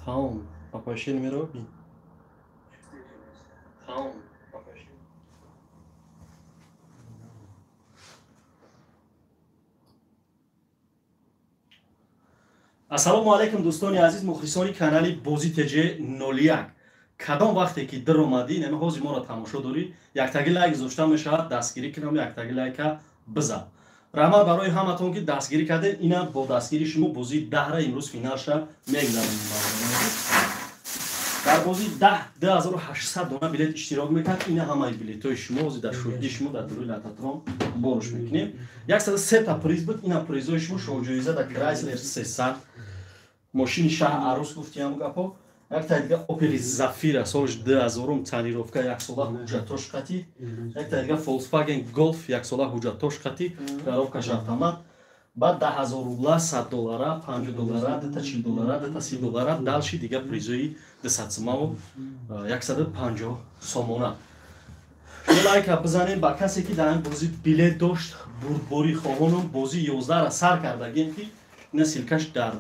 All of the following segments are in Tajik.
Тамом, апашин мероби. Тамом, апашин. Ассалому алайкум, дӯстони азиз, мухлисони канали Бозӣ ТЖ 01. Кадом вақте ки дир омадӣ, нами ҳозир моро тамошо дорӣ, яктаги лайк гузошта мешавад, дастгирӣ кунам, яктаги лайка бизан. Раҳмат барои ҳаматон, ки дастгирӣ кардед. Ина бо дастгири шумо бозии даҳра имрӯз финалша мегзаронем. Дар бозии даҳ 2800 дона билет иштирок мекард. Ина ҳамаи билетҳои шумо ҳозир дар шоҳиди шумо дар дуруи лататрон боруш мекунем. 103 та приз буд. Ина призҳои шумо: шоҳҷоиза дар Крайслер 300, мошини шаҳ арӯс гуфтиам гапо, якта дига Опели Зафира солш 2000, тонировка, яксола ҳуҷҷатош қатӣ, якта дига Volkswagen Golf, яксола ҳуҷҷатош қатӣ, коробкаш автомат, баъд 10 000 рубла, 100 доллара, 50 доллара, дута 40 доллара, дута 30 доллара, дальше дига призои 200 сумаву 150 сомона. Лайка бизанем ба касе, ки дар ин бозӣ билет дошт. Бурдборӣ хоҳонум. Бозии 11-ра сар кардагем, ки ина ссылкаш дар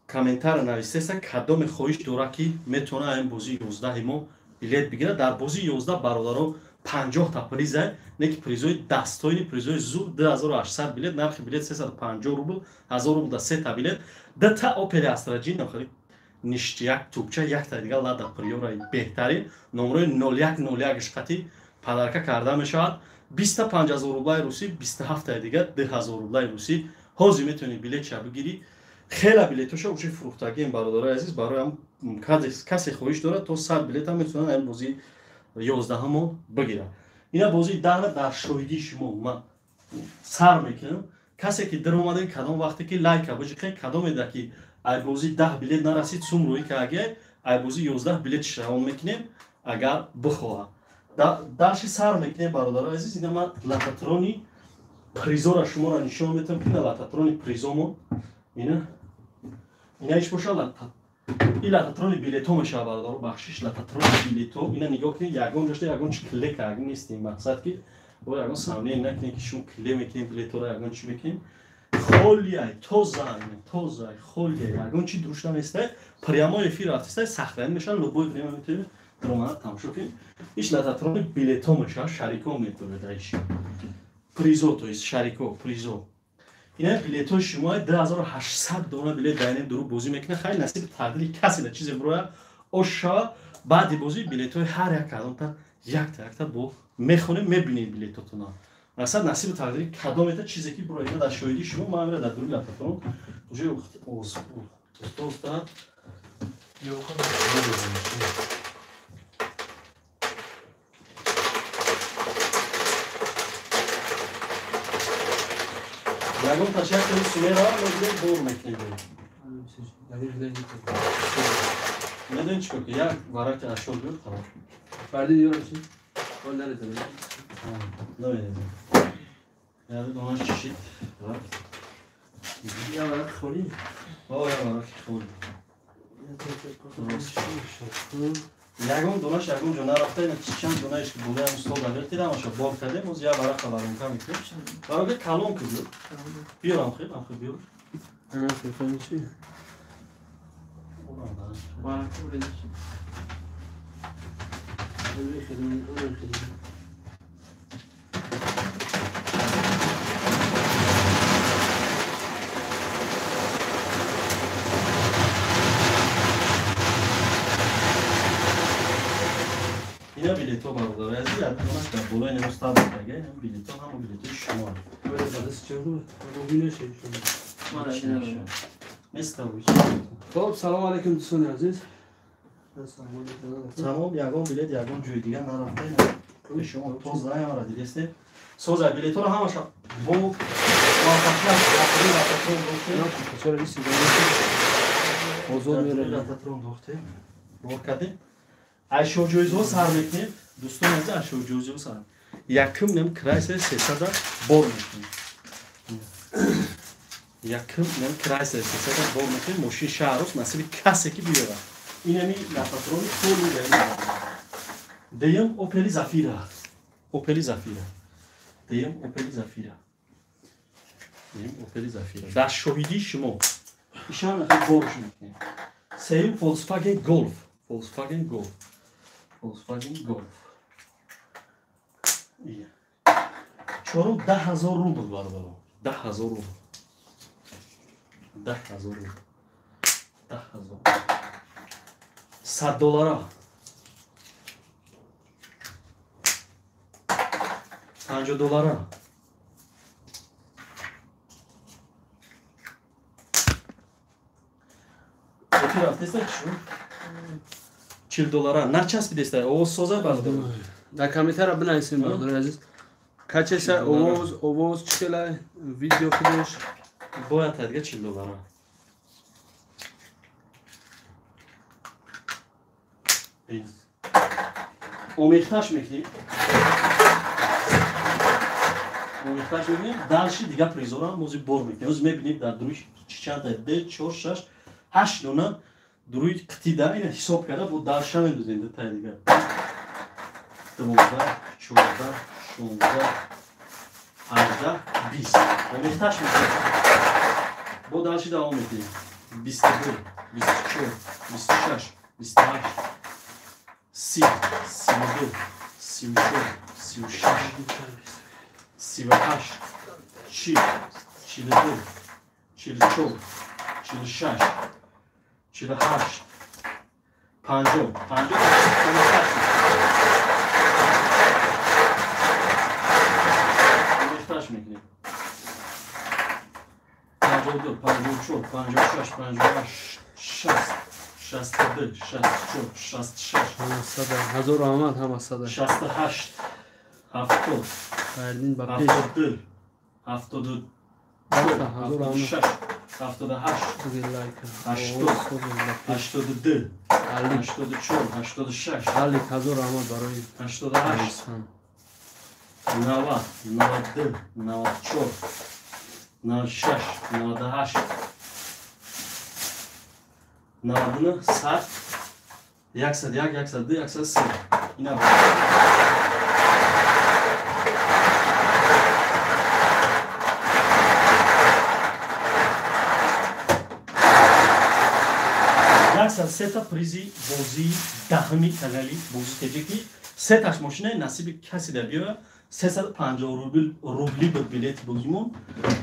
комментара навистеса. Кадоме хоҳиш дорад, ки метавона ин бозии 11-и мо билет бигирад. Дар бозии 11, бародаро, 50 та приза, не ки призои дастоини, призои зур: 2800 билет, нархи билет 350 рубл, 1000 рубл да сета билет, дта Опели Астра Джи ништи, як тӯпча, якта дига Лада Приора беҳтарин, номрои 0101 қати подарка карда мешавад, 25 000 рублаи русӣ, 27-таи дига 2000 рублаи русӣ. Ҳозир метавонӣ билетша бигирӣ. Хела билетоша уже фурӯхтагием, бародарои азиз. Барои касе хоҳиш дорад, то 100 билетам метавонад ин бозии 11-ҳамо бигирад. Ина бозии даҳра дар шоҳидии шумо ман сар мекунам. Касе ки дир омадем, кадом вақте ки лайка биҷиқе, кадомеда ки ай бозии 10 билет нарасид, сум рӯӣ кагия, ай бозии 11 билет равон мекунем, агар бихоҳад. Дальше сар мекунем, бародарои азиз. Ина ман лототрони призора шуморо нишон метавам, ки ина лототрони призомо, ина иш боша, и лототрони билето мешавад, бародаро, бахшиш, лототрони билето. Ина нигоҳ кунед, ягон ҷошта ягон чи кле кард нестем. Мақсад ки бо ягон сомнение накунед, ки шумо кле мекунем билетора, ягон чи мекунем. Холиай, тоза, тоза, холиай, ягон чи дурушта нестай. Прямой эфир рафтистай, сохранить мешавад, любое время метавонед даромада тамошо кунед. Иш лототрони билето мешавад, шарико метавонед иш призо, то есть шарико призо. Ина билетҳои шумо, 2800 дона билет дар ин дуру бозӣ мекунад. Хайр, насиби тақдири касе да чизе бирояд, ош шавад. Баъди бозӣ билетҳои ҳар як кадомта якта якта бо мехонем, мебинем билетотона. Масалан, насиби тақдири кадомета чизе ки бирояд. Ина дар шоҳидии шумо ман амира дар дуруи лататон уже уста уста. Ягон ташаккури сумера мегирем, бор мекунем. Медонӣ чӣ кор, як вараки ашёр биёр, тамом. Фарди диёрам чи? Ҳол нарезам. Намерезам. Як донаш чишид. Я варақ холӣ? О, як вараки холӣ. Ягон донаш ягон ҷо нарафта. Ина чанд донаеш ки болоям стол давертида, ҳамаша бор кардем. Оз як варақа воронка мекунем. Варака калон ки биёр. Биёрам хел, амхел биёр. Чи? Варака чи? Ина билетҳо, бародари азиз, як донаш дар болои немо стаб кага. Ина билетҳо, ҳама билетҳои шумо. Места. Хоб, салом алейкум, дӯстони азиз. Тамом, ягон билет ягон ҷои дигар нарафта. Шумо тоза ямара дидесте. Соза билетҳоро ҳамаша бо муваффақият лататрон дохтем, бор кардем. Аз шоҳҷоизҳо сар мекунем, дӯстони азиз, аз шоҳҷоизҳо сар. Якум нем Крайслер 300 бор мекунем. Якум нем Крайслер 300 бор мекунем, мошини шаҳрус, насиби касе ки биёрад. Инами лататрони поли. Деюм Опели Зафира. Опели Зафира. Деюм Опели Зафира. Деюм Опели Зафира. Дар шоҳидии шумо. Ишан борш мекунем. Сеюм Volkswagen Golf. Volkswagen Golf. Volkswagen Golf. Чорум 10 000 рубл бародаро. 10 000 рубл. 10 000 рубл. 10 000. 100 доллара. 50 доллара. Рафтеста чӣ? 40 доллара. Начаспидеста. Овоз соза бародаро. Дар комментария бинависем, бародари азиз. Качество овоз чӣ хела, видео худаш. Бояд тадга 40 доллара. Омехташ мекунем. Омехташ мекунем. Дальше дига призора мози бор мекунем. Оз мебинем дар дуруш чанд та 2 4 6 8 дона дуруи қитида ина ҳисоб карда бо дарша мендозем ду таи дигар. 12, 14, 16, 18, 20. Омехташ мекунем. Бо дальше давом мекунем. 22, 24, 26, 28, 30, 32, 34, 36, 38, 40, 42, 44, 46, 48, 50, 50, омехташ мекунем. 52, 54, 56, 58, 60, 62, 64, 66, ҳама сада. Ҳазор раҳмат, ҳама сада. 68, 70, Фардин ба пеш. 72, 74, Ҳазор раҳмат. 76, 78, Буги лайк. 80. Овоз созем ба пеш. 82, Алик. 84, 86, Алик, ҳазор раҳмат барои 88, нависан. 90, 92, 94, 96, 98, 99, 100, 101, 102, 103. Ина 103 та призи бозии даҳми канали Бозӣ Теҷикӣ. Сеташ мошинаи насиби касе дар биёяд. 350 рубли буд билети бозимон.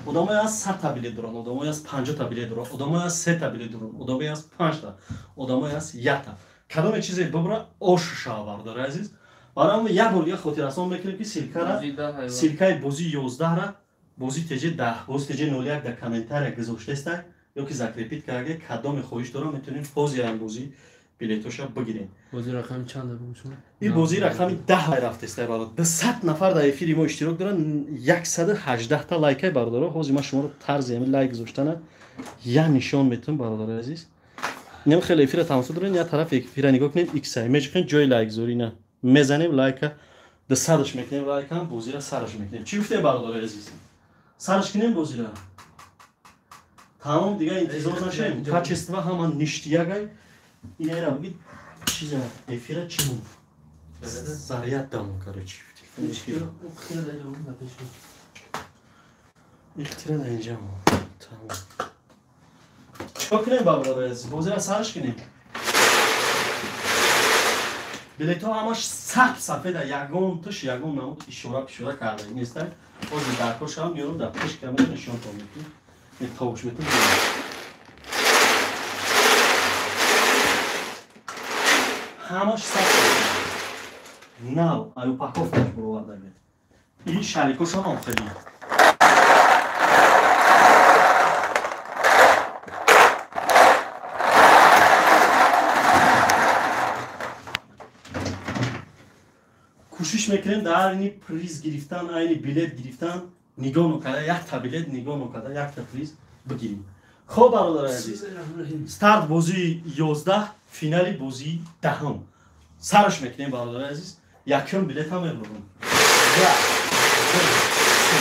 Одамое аз 100 та билет доранд, одамое аз 50 та билет доранд, одамое аз се та билет доранд, одамое аз панҷта, одамое аз якта. Кадоме чизе бибра, ош шава, бародари азиз. Барои ҳамин як бор дига хотиррасон мекунем, ки ссылкаи бозии 11-ра Бозӣ Теҷи даҳ, Бозӣ Теҷи 01 дар комментария гузоштаестай ё ки закрепить карда. Кадоме хоҳиш дорам, метавонем ҳозираам бозӣ билетоша бигирем. Бози рақами чанд бигӯ шумо? Ин бозии рақами 10 рафтеста, бародар. 200 нафар дар эфири мо иштирок доранд, 118 та лайкай, бародаро. Ҳозир ман шуморо тарзи ҳамин лайк гузоштана я нишон метавам, бародари азиз. Инам хеле эфира тамошо дорем, я тарафи эфира нигоҳ кунед, иксай мечиқем, ҷои лайкгузорӣ на мезанем, лайка дусадаш мекунем, лайкам бозира сараш мекунем. Чӣ гуфтем, бародари азиз? Сараш кунем бозира, тамом, дига интизор нашавем. Качество ҳама ништякай. Инера буги чиза эфира чӣ мон заряд дамон, короче, телефон ихтира дар инҷа мон. Тамом, чикор кунем, бародари азиз? Бозира сараш кунем. Билетҳо ҳамаш саб сафеда, ягон туш ягон намуд ишора пишора карда нестай. Ҳозир дар кор шавам, меёрам, дар пеш камера нишонтон мекунем, метавош метавон. Ҳамаш саб нав, ай упаковкаш буровардагӣ. Ин шарикошам ҳам хеле кӯшиш мекунем дар айни приз гирифтан, айни билет гирифтан нигоҳ нокарда, якта билет нигоҳ нокарда, якта приз бигирем. Хоб, бародари азиз, старт бозии 11, финали бозии даҳум сараш мекунем, бародари азиз. Якум билетам мебурам. Як, ду, се.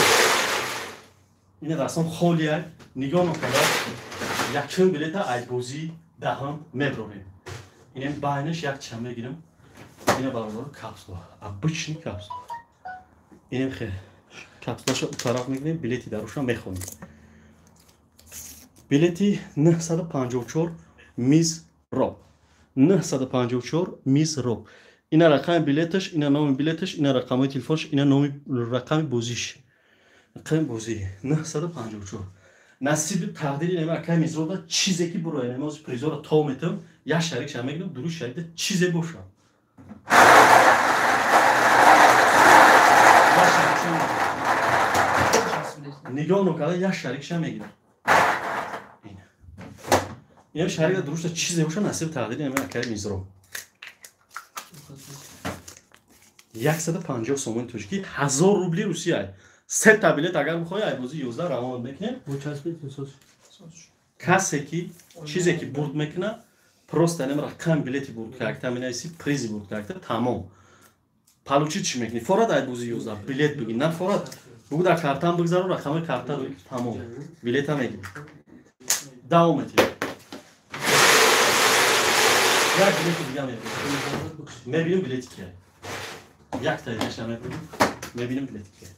Ина дастом холия, нигоҳ нокарда, якум билета ай бозии даҳум мебурем. Инем байнаш як чанд мегирам. Ина, бародар, капсула, обычный капсула. Инем хе капсулаша у тараф мегирем, билети даруша мехонем. Билети 954 Мизроб. 954 Мизроб. Ина рақами билеташ, ина номи билеташ, ина рақамҳои телефонаш, ина номи рақами бозиш. Рақами бозӣ 954. Насиби тақдири нема акай Мизробда чизе ки буроя, нема ози призора то метам, як шарик ша мегирам, дуруст шарикда чизе боша. Нигоҳ нокарда як шарик ша мегирам. Ина шарикда дуруста чизе боша, насиби тақдири нема акай Мизроб. 150 сомони тоҷикӣ, 1000 рубли Русия. Се та билет агар бихоҳӣ, ай бозии 11 равон мекунем. Касе ки чизе ки бурд мекунад, просто нем рақам билети бурд карда, менависи призи бурд карда, тамом. Получить чӣ мекунӣ? Форад ай бозии 11 билет бигир, на форад. Бугу дар картам бигзару, рақами карта тамом. Билета мегирӣ. Давом метиҳем. Як билети дига мебинем. Мебинем билети кия. Як та дигаша мебинем. Мебинем билети кия.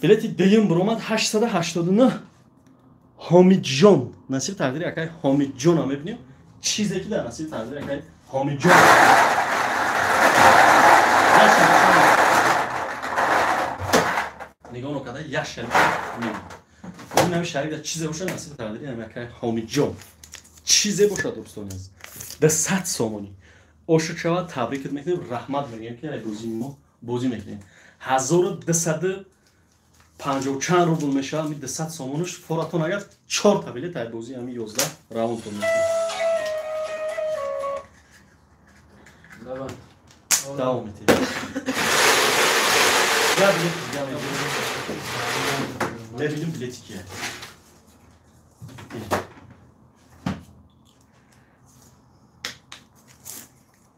Билети дуюм буромад 889 Ҳомидҷон. Насиби тақдири акай Ҳомидҷонро мебинем. Чизе ки дар насиби тақдири акай Ҳомидҷон. Нигоҳ нокарда як шарик мебинем. Ин ҳами шарик дар чизе бошад, насиби тақдири ҳами акай Ҳомидҷон. Чизе бошад, дӯстони азиз. 200 сомонӣ. Ошиқ шавад, табрикат мекунем, раҳмат мегӯем ки ай бозии мо бозӣ мекунем. 1250 чанд рубл мешавад, ами 200 сомониш форатон агар 4 та билет ай бозии ами 11 равонтон мекунем. Давом метиҳем. Як билет дига мебинем. Мебинем билети кия.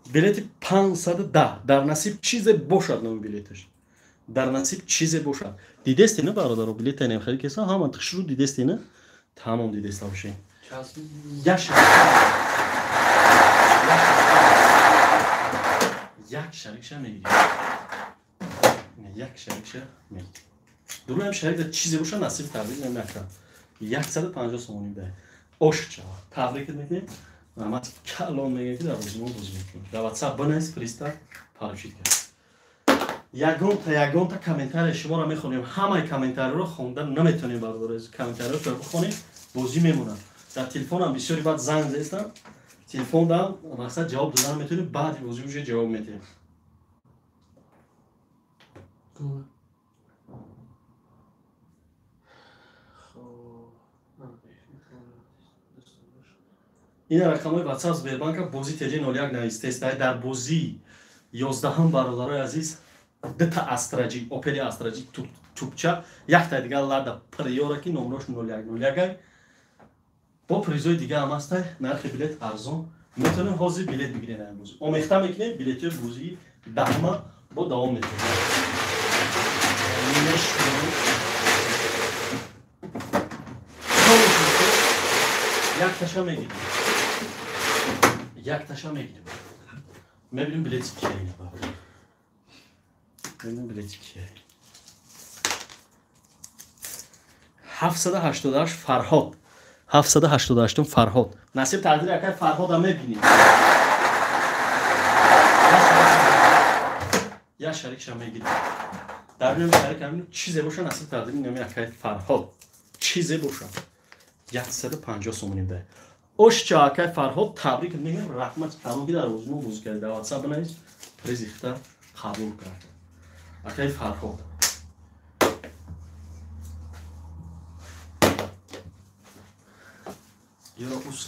Билети 510. Дар насиб чизе бошад номи билеташ. Дар насиб чизе бошад. Дидесте не бародаро, билета нем хеле кеса, ҳама тхшру дидесте не? Тамом дидеста бошед. Як шарикша мегирем. Як шарикша мегирем. Дуруям шарикда чизе бошад, насиб тақдир намекунад. 150 сомонӣ бе. Ош чава. Табрикат мекунем. Раҳмат калон мегӯем ки дар бозӣ мо бозӣ мекунем. Дар WhatsApp бинавис, приста получить кард. Ягонта комментария шуморо мехонем. Ҳамаи комментариро хонда наметонем бародаро. Комментариро бихонем, бозӣ мемонад. Дар телефонам бисёри баъд занг зестам. Телефондам мақсад ҷавоб дода наметонем, баъди бозӣ уже ҷавоб медиҳем. Ин рақамҳои WhatsApp Сбербанка бозӣ TJ01 навистест. Дар бозии 11 бародарои азиз дута Астраҷи, Опели Астраҷи тупча, якта дигар Лада Приора ки номрош 0101. Бо призои дига ҳам ҳастай, нархи билет арзон. Метавонем ҳозир билет бигирем ин бозӣ. Омехта мекунем билетҳои бозии даҳма бо давом метавонем. Якташа мегирем. Якташа мегирем. Мебинем билети кия ина бародар. Мебинем билети кия. 788 Фарҳод. 788 Фарҳод. Насиб тақдири акай Фарҳода мебинем. Як шарикша мегирем. Дар бинем шарик ҳамин чизе боша, насиб тақдири нами акай Фарҳод. Чизе боша. 150 сомонӣ бе. Ошча акай Фарҳод табрик мегӯем, раҳмат калон ки дар бозӣ мо бозӣ кардед. Дар WhatsApp бинавис, призи хита қабул кард. Акай Фарҳод. Ёро ус.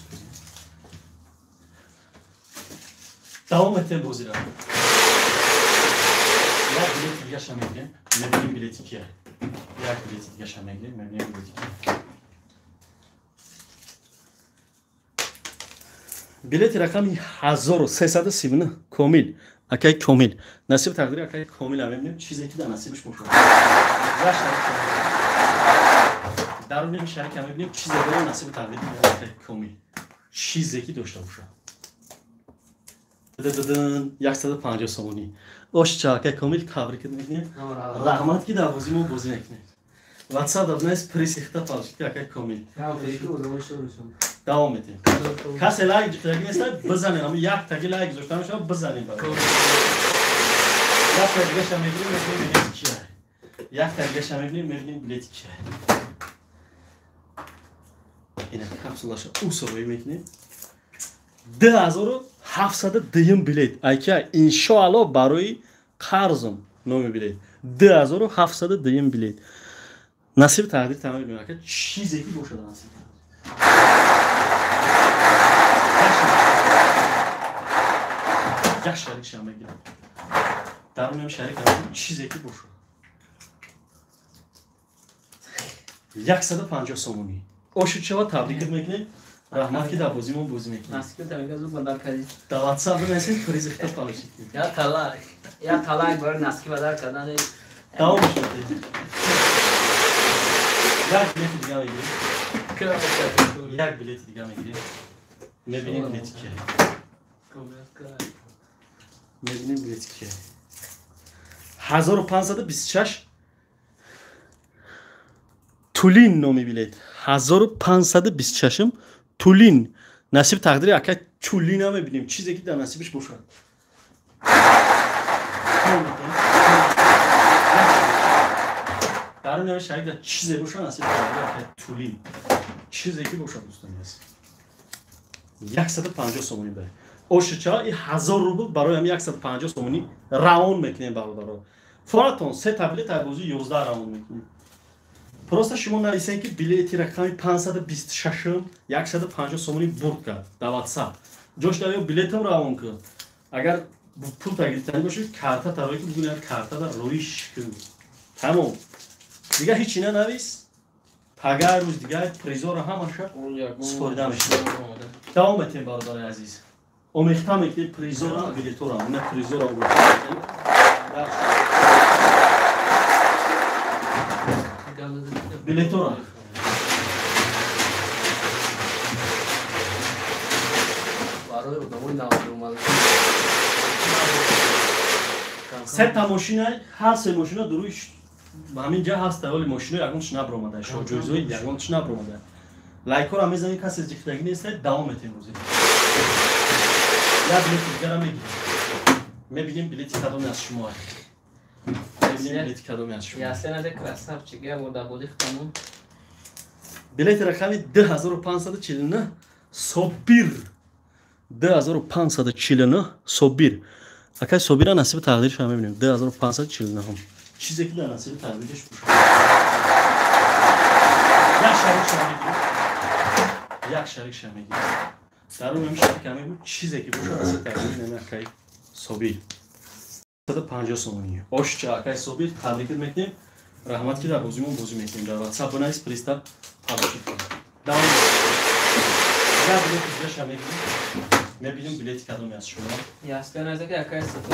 Давом метем бозиро. Як билети дигаша мегирем, мебинем билети кия. Як билети дигаша мегирем, мебинем билети кия. Билети рақами 1339 Комил. Акай Комил. Насиб тақдири акай Комил мебинем, чизе ки дар насибаш бошад. Дар рӯи шарик мебинем, чизе дорад насиби тақдири акай Комил. Чизе ки дошта бошад. 150 сомонӣ. Ошча акай Комил, табрикат мекунем. Раҳмат ки дар бозии мо бозӣ мекунед. WhatsApp да бинавис приз ихта получить акай Комил. Давом метем. Касе лайк ҷиқидаги неста, бизанед. Ҳамун як таги лайк гузошта мешавад, бизанед бародар. Як та дигаша мегирем, мебинем билети кия. Як та дигаша мебинем, мебинем билети кия. Ина капсулаша усовӣ мекунем. 2702 билет. Айка иншоалло барои қарзм номи билет. 2702 билет. Насиб тақдир тамом мебинем. Ака чизе ки бошад насиб. Як шарик шам мегирам. Дарунам шарик ҳам чизе ки бошад. 150 сомонӣ. Ошучава табрик мекунем. Раҳмат ки дар бозимон бозӣ мекунем. Насиб тамига зуд бадар кардӣ. Дар WhatsApp бинависед приз ихта получить. Я талак. Я талак барои насиб бадар кардан. Давом мешавад. Як билети дига мегирем. Як билети дига мегирем. Мебинем билети кия. Мебинем билети кия. 1526 Тулин номи билет. 1526 Тулин. Насиб тақдири ака Тулина мебинем. Чизе ки дар насибиш бошад. Дар он шарик дар чизе бошад насиб тақдири ака Тулин. Чизе ки бошад дӯстони азиз. 150 сомонӣ баред. Ошича и 1000 рубл барои ҳам 150 сомонӣ равон мекунем бародаро. Форатон се та билет дар бозии 11 равон мекунем. Просто шумо нависед ки билети рақами 526 150 сомонӣ бурд кард дар WhatsApp. Ҷош дар ё билетам равон кун. Агар пул тагирифтанӣ бошед, карта тарои ки бигӯяд карта дар роиш кун. Тамом. Дигар ҳеч чӣ нанавис. Пагар рӯз дигар призора ҳамаша супорида мешавад. Давом метем бародари азиз. Омехта мекунед призора билетора. Ина призора билетора. Се та мошина, ҳар се мошина дуруи ҳамин ҷа ҳаст, ҳоли мошино ягон чӣ набаромада, шоҳҷоизои ягон чӣ набаромада. Лайкҳоро мезанед, касе ҷиқидагӣ нест, давом метем рӯзе. Як билети дигара мегирем. Мебинем билети кадоме аз шумо. Мебинем билети кадоме аз шумо. Билети рақами 2549 Собир. 2549 Собир. Акай Собира насиби тақдирашро мебинем. 2549. Чизе ки дар насиби тақдираш бошад. Як шарикша мегирем. Як шарикша мегирем. Дар он шарик ҳам мегӯ чизе ки бошад насиби тақдири нами акай Собир. 150 сомонӣ. Ошча акай Собир табрик мекунем. Раҳмат ки дар бозимон бозӣ мекунем. Дар WhatsApp бинавис приста получить. Давом. Як билети дигаша мегирем. Мебинем билети кадоме аз шумо.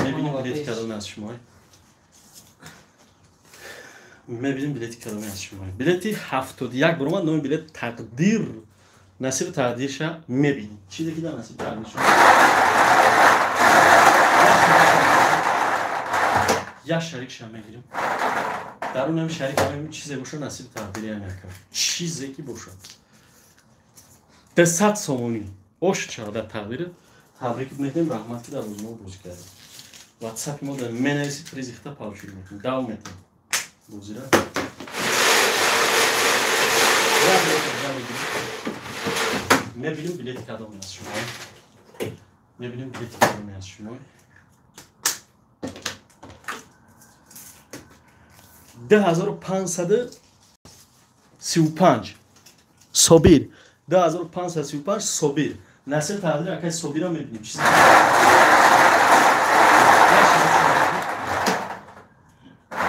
Мебинем билети кадоме аз шумо. Мебинем билети кадоме аз шумо. Билети 71 баромад, номи билет тақдир. Насиби тақдирша мебинем. Чизе ки дар насиби тақдирша. Як шарикша мегирем. Дар он ҳам шарик ҳам чизе бошад насиби тақдири ҳам якам. Чизе ки бошад. 200 сомонӣ. Ошча дар тақдир табрик мекунем, раҳмат ки дар рӯзнома бозӣ кардем. WhatsApp мо дар менависед приз ихта получить мекунем. Давом метем. Бозира. Мебинем билети кадоме аз шумо. Мебинем билети кадоме аз шумо. 2535 Собир. 2535 Собир. Насиб тақдири акай Собира мебинем. Чизе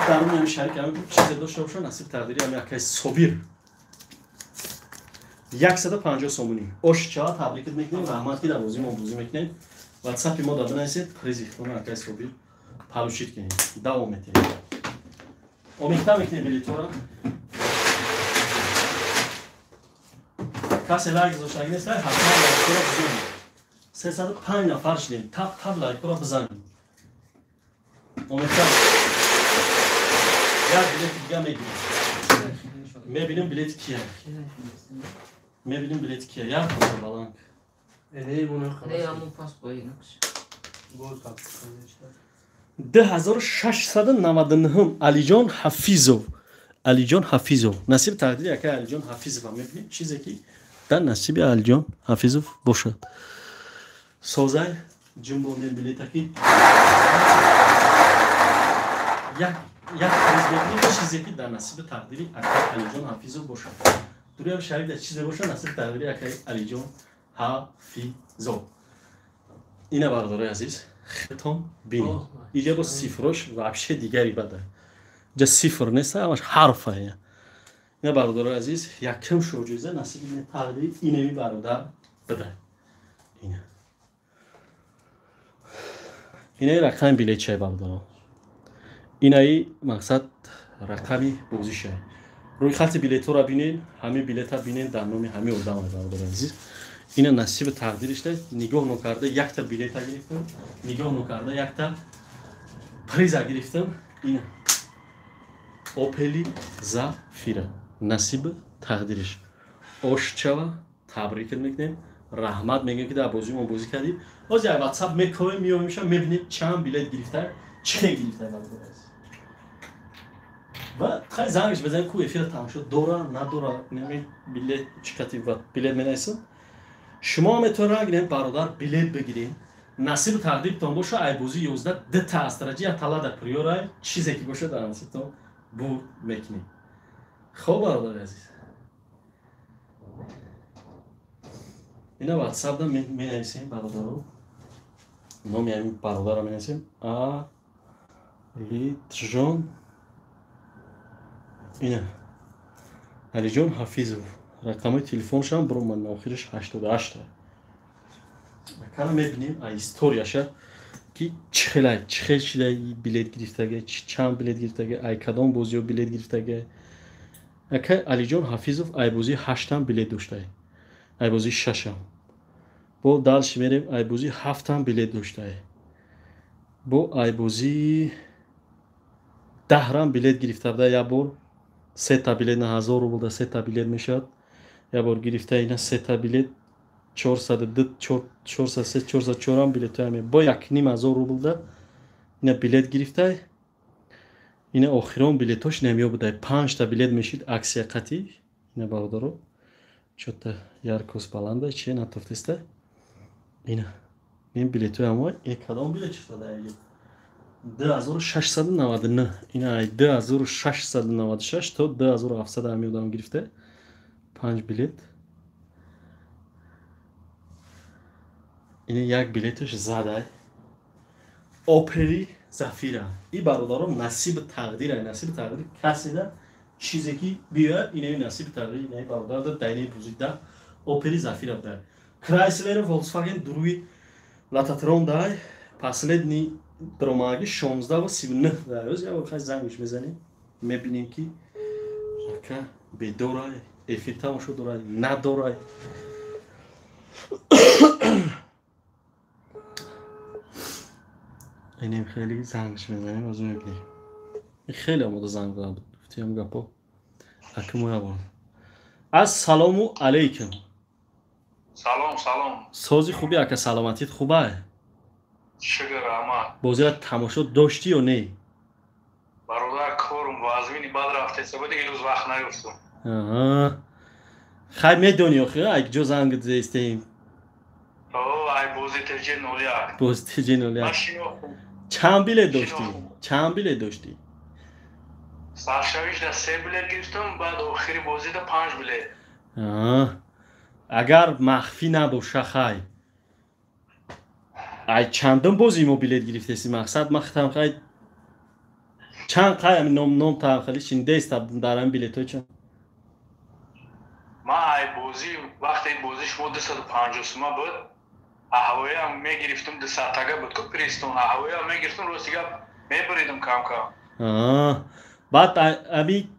дар он ҳами шарик ҳами чизе дошта бошад насиб тақдири ҳами акай Собир. 150 сомонӣ. Ошча табрикат мекунем, раҳмат ки дар бозии мо бозӣ мекунем. WhatsApp мо дар бинависед приз ихтона акай Собир получить кунем. Давом метем. Омехта мекунем билетора. Касе лайк гузоштагӣ нест, ҳатман лайкҳоро бизанед. 305 нафар шудем. Тап тап лайкҳоро бизанед. Омехта. Як билети дига мегирем. Мебинем билети кия. Мебинем билети кия. Як баланк. Ду ҳазору шашсаду наваду нӯҳум Алиҷон Ҳафизов. Алиҷон Ҳафизов. Насиби тақдири акай Алиҷон Ҳафизова мебинем, чизе ки дар насиби Алиҷон Ҳафизов бошад. Созай ҷунбондем билетаки. Як як приз мебинем, чизе ки дар насиби тақдири акай Алиҷон Ҳафизов бошад. Дуруям шарик дар чизе бошад насиби тақдири акай Алиҷон Ҳафизов. Ина бародарои азиз, хитон бинед. Иҷа бо сифрош вообще дигари бада. Иҷа сифр нест, ҳамаш ҳарфа. Ина бародарои азиз, якум шоҳҷоиза насиби тақдири инами бародар буда. Ина. Инаи рақами билетчаи бародаро. Инаи мақсад рақами бозишай. Рӯйхати билетҳоро бинен, ҳамин билета бинен дар номи ҳамин одам бародарои азиз. Ина насиби тақдиришда нигоҳ нокарда якта билета гирифтам, нигоҳ нокарда якта приза гирифтам. Ина Опели Зафира насиби тақдириш. Ошчава табрик мекунем, раҳмат мегӯем ки дар бозии мо бозӣ кардӣ. Ҳозир ай WhatsApp мекоем, меоем, мебинем чанд билет гирифта, чӣ гирифта бародари азиз. Ва хай зангш бизанем ку эфира тамошо дора, надора, неми билет чӣ кати билет менависам. Шумо метавонед гирем бародар билет бигирем. Насиби тақдиртон боша ай бозии 11 дута астраҷи я талада приорай чизе ки боша дар насибтон бур мекунем. Хоб бародари азиз. Ина WhatsApp-да менависем бародаро. Номи ҳамин бародарро менависем. Алиҷон. Ина Алиҷон Ҳафизов. Рақами телефоншам бромад охириш 88. Акана мебинем а историяша ки чӣ хелай, чӣ хел шида билет гирифтага, чанд билет гирифтага, ай кадом бозиё билет гирифтага. Акай Алиҷон Ҳафизов ай бозии 8-ам билет доштае. Ай бозии 6-ам. Бо дальше мерем ай бозии 7-ам билет доштае. Бо ай бозии 10-рам билет гирифта буда як бор. Сета билет на 1000 рубл да сета билет мешавад. Як бор гирифта ина сета билет 402 403 404 билет ҳаме. Бо 1500 рубл да ина билет гирифта. Ина охирон билетош намё буда. 5 та билет мешид аксия қатӣ. Ина бародаро. Чота яркост баланда че натофтеста. Ина. Ин билетои ҳамо, ин кадом билет чифта да 2699. Ина 2696 то 2700 ҳами одам гирифта. 5 билет. Ина як билеташ задай. Опели Зафира. И бародаро насиби тақдир, насиби тақдир каседа чизе ки биёяд, инаи насиби тақдир, инаи бародар да дайнаи бузида Опели Зафира дай. Chrysler Volkswagen дуруи Лататрон дай. Последний дромаги 16:39 дай. Оз я хай зангш мезанем. Мебинем ки ака бедорай, эфир тамошо дорай, надорай. Инем хеле зангш мезанем, оз мебинем. Хеле омода занг зада буд. Гуфтем гапо. Ака моя бор. Ассалому алейкум. Салом, салом. Сози хуби ака, саломатит хубай? Шукр, раҳмат. Бозиро тамошо доштӣ ё не? Бародар, корум вазмини бад рафта, ҳисоба дига имрӯз вақт наёфтам. Аҳа. Хай медонӣ охир, ай ҷо занг зестем? О, ай бози ТЖ 01. Бози ТЖ 01. Чанд билет доштӣ? Чанд билет доштӣ? Саршавиш да 3 билет гирифтам, баъд охири бозӣ да 5 билет. Аҳа. Агар махфӣ набоша хай. Ай чандум бози мо билет гирифтеси мақсад ман хитам хай чанд қай ами ном таам хали шиндеста дар ами билетҳои чанд? Ман ай бозӣ вақте бозӣ шумо 250 сума буд, аҳвоям мегирифтам 200 тага буд ку пристон, аҳвоям мегирифтам рости гап мебуридам кам-кам. Аа, баъд ами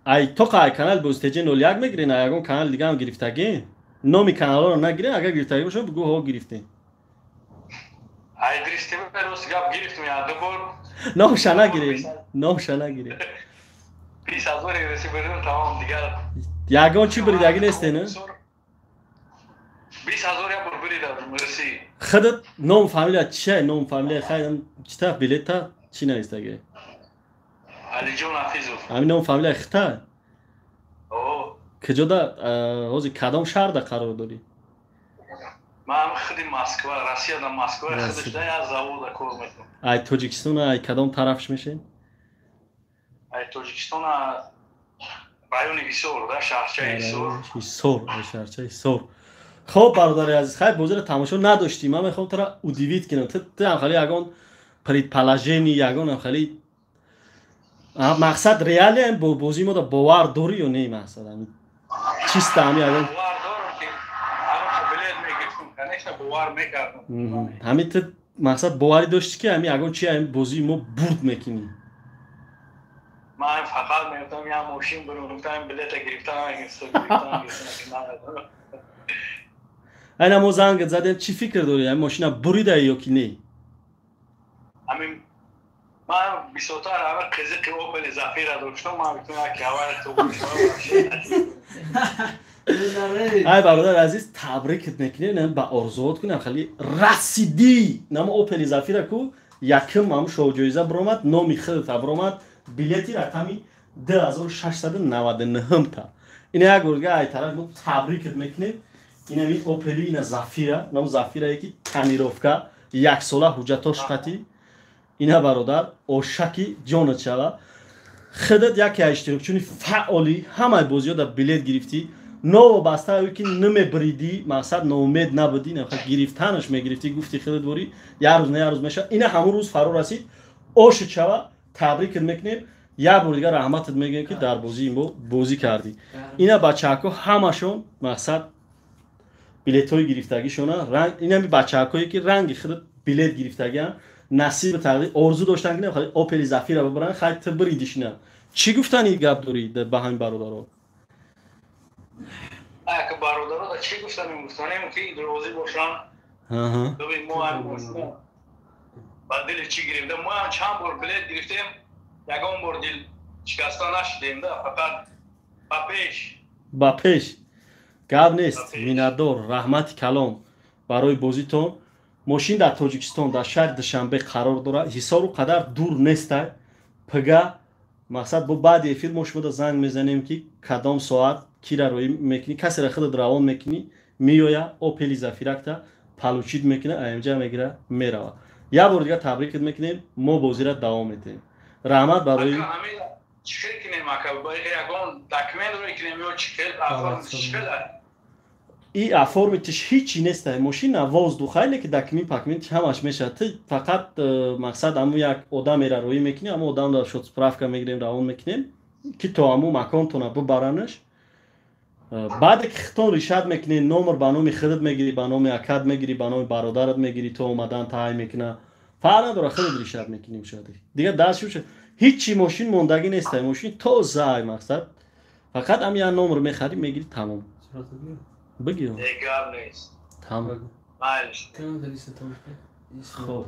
ай тоқа ай канал боз ТЖ 01 мегирен, ай ягон канал дига ҳам гирифтагӣ? Номи каналҳоро нагирен, агар гирифтагӣ бошад бугӯ ҳо гирифтем. Ай дристем рости гап гирифтам я ду бор. Номша нагирем, номша нагирем. 20 000 евроси бурдам, тамом, дигар. Ягон чӣ буридаги несте, не? 20 000 як бор буридам руси. Худат ном, фамилия чия? Ном, фамилия, хайр, чита билета чӣ навистаги? Алиҷон Ҳафизов. Ҳамин ном, фамилия хита? Куҷода ҳозир, кадом шаҳрда қарор дорӣ? Ман худи Москва, Россияда, Москва, худашда як завода кор мекунам. Ай Тоҷикистон, ай кадом тарафш мешен? Ай Тоҷикистон, райони Ҳисор да, шаҳрчаи Ҳисор. Ҳисор, ай шаҳрчаи Ҳисор. Хоб, бародари азиз, хайр, бозиро тамошо надоштӣ. Ман мехоҳам тура удивить кунам. Ту ҳам хали ягон предположение, ягон ҳам хали мақсад, реально бо бозии мо да бовар дорӣ ё не? Мақсад, чиста ҳами ягон ҳами ту мақсад боварӣ доштӣ, ки ҳами ягон чи ҳами бозии мо бурд мекунӣ? Ман фақат мегуфтам, як мошин бурм, гуфтам, билета гирифтам. Айна мо зангат задем, чӣ фикр дорӣ? Ҳами мошина буридаи ё ки не? Ҳамин ман бисёртар ҳама қизиқи Опели Зафира доштам, ман гуфтам, як ҳаваи то. Ай, бародар азиз, табрикат мекунем, ба орзуот кунем, хеле расидӣ. Намо Опели Зафира ку якм ҳамн шоҳҷоиза биромад, номи худата биромад, билети рақами 2699 та. Ина як бор дига ай тараф мо табрикат мекунем. Инами Опели, ина Зафира, нам Зафирае ки тонировка, яксола ҳуҷҷатош қатӣ. Ина, бародар, ошаки ҷонат шава. Худат яке аз иштирокчуни фаъоли ҳамаи бозиҳо дар билет гирифтӣ. Новобаста ӯ ки намебиридӣ, мақсад, ноумед набудӣ, гирифтанаш мегирифтӣ, гуфти худат ворӣ, як рӯз на як рӯз мешавад. Ина ҳамон рӯз фаро расид, ошит шава, табрикат мекунем. Як бор дигар раҳматат мегӯем, ки дар бозии мо бозӣ кардӣ. Ина бачаҳако ҳамашон, мақсад, билетҳои гирифтагишона. Инами бачаҳакое ки ранги худат билет гирифтагиан, насиби тақдир, орзу доштан ки Опели Зафира бибаранд. Хай, ту биридишина. Чӣ гуфтани гап дорӣ ба ҳамин бародаро? Бародаро чӣ гуфтанем? Гуфтанем, ки розӣ бошанд. Мо ба дили чӣ гирифтем, мо ҳам чанд бор билет гирифтем, ягон бор дил шикаста нашудем да, фақат ба пеш. Ба пеш, гап нест. Миннатдор, раҳмати калом барои бозитон. Мошин дар Тоҷикистон, дар шаҳри Душанбе қарор дорад, Ҳисору қадар дур нестай. Пга, мақсад, бо баъди эфир мо шумода занг мезанем, ки кадом соат кира роӣ мекунӣ, касера худат равон мекунӣ, меоя, Опели Зафиракта получить мекуна, амҷа мегира, мерава. Як бор дигар табрикат мекунем, мо бозира давом метиҳем. Раҳмат барои Чӣ хел кунем, ака? Ягон документ рӯй кунем ё чӣ хел? И оформить ш ҳичи нестай, мошина воздух айле ки документ пакмент ҳамаш мешавад. Ти фақат мақсад, ҳамун як одамера роӣ мекунӣ, ҳамун одам дар шот справка мегирем, равон мекунем, ки то ҳамун маконтона бибаранаш. Баъде ки хитон решать мекунӣ, номер ба номи худат мегирӣ, ба номи акад мегирӣ, ба номи бародарат мегирӣ, то омадан таҳай мекуна, фарқ надора, худат решать мекунӣ. Шуд, дигар даст шуд, ҳичи мошин мондагӣ нестай, мошин тозаай. Мақсад, фақат ҳам як номер мехарӣ, мегирӣ, тамом. Бигир. Тамом. Хоб,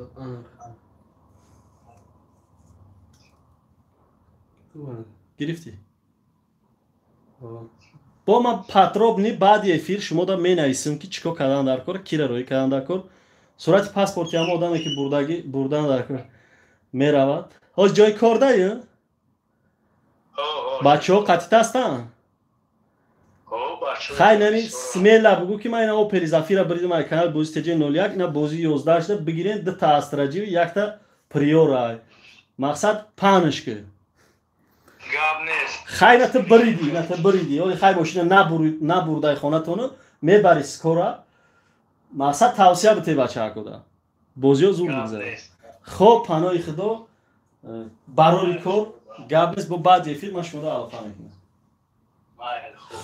гирифтӣ. Бо ман подробно баъди эфир шумода менависам, ки чӣ кор кардан дар кор, кира роӣ кардан дар кор, сурати паспорти ҳама одаме ки бурдаги бурдан дар кор меравад. Ҳоз ҷои кор даю, бачаҳо қатита ҳастанд. Хай, нами смело бугӯ, ки ман ина Опели Зафира биридам ай канали бози теҷи 01. Ина бози 11 шуда, бигирен, дута Астра ҷиви, якта Приора. Мақсад, панш ки. Хай, на ту бириди, на ту бириди. Оли хай, мошина набурдай, хонатону мебари скоро. Мақсад, тавсия бите бачаакода, бозиҳо зуд бигзарад. Хоб, паноҳи Худо, барори кор, гап нест, бо баъди эфир ман шуморо алоқа мекунам.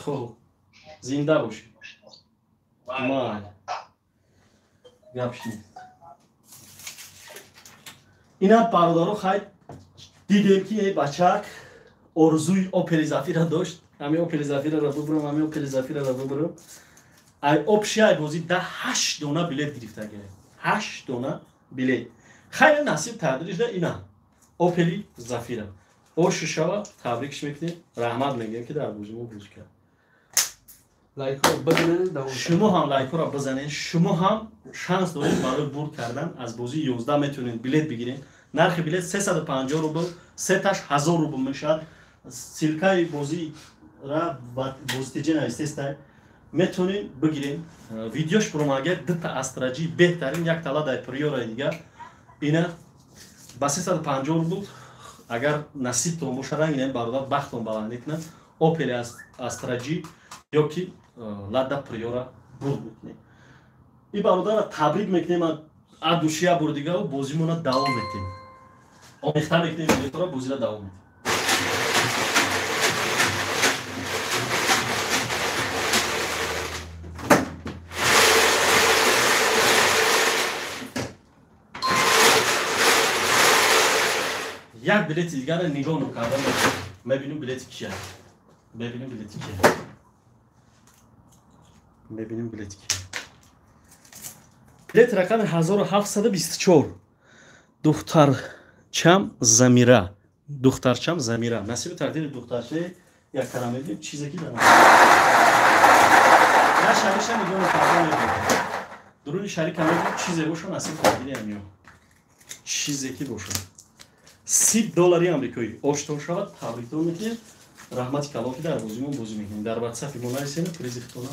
Хоб, зинда бошед. Майли, гап нест. Ина, бародаро, хай, дидем, ки бачак орзуи Опели Зафира дошт. Ҳами Опели Зафираро бубурам, ҳами Опели Зафираро бубурам. Ай общий ай бозӣ да ҳашт дона билет гирифтага, ҳашт дона билет. Хайр, насиб тақдириш да ина Опели Зафира. Ошу шава, табрикш мекунем, раҳмат мегӯем, ки дар бозӣ мо бозӣ кард. Лайкҳоро бизанед, давом. Шумо ҳам лайкҳоро бизанед, шумо ҳам шанс доред барои бурд кардан аз бозии 11 метавонед билет бигиред. Нархи билет 350 рубл, сеташ 1000 рубл мешавад. Ссылкаи бозиро бозитеҷа навистестай, метавонед бигиред. Видеош пурмага дута астраҷи беҳтарин, як тала дай приёраи дигар. Ина ба 350 рубл агар насибтон бошад, ранг бародар бахтон баландӣ кунад, Опел Астраҷи ё ки Лада Приора бурд мекунем. И бародарро табрик мекунем аз душия бор дигар, бозимона давом метем. Омехта мекунем билетҳоро, бозиро давом метем. Як билети дигарро нигоҳ карда мебинем, билети кия. Мебинем билети кия. Мебинем билети кия. Билет рақами 1724. Духтарчам Замира. Духтарчам Замира. Насиби тақдири духтарчаи як кара мебинем, чизе ки дар на шариша нигоҳ карда мебинем. Дуруни шарика мебинем, чизе боша насиби тақдири амиё. Чизе ки боша. $30 амрикоӣ. Оштон шавад, табриктон мекунем. Раҳмати калон, ки дар бозимон бозӣ мекунем. Дар ватсапи мо нависем, призи худтона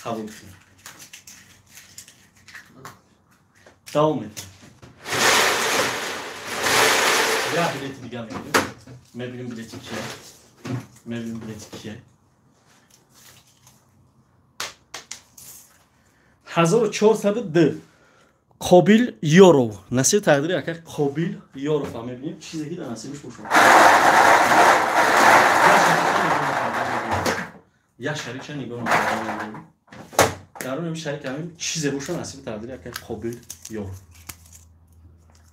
қабул кунем. Давом метем. Як билети дигар мегирем. Мебинем билети кия. Мебинем билети кия. 1402. Қобил Ёров. Насиби тақдири ака Қобил Ёров ҳам мебинем, чизе ки дар насибиш бошад. Як шарикша нигоҳ мекунем. Дар он шарик ҳам чизе бошад насиби тақдири ака Қобил Ёров.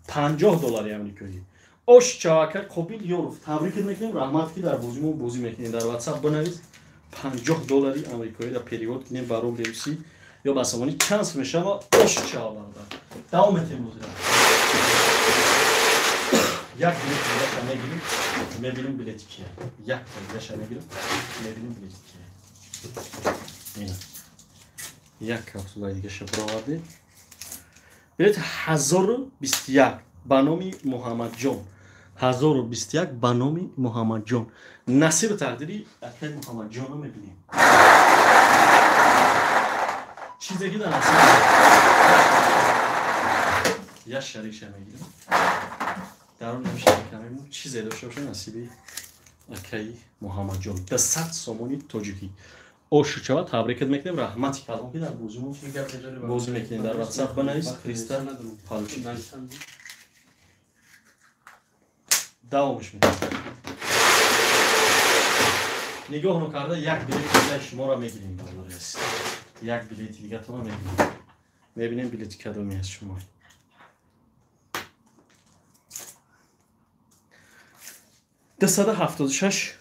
$50 амрикоӣ. Ош чавака Қобил Ёров. Табрикат мекунем, раҳмат, ки дар бозимон бозӣ мекунем. Дар WhatsApp бинавис $50 амрикоиро перевод кунем ба рубли русӣ ё ба сомонӣ чанд сум мешава. Ош чава бародар. Давом метем бозиро. Як билет дигаша мегирем, мебинем билети кия. Як дигаша мегирем, мебинем билети кия. Ина. Як капсулаи дигаша баровардем. Билет 1021 ба номи Муҳаммадҷон. 1021 ба номи Муҳаммадҷон. Насиби тақдири акай Муҳаммадҷонро мебинем. Чизе ки дар насиб як шарикша мегирем. Дар он шарика мегирем, чизе дошта боша насиби акаи Муҳаммадҷон. 200 сомони тоҷикӣ. Ошу чава, табрикат мекунем, раҳмати калон, ки дар бозимон бозӣ мекунем. Дар WhatsApp бинавис, 300 получит. Давомш мекунем. Нигоҳ накарда як билети дигари шуморо мегирем, бародари азиз. Як билети дигаратонро мегирем. Мебинем билети кадоме аз шумо. 276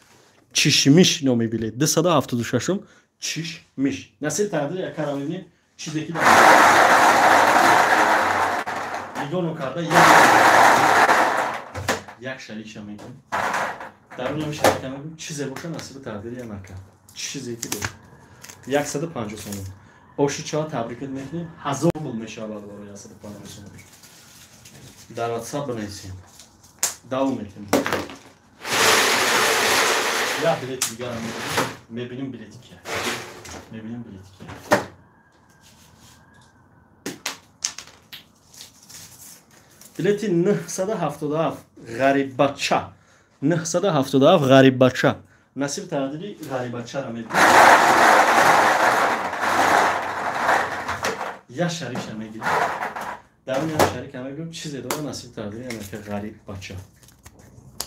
чишмиш номи билет. 276 чишмиш. Насиби тақдири якара мебинем, чизе ки нигоҳ накарда як шарикша мегирем. Дар он шарика мегирем, чизе боша насиби тақдири янака. Чизе ки боша. 150 сомон. Оши чава, табрикат мекунем. 1000 рубл мешавад барои 150 сомон. Дар WhatsApp бинависем. Давом метем. Як билети дигарро мегирем. Мебинем билети кия. Мебинем билети кия. Билети 977 ғариббача. 977 ғариббача. Насиби тақдири ғариббачаро мебинем. Як шарикша мегирем. Дар он як шарика мегирем, чизе дора насиби тақдири анака ғариббача.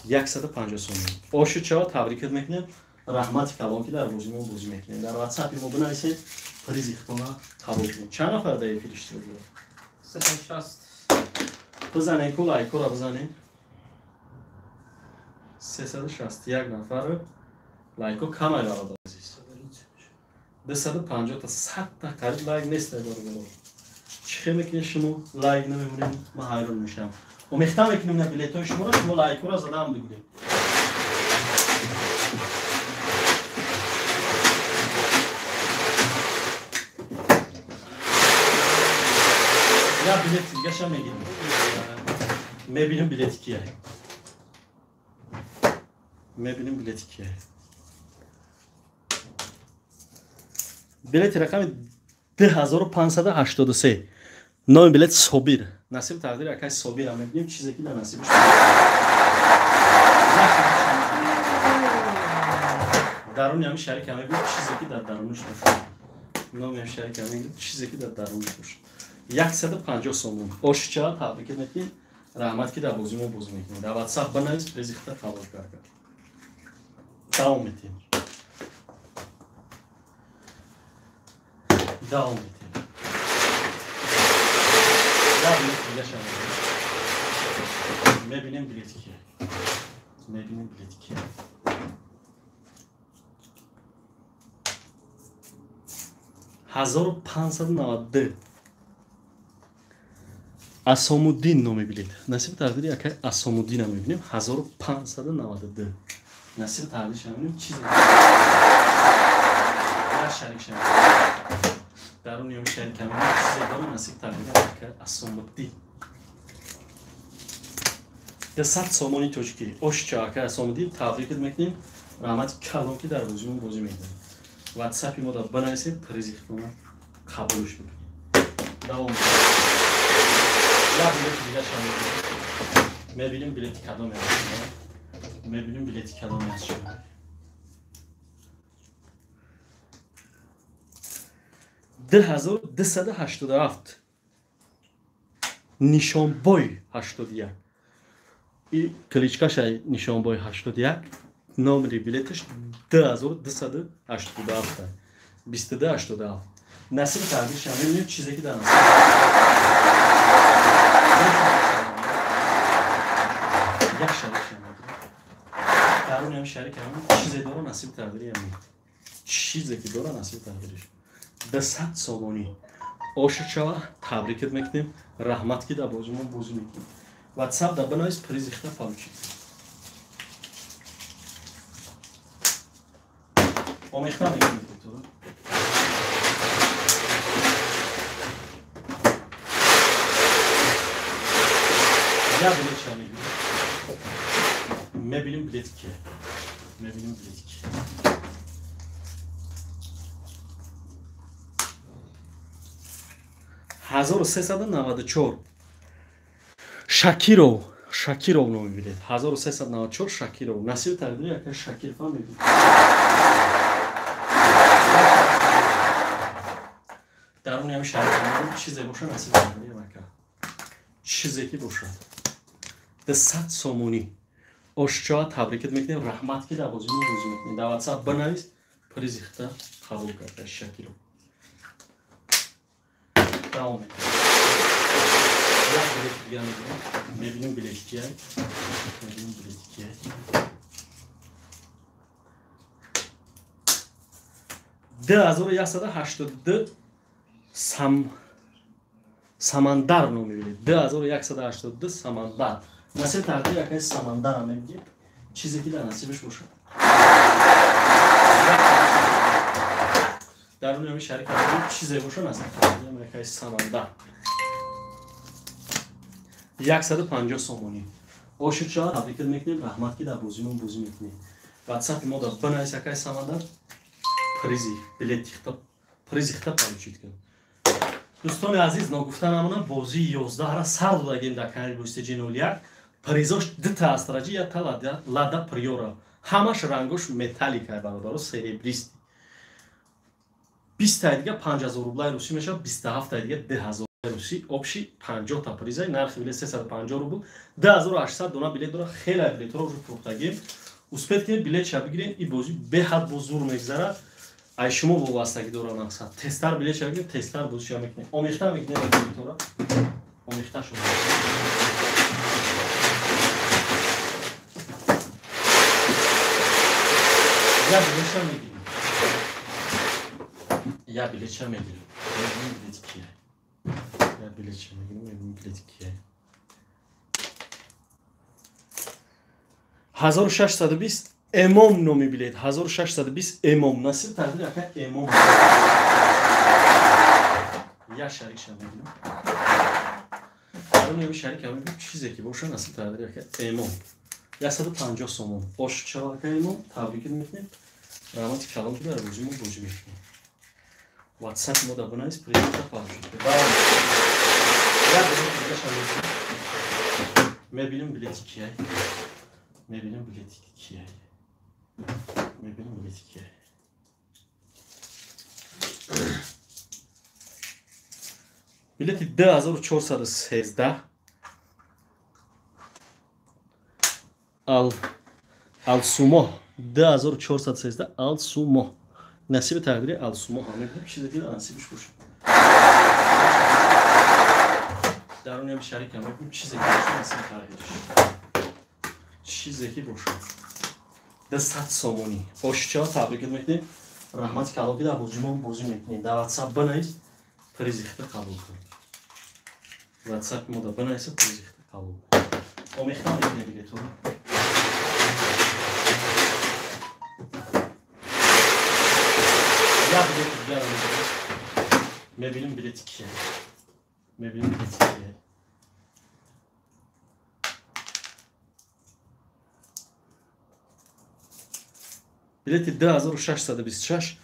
150 сомон. Ошу чава, табрикат мекунем. Раҳмати калон, ки дар бозимон бозӣ мекунем. Дар WhatsApp мо бинависед, призи худтонро қабул кунед. Чанд нафар дар эфир иштирок дорад? 360. Бизанед ку лайкҳоро бизанед. 361 нафар лайкҳо камай бародар азиз. 250 та 100 та қариб лайк нест бародар. Чӣ хел мекунед шумо лайк намемонед? Ман ҳайрон мешавам. Омехта мекунем на билетҳои шуморо, шумо лайкҳоро задаам бигиред. Я билети дигаша мегирем. Мебинем билети кия. Мебинем билети кия. Билети рақами 2583. Номи билет Собир. Насиб тақдири акай Собира мебинем чизе ки дар насибиш. Даруни ҳами шарика мебинем чизе ки дар даруниш бошад. Номи ҳами шарика мебинем чизе ки дар даруниш бошад. 150 сомон. Ошча табрик мекунем. Раҳмат ки дар бозии мо бозӣ мекунем. Дар WhatsApp банавис, призи хита қабул карда. Давом метем. Давом метем. Я билет дигаша мебинем. Мебинем билети кия. Мебинем билети кия. 1592. Асомуддин номи билет. Насиби тақдири акай Асомуддина мебинем. 1592. Насиби тақдириш мебинем чизе. Я шарик шавем. Даруни ҳам шарик мебинем чизе дорам насиби тақдири акай Асомуддин. 200 сомони тоҷикӣ. Ошча акай Асомуддин табрикат мекунем. Раҳмати калон ки дар бозимон бозӣ мекунем. WhatsApp-и мо дар банависем, призи худро қабулш мекунем. Давом. Я билети дигаша мебинем. Мебинем билети кадоме аст. Мебинем билети кадоме аст. 2287. Нишонбой 81. И кличкаш Нишонбой 81. Номери билеташ 2287. 2287. Насиби тақдириш мебинем чизе ки дар насиб. Як шарик мебинем. Даруни ҳам шарик ҳам чизе дора насиби тақдири ҳам. Чизе ки дора насиби тақдириш. 200 сомонӣ. Ошчава табрикат мекунем. Раҳмат ки дар бозимон бозӣ мекунем. WhatsApp дар банавис, призи хита получит. Омехта мекунем. Я билет мегирем. Мебинем билети кия. Мебинем билети кия. 1394. Шакиров. Шакиров номи билет. 1394 Шакиров. Насиби тақдири акай Шакиров ҳам мебинем. Даруни ҳами шарик чизе боша насиби тақдири ака. Чизе ки бошад. 200 сомонӣ. Ошча табрикат мекунем. Раҳмат ки дар бозимон бозӣ мекунем. Дар WhatsApp банавис, призи хита қабул карда Шакиров. Давом мекунем. Як билет дига мегирем. Мебинем билети кия. Мебинем билети кия. 2182 Самандар номи билет. 2182 Самандар. Насиби тақдири акай Самандара мебинем. Чизе ки дар насибиш бошад. Даруни ҳами шарик чизе боша насиби тақдири акай Самандар. 150 сомонӣ. Ошча табрикат мекунем. Раҳмат ки дар бозимон бозӣ мекунем. WhatsApp-и мо дар банавис акай Самандар, призи билети хита, призи хита получит кун. Дӯстони азиз, ногуфта намонам, бозии 11-ра сар додагем дар канали Бустеҷи 01. Призош дута астраҷи, якта Лада Приора. Ҳамаш рангош металлика, бародаро, серебристый. 20 таи дига 5000 рублаи русӣ мешавад, 27 таи дига 2000 русӣ, общий 50 та приза, нархи билет 350 рубл, 2800 дона билет дора, хеле билетҳоро уже фурӯхтагем. Успеть кунед билетша бигиред, ин бозӣ беҳад бо зур мегзарад. Ай шумо вобастагӣ дора мақсад. Тезтар билетша бигиред, тезтар бозиша мекунед. Омехта мекунед билетҳоро. Омехта шуд. Я билетша мегирем. Я билетша мегирем. Мебинем билети кия. Я билетша мегирем, мебинем билети кия. 1620 Эмом номи билет 1620 Эмом. Насиб тақдир ака Эмом. Я шарикша мебинам. Дарун шарик ҳам чизе ки боша насиб тақдир ака Эмом. 150 сомон. Ош чава ака Эмом, табрик мекунем. Раҳмати калон ки дар рӯзи мо бозӣ мекунем. WhatsApp мо да бинавис, президента пахш. Мебинем билети кияй. Мебинем билети кияй. Мебинем билети кияй. Билети 2413 Алсумо 2413 Алсумо. Насиби тақдири Алсумо ҳам мебинем чизе ки насибиш бошад. Дарун ҳам шарик ҳам мебинем чизе ки бошад насиби тақдириш. Чизе ки бошад. 200 сомонӣ. Ошча табрик мекунем. Раҳмати калон ки дар бозимон бозӣ мекунем. Дар WhatsApp бинавис, призи худро қабул кун. WhatsApp мо да бинавис, призи худро қабул кун. Омехта мекунем билетҳоро. Я билети дигарро мебинем. Мебинем билети кия. Мебинем билети кия. Билети 2626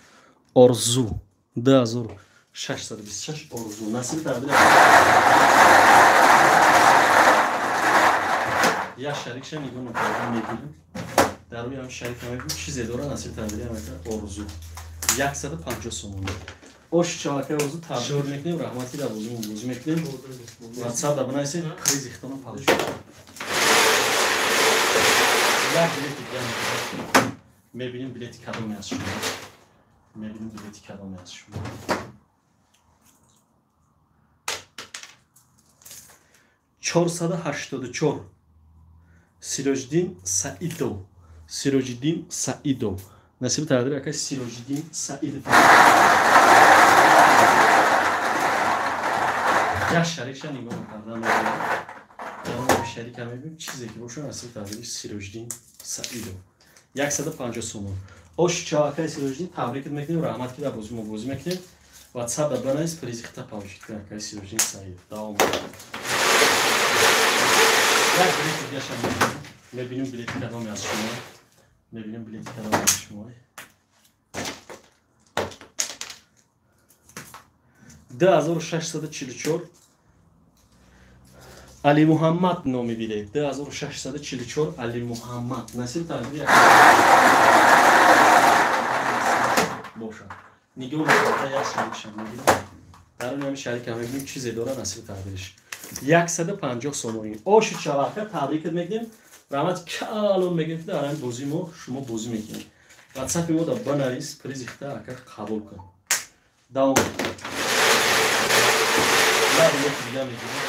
Орзу. 2626 Орзу. Насиби тақдир. Я шарикша нигоҳ мекунам, мебинем. Дар рӯи ҳам шарик мебинем чизе дора насиби тақдири ҳам Орзу. 150 сомонӣ. Ош чавакаи Орзу табрик мекунем, раҳмати дар бозимон бозӣ мекунем. WhatsApp да бинависед, призи худтонро пахш. Як билети дигар мебинем. Мебинем билети кадоме аз шумо. Мебинем билети кадоме аз шумо. 484 Сироҷиддин Саидов. Сироҷиддин Саидов. Насиби тақдир ака Сироҷиддин Саидов. Як шарикша нигоҳ мекардам. Дарун шарика мебинем чизе ки бошад насиби тақдири Сироҷиддин Саидов. 150 сомон. Ош чавакаи Сироҷиддин табрик мекунем, раҳмат ки дар бозӣ мо бозӣ мекунем. WhatsApp да бинавис, призи худро пахш кун акаи Сироҷиддин Саидов. Давом. Як билети дигарша мебинем. Мебинем билети кадоме аз шумо. Мебинем билети кадоме аз шумо. 2644 Али Муҳаммад номи билет. 2644 Али Муҳаммад. Насиб тақдири бошад. Нигоҳ мекунем, як шарикша мебинем. Дарун ҳамин шарика мебинем чизе дора насиби тақдириш. 150 сомонӣ. Оши чавака табрикат мекунем. Раҳмати калон мегӯем ки дар ҳамин бозии мо шумо бозӣ мекунед. WhatsApp мо да бинавис, призи худро ака қабул кун. Давом. Як билети дигар мегирем.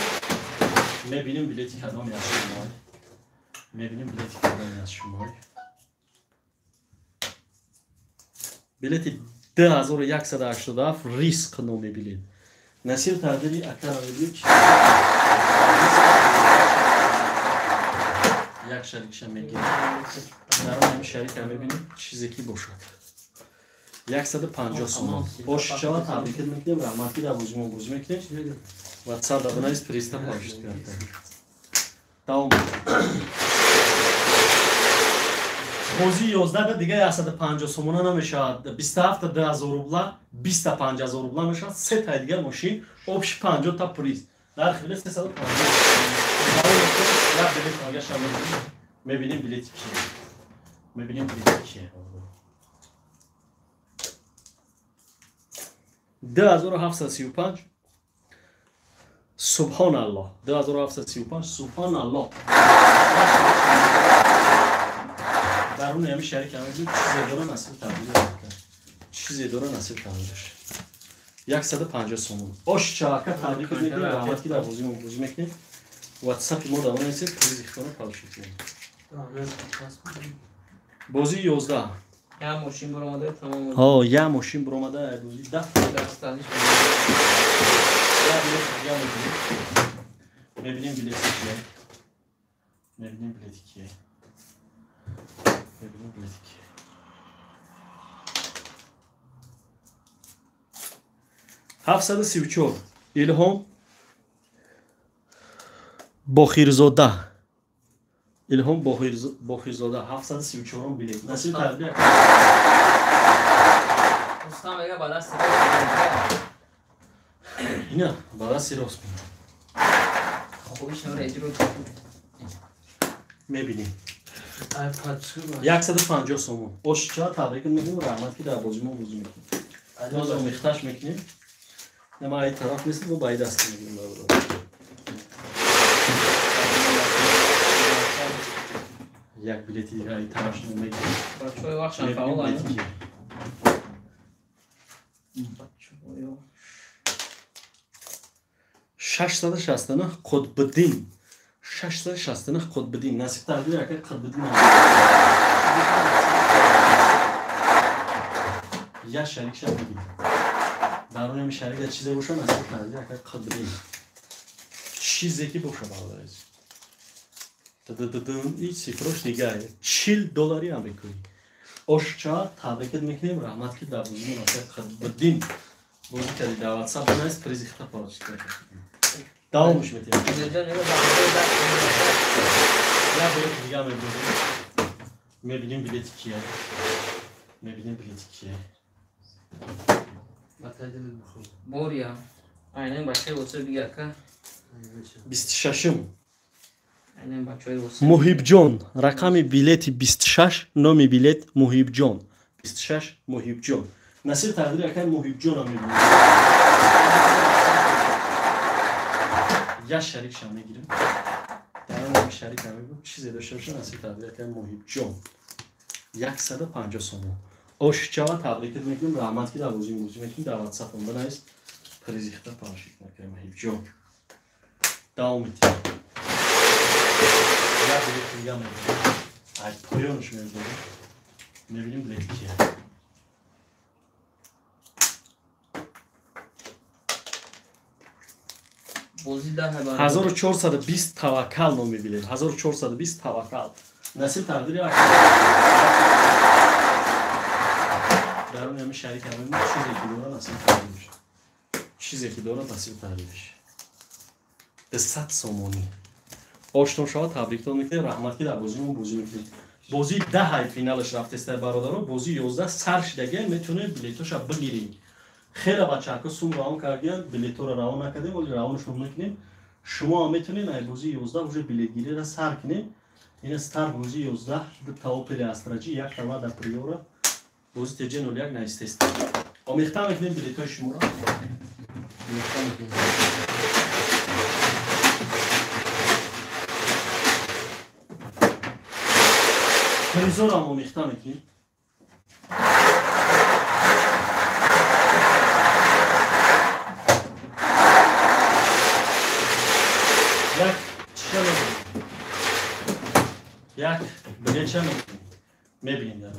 Мебинем билети кадоме аз шумо. Мебинем билети кадоме аз шумо. Билети 2187 Риск номи билет. Насиб тақдири акаро мебинем чи як шарикша мегирем. Дарун ҳамин шарика мебинем чизе ки бошад. 150 сомон. Ош чава табрик мекунем, раҳмат ки дар бозимон бозӣ мекунем. WhatsApp да бинавис, призи пахш кун. Давом. Бозии 11 дига 150 сомона намешавад. 27 та 2000 рубла, 25 000 рубла мешавад. Се та дигар мошин, общий 50 та приз. Нархи билет 350. Як билет агаша мебинем билети кие. Мебинем билети кие. 2735 Субҳоналлоҳ. 2735 Субҳоналлоҳ. Дарун ҳамин шарик ҳам чизе дора насиб тақдир. Чизе дора насиб тақдирш. 150 сомон. Ош чавака табрик мекунем, раҳмат ки дар бозӣ мо бозӣ мекунем. WhatsApp мо дар бинависед, призи худро пахш кунем. Бозии 11. Я мошин баромада тамом. Ҳо, я мошин баромада бозии 10. Мебинем билети кие. Мебинем билети кие. Мебинем билети кие. 734 Илҳом Бохирзода. Илҳом Бохирзода 734 билет. Насиб тарбия. Рустам мега ба дасти ина ба дасти рост хубиш нареҷро мебинем. 150 сомон. Ошча табрик мекунем, раҳмат ки дар бозӣ мо бозӣ мекунем. Боз омехташ мекунем. Ма ай тараф нест, мо ба ай даст мегирем бародар. Як билети дига ай тараф мегирем. Бачаҳои вақшан фаъоланд. 669 Қутбиддин. 669 Қутбиддин. Насиб тақдир ака Қутбиддин. Я шарик ша бигир. Даруни шарик чизе боша насиб тақдир ака Қутбиддин. Чизе ки боша бародар. Ин цифрош дига 40 доллари амрикоӣ. Ошча табрикат мекунем, раҳмат ки дар бозии мо ака Қутбиддин бозӣ кардӣ. Дар WhatsApp бинавис, призи хита парочит кард. Давомш метиҳем. Як билет дига мебинем. Мебинем билети кие. Мебинем билети кие. Бория. Айнан бачаи восир бига ака. 26-м. Айнан бачаи восир. Муҳибҷон. Рақами билети 26, номи билет Муҳибҷон. 26 Муҳибҷон. Насиб тақдири акай Муҳибҷонро мебинем. Я шарикша мегирем. Дар шарик мегирем. Чизе дошта боша насиб тақдири акай Муҳибҷон. 150 сомон. Ошчава табрикат мекунем, раҳмат ки дар бозии бозӣ мекунем. Дар WhatsApp бинавис, призи хита парашит накунем Муҳибҷон. Давом метиҳем. Як билет дига мебинем. Ай поёнаш мебинем. Мебинем билет кие. Бозӣ даҳ 1420 Таваккал номи билет. 1420 Таваккал. Насиб тақдири даруни ҳамин шарик ҳамин чизе ки дора насиб тақдириш. Чизе ки дора насиб тақдириш. 200 сомонӣ. Ошно шава, табриктон мекунем, раҳмат ки дар бозии мо бозӣ мекунем. Бозии 10 финалаш рафтеста бародаро, бозии 11 сар шидагия, метавонед билетоша бигиред. Хеле бачаҳако сум равон кардиянд, билетҳоро равон накардем, вале равонашон мекунем. Шумо ҳам метавонед ай бозии 11 уже билетгириро сар кунед. Ин стар бозии 11 дута Опели Астраҷи, якта Лада Приора, бозӣ ТЖ 01 наистест. Омехта мекунем билетҳои шуморо. Омехта мекунем. Призорам омехта мекунем. Як чиша мебинем. Як билетча мебинем. Мебинем дар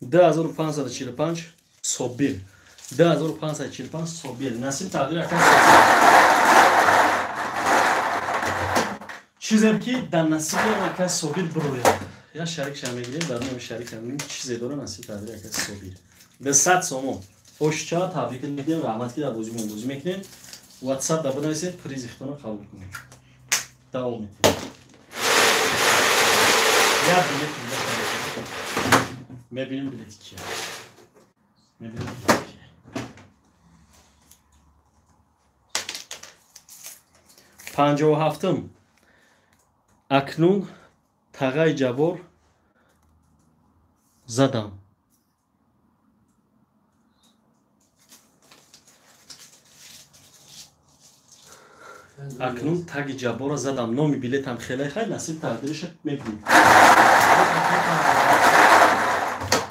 2545 Собир. 2545 Собир. Насиб тақдир ака чизе ки дар насиби ака Собир бирояд. Я шарикша мегирем, дар номи шарик мегирем. Чизе дора насиб тақдири ака Собир. 200 сомон. Ошча табрик мекунем, раҳмат ки дар бозии мо бозӣ мекунем. WhatsApp да бинависед, призи хитонро қабул кунед. Давом метиҳем. Як билет дига мебинем билети кие. Мебинем билети кие. 57-м. Акнун тағаи Ҷаббор задам. Акнун таги Ҷабборро задам. Номи билетам хеле хай, насиб тақдириша мебинем.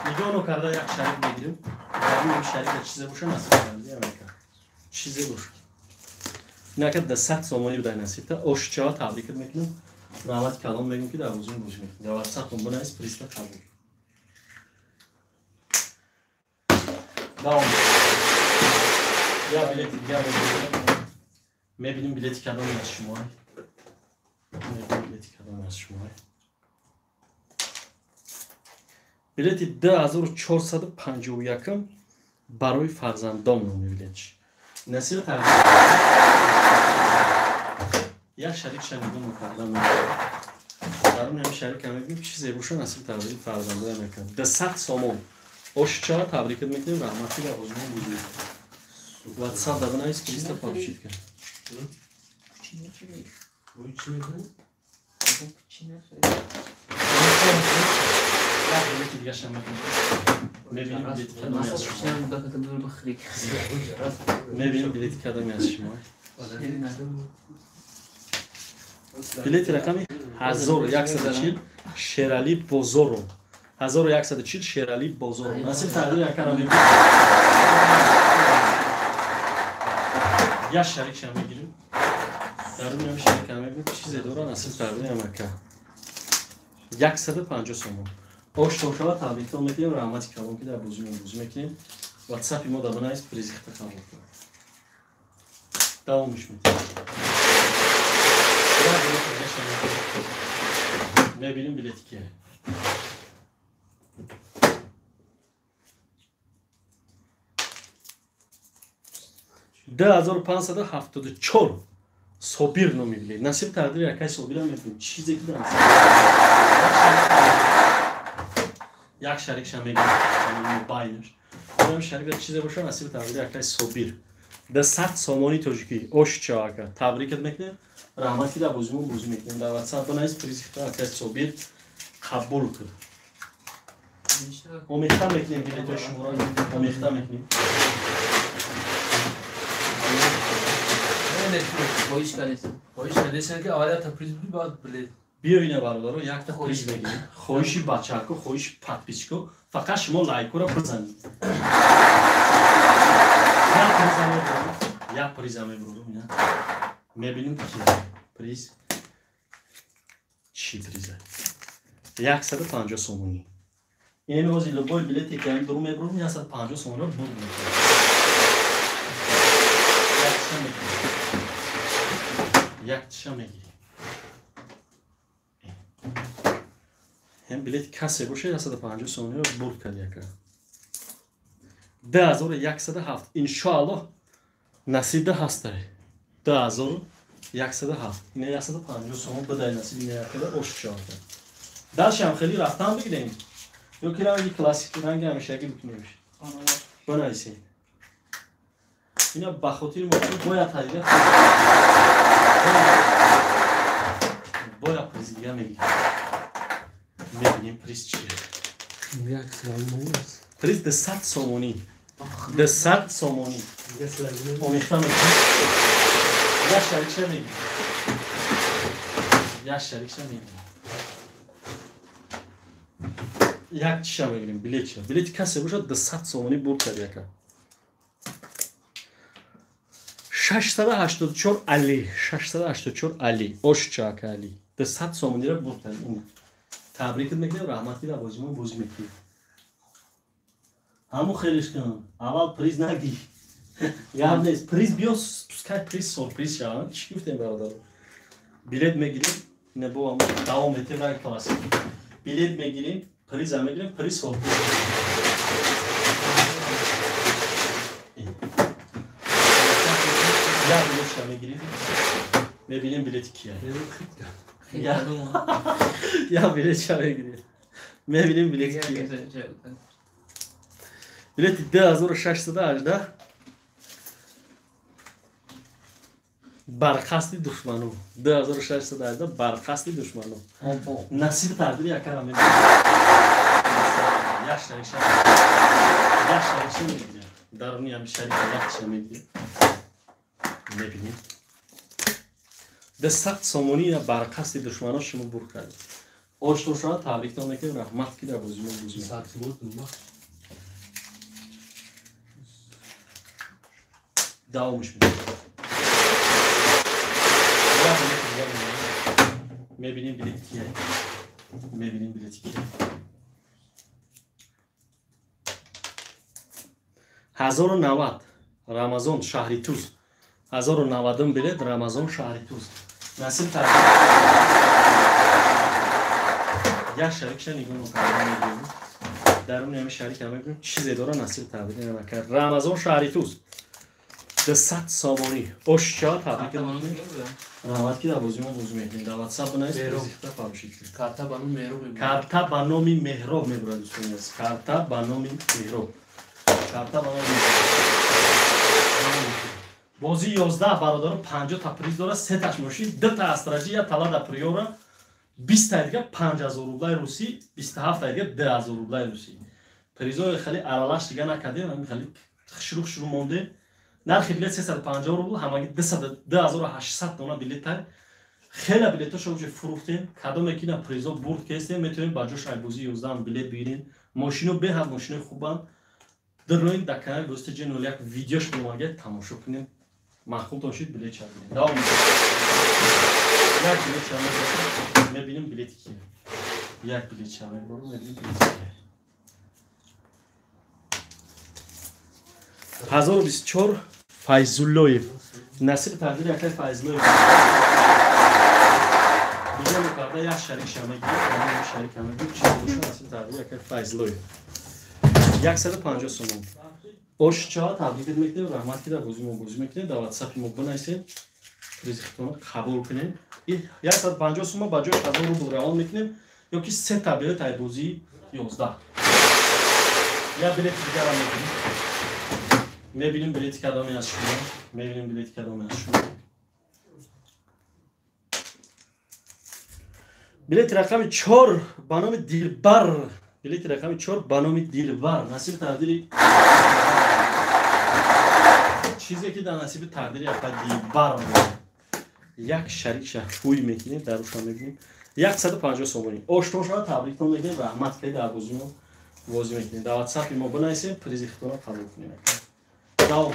Нигоҳ карда як шарик мегирем. Даруни шарика чизе боша насиб тақдири ака. Чизе боша. Инака 200 сомонӣ будай насибта. Ошчава табрикат мекунем. Раҳмат калом мегӯм ки дар бозии бозӣ мекунем. Дар WhatsApp бинавис, приста қабул. Давом. Я билети дигар мебинем. Мебинем билети кадоме аз шумо. Билети кадом аз шумо? Билети 2451 барои фарзандон номи билетш. Насиб тақдир. Як шарик шанидон мукардам. Дарун ҳам шарик ҳам мебинем чизе боша насиб тақдири фарзандон мекард. 200 сомон. Ошча табрикат мекунем, раҳмати дар озмун будед. WhatsApp да бинавис 300 получить кард. Мебинем билети кадоми аз шумо. Билети рақами 1140 Шерали Бозоров. 1140 Шерали Бозоров. Насиб тақдир якара мебинем. Як шарикша мегирем. Дарун ҳам шарика мебинем чизе дора насиб тақдир ямака. 150 сомон. Ош тошава табриктон мекунем, раҳмати калон ки дар бозимон бозӣ мекунем. WhatsApp-и мо дар бинавис приз хита қабул кунем. Давомиш метиҳем. Мебинем билети кия. 2574 Собир номи билет. Насиб тақдири якай Собира мебинем. Чизе ки дар як шарикша мегирем байнаш. Одам шарика чизе боша насиб тақдири якай Собир. 200 сомони тоҷикӣ. Ошча ака. Табрикат мекунем. Раҳмат ки дар бозимон бозӣ мекунем. Дар WhatsApp бинавис приз акай Собир қабул кун. Омехта мекунем билетҳои шуморо. Омехта мекунем. Биё ина бародаро якта приз мегирем. Хоҳиши бачако, хоҳиши подписчико, фақат шумо лайкора бизанед. Як приза мебурам ина. Мебинем ки приз чӣ приза? 150 сомонӣ. Ин ҳози любой билете ки ам дуру мебурам 150 сомонро бурд мекунам. Як тиша мегирем. Ҳам билет касе боша 150 сомониро бурд кард яка. 2107 иншоаллоҳ насибда ҳастай. 2107 ина 150 сомон бидай насиб ина якада ошча. Дальше хеле рафтан бигирем. Ё ки ранги классики ранги ҳамешагӣ бикунем. Бинависед. Ина ба хотири мо бояд ҳадига бояд приз дига мегирем. Мебинем приз чие. Приз 200 сомонӣ. 200 сомонӣ. Омехта мекунем. Як шарикша мегирем. Як шарикша мегирем. Як чиша мегирем, билетча. Билети касе бошад 200 сомонӣ бурд кард яка. 684 Али, 684 Али, ошча ака Али. 200 сомониро бурд кард. Табрикат мекунем, раҳмат ки дар бозимон бозӣ мекунем. Ҳамун хелеш кун. Аввал приз нагир. Гап нест. Приз биё, пускай приз сюрприз шавад. Чӣ гуфтем бародаро? Билет мегирем, не бо ҳамун давом метем ранг классик. Билет мегирем, приза мегирем, приз сюрприз. Як билетша мегирем. Мебинем билети кия. Як билетша мегирем. Мебинем билети кия. Билети 2618 барқасди душману. 2618 барқасди душману. Насиби тақдири якара мебинем. Як шарикша. Як шарикша мегирем. Даруни ҳами шарика якша мегирем. Мебинем. 200 сомонӣ барқасди душмано шумо бурд кардед. Оштон шумо табриктон мекунем, раҳмат ки дар бозимон бозӣ мекунем. Давомш мекунем. Мебинем билети кия. Мебинем билети кия. 1090 Рамазон шаҳри Туз. 1090 билет Рамазон шаҳри Туз. Насиб тақдир. Як шарикша нигоҳ мекунем. Даруни ҳамин шарик ҳам мебинем чизе дора насиб табрик намекард. Рамазон шаҳри туст. 200 сомонӣ. Ошча табрик мекунем. Раҳмат ки дар бозӣ мо бозӣ мекунем. Дар WhatsApp бинавис призихта фармоишид. Карта ба номи Меҳроб мебурад. Карта ба номи Меҳроб мебурад дӯстони азиз. Карта ба номи Меҳроб. Карта ба номи бозӣ 11 бародаро 50 та приз дора, 3 таш мошин, 2 та астраҷи, як тала да приора, 20 та дига 5000 рублай русӣ, 27 та дига 2000 рублай русӣ. Призои хеле аралаш дига накардем, ҳамин хеле хушрӯ хушрӯ монде. Нархи билет 350 рубл, ҳамагӣ 2800 дона билет тай. Хеле билетошо уже фурӯхтем. Кадоме ки на призо бурд кестем, метавонем ба ҷош айбозии 11 билет бигирем. Мошино беҳад мошинои хубанд. Дароин дар канали Бозӣ TJ01 видеош меомад, тамошо кунем. Маъқул бошид билет чабинем. Давом мекунем. Як билет чабинем, мебинем билети кие. Як билет чабинем, мебинем билети кие. 1024 Файзуллоев. Насиб тақдири акай Файзуллоев. Биҷа мекарда як шарик шамагӣ, як шарик ҳамагӣ, чӣ боша насиб тақдири акай Файзуллоев. 150 сомон. Ошча табрик мекунем, раҳмат ки дар бозӣ мо бозӣ мекунем, дар WhatsApp мо бинависед, призихтонро қабул кунем. 150 сомон ба ҷои 1000 рубл равон мекунем ё ки 3 та билет ай бозии 11. Як билети дигарам мекунем. Мебинем билети кадоме аз шумо, мебинем билети кадоме аз шумо. Билети рақами 4 ба номи Дилбар. Билети рақами 4 ба номи Дилбар. Насиби тақдири чизе ки дар насиби тақдири апа Дилбар як шарикша ҳуй мекунем, даруша мебинем. 150 сомонӣ. Оштошро табриктон мекунем, раҳмат ки дар бозӣ мо бозӣ мекунем. Дар WhatsApp мо бинависем, призи худтонро қабул кунем. Давом.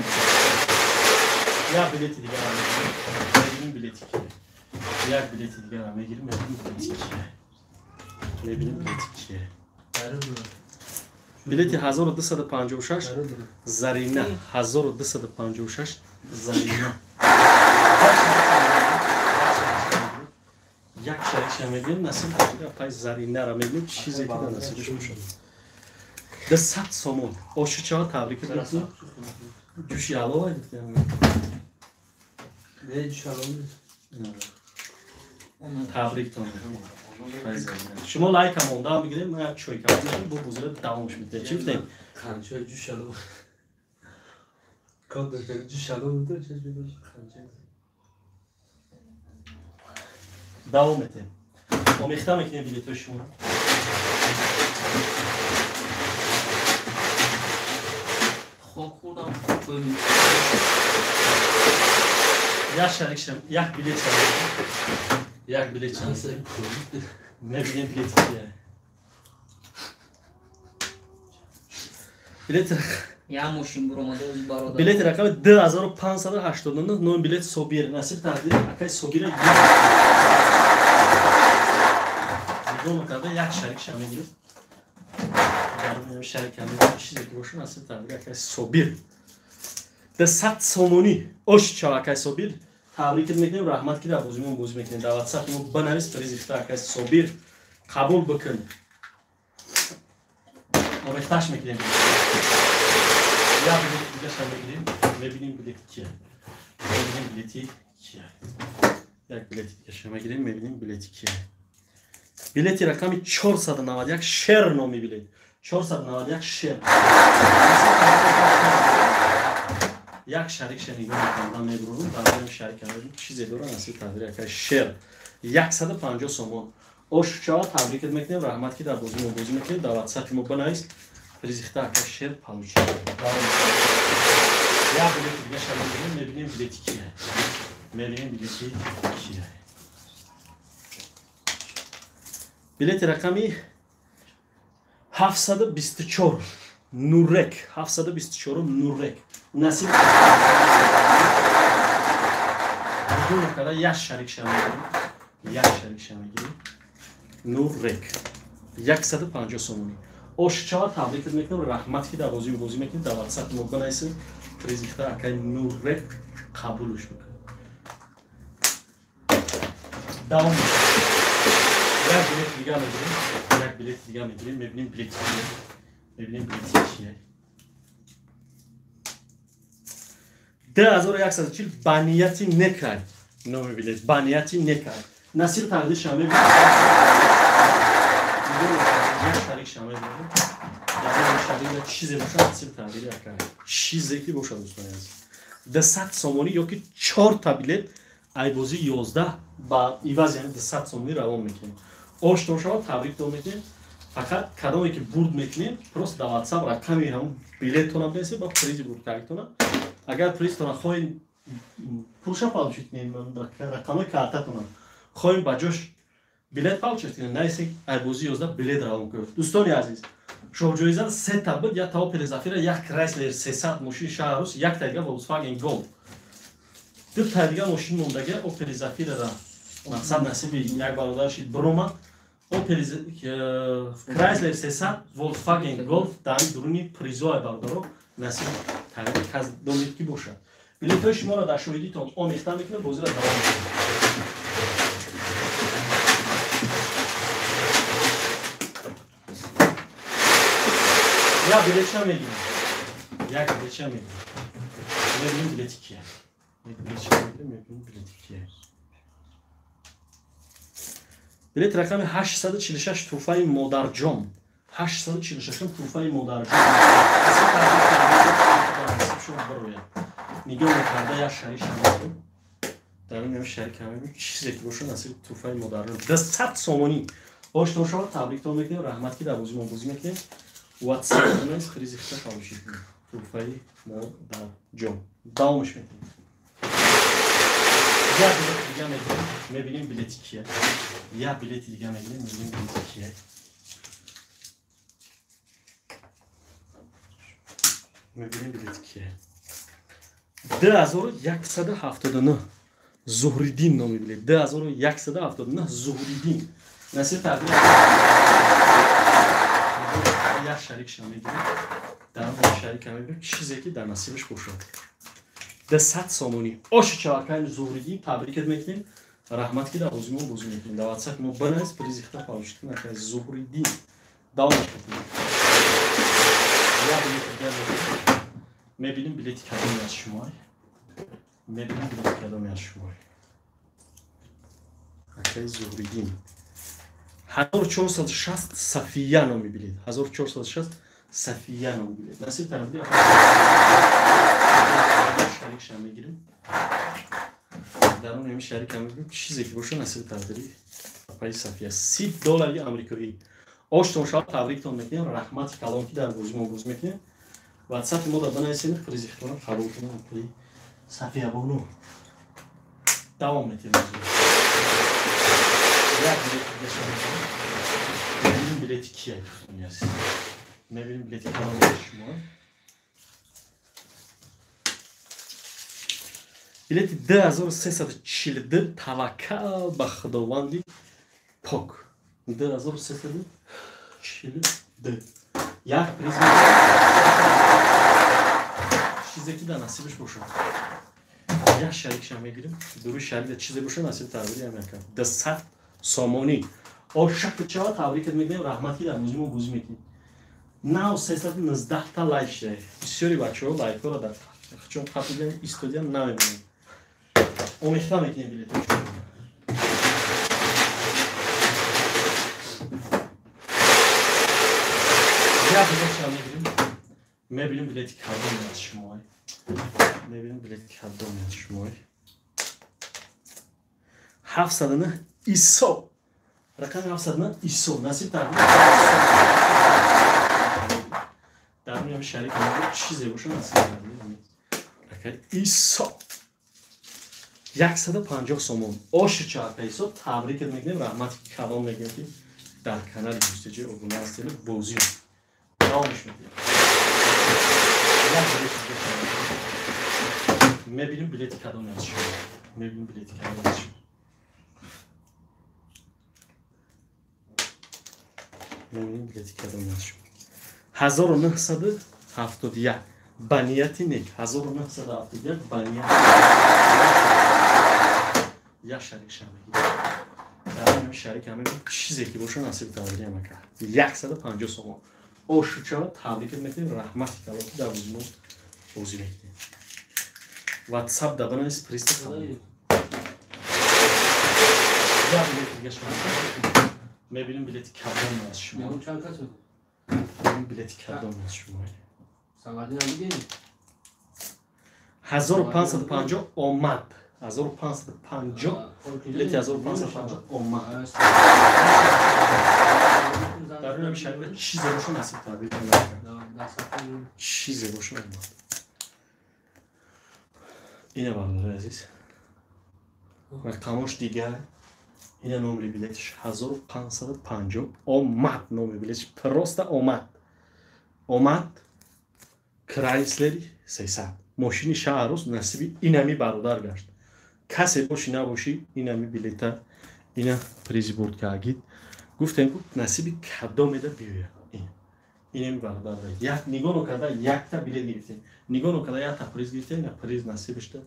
Як билети дигарам мегирем, билети кие. Як билети дигарам мегирем, мебинем билети кие. Мебинем билети кие. Билети 1256 Зарина, 1256 Зарина. Як шарикша мегирем, насиб пай Заринаро мегирем, чизе ки дар насибаш бошад. 200 сомон. Ошучаро табрик мекунем. Ҷӯши ҳалова гуфтем. Не, ҷӯши ҳалова нест. Табриктон. Шумо лайка монда бигирем, ман як чойка мезанам, бо бозиро давомш медиҳем. Чӣ гуфтем? Қанча ҷӯши ҳалова. Код ҷӯши ҳалова буд, чӣ буд? Қанча. Давом медиҳем. Омехта мекунем билетҳои шуморо. Хок хӯрдам. Як шарик шам, як билет шам. Як билет шам. Мебинем билети кие. Билет Я мошин буромада бародар. Билети рақами 2589 номи билет Собир. Насиб тақдир акай Собира нигоҳ карда як шарик шам мегирем. Шарик ҳам чизе ки боша насиб тақдир акай Собир. 200 сомонӣ. Ош чав акай Собир. Табрик мекунем, раҳмат ки дар бозӣ мо бозӣ мекунем. Дар WhatsApp мо бинавис призи акай Собир қабул бикун. Омехташ мекунем. Як билети дигаша мегирем, мебинем билети кие. Мебинем билети кие. Як билети дигаша мегирем, мебинем билети кие. Билети рақами 491 Шер номи билет. 491 Шер. Як шарикша нигоҳ мекардам, мебурам, дар шарик мебинем чизе дора насиб тақдири акай Шер. 150 сомон. Ошча табрик мекунем, раҳмат ки дар бозӣ мо бозӣ мекунем. Дар WhatsApp мо бинавис, призихта акай Шер получи. Як билети дигаша мегирем, мебинем билети кие. Мебинем билети кие. Билети рақами 724 Нурек, 724 Нурек. Насиб нигоҳ карда як шарикша мегирем, як шарикша мегирем. Нурек 150 сомонӣ. Ошчава табрик мекунем, раҳмат ки дар бозӣ бозӣ мекунем. Дар WhatsApp мо бинависем, призихта акай Нурек қабулш бикунем. Давом. Як билет дига мегирем, як билет дига мегирем, мебинем билети кие. Мебинем билети кие. 2140 ба нияти некай. Номи билет ба нияти некай. Насир тақдир шама мебинем. Як шарик шама мебинем. Дар шарик чизе бошад, насир тақдири акай. Чизе ки бошад, дӯстони азиз. 200 сомонӣ ёки 4 та билет айбозии 11 ба иваз, яъне 200 сомонӣ равон мекунем. Ошно шавад, табриктон мекунем. Фақат кадоме ки бурд мекунем, просто дар WhatsApp рақами ҳамон билеттона бинависед ба призи бурдкардитона. Агар призтона хоҳем пулша получить кунем, рақамҳои картатона хоҳем ба ҷош билет получить кунем, нависед айбозии 11 билет равон кунед. Дӯстони азиз, шоҳҷоиза се та буд, як та Opel Zafira, як Chrysler 300 мошини шаҳрус, як та дига Volkswagen Golf. Ду та дига мошин мондага Opel Zafira-ра мақсад насиби як бародар шид биромад. Opel Chrysler 300, Volkswagen Golf дар дуруни призои бародаро насиб тағйири кас донед ки бошад. Билетҳои шуморо дар шоҳидитон омехта мекунем, бозиро давом мекунем. Як билетча мегирем. Як билетча мегирем. Мебинем билети кия. Як билетча мегирем, мебинем билети кия. Билет рақами 846 туҳфаи модарҷон. 846 туҳфаи модарҷон. Нигоҳ мекарда як шарик шама. Дар ин шарик ҳама чизе ки бошад насиб туҳфаи модарҷон. 200 сомонӣ. Ошно шавад, табриктон мекунем, раҳмат ки дар бозӣ мо бозӣ мекунем. WhatsApp низ призи худро получить кунем. Туҳфаи модарҷон. Давомаш мекунем. Як билет дига мегирем, мебинем билети кия. Як билети дига мегирем, мебинем билети кия. Мебинем билети кия. 2179 Зуҳриддин номи билет. 2179 Зуҳриддин. Насиб тақдир як шарик шама мегирем. Дар он шарик ҳам мегирем, чизе ки дар насибаш бошад. 200 сомонӣ. Оши чавакани Зуҳриддин табрикат мекунем. Раҳмат ки дар бозӣ мо бозӣ мекунем. Дар WhatsApp мо бинавис, призи худро получить кунем. Акай Зуҳриддин. Давомаш мекунем. Як билет дига мегирем. Мебинем билети кадоме аз шумо. Мебинем билети кадоме аз шумо. Акай Зуҳриддин. 1460 Сафия номи билет. 1460 Сафия номи билет. Насиб тақдир шарик шам мегирем. Дар он ҳамин шарик ҳам мегирем, чизе ки бошад насиб тақдири апаи Сафия. 30 доллари амрикоӣ. Оштон шавад, табриктон мекунем, раҳмати калон ки дар бозӣ мо бозӣ мекунем. WhatsApp мо дар бинависед, призи худро қабул кунем апаи Сафия бону. Давом метиҳем. Як билет дига шама мегирем. Мебинем билети кия, дӯстони азиз. Мебинем билети кадоме аз шумо. Билети 2342 таваккал ба Худованди пок. 2342. Як приз чизе ки дар насибаш бошад. Як шарикшам мегирем. Дуруи шарик чизе бошад насиб тақдири ҳам якам. 200 сомонӣ. Ошак чава табрикат мекунем, раҳмат ки дар бозӣ мо бозӣ мекунем. Нав 319 та лайк шуда. Бисёри бачаҳо лайкҳоро дар чун қапидан истодиан намемонем. Омехта мекунем билетҳо. Як билетшам мегирем. Мебинем билети кадоме аз шумо. Мебинем билети кадоме аз шумо. 709 Исо. Рақами 709 Исо. Насиб тақдир. Дар он шарик чизе бошад насиб тақдир. Акай Исо. 150 сомон. Оши чарха Исо табрикат мекунем, раҳмати калон мегӯем ки дар канали ҷустуҷӯи обуна ҳастед, бозӣ давомаш мекунем. Як билети дига мебинем билети кадоме аз шумо. Мебинем билети кадоме аз шумо. Мебинем билети кадоме аз шумо. 1971 ба нияти нек. 1971 ба нияти як шарик шам мегирем. Дар ин шарик ҳаме чизе ки боша насиб таваллия мака. 150 сомон. Ошучава табрикат мекунем, раҳмати калон ки дар бозимо бозӣ мекунем. WhatsApp да банавис приста тамом. Як билет дига шумо. Мебинем билети кадом аз шумо. Билети кадом аз шумо. 1550 омад. 1550 билети 1550 омад. Дар рӯи шарик чизе боша насиб табрик мекунем. Чизе боша омад. Ина бародари азиз. Рақамош дигар. Ина номери билетиш 1550 омад. Номери билетиш просто омад. Омад Крайслери 300. Мошини шаҳрус насиби инами бародар гашт. Касе боши набоши инами билета ина призи бурд кагид. Гуфтем ку насиби кадомеда биёяд. Инами бародар як нигоҳ карда якта билет гирифтем. Нигоҳ карда якта приз гирифтем, ина приз насибишта.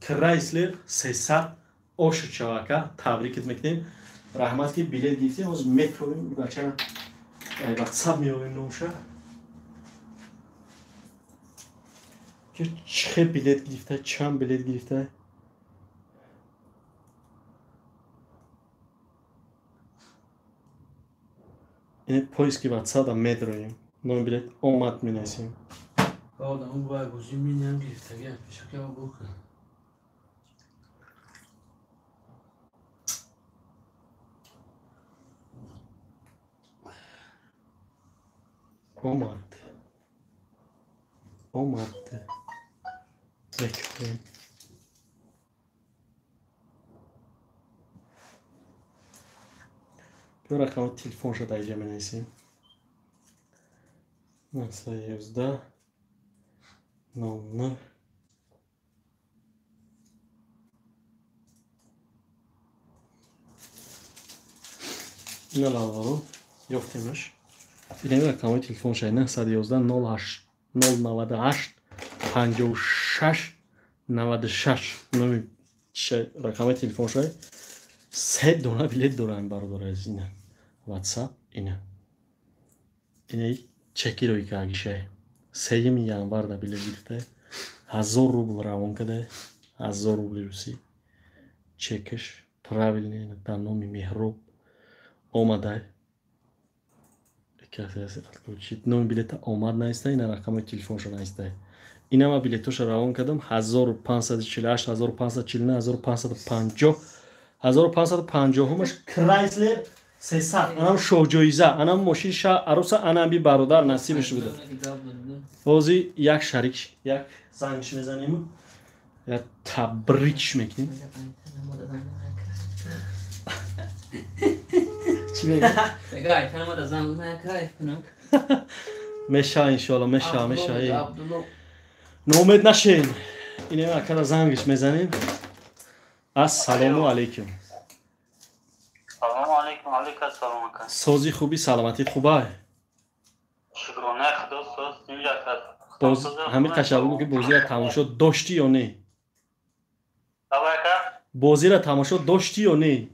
Крайслер 300 ошу чавака табрикат мекунем. Раҳмат ки билет гирифтем. Ҳозир мекунем бача WhatsApp меовем номша. Ки чӣ билет гирифта, чанд билет гирифта. Ин поиски WhatsApp-а медроем. Номи билет омад менависем. Одам бо бозӣ минам гирифтагӣ, пешакӣ бо кун. Омад. Омад. Мекунем. Ду рақами телефонша дар инҷа менависем. 911 00 ина лаваро ёфтемаш. Ина рақами телефонша 911 08 098 56 96 номи рақами телефонша. Се дона билет дорам бародари азиз. Ина WhatsApp ина. Ина чекиро кагишай. 3 январ да билет гирифта. 1000 рубл равон када. 1000 рубли русӣ. Чекаш правильный дар номи Меҳроб омадай. Номи билета омад наиста, ина рақами телефонша наиста. Ина ма билетоша равон кардам 1548, 1549, 1550, 1550-умаш Крайслер 300. Анам шоҳҷоиза, анам мошини ша аруса, анам би бародар насибаш буда. Ҳозир як шарик, як зангш мезанем, як табрикш мекунем. Чӣ мегӯӣ? Меша иншоалло, меша, меша. Ноумед нашен. Ина акара зангш мезанем. Ассалому алайкум. Салому алайкум, алайкум ассалом ака. Сози хуби, саломатит хубай? Шукрона худо соз инҷа ака. Боз ҳамин қашаб ки бозиро тамошо доштӣ ё не? Давай ака. Бозиро тамошо доштӣ ё не?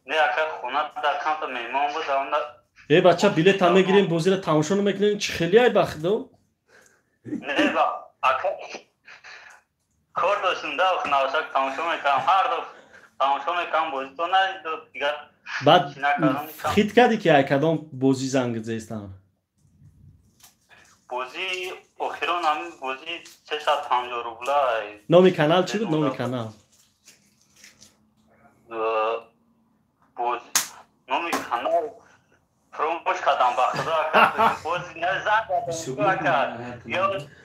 Не ака, хона дар камта меҳмон буд, онда. Э бача, билета мегирем, бозиро тамошо намекунем, чӣ хеле ай бахто? Не ба ака. Кор доштум да, навшак тамошо мекардам, ҳар ду тамошо мекардам, бозӣ то надидо дигар. Баъд хит кардӣ ки ай кадом бозӣ занг зестам? Бозӣ охирон ҳамин бозӣ 350 рубла. Номи канал чӣ буд? Номи канал? Боз номи канал фаромӯш кардам ба худо ака. Боз не занг задам ака. Ё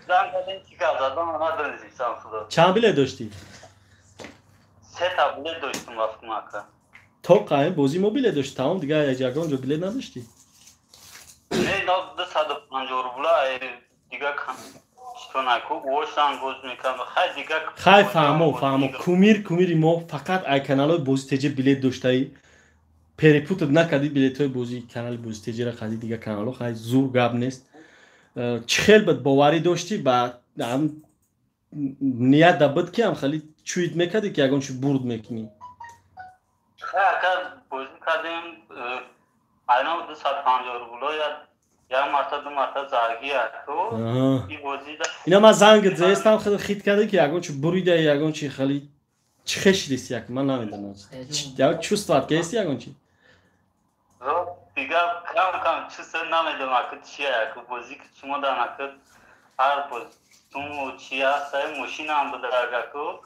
занг задам чӣ гап задам надонистам худо. Чанд билет доштӣ? Се та билет доштум рафтум ака. То қаем бозӣ мо билет дошти, тамом дигар ягон ҷо билет надоштӣ? Не, 250 рубла дигар Хай фаҳмо, фаҳмо. Кумир, кумири мо фақат ай каналҳои бозӣ теҷе билет доштаи. Перепутат накардӣ билетҳои бозӣ канали бозӣ теҷера қади дигар каналҳо, хай зур гап нест. Чӣ хел буд боварӣ доштӣ ба ният да буд ки ҳам хеле чуид мекардӣ ки ягон чи бурд мекунӣ? Ака бозӣ кардем, айно 250 рубло як марта ду марта заргӣ аку. И бозида ина ман занг зестам, хеле хит кардем ки ягон чи бурида, ягон чи хеле чӣ хешидист, як ман намедонам. Як чувствовать кардисти ягон чи? Дигар кам кам чувство намедонам аку чия, аку бозӣ ки шумо дан аку ҳар боз туму чи аст, мошинаам буда аку.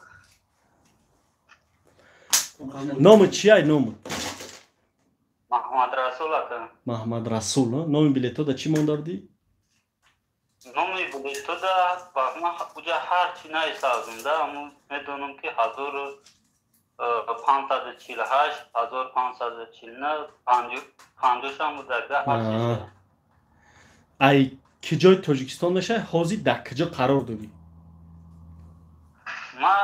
Номи чияй номи? Маҳмад Расул ака. Маҳмад Расул, номи билетода чӣ монда будӣ? Номи билетода ман уҷа ҳар чи наисавзум да, аммо медонам ки 1548, 1549, 50шам буда ҳар чи. Ай киҷои Тоҷикистон мешавӣ? Ҳозир дар киҷо қарор дорӣ? Ман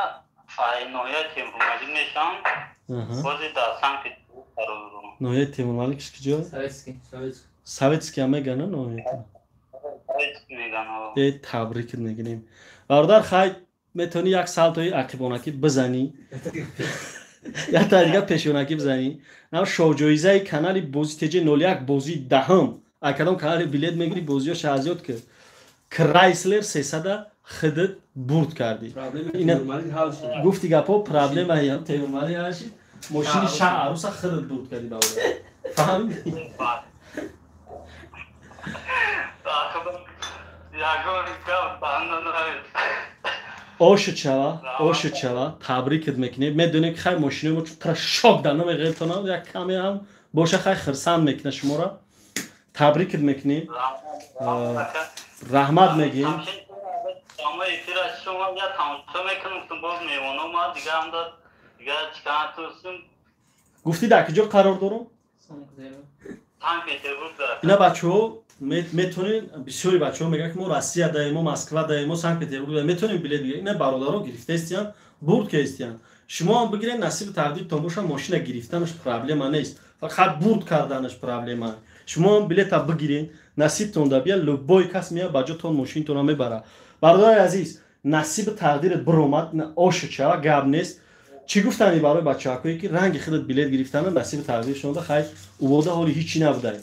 ай ноҳияи Темурмалик мешавам. Ҳозир дар Санкт-Петербург қарор дорам. Ноҳияи Темурмалик киҷо? Советский. Советский. Советский ҳам мегӯянд ноҳияи? Советский мегӯянд. Э, табрик мегирем. Бародар, хай метавонӣ як салтои ақибонакӣ бизанӣ. Як та дига пешонакӣ бизанӣ. Нам шоҳҷоизаи канали Бозӣ ТЖ 01 бозии даҳум. Ай кадом канали билет мегирӣ, бозиҳо азёд ки Крайслер 300 хидит бурд кардӣ. Гуфти гапо проблема Темурмалик ҳал шид. Мошини шаҳ аруса хидит бурд кардӣ бародар. Фаҳмидӣ? Ошучава, ошучава, табрикат мекунем. Медонем ки хай мошинои мо тра шок дар намеғелтонам, як каме ҳам боша хай хирсанд мекуна шуморо. Табрикат мекунем. Раҳмат мегӯем. Гуфтӣ дар куҷо қарор дорам? Ина бачаҳо метонем, бисёри бачаҳо мегӯянд ки мо Россия даем, мо Москва даем, мо Санкт-Петербург даем, метонем билет бигирем. Ина бародаро гирифтаистиянд, бурд каистиянд. Шумо ҳам бигиред, насиби тақдиртон боша, мошина гирифтанаш проблема нест, фақат бурд карданаш проблема. Шумо ҳам билета бигиред, насибтон да бия, любой кас меяд ба ҷотон мошинтонро мебарад. Бародари азиз, насиби тақдират биромад, ошу чава, гап нест. Чӣ гуфтанӣ барои бачаҳакое ки ранги худат билет гирифтана, насиби тақдиршон да хай увода ҳоли ҳичи набудай.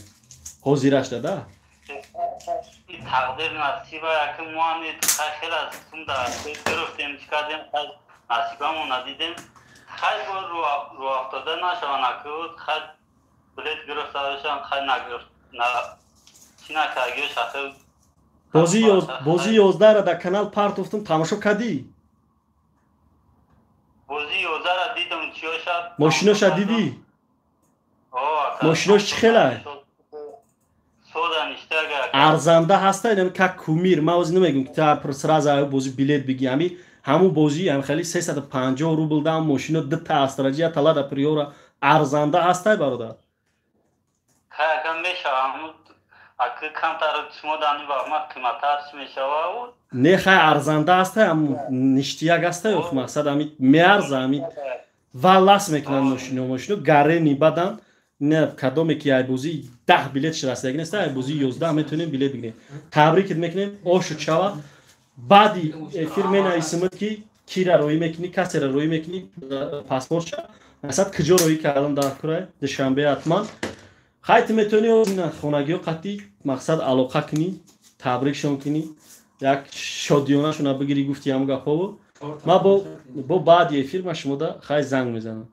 Ҳозираш да? Тақдир насиба яки мо ҳам хай хеле аз тум да гирифтем, чӣ кардем, хай насибамон надидем. Хай бо рӯафтода нашаванд аку, хай билет гирифта бошанд, хай нагирифт, чӣ накаргиёш ахир. Бозии 11-ра дар канал партофтум, тамошо кардӣ? Бозии 11-ра дидам, чиёша. Мошиноша дидӣ? Мошинош чӣ хелай? Арзанда ҳаста, инам как кумир. Ман ҳозир намегӯям ки та сразу аю бозӣ билет бигӣ. Ҳами ҳамун бозӣ ҳам хеле 350 рубл дам мошино дута Астраҷи, я Лада Приора арзанда ҳастай бародар. Хай ака мешава, ҳамун ака камтар шумо дани вақт қиматтар мешава. Не, хай арзанда ҳастай, ҳамун ништияк ҳастай, ох мақсад ҳами меарза, ҳами валас мекунанд мошино, мошино гарени бадан. Не, кадоме ки ай бозии 10 билет ширасидаги нест, ай бозии 11 метавонем билет бигирем. Табрикат мекунем, ошу чава. Баъди эфир менависимад ки кира роӣ мекунӣ, касера роӣ мекунӣ, паспортша. Масад куҷо роӣ кардам дар курай, Душанбе ҳатман. Хай ту метавонӣ хонагиҳо қатъи мақсад алоқа кунӣ, табрикшон кунӣ, як шодиёнашона бигирӣ, гуфти ҳамун гапҳову. Ман бо баъди эфир ман шумода хай занг мезанам.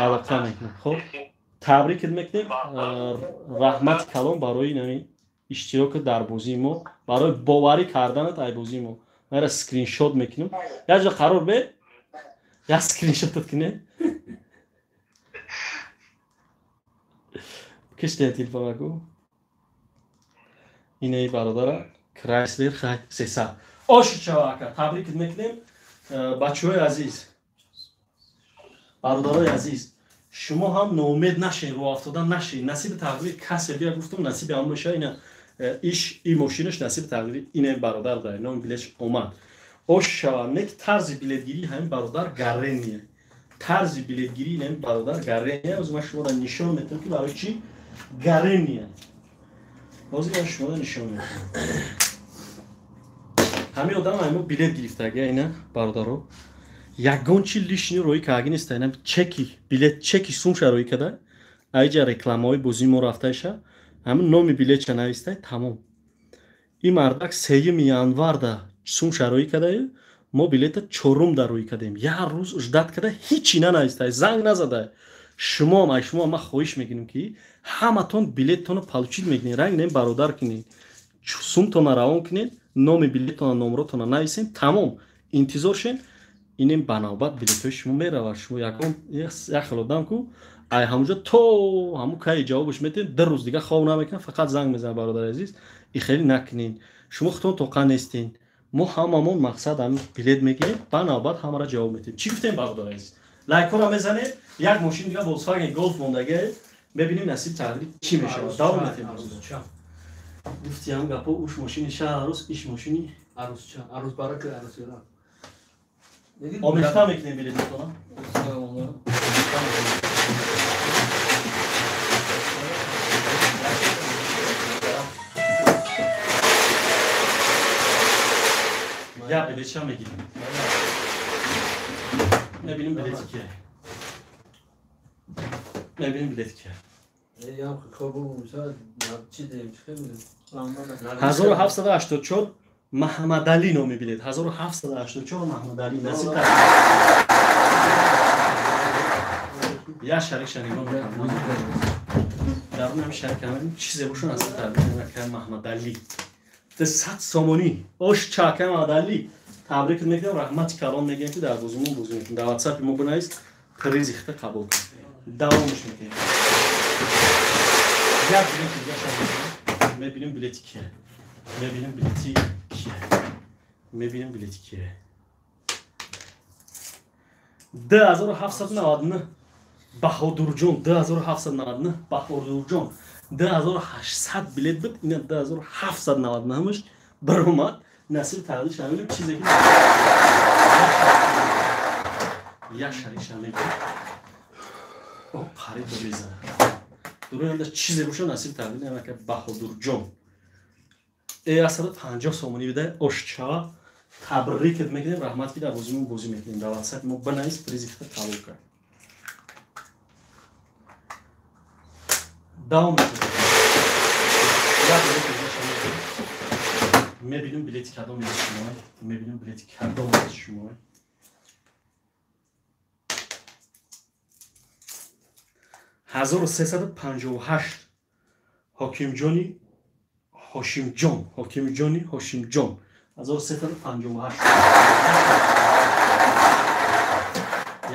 Алоқа мекунам. Хоб, табрикат мекунем. Раҳмати калон барои нами иштироки дар бозии мо, барои боварӣ карданат ай бозии мо. Ман скриншот мекунам. Як ҷо қарор бе, як скриншотат кунем. Киштен телефонаку. Инаи бародара Крайслер хай 300. Ошу чава ака, табрикат мекунем. Бачаҳои азиз, бародарои азиз, шумо ҳам ноумед нашед, рӯафтода нашед. Насиби тақдири касе бия гуфтум, насиби ҳам меша. Ина иш и мошинаш насиби тақдири ина бародар дар ном билетш омад. Ош шава, не ки тарзи билетгирии ҳамин бародар гаррения. Тарзи билетгирии ҳамин бародар гаррения. Ҳозир ман шуморо нишон метавам ки барои чӣ гаррения. Ҳозир ман шуморо нишон метавам. Ҳамин одам ҳамин билет гирифтага ина бародаро. Ягон чи лишний роӣ кардаги неста. Ина чеки билет, чеки сумша роӣ када, айҷа рекламаҳои бозии мо рафтаиша, ҳамин номи билетша навистай, тамом. Ин мардак 3 январда сумша роӣ кадаю, мо билета 4 да роӣ кардем. Як рӯз ждать када, ҳичи нанавистай, занг назадай. Шумоам, ай шумо ман хоҳиш мекунем, ки ҳаматон билеттонро получить мекунед, ранг нем бародар кунед, сумтона равон кунед, номи билеттона, номротона нависен, тамом, интизор шен. Инем ба навбат билетҳои шумо меравад. Шумо ягон як хел одам ку ай ҳамуҷо то ҳаму кай ҷавобаш метиҳед, 2 рӯз дига хоб намекунад, фақат занг мезанад. Бародари азиз, и хеле накунед. Шумо худтон тоқа нестен, мо ҳамамон мақсад ҳамин билет мегирем, ба навбат ҳамаро ҷавоб метиҳем. Чӣ гуфтем, бародари азиз? Лайкҳоро мезанед. Як мошин дига Volkswagen Golf мондагӣ, мебинем насиб тақдири чӣ мешавад. Давом метиҳем. Гуфти ҳам гапо, уш мошини шаҳр арӯс, иш мошини арӯсча, арӯс барака, арӯсёра. Омехта мекунем билетотона. Як билетша мегирем, мебинем билети кия, мебинем билети кия. 1784 Маҳмадалӣ номи билет, 1784 Маҳмадалӣ. Насиб як шарикша нигоҳ мекунам, дарун ҳами шарик ҳамин чизе боша, насиб тақдир. Маҳмадалӣ 100 сомонӣ. Ош чака, Маҳмадалӣ, табрик мекунам, раҳмати калон мегӯем, ки дар бозимон бозӣ мекунем. Дар ватсапи мо бинавис, призи хита қабул кун. Давомш мекунем. Як билети дигаша мебинем, билети кия, мебинем билети кия, мебинем билети кия. 2799 Баҳодурҷон, 2799 Баҳодурҷон, 2800 билет буд, ина 2799-мш баромад. Насиб тақдирша мебинем, чизе ки як шарикша мегирем, о қариб мезанад. Дуруянда чизе боша, насиб тақдир намака. Баҳодурҷон 150 сомонӣ бидай. Ошча, табрикат мекунем, раҳмат, ки дар бозимон бозӣ мекунем. Дар ватсап мо бинавис, призи хита қабул кард. Давом мекунем. Мебинем билети кадом аз шумо, мебинем билети кадом аз шумо. 1358 Ҳокимҷони Ҳошимҷон, Ҳокимҷони Ҳошимҷон, 1358.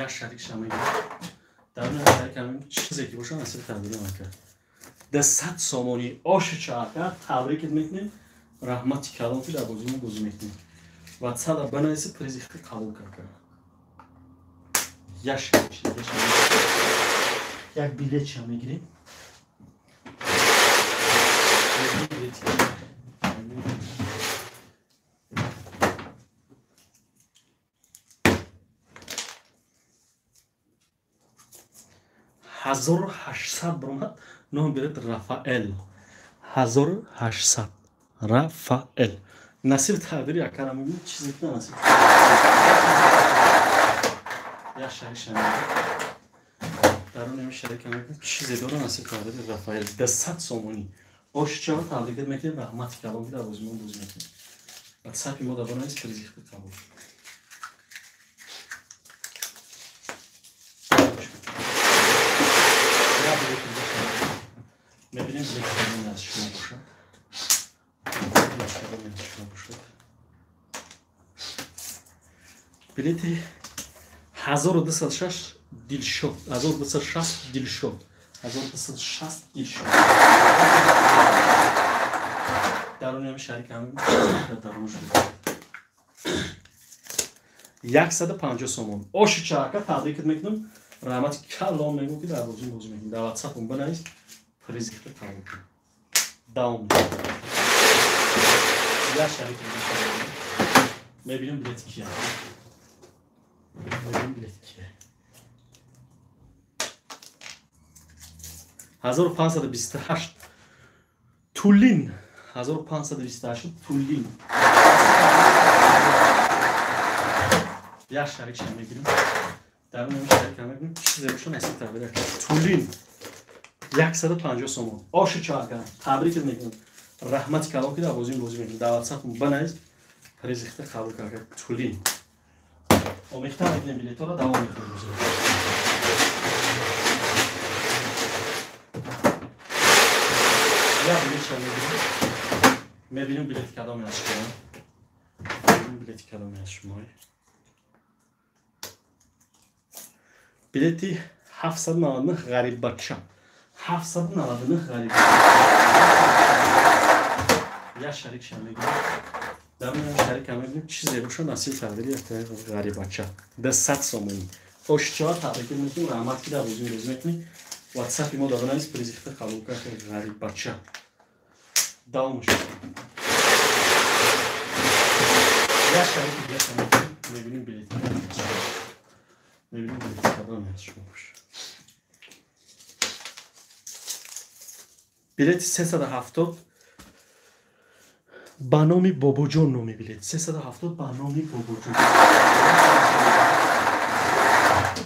Як шарикша мегирем, дар ин шарик ҳамин чизе ки боша, насиб тақдир накард. 100 сомонӣ. Оши чаака, табрикат мекунем, раҳмати калон, ки дар бозимон бозӣ мекунем. Ватсапа бинависи, призи хита қабул кард. Як шарик, як билетша мегирем. 1800 баромад, ном билет Рафаэл, 1800 Рафаэл. Насиб тақдири якара мебинем, чизе ки насиб. Як шарикша мегирем, дарун ҳами шарика мебинем, чизе дора, насиб тақдири Рафаэл 100 сомонӣ. Ошчава, табрикат мекунем, раҳмати калон, ки дар бозимон бозӣ мекунем. Ватсапи мо дар бонавис, призи хита қабул. Мебинем билети кадоме аз шумо бошад, кадоме аз шумо бошад. Билети 1206 Дилшод, 1260 Дилшод, 1260 Дилшод. Даруни ҳами шарик ҳамин дарун шуд. 150 сомон. Оши чаака, табрикат мекунам, раҳмати калон мегӯм, ки дар бозӣ бозӣ мекунем. Дар ватсапам бинавис, призи хита қабул кун. Давом. Як шарик мебинем, билети кия, мебинем билети кия. 1528 Тулин, 1528 Тулин. Як шарикша мегирим. Дар он шарика мегирим. Чизе боша насиб тақдир. Тулин 150 сомон. Оши чака. Табрик мекунам. Раҳмати калон ки дар бозӣ бозӣ мекунем. Дар WhatsApp банавис приз ихта қабул карда. Тулин. Омехта мекунем билетҳоро, давом мекунем бозиро. Як билетша мегирем. Мебинем билети кадоме аз шумо. Мебинем билети кадоме аз шумо. Билети 799 ғариббача. 799 ғариббача. Як шарикша мегирем. Дар он шарика мебинем чизе боша насиб тақдири ғариббача. 200 сомонӣ. Ошчоа табрик мекунем, раҳмат ки дар бозӣ бозӣ мекунӣ. WhatsApp мо дар навис приз ихта қабул кард ғариббача. Давом шуд. Як шарики дигаша мегирем, мебинем билети. Мебинем билети кадоме аз шумо боша. Билети 370 ба номи Бобоҷон номи билет. 370 ба номи Бобоҷон.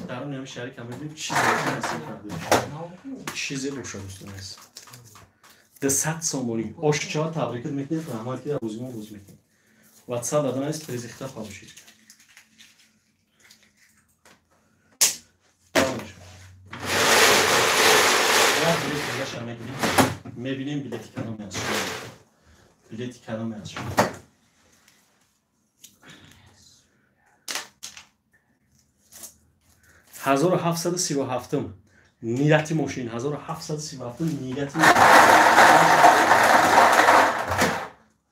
Дар он ҳам шарик ҳам мебинем чизе боша насиб карда. Чизе боша дӯстон азиз. 200 сомонӣ. Ошчоа табрик мекунем, раҳмат ки дар бозӣ мо бозӣ мекунем. WhatsApp дадан аст приз ихта получить. Як билет дигаша мегирем. Мебинем билети кадоме аз шумо. Билети кадоме аз шумо. 1737 нияти мошин. 1737 нияти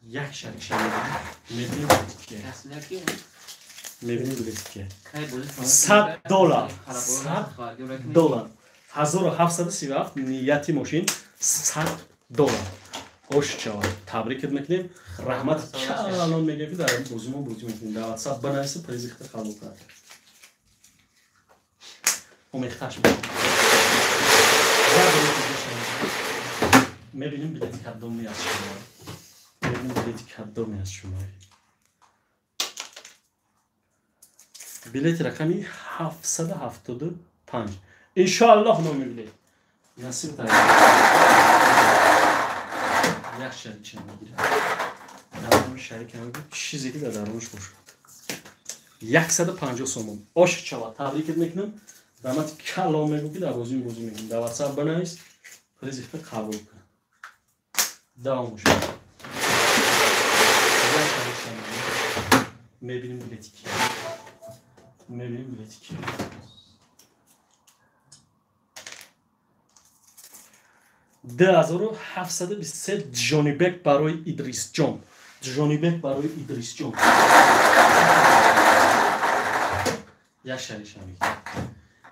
як шарикша мебинем. Мебинем билети кие. Мебинем билети кие. $100. $100. 1737 нияти мошин $100. Ошчава. Табрикет мекунем. Раҳмат калон мегӯем ки дар бозӣ мо бозӣ мекунем. Дар WhatsApp банависа приз ихта қабул кард. Омехташ мекунем. Мебинем билети кадоме аз шумо. Мебинем билети кадоме аз шумо. Билети рақами 775. Иншоаллоҳ номи билет. Насиб тақдир. Як шарикша мегирем. Дар он шарика мегирем чизе ки дар дарунаш бошад. 150 сомон. Ошчава. Табрикет мекунам. Раҳмати калон мегӯм ки дар бозӣ бозӣ мекунем. Дар WhatsApp банавис приз ихта қабул кун. Давом шуд. Як шарикша мегирем. Мебинем билети ки. Мебинем билети ки. 2723 Ҷонибек барои Идрисҷон. Ҷонибек барои Идрисҷон. Як шарикша мегирем.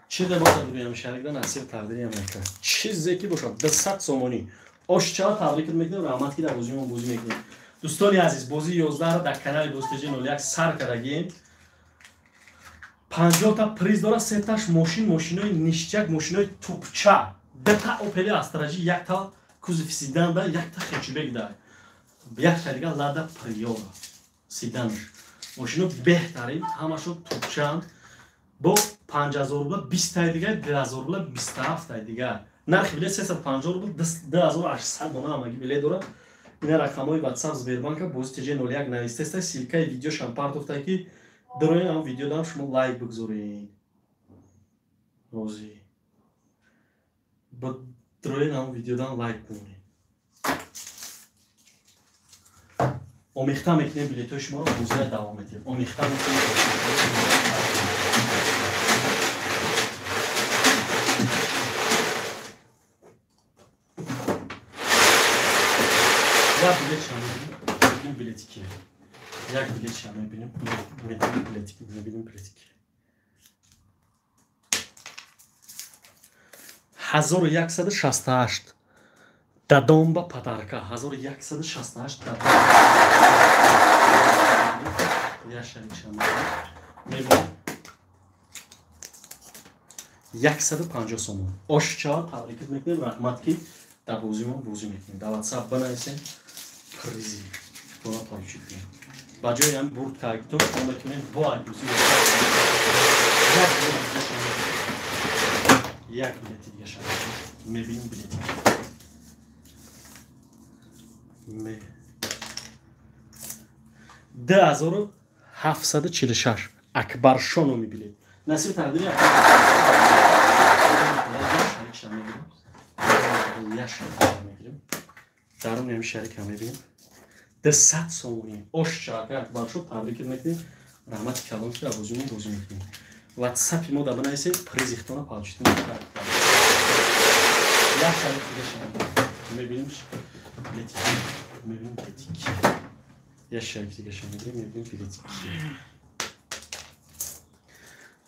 Чизе бошад рӯям шарикда насиб тақдири ам накард. Чизе ки бошад 200 сомонӣ. Ошчао табрик мекунем, раҳмат ки дар бозии мо бозӣ мекунем. Дӯстони азиз, бозии 11-ро дар канали Бозтеҷи 01 сар кардагем. 50 та приз дора, сеташ мошин, мошинои ништяк, мошинои тупча. Дта Opel Astra G, якта кузови седан да, якта хэтчбек да. Якта дига Lada Priora седанш. Мошино беҳтарин, ҳамашон тупчаанд. Бо 5000 рубла 20 тай дига, 2000 рубла 27 тай дига. Нархи билет 350 рубл, 2800 дона ҳамагӣ билет дорад. Ина рақамҳои WhatsApp Сбербанка Бозӣ ТЖ 01 навистеста, ссылкаи видеошам партофта ки дарои ҳам видеодам шумо лайк бигзоред. Розӣ. Дарои ҳам видеодам лайк бимонед. Омехта мекунем билетҳои шуморо, бозиро давом медиҳем. Омехта мекунем. Як билетша мебинем, билети ки. Як билетша мебинем, мебинем билети ки, мебинем билети ки. 1168 дадом ба подарка. 1168 дадом. Як шарикша мебинем. 150 сомон. Ошча табрикет мекунем, раҳмат ки дар бозӣ мо бозӣ мекунем. Дар WhatsApp банависем призи. Дона получить кунем. Ба ҷои ҳам бурд кардагитон шумо метавонед бо айбозӣ як билети дигаша мебинем. Билети 2746 Акбаршо номи билет. Насиби тақдири мегирем, даруни ҳами шарика мебинем, 200 сомонӣ. Ошчака Акбаршо, табрикет мекунем, раҳмати калон, ки бозимон бозӣ мекунем. Ватсапи мо да бинависед, призи хитона получить. Як шарик дигаша мебинем, билети мебинем, билети як шарик дигаша мегирем, мебинем билети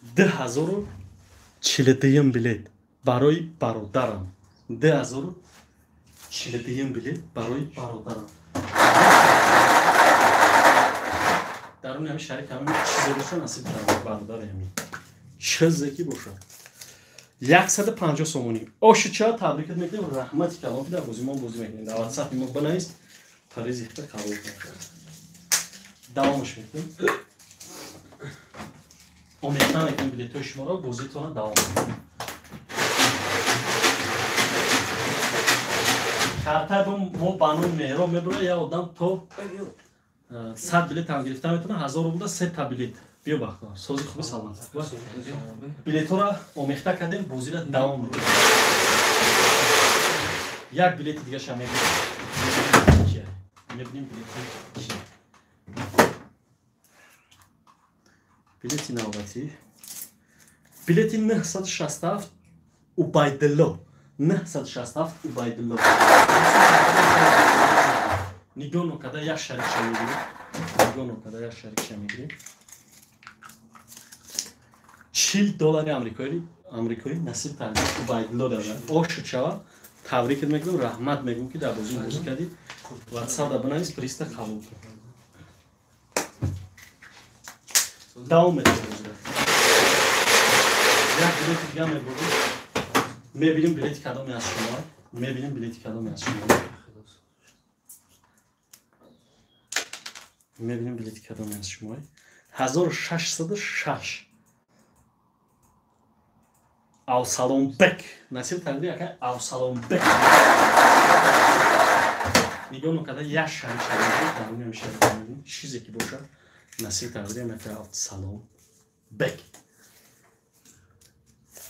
2042 билет барои бародарам. 2042 билет барои бародарам. Даруни ҳами шарик ҳами чизе боша, насиб бародари ҳамин чизе ки бошад, 150 сомонӣ. Ошича, табрикат мекунем, раҳмати калон, ки дар бозимон бозӣ мекунем. Дар ватсапи мо бинавис, призи хита қабул кун. Давомаш мекунем, омехта мекунем билетҳои шуморо, бозитона давом мекунем. Карта мо ба номи Меҳроб мебурад, як одам то 100 билет ҳам гирифта метавонад, 1000 рубла сета билет. Биё, бахто, сози хуби, саломат. Билетҳоро омехта кардем, бозиро давом мекунем. Як билети дигаша мебинем, билети ки, билети навбатӣ, билети 967 Убайдулло, 967 Убайдулло. Нигоҳ нокарда як шарикша мегирем, нигоҳ нокарда як шарикша мегирем. $40 амрикоӣ насиб тақдир Убайдулло дорад. Ошуд шава, табрикат мекунам, раҳмат мегӯм, ки дар бозӣ бозӣ кардӣ. Ватсапда бинавис, приста қабул кун. Давом медиҳем бозиро. Як билети дига мебурдем, мебинем билети кадоме аз шумо, мебинем билети кадоме аз шумо, мебинем билети кадоме аз шумо. 1606 Авсаломбек, насиб тақдир яка Авсаломбек. Нигоҳ нокарда як шарик шарик шарик, чизе ки бошад, насиб тақдир яка Авсаломбек.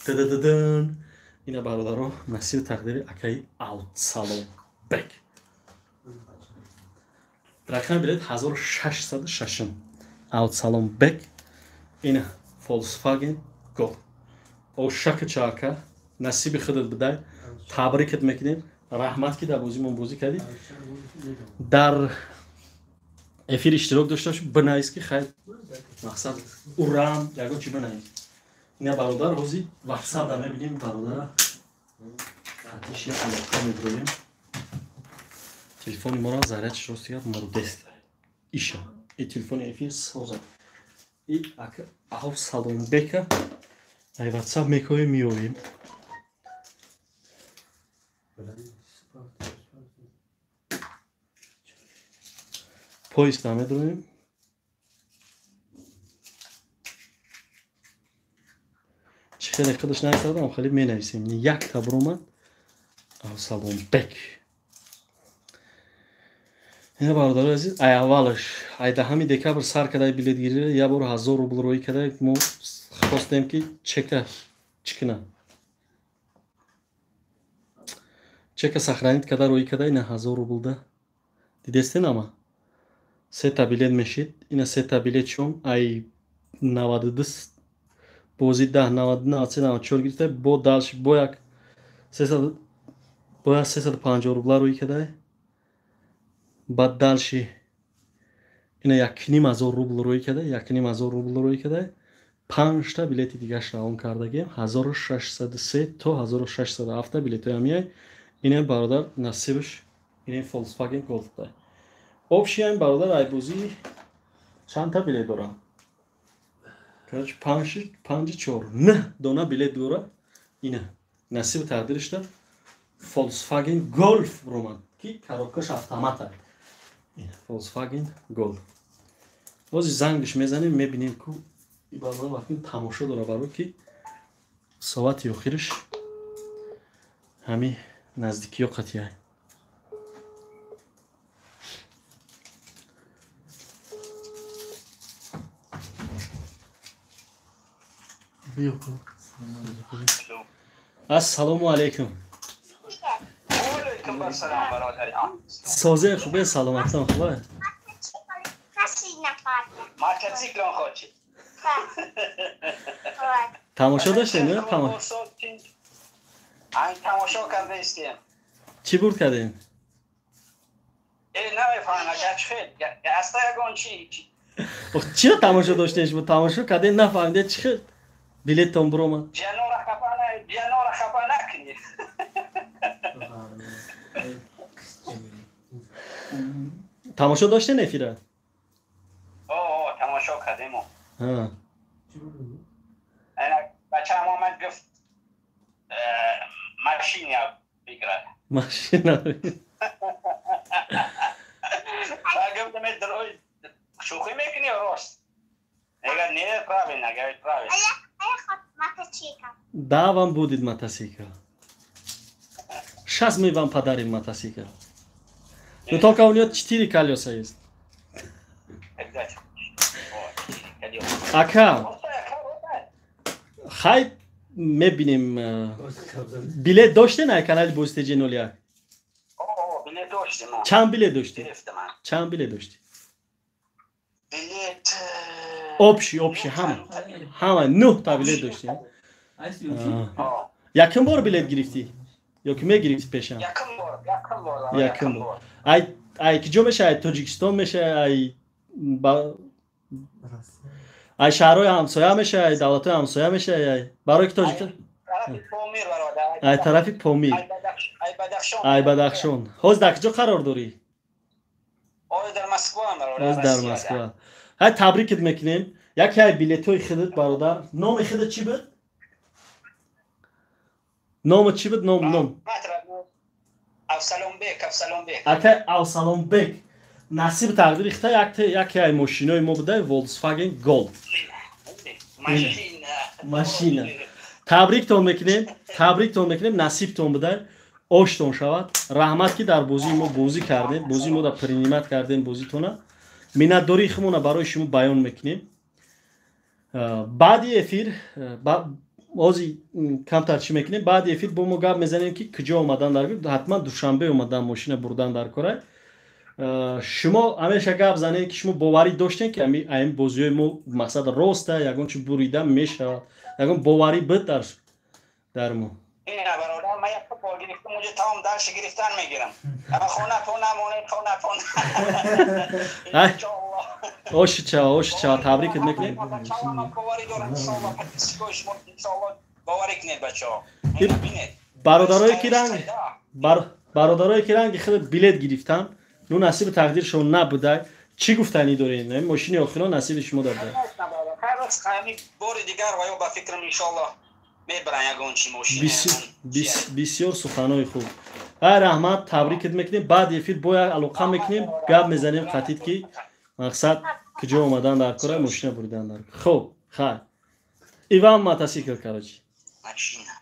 Дадададан, ина бародаро, насиби тақдири акаи Авсаломбек. Рақами билет 1606 Авсаломбек. Ина Volkswagen Golf. Ошака чака, насиби худат бидай, табрикат мекунем, раҳмат, ки дар бозимон бозӣ кардӣ. Дар эфир иштирок дошта бош, бинавис, ки хайр, мақсад урам, ягон чи бинавис. Ина бародар ҳозир ватсап мебинем, бародара хатиш як алоқа мебурем. Телефони моро зарядш рост гап мурдест иша, и телефони эфир созад. И ака Авсаломбека ай ватсап мекоем, меёбем. Поиск намедонем. Чӣ хеле худаш накардам, хеле менависем. Як табр омад Авсаломбек. Ина бародари азиз, ай аввалаш, ай 10 декабр сар кардаи билетгириро, як бор 1000 рубл роӣ карда, мо хостем, ки чека чӣ кунад, чека сохранить карда роӣ карда. Ина 1000 рублда дидестен, ама сета билет мешид. Ина сета билет шом ай 92 бози 10 92 93 94 гирифта, бо дальше бо як 300, бо як 350 рубла роӣ карда. Баъд дальше ина 1500 рубл роӣ карда, 1500 рубл роӣ карда. Панҷта билети дигаш равон кардагем, 1603 то 1607 билетҳои ҳамияй. Ина бародар насибаш ина Volkswagen Golf да. Общий ҳам бародар айбозӣ чандта билет дорам? Короче, панҷ, панҷ, чор, нӯҳ дона билет дора. Ина насиби тақдиришда Volkswagen Golf ромад, ки коробкаш автомат. Volkswagen Golf. Ҳозир зангш мезанем, мебинем ку бародар вақти тамошо дора, баро ки соати охираш ҳами наздикиё қатъия. Ассалому алайкум. Созе хубе, саломатон хубе? Тамошо доштем, не? Тамошо карда истем. Чӣ бурд кардем? Намефаҳмам, аста ягон чи. Чиро тамошо доштем шумо? Тамошо кардем, нафаҳмидем чӣ хел билеттон биромад. Ҷанора хафа накунӣ. Тамошо доштем эфира? Тамошо кардем. Бачаам омад, гуфт машина бигирад. Машина. Гуфтам шӯхӣ мекунӣ ё рост? Мегӯяд не, правильно, говорит правильно. Да, вам будет мотоцикл. Сейчас мы вам подарим мотоцикл. Но только у него 4 колеса есть. Ака, хай мебинем. Билет доштен ай канали Бозтеҷи 01? Билет доштем. Чанд билет дошти? Чанд билет дошти? Билет общий, общий, ҳама. Ҳама, 9 та билет дошти. Якум бор билет гирифтӣ? Ё ки мегирифтӣ пешам? Якум бор, якум бор. Якум бор. Ай, ай киҷо меша? Ай Тоҷикистон меша, ай шаҳрҳои ҳамсоя меша, ай давлатҳои ҳамсоя меша, ай барои ки тоҷик ай тарафи Помир. Ай Бадахшон. Ҳозир дар киҷо қарор дорӣ? Ҳозир дар Москва, бародар. Ҳозир дар Москва. Ҳай табрикат мекунем. Яке ай билетҳои худат, бародар. Номи худат чӣ буд? Номат чӣ буд? Ном, ном. Авсаломбек, Авсаломбек. Акай Авсаломбек. Насиб тақдири хита яке ай мошинои мо буда Volkswagen Golf. Машина. Машина. Табриктон мекунем, табриктон мекунем, насибтон буда, оштон шавад. Раҳмат ки дар бозии мо бозӣ кардем, бозии мо дар принимат кардем бозитона. Миннатдории худмона барои шумо баён мекунем. Баъди эфир ҳозир камтар чӣ мекунем, баъди эфир бо мо гап мезанем ки куҷо омадан дар, ҳатман Душанбе омадан мошина бурдан дар кора. Шумо ҳамеша гап занед ки шумо боварӣ доштем ки ҳамин бозиҳои мо мақсад роста, ягон чи бурида мешавад, ягон боварӣ буд дар мо? Ина бародар, ман як бор гирифтам, унҷо тамом дарси гирифтан мегирам. Хона пона монед, хона пона. Ошича, ошича, табрикат мекунем. Боварӣ кунед бачаҳо. Бародарое ки ранг бародарое ки ранги худ билет гирифтан, ну насиби тақдиршон набуда. Чӣ гуфтанӣ доред? Мошини охиро насиби шумо дорад. Бори дигар ва ё ба фикрам иншоаллоҳ мебарам ягон чи мошин. Бисёр суханои хуб. Ай раҳмат, табрикат мекунем. Баъди эфир бояд алоқа мекунем, гап мезанем қатид ки мақсад куҷо омадан дар кора, мошина буридан дар. Хуб, хай. Иван мотоцикл, короче. Машина.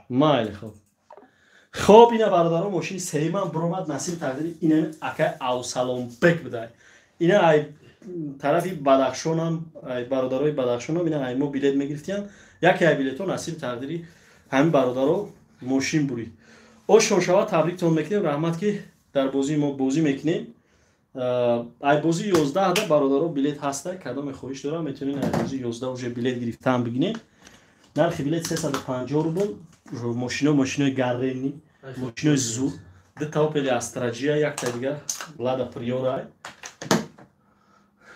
Майли, хуб. Хоб, ина бародаро, мошини сеюмам биромад, насиби тақдири ина акай Авсаломбек будай. Ина ай тарафи Бадахшонам, ай бародарои Бадахшонам, ина ай мо билет мегирифтиян. Яке ай билетҳо насиби тақдири ҳамин бародаро мошин бурид. Ошон шавад, табриктон мекунем. Раҳмат ки дар бозии мо бозӣ мекунем. Ай бозии 11 да бародаро билет ҳаста, кадоме хоҳиш дорам метавонед ай бозии 11 уже билет гирифтан бигинед. Нархи билет 350 рубл. Мошино, мошинои гаррени, мошинои зуд. Дута Opel Astra G, якта дигар Lada Priora.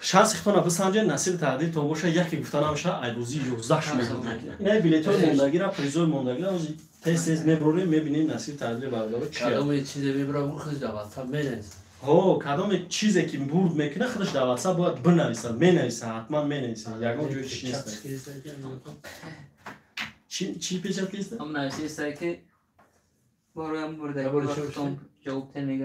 Шанси худтонро бисанҷед, насиби тақдиртон боша. Яке гуфта намеша, ай бозии 11 шумо бурд мекунед. Ина билетҳои мондагира, призои мондагира ҳозир тез тез мебурем, мебинем насиби тақдири бародаро чӣ аст. Кадоме чизе мебурам, худаш дар WhatsApp менависад. Ҳо, кадоме чизе ки бурд мекунад, худаш дар WhatsApp бояд бинависад, менависад, ҳатман менависад. Ягон ҷои чӣ нест. Чӣ печат киста? Ҳам нависиста ки бороям бурда, ҷавоб те мега.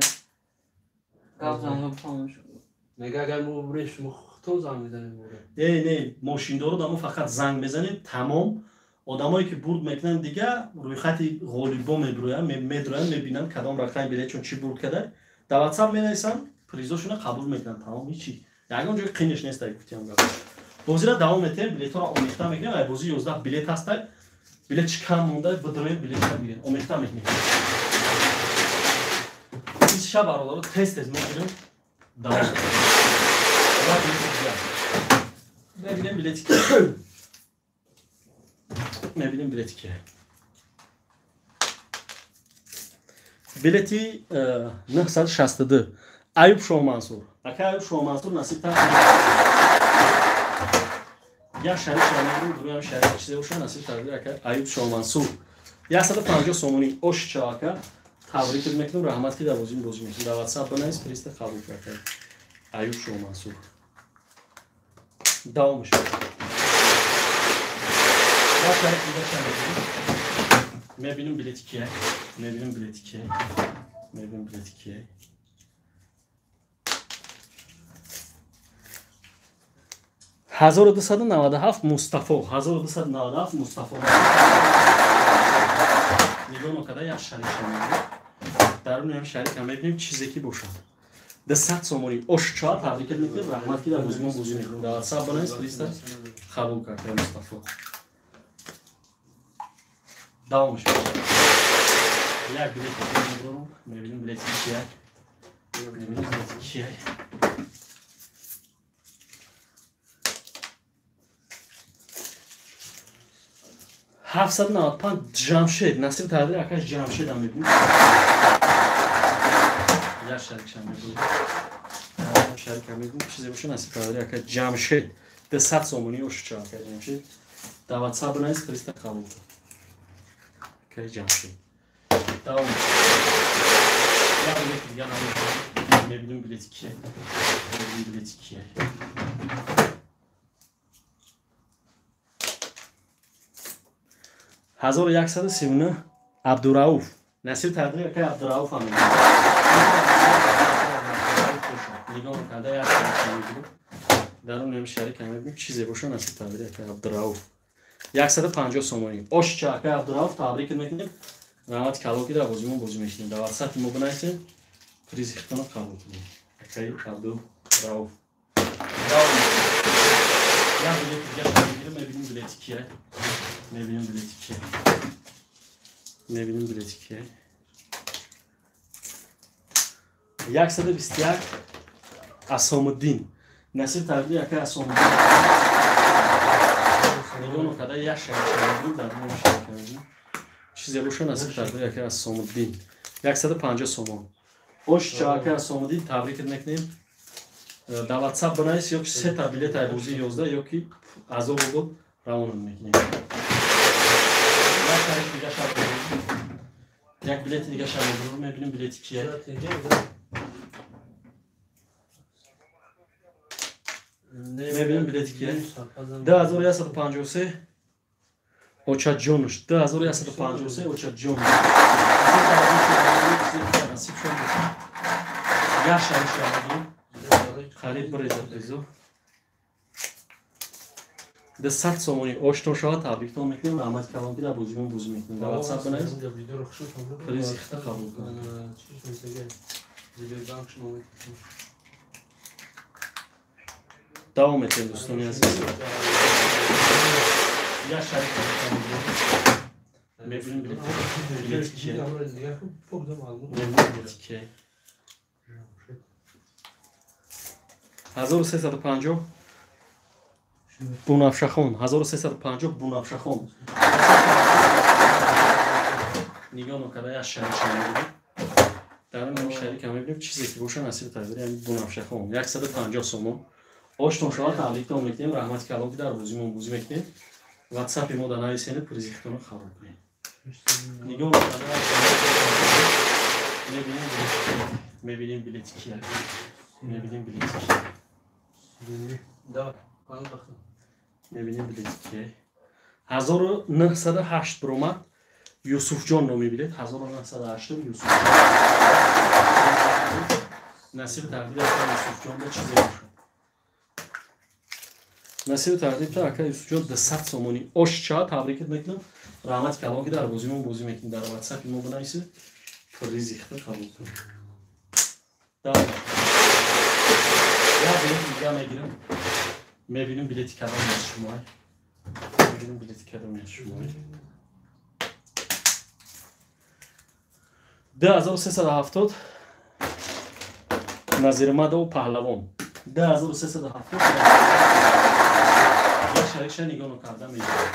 Мега агар мо бибурем, шумо худтон занг мезанед. Не, не, мошиндоро да мо фақат занг мезанем, тамом. Одамое ки бурд мекунанд, дига рӯйхати ғолибо мебироянд, медроянд, мебинанд кадом рақами билетшон чӣ бурд карда. Дар WhatsApp менависанд, призошонро қабул мекунанд, тамом, ҳичи. Ягон ҷои қинеш нест, ай гуфтиам гап. Бозиро давом метаҳем, билетҳоро омехта мекунем, ай бозии 11 билет ҳастай. Билет чӣ кам монда, бидроем билетро бигирем. Омехта мекунем. Иш шаб бародаро тез-тез мегирем. Давом. Мебинем билети ки. Мебинем билети ки. Билети 962. Аюб Шоҳмансур. Ака Аюб Шоҳмансур насиб та. Я шарик шамегирем, дуруям шарик чизе боша насиб тақдир ака Аюб Шоҳмансур. 150 сомонӣ ош ча ака. Табрик мекунам, раҳмат ки дар бозӣ бозӣ мекунем. Дар WhatsApp бинавис, приста қабул кард. Аюб Шоҳмансур. Давомаш. Я шарик дига шамегирем. Мебинем билети кия. Мебинем билети кия. Мебинем билети кия. 1297 Мустафо, 1297 Мустафо. Нигоҳ нокарда як шарик шамегирем. Даруни ҳам шарик ҳам мебинем чизе ки бошад. 200 сомонӣ ош чоа табрик мекунем, раҳмат ки дар бозимон бозӣ мекунем. Дар WhatsApp бинавис, приста қабул кард Мустафо. Давомаш. Як билет мебарам, мебинем билети кия. Мебинем билети кия. 795 Ҷамшед, насиб тақдир ака Ҷамшед ҳам мебинем. Як шарик шам мебинем. Шарик ҳам мебинем, чизе боша насиб тақдир ака Ҷамшед. 200 сомонӣ ош ча ака Ҷамшед. Дар WhatsApp бинавис, приста қабул кун. Ака Ҷамшед. Давом. Як билет дига намебинем. Мебинем билети кия. Мебинем билети кия. 1139 Абдурауф. Насиб тақдир ака Абдурауф ҳам мебинем. Нигоҳ карда як шарик мебинем. Дарун ҳам шарик ҳам мебинем, чизе боша насиб тақдир ака Абдурауф. 150 сомонӣ. Ош ча ака Абдурауф табрик мекунем. Раҳмат калон ки дар бозимон бозӣ мекунем. Дар WhatsApp мо бинависем, призи худтонро қабул кунем. Акаи Абдурауф. Як билет дига мегирем, мебинем билети кия. Мебинем билети кия. Мебинем билети кия. 121 Асомуддин. Насиб тақдир ака Асомуддин. Нигоҳ нокарда як шарик мебинем, дар мо шарик мебинем. Чизе боша насиб тақдир ака Асомуддин. 150 сомон. Ош ча ака Асомуддин табрик мекунем. Дар WhatsApp бинавис ё ки се та билет ай бозии 11 ё ки азоб буд равона мекунем. Як шарик дига шаб мебинем. Як билети дига шаб мебинем, билети кия. Мебинем билети кия. 2153 Очаҷонуш. 2153 Очаҷонуш. Насиб шуд бошад. Як шарик шаб мебинем. Харид биреза призо. 200 сомонӣ оштон шава табриктон мекунем, раҳмати калон ки дар бозимон бозӣ мекунем. Дар WhatsApp бинавис, призи худта қабул кун. Давом метаҳем дӯстони азиз. Як шарик мебинем билети кия. Мебинем билети кия. 1350 Бунафшахон, 1350 Бунафшахон. Нигоҳ нокарда як шарик мебинем. Дар ин шарик ҳам мебинем чизе ки боша насиб тақдир яъне Бунафшахон. 150 сомон. Оштон шава табриктон мекунем, раҳмати калон ки дар бозимон бозӣ мекунем. WhatsApp мо дар нависенед, призи худтонро қабул кунед. Нигоҳ нокарда мебинем мебинем билети кия. Мебинем билети кия. Мебинем билети кия. 1908 биромад. Юсуфҷон номи билет. 1908 Юсуфҷон. Насиби тақдир ака Юсуфҷон да чизе бошад. Насиби тақдир та ака Юсуфҷон 200 сомонӣ. Ошча табрикат мекунам. Раҳмати калон ки дар бозии мо бозӣ мекунӣ. Дар ватсапи мо бинависед. Призи худро қабул кун. Як билет дига мегирам. Мебинем билети кадоме аз шумо. Мебинем билети кадоме аз шумо. 2370 Назирмадов Паҳлавон. 2370 як шарикша нигоҳ карда мегирам.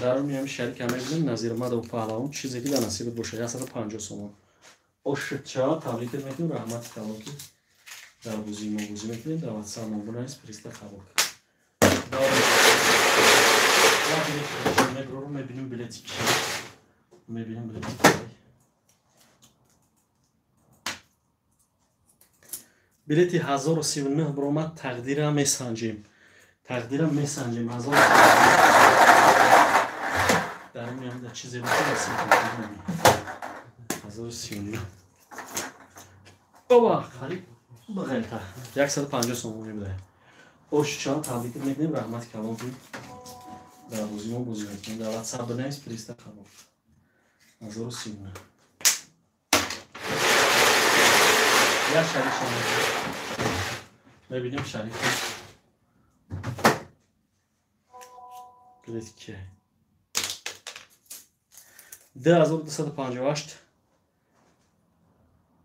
Дар миёни шарика мебинем Назирмадов Паҳлавон чизе ки дар насибат бошад 150 сомон. Ошча табрикат мекунем, раҳмати калон ки дар бозии мо бозӣ мекунем. Дар ватсап мо бинавис, приста қабул кун. Мебинем мебинем билети ки. Мебинем билети ки. Билети 1039 баромад, тақдира месанҷем. Тақдира месанҷем. 1039 дар миён да чизе бошад 1039. Оба, қариб бағайта. 150 сомонӣ буда. Ошча табрик мекунем, раҳмати калон ки дар бозии мо бозӣ мекунем. Дар ватсап бинавис, приста қабул. 1039. Як шарик шумо мебинем, шарик билети ки 2258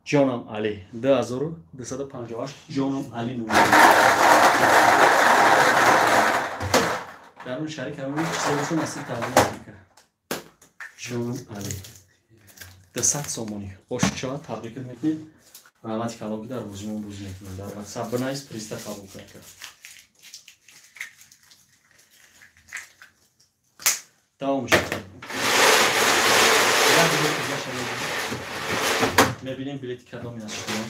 Ҷонам Али. 2258 Ҷонам Али ном. Дар он шарик ҳамон чизе бошад насиб тақдир мекунад. Ҷонам Али 200 сомонӣ. Ошча табрикат мекунем. Раҳмати калон ки дар бозии мо бозӣ мекунем. Дар ватсап бинавис, приста қабул кун. Давом шуд. Мебинем билети кадоме аз шумо.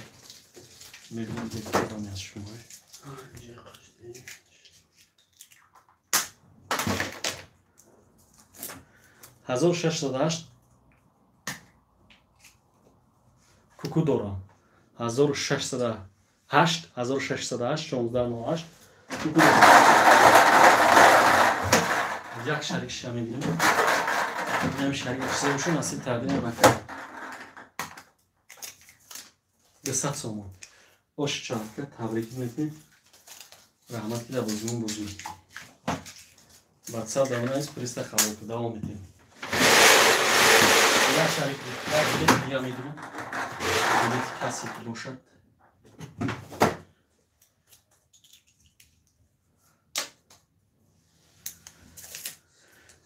Мебинем билети кадоме аз шумо. 1608 куку дорам. 1608 1608 1608 куку дорам. Як шарик шиша мебинем. Мебинем шарик чизе бошад насиб тақдир накард. 200 сомон. Ошча табрик мекунем. Раҳмат ки дар бозимон бозӣ мекунем. Ватсап дар бинавис, приста қабул кун. Давом медиҳем. Як шарик як билет дига мегирам. Билети касе ки бошад.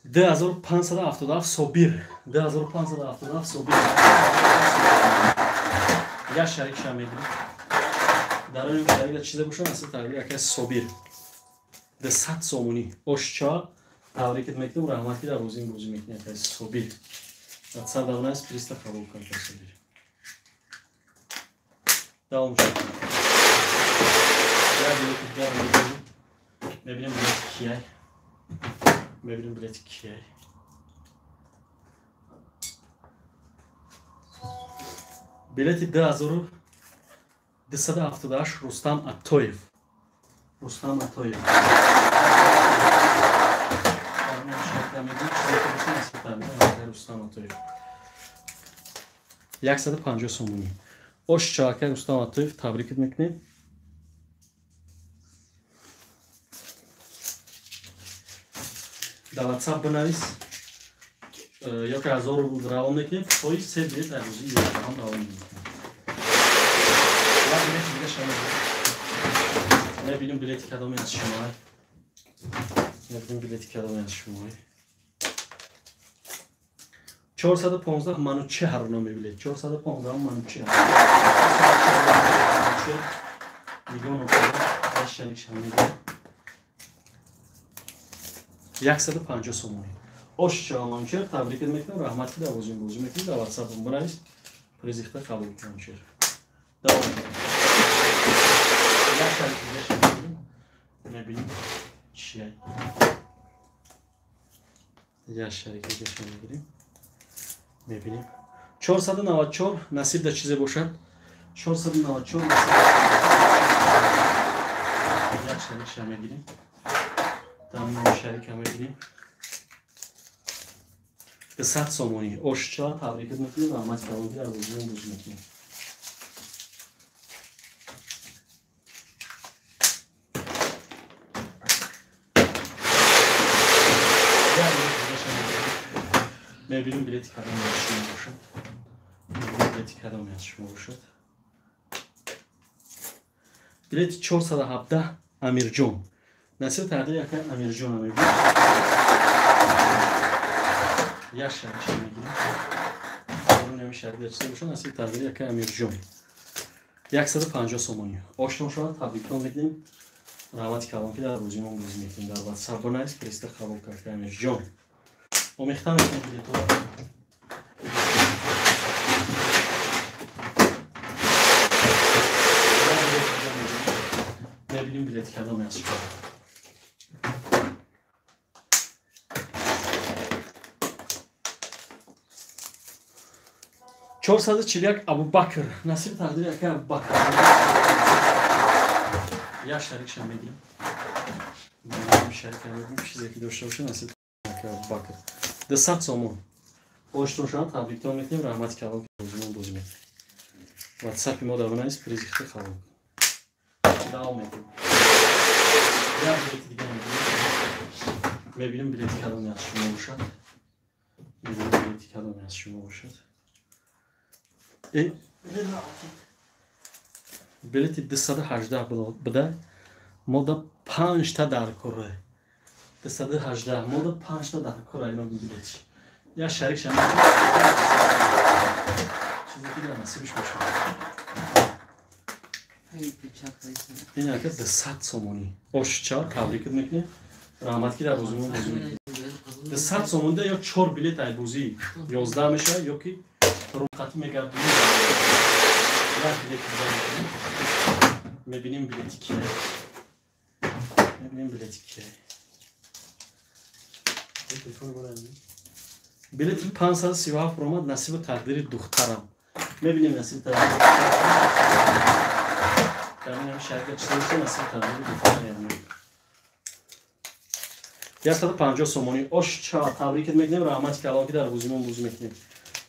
2577 Собир. 2577 Собир. Як шарик ша мегирам. Дар он шарик чизе бошад насиб тақдир яке Собир. 200 сомонӣ. Ошча табрикат мекунем, раҳмат ки дар бозии бозӣ мекунем яке Собир. 100 давнас приста қабул кун Собир. Давом шуд. Як билети дигар мегирем. Мебинем билети кияй. Мебинем билети кияй. Билети 2278 Рустам Аттоев. Рустам Аттоев. Рустам Аттоев. 150 сомонӣ. Ошча ака Рустам Аттоев табрикат мекунем. Дар ватсап бинавис. Ё ки 1000 рубл равон мекунем, фоиз се билет дар бозии ёздаҳам равон мекунем. Як билети дига шумо мебинем, билети кадоме аз шумо. Мебинем билети кадоме аз шумо. 415 Манучеҳр номи билет. 415 Манучеҳр. Нигоҳ накунед, шарик шумо мегирем. 150 сомонӣ. Ошча Манучеҳр табрикат мекунам, раҳмат ки дар бозии бозӣ мекунед. Дар ватсап бинавис, призихта қабул кун Манучеҳр. Давом. Як шарик дига мегирем. Мебинем чия. Як шарик дига мегирем. Мебинем. 494 насиб да чизе бошад. 494 як шарикша мегирем. Тамом шарика мегирем. 200 сомонӣ. Ошча табрикат мекунем, раҳмат калонги дар бозиён бозӣ мекунем. Мебинем билети кадоме аз шумо бошад. Билети кадоме аз шумо бошад. Билети 417 Амирҷон. Насиб тақдир яка Амирҷон мебинем. Як шарикша мегирем. Ҳамин шарик чизе бошад, насиб тақдир яка Амирҷон. 150 сомонӣ. Ошно шавад, табрикон мекунем. Раҳмати калон ки дар бозимон бозӣ мекунем. Дар WhatsApp бинавис, приста қабул кард Амирҷон. Омехта мекунем билетҳоро. Мебинем билети кадоме аз шумо. 441 Абубакр. Насиб тақдир яка Абубакр. Як шарикша мегирем. Шарика мегирем, чизе ки дошта боша насиб яка Абубакр. 200 сомон. Ошно шавад, табриктон мекунем, раҳмати калон бозимон бозӣ мекунем. WhatsApp-и мо дар бинавис, призи худро қабул кун. Давом мекунем. Як билети дига мегирем. Мебинем билети кадоме аз шумо бошад. Мебинем билети кадоме аз шумо бошад. Билети 218 буда, мода 5 та дар кора. 218 мода 5 та дар кора ино билети. Я шарик шам. Чизе ки дар насибиш бошад. Ин ака 200 сомонӣ. Ошча табрикат мекунем. Раҳмат ки дар бозимон бозӣ мекунем. 200 сомонда ё 4 билет ай бозӣ 11 мешавад ё ки рӯқатӣ мегардонем. Як билет дига мекунем. Мебинем билети кие. Мебинем билети кие. Билети 537 ромад насиби тақдири духтарам. Мебинем насиби тақдири духтарам. Шарика чизе насиби тақдири духтарам. 150 сомонӣ. Ошча табрикат мекунем, раҳмати калон ки дар бозимон бозӣ мекунем.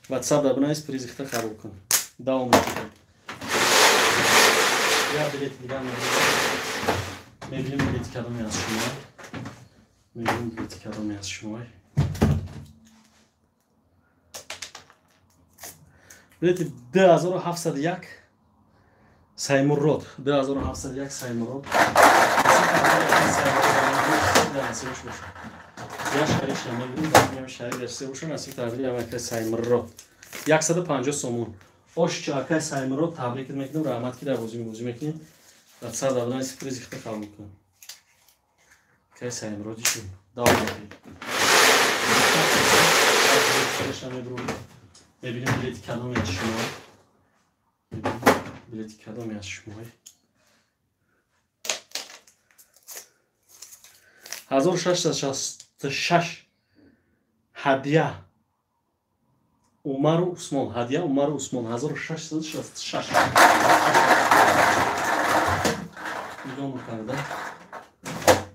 WhatsApp дар бинавис, призи худро қабул кун. Давом мекунем. Як билети дига мегирем. Мебинем билети кадоме аз шумо. Мебинем билети кадоме аз шумо. Билети 2701 Саймурод. 2701 Саймурод. Я шарикша мегирем, шарик дашта боша, насиб тақдири акай Саймурод. 150 сомон. Ошча акай Саймурод табрикат мекунем, раҳмат ки дар бозӣ бозӣ мекунем. WhatsApp дар бинавис, призи худро қабул кун. Акай Саймурод ишун. Давом мекунем. Мебинем билети кадоме аз шумо. Билети кадоме аз шумо. 1666 Ҳадия Умару Усмон. Ҳадия Умару Усмон 1666. Нигоҳ мекарда.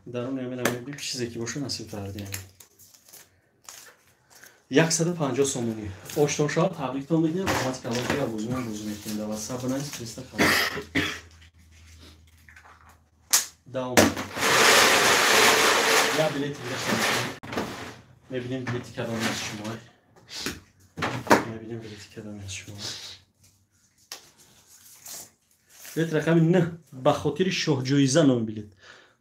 Дар он ямина мебинем чизе ки боша насиб тақдир. 150 сомонӣ. Ошно шавад, табриктон мекунем, раҳмати калон ки дар бозимон бозӣ мекунем. Дар WhatsApp бинавис, приста қабул. Давом. Як билети дига мекунем. Мебинем билети кадоме аз шумо. Мебинем билети кадоме аз шумо. Билет рақами 9 ба хотири шоҳҷоиза ном билет.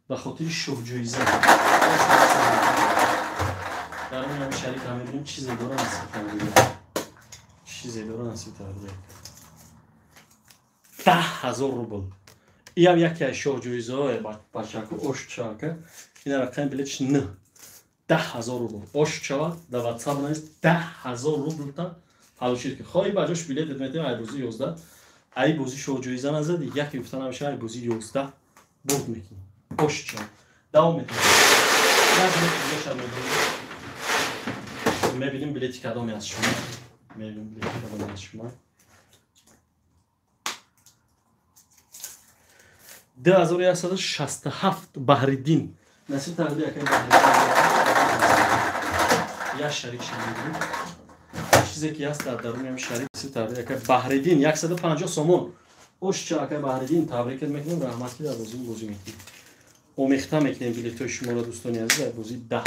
Ба хотири шоҳҷоиза. Дар он ҳам шарик ҳам мебинем чизе дора насиб тақдир. Чизе дора насиб тақдир. 10,000 рубл. Иам яке аз шоҳҷоизаҳое бачаку ошчака. Ин рақами билетш 9. 10,000 рубл. Ош шавад, дар WhatsApp навис 10,000 рубл та получид ки хоҳӣ ба ҷош билетет метавонӣ ай бозӣ 11. Ай бозӣ шоҳҷоиза назади, яке гуфта намешавад, ай бозӣ 11 бурд мекунӣ. Ош шавад. Давом мекунем. Як билет дигаша мебинем. Мебинем билети кадоме аз шумо. Мебинем билети кадоме аз шумо. 2167 Баҳриддин. Насиб тақдир акай Баҳриддин. Як шарик шамегирем. Чизе ки ҳаст дар даруни ҳам шарик насиб тақдир акай Баҳриддин 150 сомон. Ошча акай Баҳриддин табрикат мекунем, раҳмат ки дар бозӣ бозӣ мекунем. Омехта мекунем билетҳои шуморо дӯстони азиз дар бозии 10.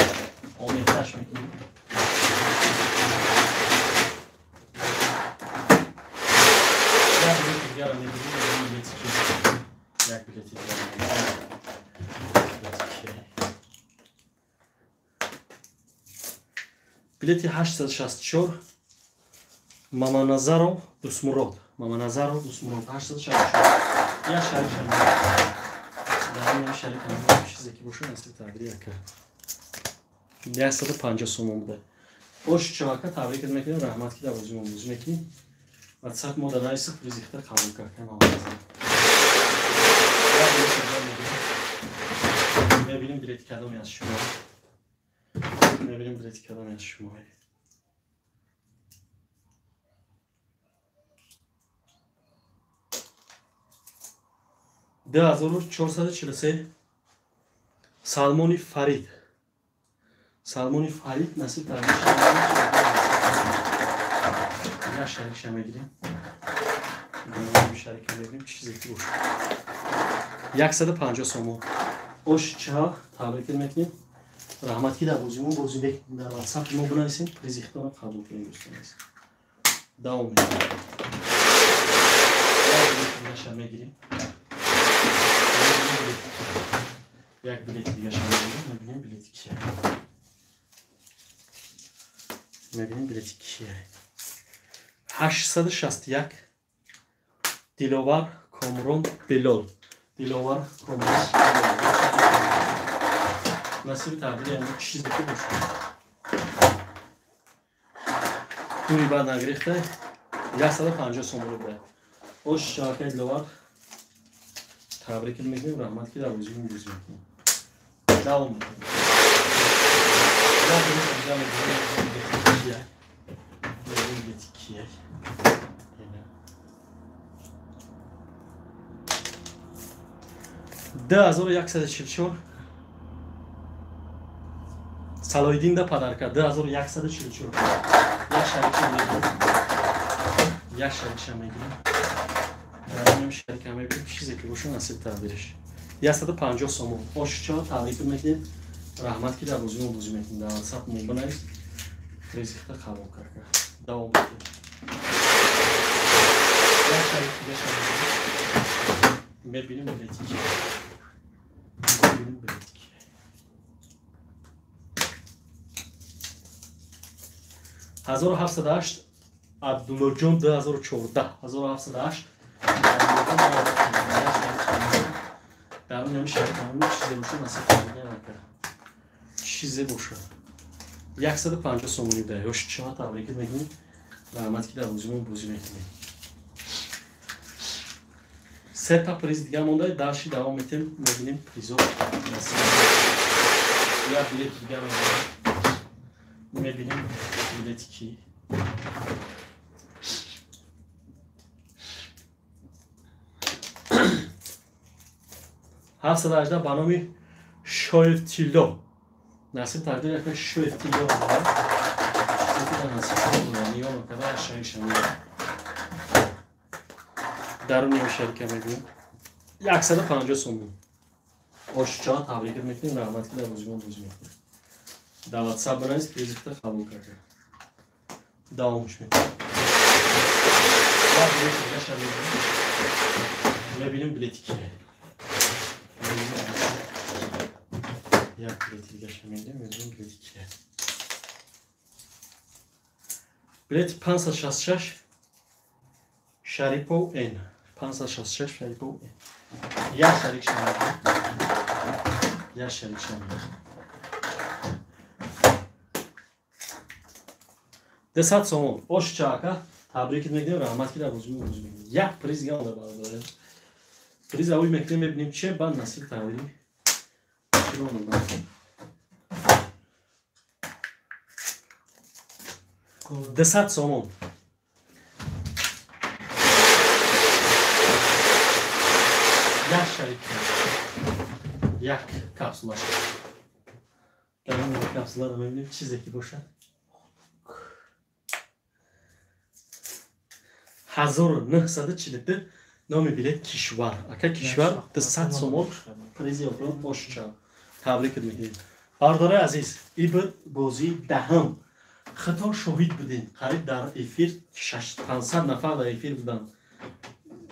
Омехташ мекунем. Як билети дигарро мегирем, билети ки як билети дигар. Билети 864 Маманазаров Дусмурод. Маманазаров Дусмурод 864. Як шарик шамед. Дар ин шарик ҳам чизе ки бошад насиб тақдир яка. 150 сомон буда. Ош чавака табрик мекунем, раҳмат ки дар бозӣ мо бозӣ мекунем. WhatsApp мо дар найси призихта қабул кард. Мебинем билети кадоме аз шумо. Мебинем билети кадоме аз шумо. 2443 Салмони Фарид. Салмони Фарид насиб тақдир як шарикша мегирем. Шарика мегирем, чизе ки бошад. 150 сомон. Ош ча табрик мекунем. Раҳмат ки дар бозимон бозӣ мекунем. Дар WhatsApp мо бинависем, призихтонро қабул кунем дӯстони азиз. Давом мекунем. Як мегирем. Як билети дигаша мегирем. Мебинем билети кия. Мебинем билети кия. 861 Диловар Комрон Белол. Диловар Комрон Белол. Насиби тақдир ям чизе ки бошад. Дури баъд нагирифта 150 сомонӣ буда. Ош шабакаи Диловар табрик мекунем, раҳмат ки дар бозимон бозӣ мекунем. Давом мекунем. Кия. 2144 Салоиддин да подарка 2144. Як шарикша мегирем. Як шарикша мегирем. Дарунем шарика мегирем, чизе ки бошад насиб тақдираш. 150 сомон. Ошча табрик мекунем. Раҳмат ки дар бозимон бозӣ мекунем. Дар WhatsApp мо бинавис. Призихта қабул карда. Давом мекунем. Як шарик дигаша мегирем. Мебинем билети ки. Мебинем билети ки. 1708 Абдуллоҷон 2014. 1708 дар он шарик чизе бошад насиб накард. Чизе бошад. 150 сомонӣ буда. Ёш чима табрик мекунем. Раҳмат ки дар бозимон бозӣ мекунем. Се та приз дига монда, дарши давом метем, мебинем призо. Як билети дига мебинем. Мебинем билети ки. 718 ба номи Шоев Тилло. Насиб тақдир як Шоев Тилло. Чизе ки дар насиб нигоҳ мекарда, шарикша мегирем. Даруни шарика мегирем. 150 сомон. Ошча табрик мекунем, раҳмат ки дар бозимон бозӣ мекунем. Дар WhatsApp бинавис, призихта қабул карда. Давомш мекунем. Мебинем билети кия. Як билети дигаша мегирем, мебинем билети кия. Билети 566 Шарипов Н. 566 Шарипов Н. Як шарик шамегирем. Як шарик шамегирем. 200 сомон. Ош чака табрик мекунем, раҳмат ки дар бозимон бозӣ мекунем. Як приз дига монда бародарем. Приз аввал мекунем, мебинем че, баъд насиб тақдири. 200 сомон. Як шарик, як капсула. Дар ин капсуларо мебинем, чизе ки бошад. 1942 номи билет Кишвар. Ака Кишвар 200 сомон призи охирон ошча. Табрик мекунем. Бародари азиз, ин буд бозии даҳам. Худтон шоҳид будем. Қариб дар эфир 500 нафар дар эфир буданд.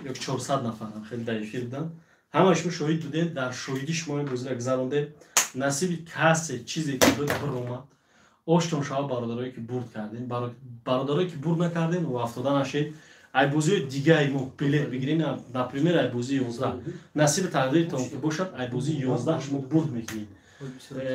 Ё 400 нафар хеле дар эфир буданд. Ҳамаи шумо шоҳид будем. Дар шоҳидӣ шумо ин бозиро гузарондем. Насиби касе чизе ки буд биромад. Оштон шава бародарое ки бурд кардем. Бародарое ки бурд накардем, рӯафтода нашед. Ай бозиҳои дигаи мо билет бигирем, например, ай бозии 11. Насиби тақдиртон ки бошад, ай бозии 11 шумо бурд мекунед.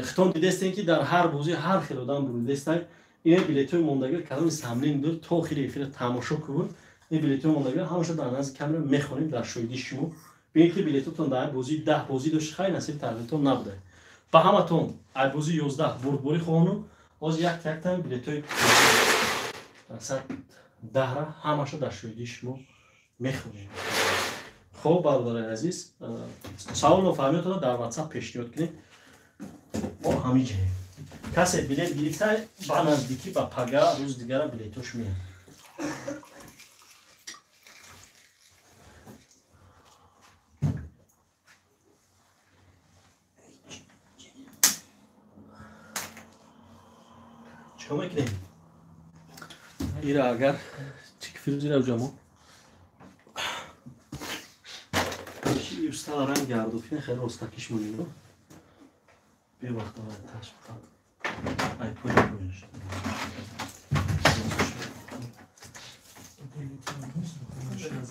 Хитон дидестем ки дар ҳар бозӣ ҳар хел одам бурдидестанд. Ин билетҳои мондагиро кадоми самлин буд, то охири эфира тамошо кун. Ин билетҳои мондагиро ҳамаша дар назди камера мехонем дар шоҳидии шумо. Бинед ки билетотон дар бозии 10 бозӣ дошт, хай насиби тақдиртон набуда. Ба ҳаматон ай бозии 11 бурдборӣ хоҳону. Ҳозир як яктан билетҳои 110-ра ҳамаша дар шоҳидии шумо мехонем. Хоб, бародарони азиз, савол нофаҳмиётонро дар WhatsApp пешниҳод кунед. Мо ҳамин ҷаем. Касе билет гирифта, ба наздикӣ ба пага рӯз дигара билетош меяд. Чикор мекунем? Ира агар чӣ фирӯзира ҷамо? Чи устала ранг гардофина хеле ростакиш монем. Бевақт таш ай поин поинш.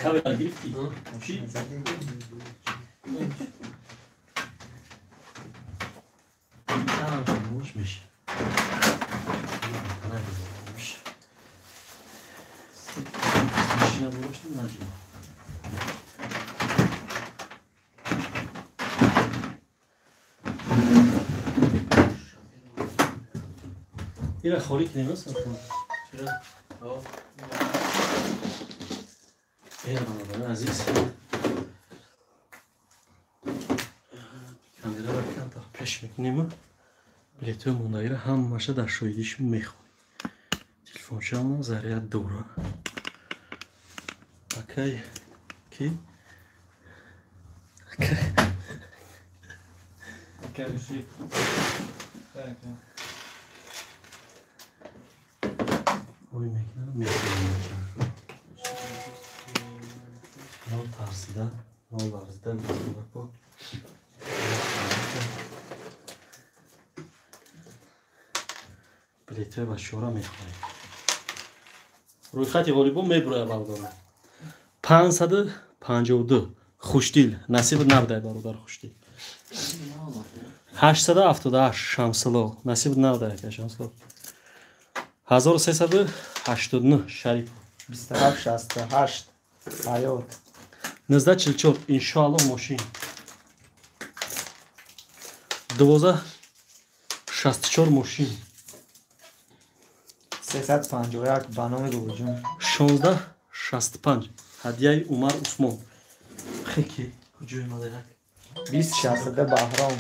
Камера гирифтӣ? Чӣ? Меш. Ира холӣ кунем, бародарони азиз, камераро камтар пеш мекунем. Билетҳои мондагиро ҳамаша дар шоҳидии шумо мехонем. Телефончаамон заряд дора. Акай ки? Акай ой мекунам, мехонем. Нол тарсида, нол ларзида, бо билетҳои бачаҳоро мехонем. Рӯйхати ғолибон мебурояд, бародарон. 552 Хушдил, насиб набудай, бародар Хушдил. 878 Шамсило, насиб набудай, ака Шамсило. 1389 Шарипов. 2768 Ҳаёт. 1944 Иншоалло мошин. 1264 мошин. 351 ба номи Бобоҷон. 1665 ҳадияи Умар Усмон. Хеки куҷои мадарак? 2062 Баҳром.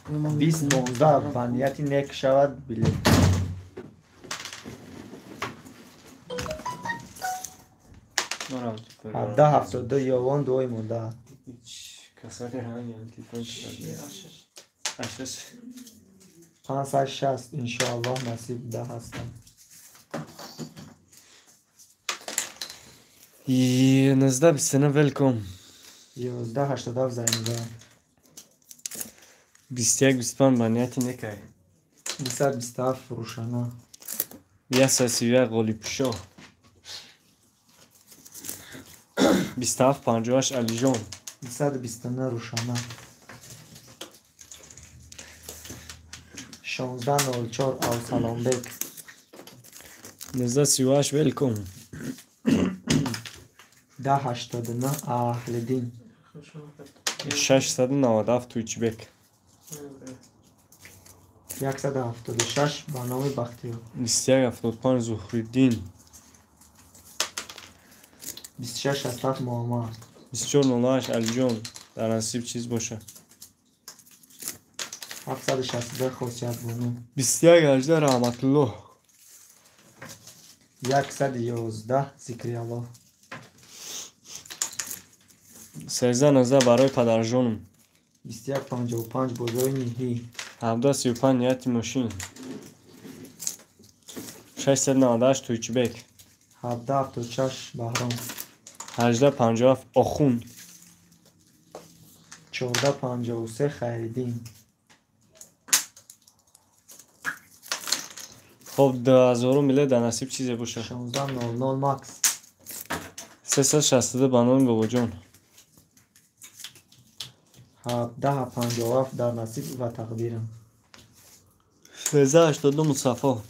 2019 ба нияти нек шавад билет. 1772 Ёвон дуои монда. 560 иншоаллоҳ насиб да ҳастам. 1929 велком. 1187 Зайнуда. 2125 ба нияти некай. 227 Рӯшана. 131 Ғолибшоҳ. 2758 Алиҷон. 229 Рӯшана. 1604 Авсаломбек. 1938 велком. 1089 Аҳлиддин. 697 Туйчибек. 176 ба номи Бахтиёр. 2175 Зуҳриддин. 26 67 Муҳаммад. 24 08 Алиҷон, дар насиб чиз бошад. 762 Хосиятбону. 21 18 Раҳматуллоҳ. 111 Зикриаллоҳ. 13 19 барои падарҷонам. 21 55 Бозори Ниҳӣ. 17 35 Нияти мошин. 698 Туйчибек. 17 76 Баҳром. 18 57 Охун. 14 53 Хайриддин. Хоб, 2000 билет, дар насиб чизе бошад. 16:00 Макс. 362 ба номи бобоҷон. 17:57 Дар насиб ва тақдирам. 13 82 Мустафо.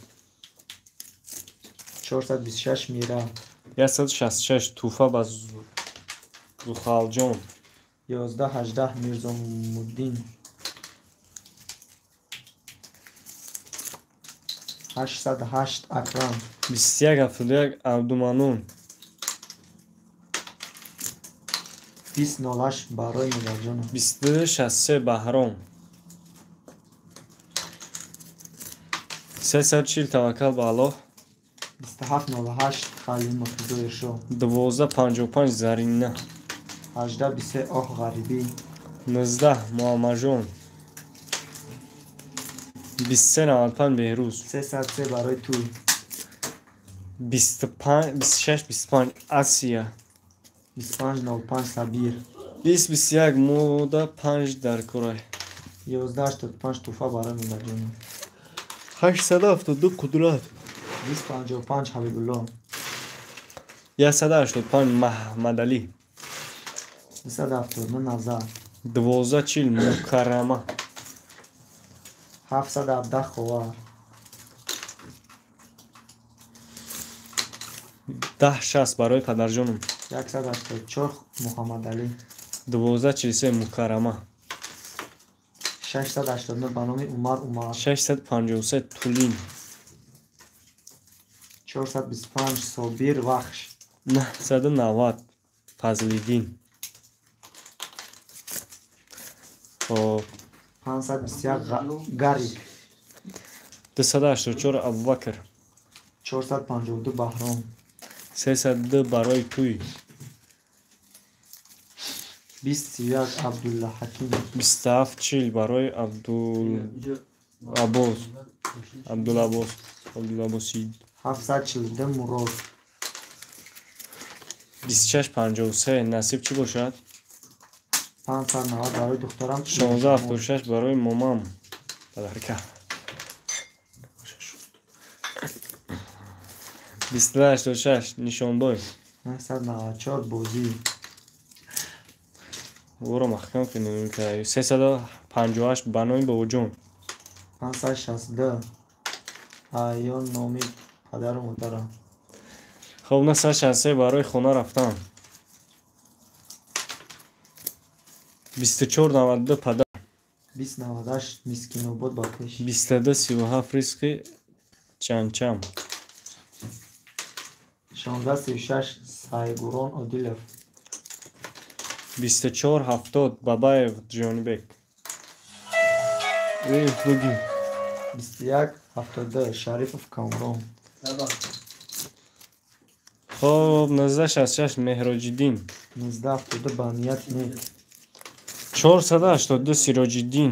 426 Мира. 166 Тӯҳфа ба Зухалҷон. 11 18 Мирзомуддин. 808 Акрам. 21 71 Абдуманон. 20:08 барои модарҷонам. 22 63 Баҳром. 340 Таваккал ба Аллоҳ. 27:08 Халимов Зоиршоҳ. 12:55 Зарина. 18:23 Оҳ ғарибӣ. 19 Муҳаммадҷон. 23:95 Беҳрӯз. 303 барои ту. 26:25 Асия. 25:05 Сабир. 20:21 мода панҷ дар корай. 11:85 Тӯҳфа барои модарҷонам. 872 Қудрат. 20:55 Ҳабибулло. 185 Маҳмадалӣ. 279 Назар. 12:40 Мукаррама. 717 Ховар. 10:60 барои падарҷонам. 184 Муҳаммадалӣ. 12:43 Мукаррама. 689 ба номи Умар Умар. 653 Тулин. 425 Собир Вахш. 990 Фазлиддин. Хоб. 521 Гарик. 284 Абубакр. 452 Баҳром. 302 барои тӯй. 20:31 Абдуллаҳаким. 27:40 барои Абдулаббос. Абдулаббос. Абдулаббосид. 742 Мурод. 26:53 насиб чӣ бошад? 590 барои духтарам. 16:76 барои момам. Падарка. 22:86 Нишонбой. 994 Бозӣ. Ӯро маҳкам кунем. 358 ба номи бобоҷон. 562 Аён номи падару модарам. Хоб, 963 барои хона рафтан. 24:92 падар. 20:98 Мискинобод ба пеш. 22:37 Ризқи чанчам. 16:36 Сайгурон Одилов. 24:70 Бабаев Ҷонибек. Буги. 21:72 Шарипов Камрон. Хоб, 19:66 Меҳроҷиддин. 19:72 Ба нияти нек. 482 Сироҷиддин.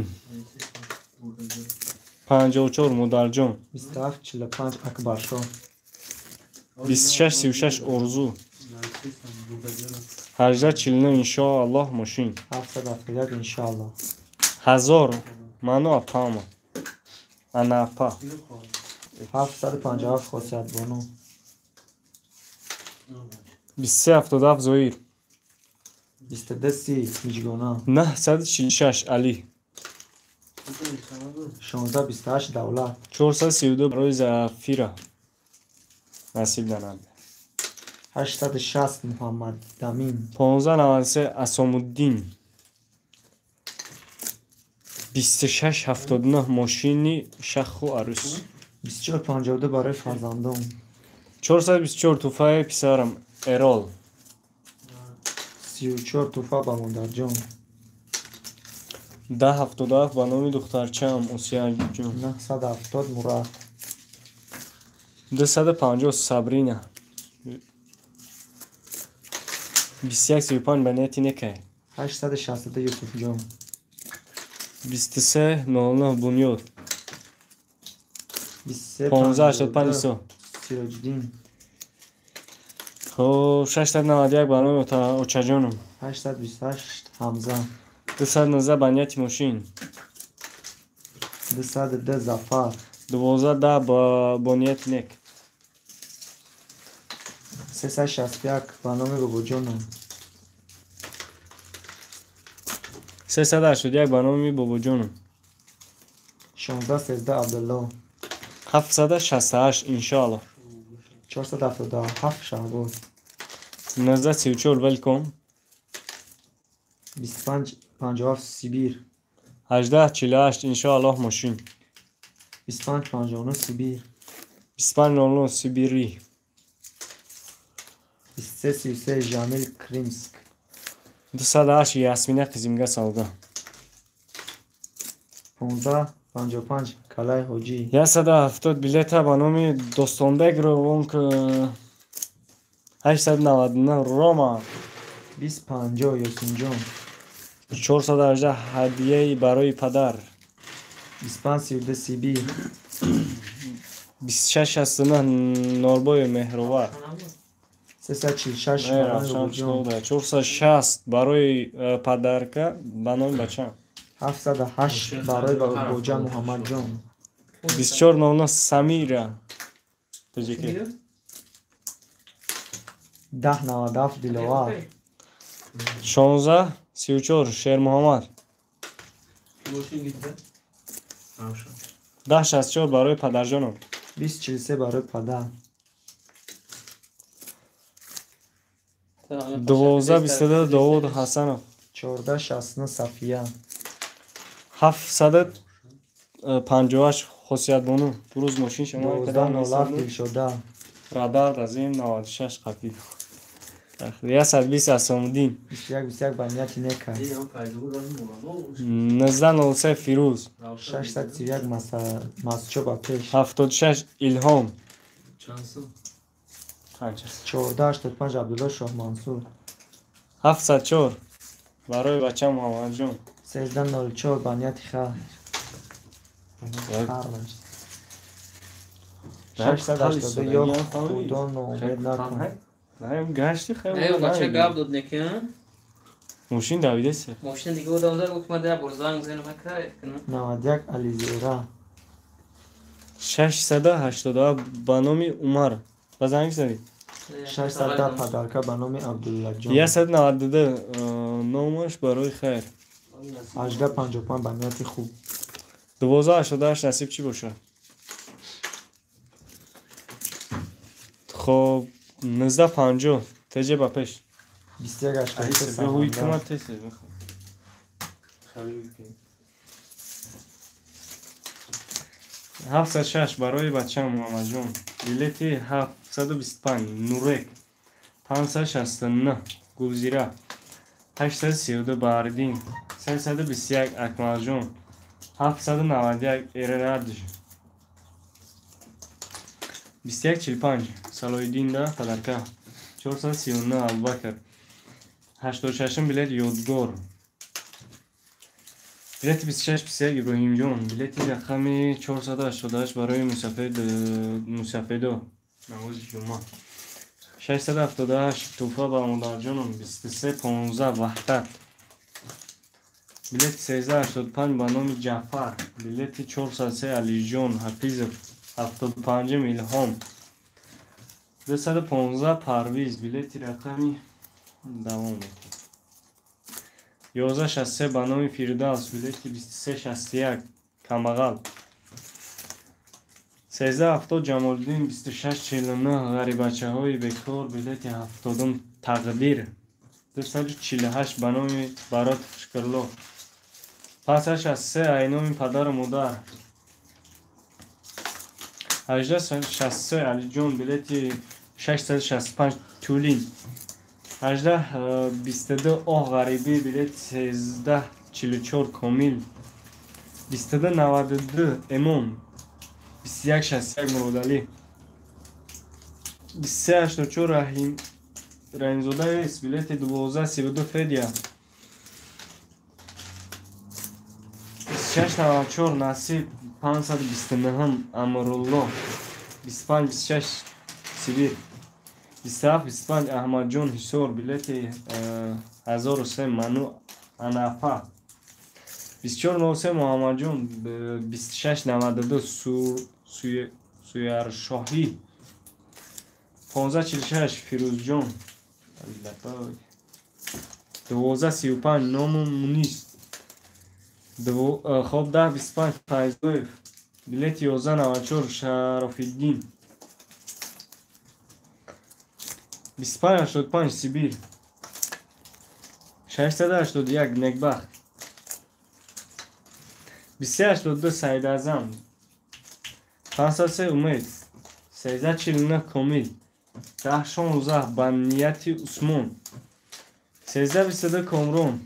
54 Модарҷон. 27:45 Акбаршоҳ. 26:36 Орзу. 18:49 Иншоаллоҳ мошин. 771 Иншоаллоҳ. 1000 ману апама. Ана апа. 757 Хосиятбону. 23:77 Зоир. 22:30 Миҷгона. 946 Алӣ. 16:28 Давлат. 432 барои Зафира. Насиб данад. 860 Муҳаммадамин. 15:93 Асомуддин. 26:79 мошини шаху арӯс. 24:52 барои фарзандон. 424 тӯҳфаи писарам Эрол. 34 тӯҳфа ба модарҷон. 1077 ба номи духтарчаам Осияҷон. 970 Мурат. 250 Сабрина. 2135 ба нияти некай. 862 Юсуфҷон. 2309 Бунёд. 1585 Исо. Сироҷиддин. Хоб, 691 ба номи очаҷонам. 828 Ҳамза. 219 ба нияти мошин. 202 Зафар. 1210 бо нияти нек. 361 ба номи бобоҷонам. 381 ба номи бобоҷонам. 1613 Абдулло. 768 иншоалло. 477 Шаҳбоз. 1934 Велком. 2557 Сибир. 1848 иншоаллоҳ мошин. 2559 Сибир. 2509 Сибири. 2333 Жамил Кримск. 208 Ясмина Қизимга савдо. 1555 Калай Ҳоҷӣ. 170 билета ба номи Достонбек Ровонк. 899 Рома. 2050 Ёсинҷон. 418 ҳадияи барои падар. 2532 Сибир. 2669 Норбои Меҳровар. 346 ба номи бобоҷон. 460 барои падарка ба номи бачаам. 708 барои бобоҷа Муҳаммадҷон. 2409 Самира. Тоҷикӣ. 1097 Диловар. 1634 Шермуҳаммад. 1064 барои падарҷонам. 2043 барои падар. 1222 Довуд Ҳасанов. 1469 Сафия. 758 Хосиятбону. Рӯз мошин шумо 1207 Дилшода. Радар азим 96 қапид. 120 Асомуддин. 2121 ба нияти нека. 1903 Фирӯз. 631 Масчо ба пеш. 76 Илҳом. 1485 Абдулло Шоҳмансур. 704 барои бача Муҳаммадҷон. 1304 ба нияти хайр. 682 ё худо ноумед накун. Гашти хайр. Бача гап дод неки, мошин давидест. Мошин дига одам зад, гуфт ман дар бор занг занам кайф кунам. 91 Ализера. 687 ба номи Умар. Ба занг задӣ? 610 падарка ба номи Абдуллаҷон. 192 номаш барои хайр. 1855 ба нияти хуб. 1288 насиб чӣ бошад? Хоб, 1950 теҷе ба пеш. 2183 706 барои бачаам Муҳаммадҷон. Билети 725 Нурек. 569 Гулзира. 832 Баҳриддин. 321 Акмалҷон. 791 Эрарадж. 2145 Салоҳиддин да падарка. 439 Абубакр. 86 билет Ёдгор. Билети 2651 Иброҳимҷон. Билети рақами 488 барои мусафедо. Намози ҷумъа. 678 тӯҳфа ба модарҷонам. 2315 Ваҳдат. Билети 1385 ба номи Ҷаъфар. Билети 403 Алиҷон Ҳафизов. 75 Илҳом. 215 Парвиз. Билети рақами давом мекунад. 1163 ба номи Фирдавс. Билети 2361 Камбағал. 1370 Ҷамолиддин. 2649 Ғарибачаҳои бекор. Билети 70 Тақдир. 248 ба номи Барот Шукрло. 563 айноми падару модар. 1863 Алиҷон. Билети 665 Тулин. 18-22 оҳ ғарибӣ, билети 13-44 Комил, 22-92 Эмом, 21-61 Муродалӣ, 23-84 Раҳимзода С, билети 12-32 Федя, 26-94 Насиб, 529 Амрулло, 25-26 Сибир, 27-25 Аҳмадҷон Ҳисор, билети 1003 Ману Анафа, 24-03 Муҳаммадҷон, 26-92 Суяршоҳӣ, 15-46 Фирӯзҷон, 12-35 Ному Мунис, хоб 10-25 Файзоев, билети 11-94 Шарофиддин, 25-85 Сибир, 681 Некбахт, 23-82 Саидазам, 503 Умед, 13-49 Комил, 10-16 ба нияти Усмон, 13-22 Комрон,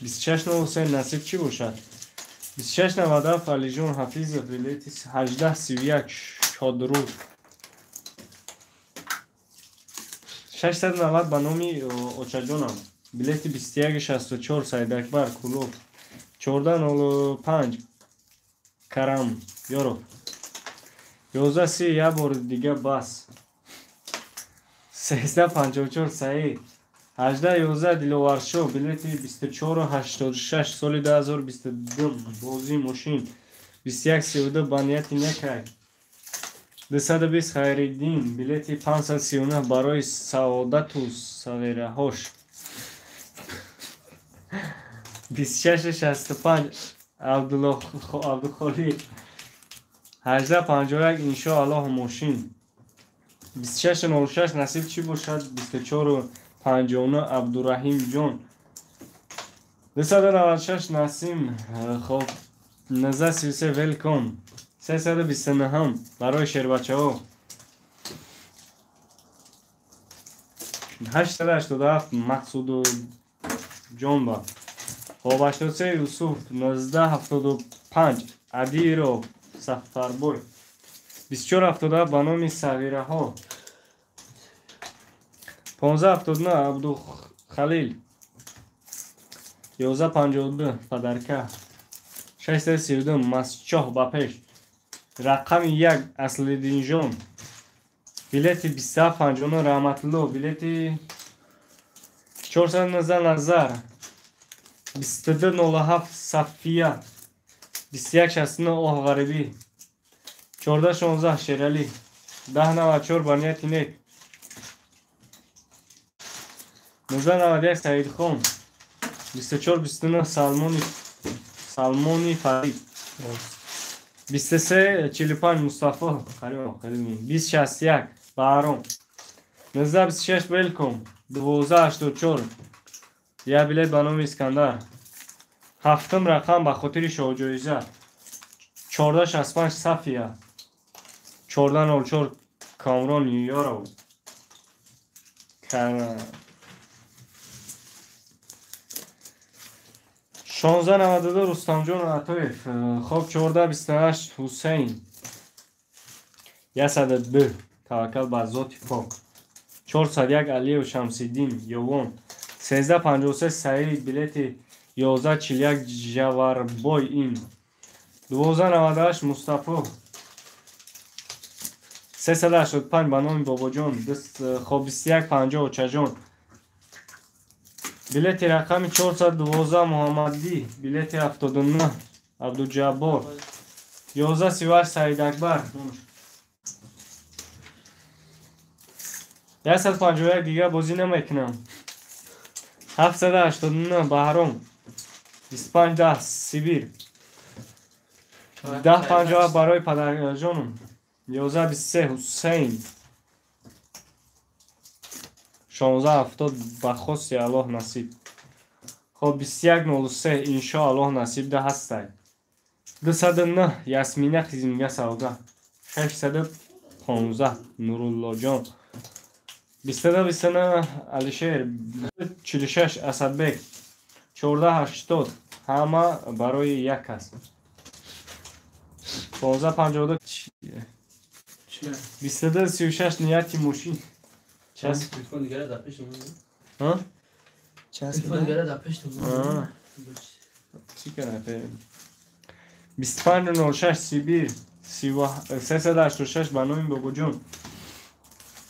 26-03 Насиб чӣ бошад? 26-97 Алиҷон Ҳафизов, билети 18-31 Шодруд, 690 ба номи очаҷонам, билети 21-64 Саидакбар Кулов, 14-05 Карам Ёров, 11-30 як бори дига бас, 13-54 Саид, 18-11 Диловаршоҳ, билети 24-86 соли 2022 бозии мошин, 21-32 ба нияти некай, 220 Хайриддин, билети 539 барои саодату сағираҳош, 26-65 Абдухолиқ, 18-51 Иншоаллоҳ мошин, 26-06 Насиб чӣ бошад? 24-59 Абдураҳимҷон, 296 Насим, хоб 19-33 Велком, 329 барои шербачаҳо, 887 Мақсудуҷонба, хоб 83 Юсуф, 19-75 Адиров Сафарбой, 24-77 ба номи сағираҳо, 15-79 Абдухалил, 11-52 Падарка, 632 Масчоҳ ба пеш, рақами 1 Аслиддинҷон, билети 27-59 Раҳматулло, билети 419 Назар, 22-07 Сафия, 21-69 Оҳ ғарибӣ, 14-16 Шералӣ, 10-94 ба нияти нек, 19-91 Саидхон, 24-29 Салмони Фарид, 23-45 Мустафо, 20-61 Баҳром, 19-26 Велком, 12-84 як билет ба номи Искандар, ҳафтум рақам ба хотири шоҳҷоиза, 14-65 Сафия, 14-04 Камрон Ёров, 16-92 Рустамҷон Атоев, хоб 14-28 Ҳусейн, 102 Таваккал ба зоти пок, 401 Алиев Шамсиддин Ёвон, 13-53 Саид, билети 11-41 Ҷаварбой ин, 12-98 Мустафо, 385 ба номи Бобоҷон, хоб 21-50 Очаҷон, билети рақами 412 Муҳаммадӣ, билети 79 Абдуҷаббор, 11-38 Саидакбар, 151 дига бозӣ намекунам, 789 Баҳром, 25-10 Сибир, 10-57 барои падарҷонам, 11-23 Ҳусейн, 16-70 ба хости Аллоҳ насиб, хоб 21-03 Иншоаллоҳ насиб да ҳастай, 209 Ясмина Хизмига Савга, 615 Нуруллоҷон, 22 29 Алишер, 46 Асадбек, 14 80 ҳама барои як кас. 15 52, 22 36 нияти мошин. Телефон дигара дар пеш. Ҳа? Телефон дигара дар пеш. Чӣ кара? 25 06 Сибир, 386 ба номи Бобоҷон.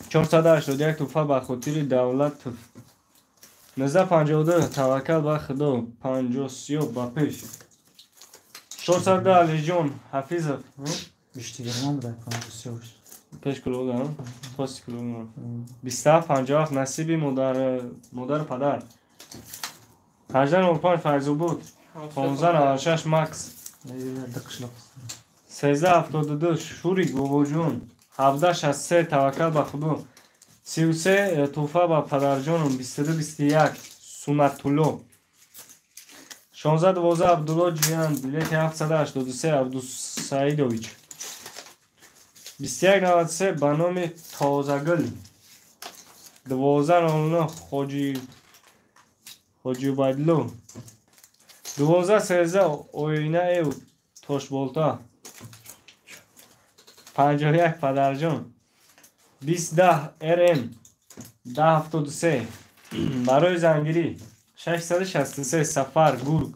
481 туҳфа ба хотири Давлатов. 19 52 Таваккал ба Худо, 50 сиёб ба пеш. 402 Алиҷон Ҳафизов. Пеш кулога, пости кулога. 27 57 Насиби модару падар. 18 05 Файзобод. 15 96 Макс. 13 72 Шурик Бобоҷон. 17 63 Таваккал ба Худо. 33 туҳфа ба падарҷоном. 22 21 Суннатулло. 16 12 Абдулло Ҷиян, билети 783 Абдусаидович. 21 93 ба номи Тозагул. 12 00 Хоҷи Убайдулло. 12 13 Оинаев Тошболта. 51 Падарҷон. 20 10 РМ. 10 73 барои зангирӣ. 663 Сафар Гург.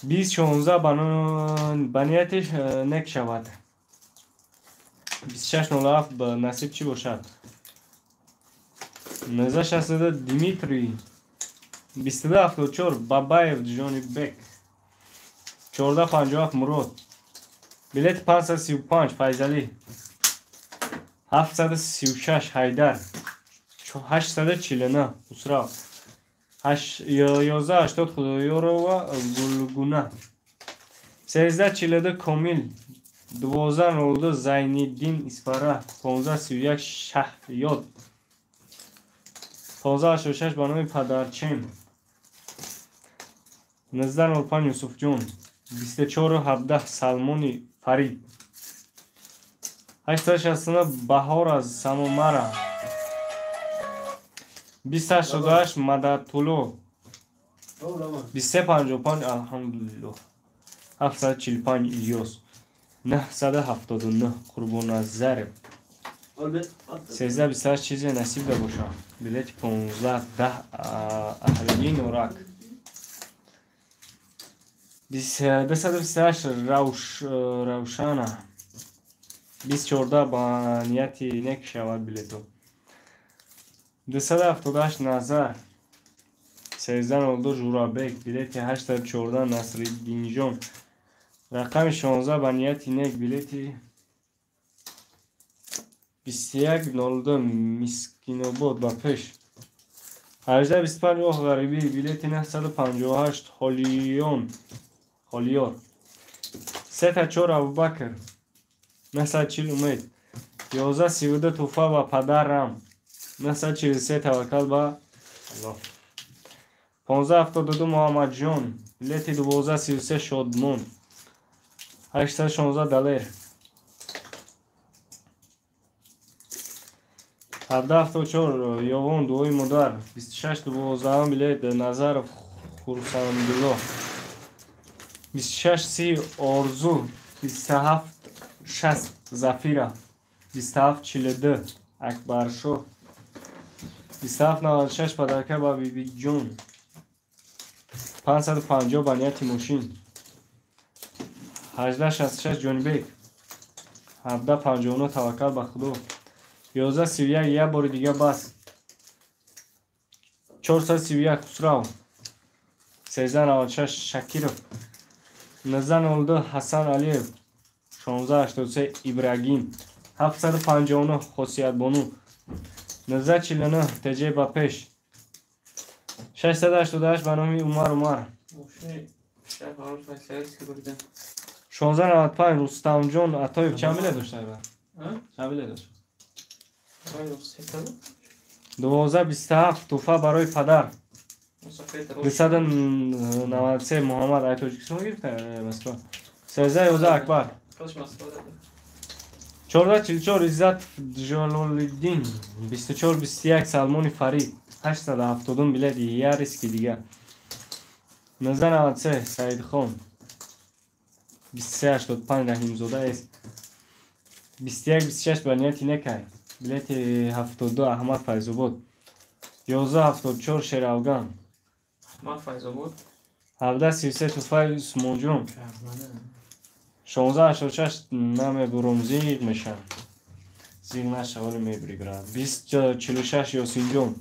20 16 ба нияти нек шавад. 26 07 насиб чӣ бошад? 19 62 Дмитрий. 22 74 Бабаев Ҷонибек. 14 57 Мурод. Билети 535 Файзалӣ. 736 Ҳайдар. 849 Хусрав. 11 80 Худоёрова Гулгуна. 13 42 Комил. 12 02 Зайниддин Исфара. 15 31 Шаҳёд. 15 86 ба номи Падарчем. 19 05 Юсуфҷон. 24 17 Салмони Фарид. 869 Баҳор аз Самомара. 20 88 Мадатулло. 23 55 Алҳамдулиллоҳ. 745 Илёс. 979 Қурбоназарев. 13 28 чизе насиб да бошад. Билети 15 10 Аҳлии Норак. 228 Равшана. 20 14 ба нияти нек шавад билето. 278 Назар. 13 02 Журабек. Билети 814 Насриддинҷон. Рақами 16 ба нияти нек, билети 21 02 Мискинобод ба пеш. 18 25 Оҳ ғарибӣ, билети 958 Ҳолиён Ҳолиёр. 3 4 Абубакр. 940 Умед. 11 32 туҳфа ба падарам. 943 Таваккал ба Аллоҳ. 15 72 Муҳаммадҷон. Билети 12 33 Шодмон. 816 Далер. 17 74 Ёвон, дуои модар. 26 12 билет Назаров Хурсандулло. 26 30 Орзу. 27 60 Зафира. 27 42 Акбаршоҳ. 27 96 Падарка ба Бибиҷон. 550 ба нияти мошин. 18 66 Ҷонибек. 17 59 Таваккал ба Худо. 11 31 як бори дига бас. 431 Хусрав. 13 96 Шакиров. 19 02 Ҳасан Алиев. 16 83 Ибрагим. 759 Хосиятбону. 19 49 Теҷе ба пеш. 688 ба номи Умар Умар. 16 95 Рустамҷон Атоев. Чанд билет дошт? Чанд билет дошт? 12 27 туҳфа барои падар. 293 Муҳаммад ай Тоҷикистон гирифта, Москва. 13 11 Акбар. 1444 Иззат Ҷалолиддин, 2421 Салмони Фарид, 870 билети як риски дига. 1993 Саидхон, 2385 Раҳимзода С, 2126 ба нияти некай, билети 72 Аҳмад Файзобод, 1174 Шеравган, Аҳмад Файзобод, 1733 Туфай Усмонҷон, 1686 намебурум, зиғ мешам. Зиғ наша, ҳоли мебури брат. 2046 Ёсинҷон.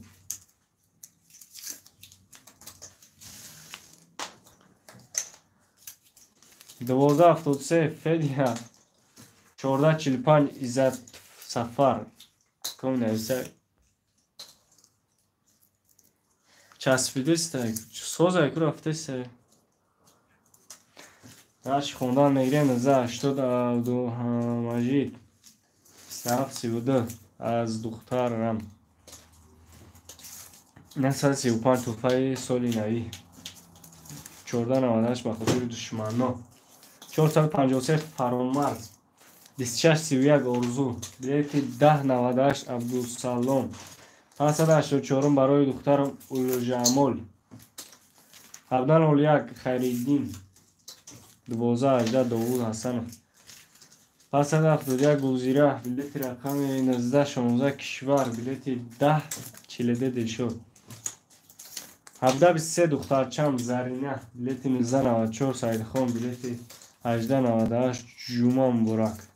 1273 Федя, 1445 Иззат Сафар. Ком нависа? Часпидеста, соза ку рафтеста. Раши хондан мегирем 1980 Абдумаҷид, 2732 аз духтарам. 935 туҳфаи соли навӣ. 1498 ба хотири душманно. 453 Фаромарз, 2631 Орзу, билети 1098 Абдусалом, 584 барои духтарам Улҷамол, 1701 Хайриддин, 1218 Довуд Ҳасанов, 571 Гулзира, билети рақами 1916 Кишвар, билети 1042 Дилшод, 1723 Духтарчам Зарина, билети 1994 Саидхон, билети 1898 Ҷума Муборак,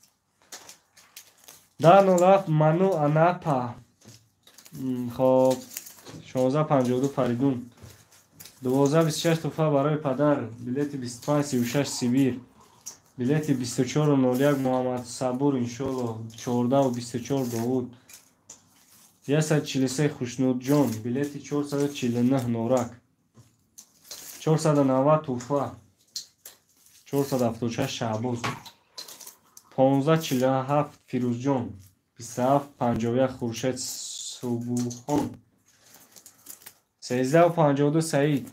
1007 Ману Анапа, хоб 1652 Фаридун, 1226 туҳфа барои падар, билети 2536 Сибир, билети 2401 Муҳаммад Сабур, иншоллоҳ 1424 Довуд, 143 Хушнудҷон, билети 449 Норак, 490 туҳфа, 476 Шаҳбоз, 1547 Фирӯзҷон, 2751 Хуршед Субухон, 1352 Саид,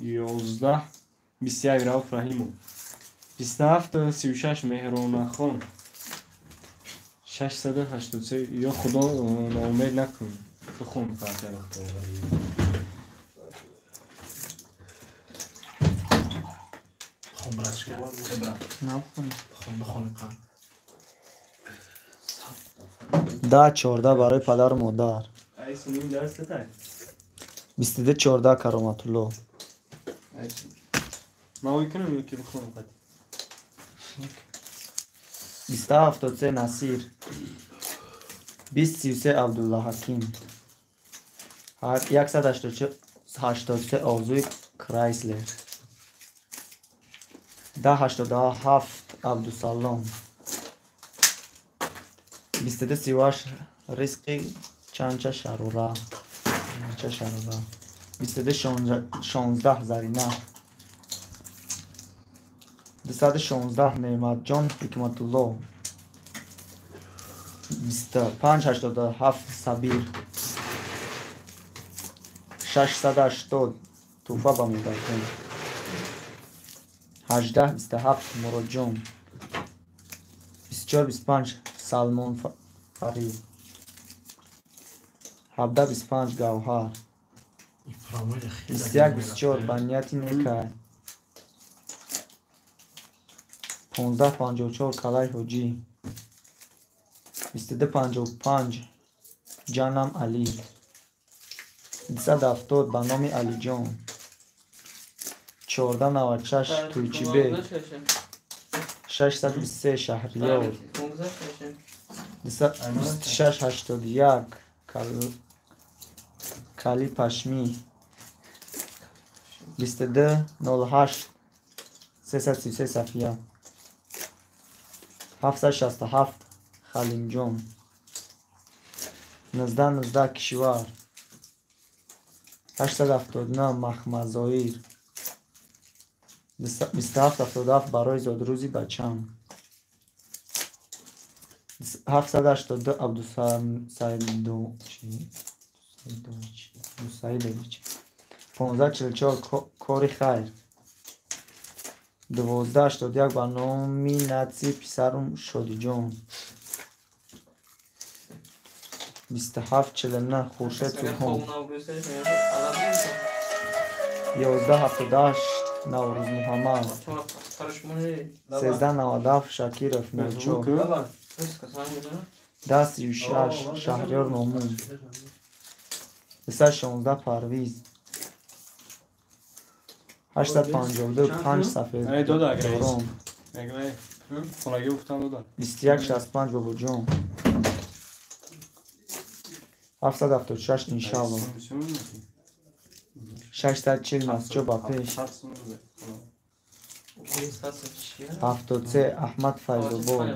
1121 Рауф Раҳимов, 2736 Меҳронахон, 683. Ё худо ноумед накун, бихон фарзанд. Бихон братчика, брат. Бихон, бихон қан. 10-14 барои падару модар. Ай суним дарс тай. 22-14 Кароматулло. Ма ой кунам ё ки бихонам қати? 27-73 Насир, 20-33 Абдуллаҳаким, 183 Орзуи Крайслер, 10-87 Абдусалом, 22-38 Ризқи Чанча Шарора, 22-16 Зарина, 216 Неъматҷон Ҳикматулло, 25-87 Сабир, 680 туҳфа ба модарҷон, 18-27 Муродҷон, 24-25 Салмон Фарид, 17-25 Гавҳар, 21-24 ба нияти некай, 15-54 Калай Ҳоҷӣ, 22-55 Ҷанам Алӣ, 270 ба номи Алиҷон, 14-96 Туйчибек, 623 Шаҳриёр, 26-81 Кали Пашмӣ, 22-08 333 Сафия, 767 Халимҷон, 19-19 Кишвар, 879 Махмазоир, 27-77 барои зодрӯзи бачам, 782 Абдусаидович, 15-44 Кори хайр, 12-81 ба номи натси писарум Шодиҷон, 2749 Хуршед Субҳон. 1178 Наврӯз Муҳаммад. 1397 Шакиров Мелчо. 1036 Шаҳриёр Момун. 216 Парвиз. 852 5 Сафед Дорон. 2165 Бобоҷон. 776 Иншалло. 640 Масҷо ба пеш. 73 Аҳмад Файзобод.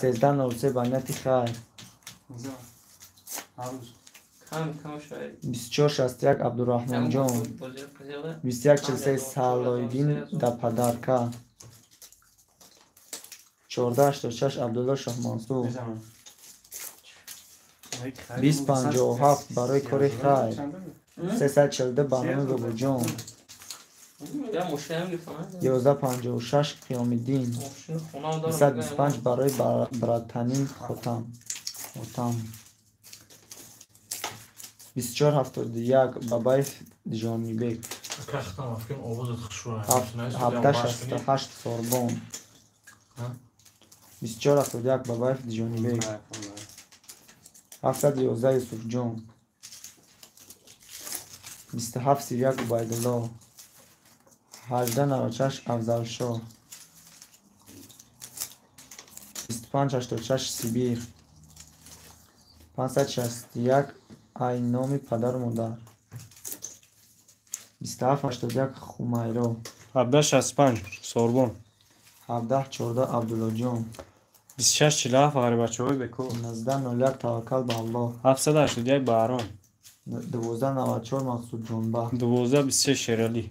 1303 ба нияти хайр. 2461 Абдураҳмонҷон. 2143 Салоиддин Дападарка. 1486 Абдулло Шоҳмансур. 2057 барои кори хайр. 342 ба номи Бобоҷон. 1156 Қиёмиддин. 225 барои братанин Хотам. 2471 Бабаев Ҷонибек. 1768 Сорбон. 2471 Бабаев Ҷонибек. 711 Юсуфҷон. 2731 Убайдулло. 1896 Афзалшоҳ. 2586 Сибир. 561 ай номи падару модар. 2781 Хумайро. 1765 Сорбон. 1714 Абдуллоҷон. 2647 Ғарибачаҳои Беко. 1901 Таваккал ба Аллоҳ. 781 Баҳром. 1294 Мақсудҷонбах. 1226 Шералӣ.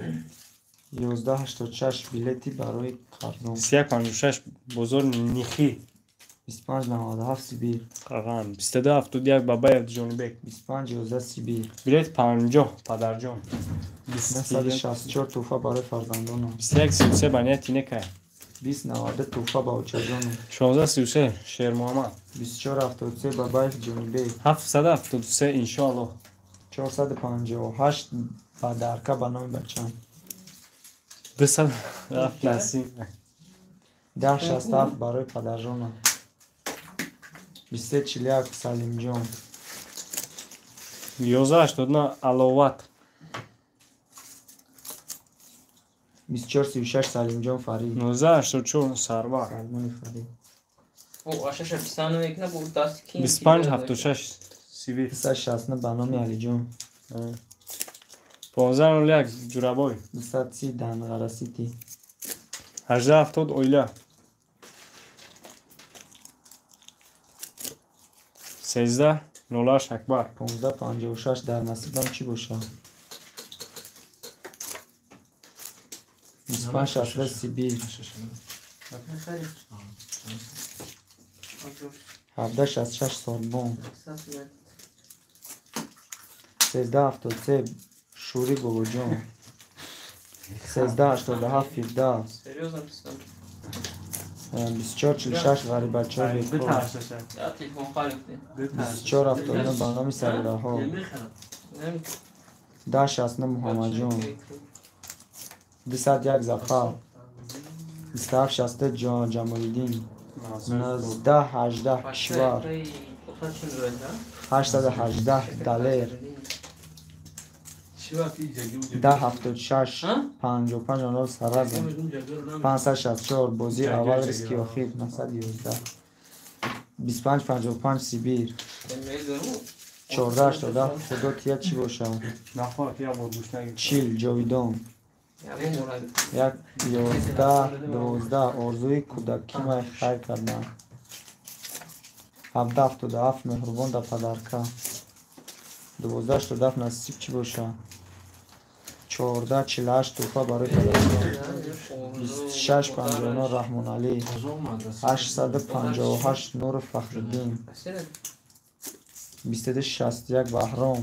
1186 билети барои қарзон. 3156 Бозор Нихӣ. 2597 Сибир. Қаған. 2271 Бабаев Ҷонибек. 2511 Сибир. Билет 50 Падарҷон. 964 тӯҳфа барои фарзандонам. 2133 ба нияти некай. 2092 тӯҳфа ба очаҷонам. 1633 Шермуҳаммад. 2473 Бабаев Ҷонибек. 773 Иншоаллоҳ. 458 ба дарка ба номи бачам. 207 Насим. 1067 барои падарҷонам. 2341 Салимҷон. 1189 Аловат. 2436 Салимҷон Фарид. 1984 Сарвар. Салмони Фарид. 2576 Сибир. 269 ба номи Алиҷон. 1501 Ҷурабой. 230 Данғарасити. 1870 Оила. 1308 Акбар. 1556 дар насибам чӣ бошад? 2563 Сибир. 1766 Сорбон. 1373 Шури Бобоҷон. 1387 Фирдавс. 2446 Ғарибачаҳои Бекор. 2479 ба номи Сарираҳо. 1069 Муҳаммадҷон. 201 Зафар. 2763 Ҷамолиддин. 1918 Кишвар. 818 Далер. 1076 55 Саразм. 564 бозии аввал риски охир. 911 2555 Сибир. 1487 Худо тия чӣ бошад? 40 Ҷовидон. 1 11 12 орзуи кӯдакимай хайр кардан. 1777 Меҳрубон да падарка. 1287 Насиб чӣ бошад? 1448 тӯҳфа барои падарҷон. 2659 Раҳмоналӣ. 858 Нуру Фахриддин. 2261 Баҳром.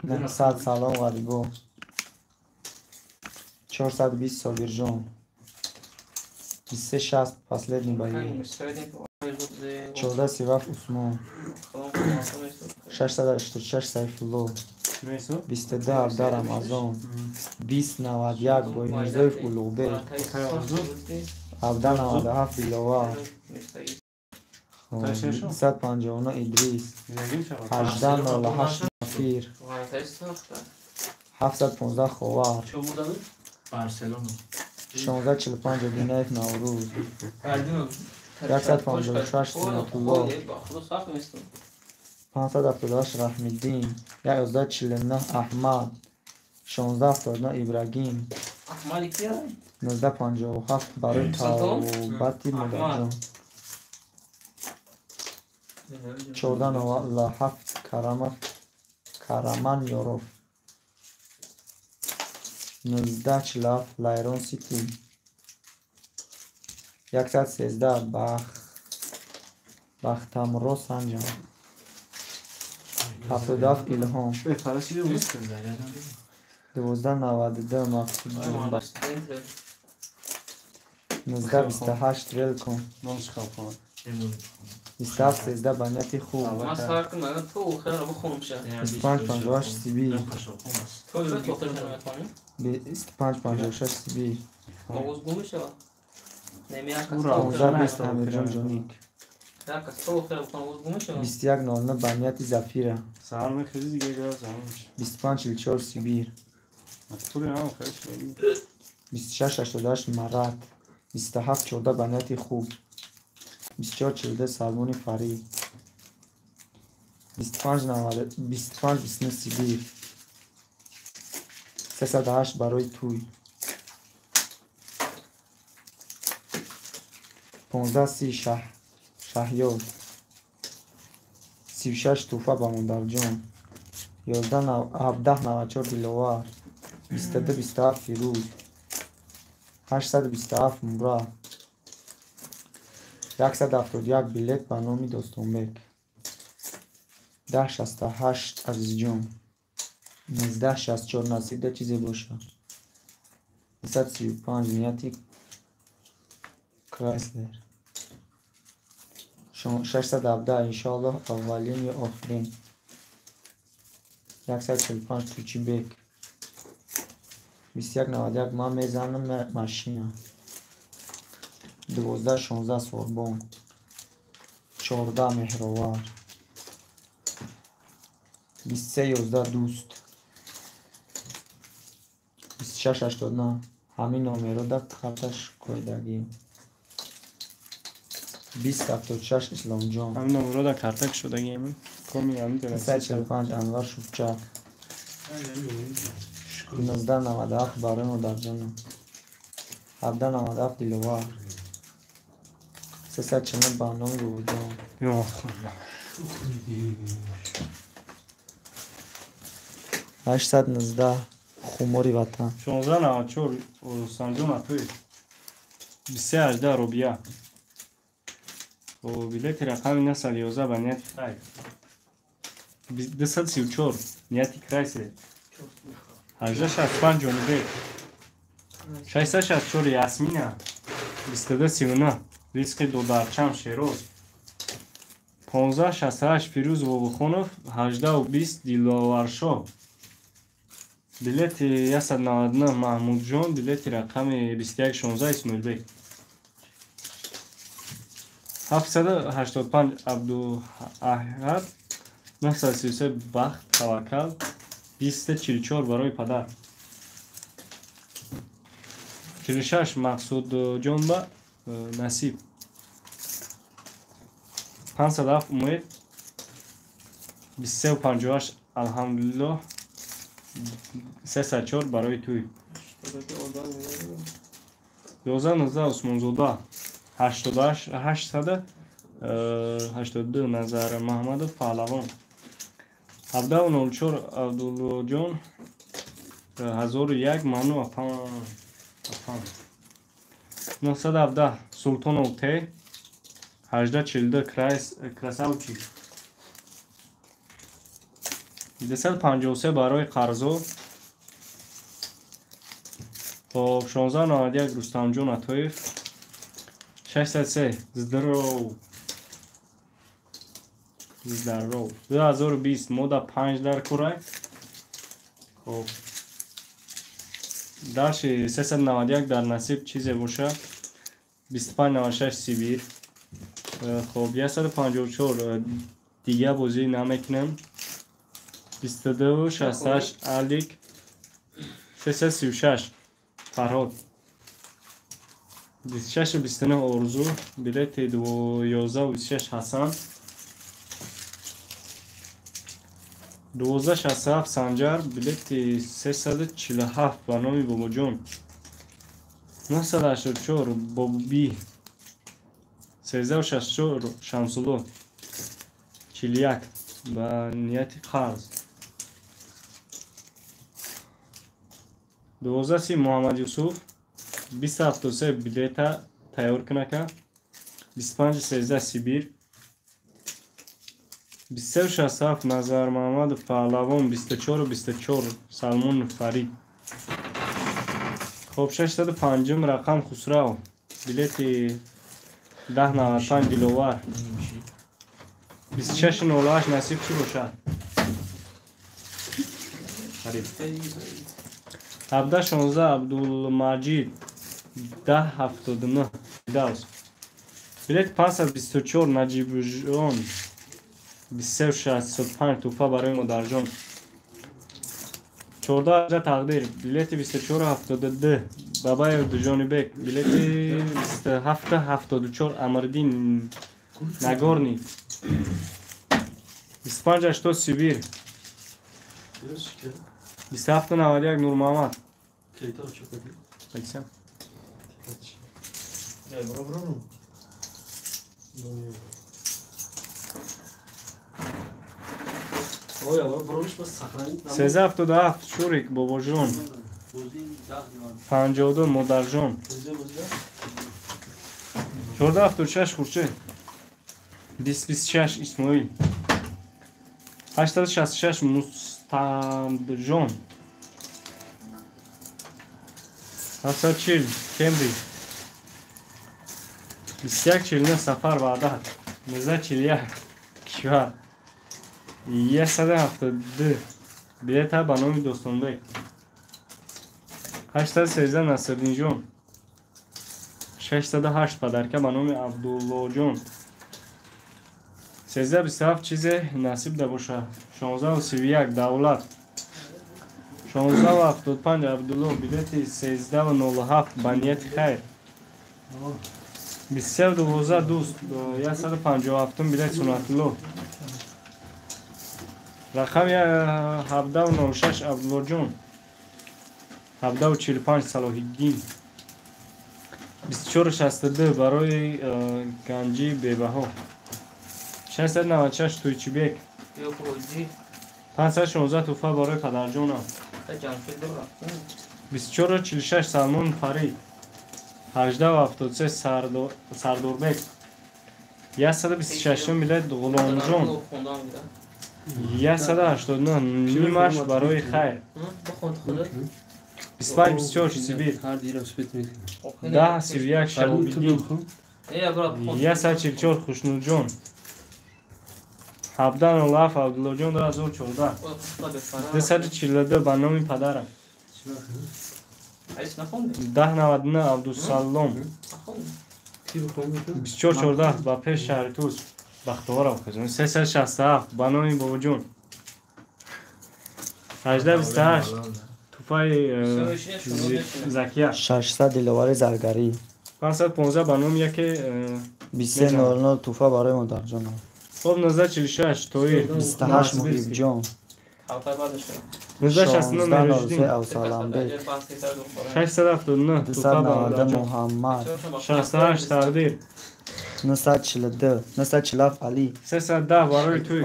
900 Салом Ғарибо. 4 420 Собирҷон. 2360 последний бои. 1437 Усмон. 686 Сайфулло. 2217 Рамазон. 2091 Бой Мирзоев Улуғбек. 1797 Диловар. 259 Идрис. 1898 Нафир. 715 Ховар. 1645 Динаев Наврӯз. 156 Сунатулло. 578 Раҳмиддин. 1149 Аҳмад. 1679 Ибрагим. 1957 барои тавбати модарҷон. 1497 Караман Ёров. 1947 Лайрон Сити. 113 Бахтамро Санҷар. 77 Илҳом. 1292 Мақсудҷон. 1928 Релкон. 2713 ба нияти хуб. 2558 Сибир. 2556 Сибир. 1520 Амирҷон Ҷоник. 2109 ба нияти Зафира. 2544 Сибир. 2688 Марат. 2714 ба нияти хуб. 2442 Салмони Фарид. 2529 Сибир. 308 барои тӯй. 1530 Шаҳёд. 36 Тӯҳфа ба модарҷон. 1794 Диловар. 2227 Фирӯз. 827 Мурад. 171 билет ба номи Достонбек. 1068 Азизҷон. 1964 Насибда чизе бошад. 235 Нияти Крайслер. 617 Иншоаллоҳ аввалин ё охирин. 145 Тӯчибек. 2191 Ман мезанам машина. 1216 Сорбон. 14 Меҳровар. 2311 Дӯст. 2689 Ҳамин номеро дар хаташ коидагӣ. 2076 Исломҷон. Ҳамин номеро дар карта кушодагӣ. 345 Анвар Шубчак. 1997 барои модарҷонам. 1797 Диловар. 349 ба номи бобоҷон. 819 Хумори ватан. 1694 Рустамҷон Атоев. 2318 Робия. Билети рақами 911 ба нияти хайр. 234 нияти Крайслер. 1865 Ҷонибек. 664 Ясмина. 2239 Ризқи Додарчам Шероз. 1568 Фирӯз Бобохонов. 1820 Диловаршоҳ. Билети 199 Маҳмудҷон. Билети рақами 2116 Исмоилбек. 785 Абдуаҳад. 933 Бахт Таваккал. 2044 барои падар. 46 Мақсудҷон ба Насиб. 507 Умед. 2358 Алҳамдулиллоҳ. 304 барои тӯй. 1119 Усмонзода. 882 Назар Маҳмадов Паҳлавон. 1704 Абдуллоҷон. 1001 Ману Афан. 917 Султонов Т. 1842 Красавчик. 253 барои қарзо. Хоб 1691 Рустамҷон Атоев. 603 Здров. Здаров. 2020 мода 5 дар курай. Хоб. Дарши 391 дар насиб чизе боша. 2596 Сибир. Хоб 154 дига бозӣ намекунем. 2268 Алик. 336 Фарҳод. 2629 Орзу. Билети 1126 Ҳасан. 1267 Санҷар. Билети 347 ба номи Бобоҷон. 984 Бобби. 1364 Шамсулло. 41 ба нияти қарз. 12 Муҳаммад Юсуф. 2073 билета тайёр кунака. 2513 Сибир. 2367 Назар Муҳаммадов Паҳлавон. 2424 Салмон Фарид. Хоб 605 рақам Хусрав. Билети 1095 Диловар. 2608 насиб чӣ бошад? Фарид. 1716 Абдулмаҷид. 1079 Фирдавс. Билети 524 Наҷибҷон. 2365 туҳфа барои модарҷон. 14 тақдир. Билети 2472 Бабаев Дужонибек. Билети 2774 Амриддин Нагорни. 2580 Сибир. 2791 Нурмуҳаммад. Сездаҳ ҳафтоду ҳафт Шурик Бобоҷон. 52 Модарҷон. 1476 Хуршед. 2026 Исмоил. 866 Мустамҷон. 740 Кембри. 2149 Сафар Ваҳдат. 1941 Кишвар. 172 билета ба номи Достонбек. 813 Насриддинҷон. 608 падарка ба номи Абдуллоҷон. 1327 чизе насиб да боша. 1631 Давлат. 1675 Абдулло. Билети 1307 ба нияти хайр. 2312 Дӯст. 157 билет Сунатулло. Рақами 1706 Абдуллоҷон. 1745 Салоҳиддин. 2462 барои ганҷи бебаҳо. 696 Тӯйчибек. 516 туҳфа барои падарҷонам. 2446 Салмон Фарид. 1873 Сардорбек. 126 билет Ғуломҷон. 189 нимаш барои хайр. 2524 Сибир. 1031 Шаҳобиддин. 144 Хушнудҷон. 1707 Абдуллоҷон 2014. 242 ба номи падарам. 1099 Абдусалом. 2414 ба пеш шаҳри Тӯс. Бахтоваров. 367 ба номи Бобоҷон. 1828 туҳфаи Закия. 600 Диловари Заргарӣ. 515 ба номи яке 2300 туҳфа барои модарҷонам. Хоб 1946 Тоир. 28 Муҳибҷон. 1969 Меҳроҷиддин. Авсаламбек. 679 туҳфа ба 290 модарҷон. Муҳаммад. 68 Тақдир. 942 947 Али. 310 барои туй.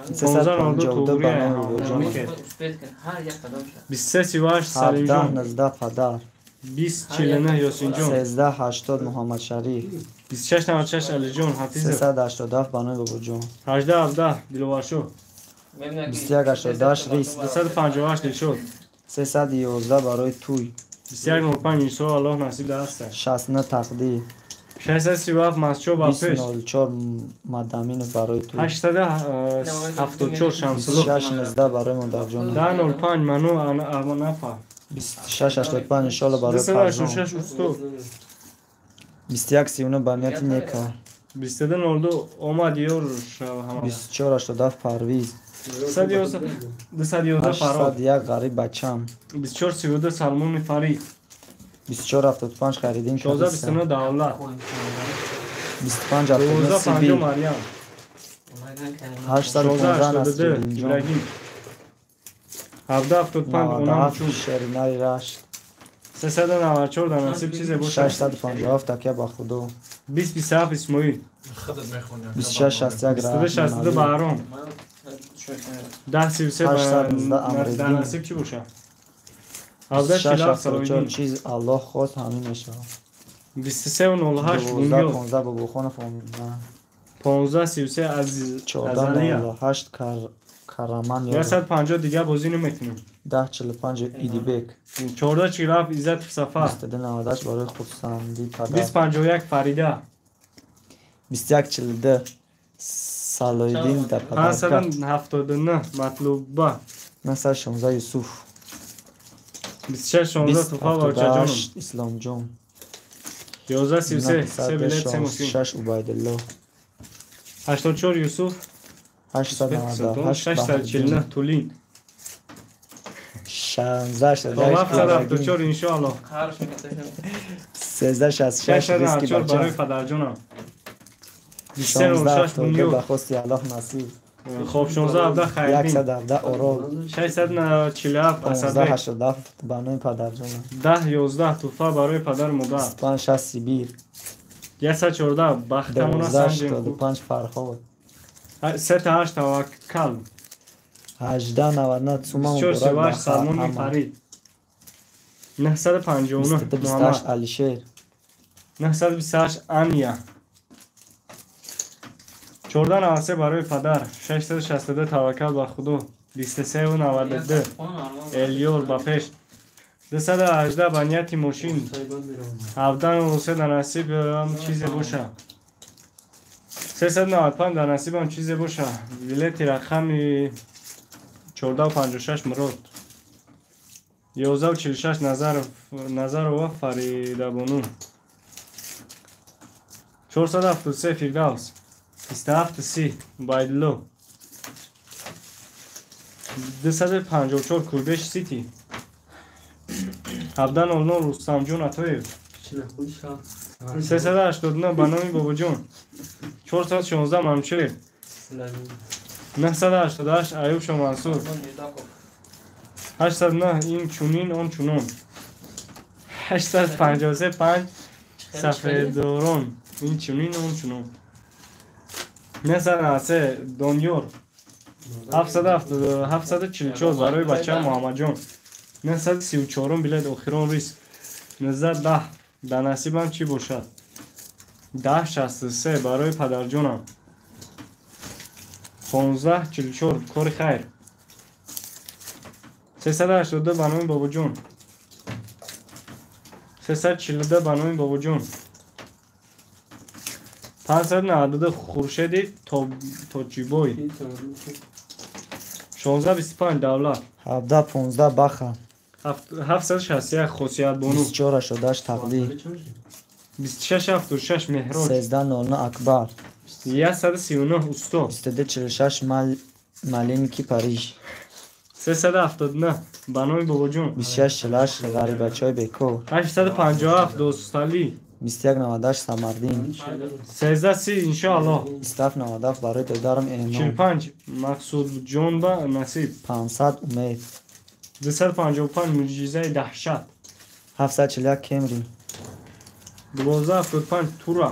352 ба номи Бобоҷон. 2338 Салимҷон. 1719 падар. 2049 Ёсинҷон. 1380 Муҳаммадшариф. 2696 Алиҷон Ҳафизов. 387 ба номи Бобоҷон. 1817 Диловаршоҳ. 2188 Рис. 258 Дилшод. 311 барои туй. 2105 иншоаллоҳ насиб дар аст. 69 тақдир. 637 масчо ба пеш. 2004 Мадаминов барои туй. 874 Шамсулло. 2619 барои модарҷон. 1005 Ману Аманафа. 2685 иншоалло барои Фарзон. 286 Устод. 2139 ба нияти нека. 2202 омад ёр ҳама. 2487 Парвиз. 211 Фарод. 801 Ғариб бачам. 2432 Салмони Фарид. 2475 Хайриддин. 1629 Давлат. 2579 Сибир. 1250 Марьям. 815 1682 Насриддинҷон. Ибрагим. 1775 Онам Чун. 97 Шеринари Рашт. 394 дар насиб чизе бошад. 657 Такя ба Худо. 2027 Исмоил. 2661 2262 Баҳром. 1033 819 дар насиб чӣ бошад? 1747 Салоҳиддин. Чиз Аллоҳ хост ҳамин мешавад. 2308 Бунёд. 1215 Бобохонов Омина. 1533 Азиз Азалия. 1408 Караман Ёров. 150 дигар бозӣ наметунем. 1045 Идибек. 1447 Иззатов Сафар. 2298 барои хурсандии падар. 2051 Фарида. 2142 Салоҳиддин дар падарка. 579 Матлуба. 916 Юсуф. 2616 Туфа ва Очаҷонов. 2078 Исломҷон. 1133 се билет се мошин. 966 Убайдулло. 84 Юсуф. 898 649 Тулин. 16 774 иншоаллоҳ. 1366 риски 694 барои бача. падарҷонам. 2306 16 ба Бунёд. хости Аллоҳ насиб. Хоб 1617 Хайриддин. 117 Орол. 647 Асадбек. 1587 ба номи падарҷонам. 1011 Туфа барои падару модар. 25 Сибир. 114 Бахтамона санҷем. 1285 Фарҳод. 38 Таваккал. 1899 Цума муборак 2438 ба Салмони ҳама. Фарид. 959 2228 Муҳаммад. Алишер. 928 Ания. 1493 барои падар. 662 Таваккал ба Худо. 2392 Элёр ба пеш. 218 ба нияти мошин. 1793 дар насиб чизе боша. 395 дар насибам чизе боша. Билети рақами 1456 Мурод. 1146 Назарова Фаридабону. 473 Фирдавс. 2730 Убайдулло. 254 Курбеш Сити. 1700 Рустамҷон Атоев. 389 ба номи Бобоҷон. 416 Мамчир. 988 Аюб Шомансур. 809 ин чунин он чунон. 853 5 Сафедорон. Ин чунин он чунон. 993 Донёр. 744 барои бача Муҳаммадҷон. 934 билет охирон риск. 1910 дар насибам чӣ бошад? 1063 барои падарҷонам. 1544 кори хайр. 382 ба номи Бобоҷон. 342 ба номи Бобоҷон. 592 Хуршеди Тоҷибой. 1625 Давлат. 1715 Баха. 761 Хосиятбону. 2488 Тақдир. 2676 Меҳроҷ. 1309 Акбар. 139 Устод. 2246 Малинки Париж. 379 ба номи Бобоҷон. 2648 Ғарибачаи Бекор. 857 Досталӣ. 2198 Самардин. 1330 иншоаллоҳ. 2797 барои додарам Эном. 45 Мақсудҷон ба насиб. 500 Умед. 255 Муъҷизаи даҳшат. 741 Кемри. 1275 Тура.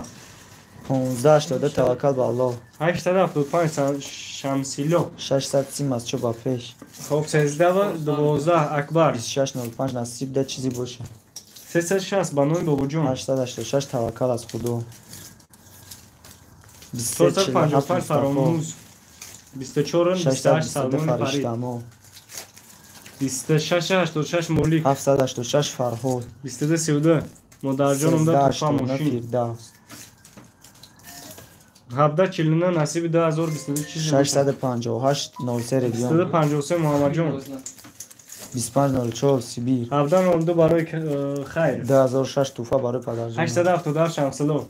1582 Таваккал ба Аллоҳ. 875 Шамсило. 630 Масчо ба пеш. Хоб 13 12 Акбар. 2605 Насиб да чизе боша. 360 ба номи Бобоҷон. 886 Таваккал аз Худо. 455 Фаромӯз. 24 28 Салмони Фарид. Фариштамо. 2686 Молик. 786 Фарҳод. 2232 модарҷоном да туҳфа мошин. Фирдавс. 1749 насиби 2022 чизе. 658 03 регион. 253 Муҳаммадҷон. 2504 Сибир. 1702 барои хайр. 2006 туҳфа барои падарҷон. 877 Шамсило.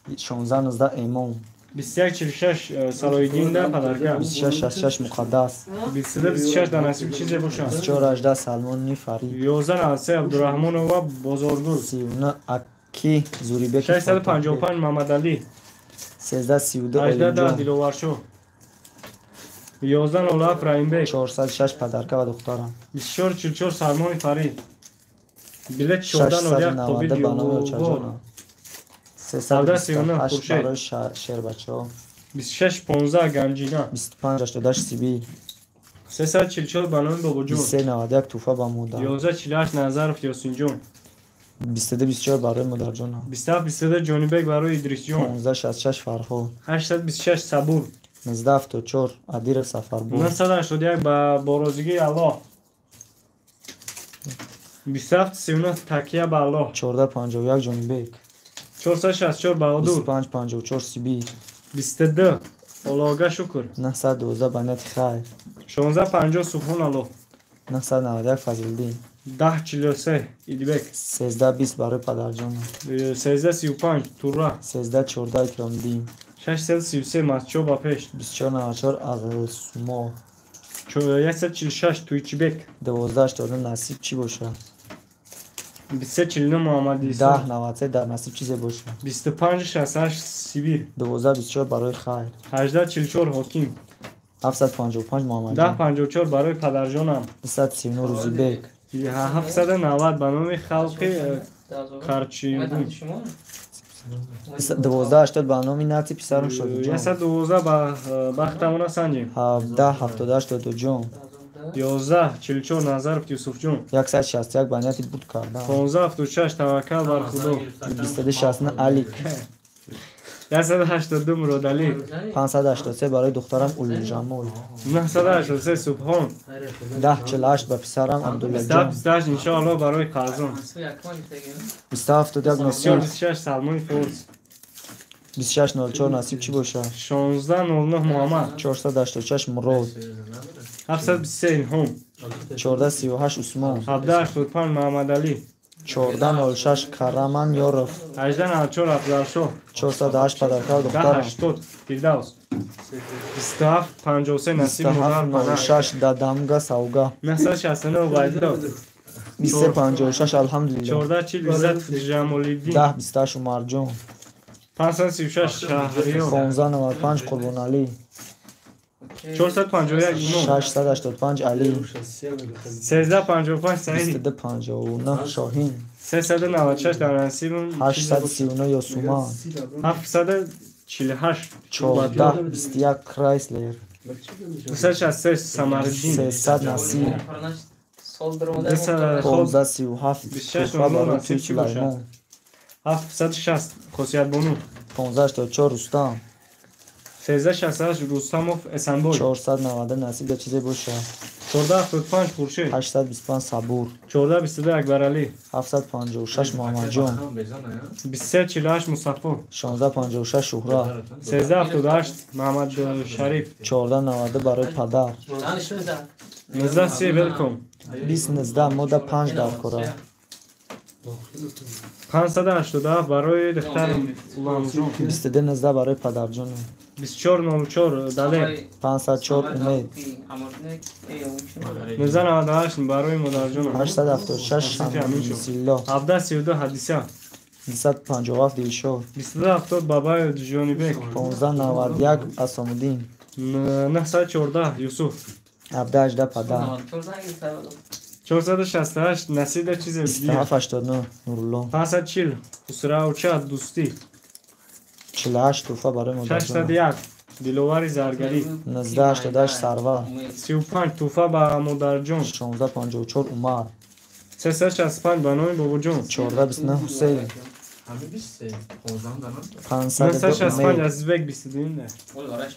1619 Эмом. 2146 Салоҳиддин да падарга. 2666 Муқаддас. 2226 да насиб чизе бошад. 2418 Салмони Фарид. 1193 Абдурраҳмонова Бозоргул. 39 Аки Зурибек. 655 Мамадалӣ. 1332 18 Олимҷон. Диловаршоҳ. 1107 Раҳимбек. 406 падарка ва духтарам. 2444 Салмони Фарид. Билет 1401 Қобил 690 ба номи Ёвор. очаҷонам. 328 барои шербачаҳо. 2615 Ганҷина. 2588 Сибир. 344 ба номи Бобоҷон. 2391 туҳфа ба модар. 1148 Назаров Ёсинҷон. 2224 барои модарҷонам. 2722 Ҷонибек барои Идрисҷон. 1566 Фарҳод. 826 Сабур. 1974 Адиров Сафарбой. 981 ба борозигии Аллоҳ. 2739 такя ба Аллоҳ. 1451 Ҷонибек. 464 Баҳодур. 2554 Сибир. 22 Аллоҳга шукр. 912 ба нияти хайр. 1650 Субҳон Аллоҳ. 991 Фазлиддин. 1043 Идибек. 1320 барои падарҷонам. 1335 Тура. 1314 Икромиддин. 633 Масчо ба пеш. 2494 Азлсумо. 146 Туйчибек. 1289 насиб чӣ бошад? 2349 Муҳаммад Исо. 1093 дар насиб чизе бошад. 2568 Сибир. 1224 барои хайр. 1844 Ҳоким. 755 Муҳаммадҷон. 1054 барои падарҷонам. 239 Рӯзибек. 790 ба номи халқи Карчиюгун. 1280 ба номи нати писарам Шодиҷон. 112 ба бахтамона санҷем. 1778 Додоҷон. 1144 Назаров Юсуфҷон. 161 ба нияти бурд кардан. 1576 Таваккал бар Худо. 2269 Алик. 182 Муродалӣ. 583 барои духтарам Улуҷамол. 983 Субҳон. 1048 ба писарам Абдуллаҷон. 28 иншоаллоҳ барои қарзон. 271 Носир. 26 Салмони Форс. 2604 насиб чӣ бошад? 1609 Муҳаммад. 486 Мурод. 723 Илҳом. 1438 Усмон. 1785 Муҳаммадалӣ. 1406 Караман Ёров. 1894 Афзалшоҳ. 408 падарка ва духтарам. 1080 Фирдавс. 2753 Насиб модар падар. 2706 Дадамга Савга. 969 Убайдулло. 2356 Алҳамдулилло. 1440 Иззат Ҷамолиддин. 1028 Умарҷон. 536 Шаҳриёр. 1595 Қурбоналӣ. 451 Имом. 685 Алӣ. 1355 Саид. 2259 Шоҳин. 396 дар насибам 839 Ёсуман. 748 1421 Крайслер. 263 Самариддин. 300 Насиб. 1537 туҳфа барои тӯй Сулаймон. 760 Хосиятбону. 1584 Рустам. 1368 Рустамов Эсанбой. 490 насиб да чизе бошад. 1475 Хуршед. 825 Сабур. 1422 Акбаралӣ. 756 Муҳаммадҷон. 2348 Мустафо. 1656 Шуҳрат. 1378 Муҳаммадшариф. 1490 барои падар. 1930 Велком. 2019 мода 5 дар кора. 587 барои духтарам Уламҷон. 2219 барои падарҷонам. 2404 Далер. 504 Умед. 1998 барои модарҷонам. 876 Шамсилло. 1732 Ҳадиса. 257 Дилшод. 2270 Бабаев Ҷонибек. 1591 Асомуддин. 914 Юсуф. 1718 падар. 468 Насида чизе 2789 Нурулло. 540 Хусравча Дӯстӣ. 48 туҳфа барои модарҷонам. 601 Диловари Заргарӣ. 1988 Сарвар. 35 туҳфа ба модарҷон. 1654 Умар. 365 ба номи бобоҷон. 1429 Ҳусейн. 502 965 Азизбек 22 да.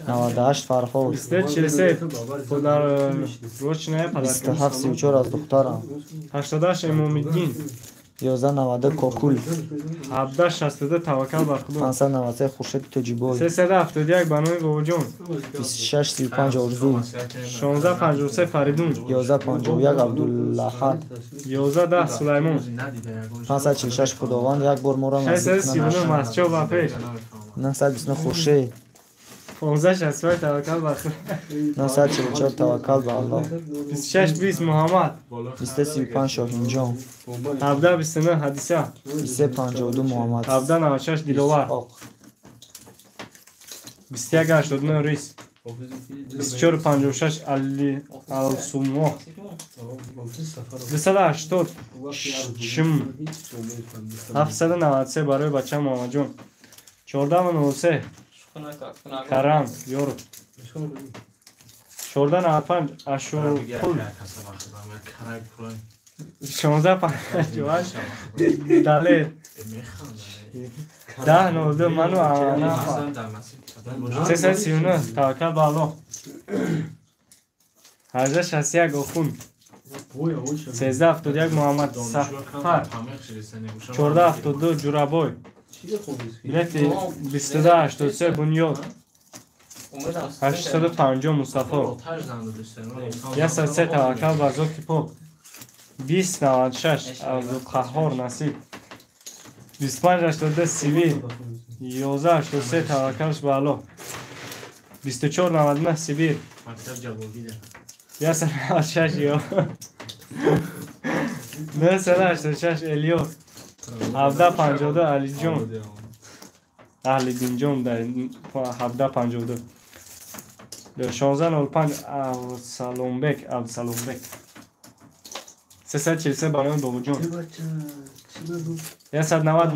98 Фарҳод. 23 43 подарочная подарка. 27 34 аз духтарам. 88 Эмомиддин. 11 92 Кокул. 17 62 Таваккал бар Худо. 593 Хуршеди Тоҷибой. 371 ба номи Бобоҷон. 26 35 Орзу. 16 53 Фаридун. 11 51 Абдулаҳад. 11 10 Сулаймон. 546 Худованд як бор моро насиб кунад. 639 Масчо ба пеш. 929 Хуршед. 15 65 Таваккал бар Худо. 944 Таваккал ба Аллоҳ. 26 20 Муҳаммад. 23 35 Шоҳинҷон. 17 29 Ҳадиса. 23 52 Муҳаммад. 17 96 Диловар. Исҳоқ. 21 89 Рис. 24 56 Али Алсумо. 280 Чим. 793 барои бача Муҳаммадҷон. 14 03 Карам Ёров. 14 95 Ашурқул. 16 58 Далер. 10 02 ману Анафа. 339 Таваккал ба Аллоҳ. 18 61 Охун. 13 71 Муҳаммад Сафар. 14 72 Ҷурабой. Билети 22 83 Бунёд. 850 Мустафо. 103 Таваккал ба зоти пок. 20 96 Абдуқаҳҳор Насиб. 25 82 Сибир. 11 83 Таваккалш ба Аллоҳ. 24 99 Сибир. 196 ё. 986 Элиёс. 17 52 Алиҷон. Аҳлиддинҷон 17 52. 16 05 Абсаломбек Абсаломбек. 343 ба номи Бобоҷон. 190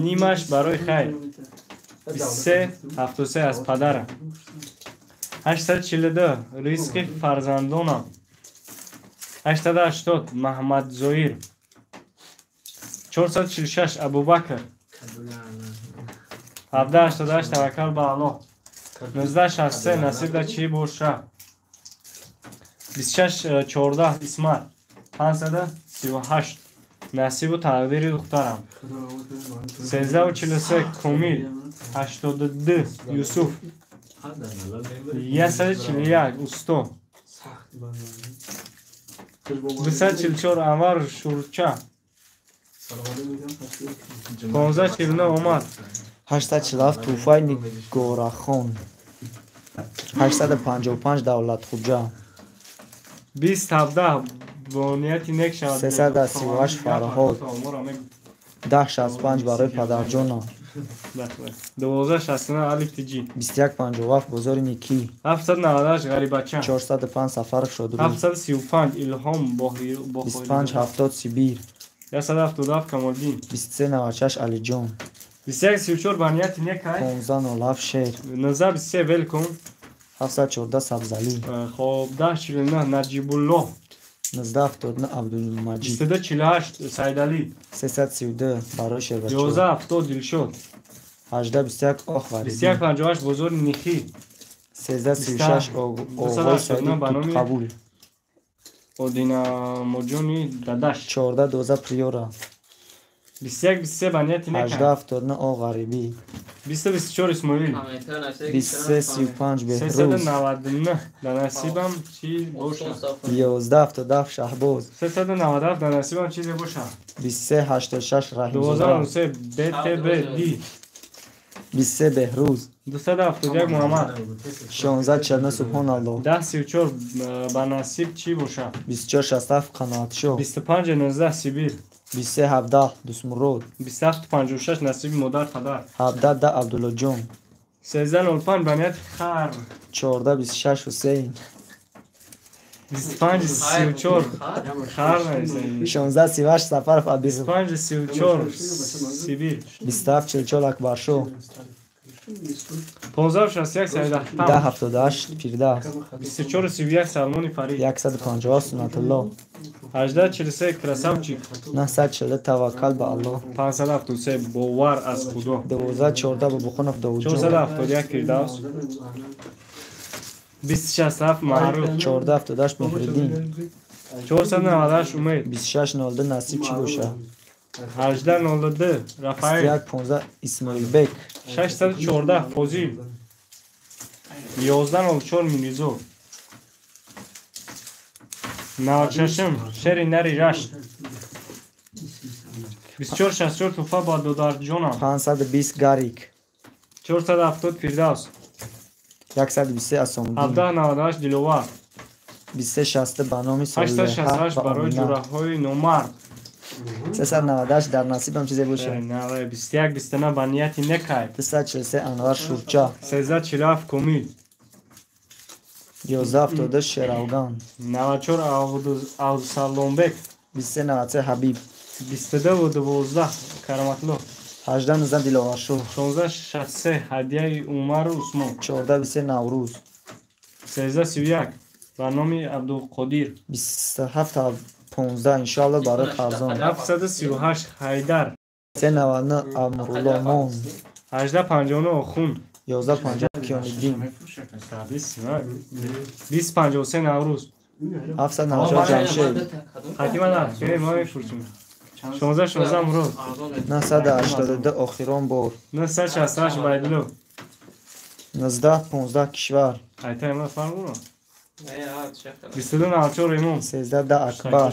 нимаш барои хайр. 23 73 аз падарам. 842 Ризқи фарзандонам. 880 Маҳмадзоир. 446 Абубакр. 1788 Таваккал ба Аллоҳ. 1963 Насибда чӣ боша. 26 14 Исмат. 538 Насибу тақдири духтарам. 13 43 Комил. 82 Юсуф. 141 Усто. 244 Анвар Шурча. 15 49 омад. 847 Тӯҳфаи Нигорахон. 855 Давлатхуҷа. 20 17 бо нияти нек шавад. 338 Фарҳод. 1065 барои падарҷонам. 12 69 Алиф Тиҷи. 21 57 Бозори Никӣ. 798 Ғарибача. 405 Сафаров Шодрӯз. 735 Илҳом. 25 70 Сибир. 177 Камолдин. 23 96 Алиҷон. 21 34 ба нияти некай. 15 07 Шер. 19 23 Велком. 714 Сабзалӣ. Хоб, 10 49 Наҷибуллоҳ. 19 79 Абдулмаҷид. 22 48 Сайдалӣ. 332 барои Шербачо. 11 70 Дилшод. 18 21 Ох 21 58 Бозори Нихӣ. 13 36 Оғои Саиди Тутқабул. Одинамоҷони дадаш. 14 12 Приёра. 21 23 ба нияти некай. 18 79 О Ғарибӣ. 20 24 Исмоил. 23 35 Беҳрӯз. 399 дар насибам чӣ боша. 11 77 Шаҳбоз. 397 дар насибам чизе боша. 23 86 Раҳимзода. 12 03 БТБ Ди. 23 Беҳрӯз. 271 Муҳаммад. 16 49 Субҳоналлоҳ. 10 34 ба насиб чӣ боша. 24 67 Қаноатшоҳ. 25 19 Сибир. 23 17 Дӯстмурод. 27 56 насиби модар падар. 17 10 Абдуллоҷон. 13 05 ба нияти хар. 14 26 Ҳусейн. 25 34 хар нависем. 16 38 Сафаров Абир. 25 34 Сибир. 27 44 Акбаршоҳ. 1561 Саид Ахтам. 1078 Фирдавс. 2431 Салмони Фарид. 150 Суннатулло. 1843 Красавчик. 940 Таваккал ба Аллоҳ. 573 Бовар аз Худо. 1214 Бобохонов Довудҷон. 471 Фирдавс. 2067 Маъруф. 1478 Меҳриддин. 498 Умед. 2602 Насиб чӣ бошад? 1802 Рафаэл. 2115 Исмоилбек. 614 Фозил. 1104 Мирзо. 96 Шери Нари Рашт. 2464 Туфа ба додарҷонам. 520 Гарик. 470 Фирдавс. 123 Асомуддин. 1798 Диловар. 2360 ба номи Солеҳа 868 ва барои Омина. ҷураҳои номард. 398 дар насибам чизе бошад. 21 29 ба нияти некай. 243 Анвар Шурча. 1347 Комил. 1172 Шеравган. 94 Абдусаломбек. 2393 Ҳабиб. 22 12 Караматло. 1819 Диловаршоҳ. 1663 Ҳадияи Умару Усмон. 1423 Наврӯз. 1331 ба номи Абдуқодир. 2715 иншоалло барои Фарзон. 738 Ҳайдар. 399 Амрулло Мон. 1859 Охун. 1150 Киёниддин. 2053 Наврӯз. 794 Ҷамшед. Хатима на, мо мефурӯшем. 16 16 Мурод. 982 охирон бор. 968 Байдило. 1915 Кишвар. Айта ма фарқ буро. 22 94 Имом. 1310 Акбар.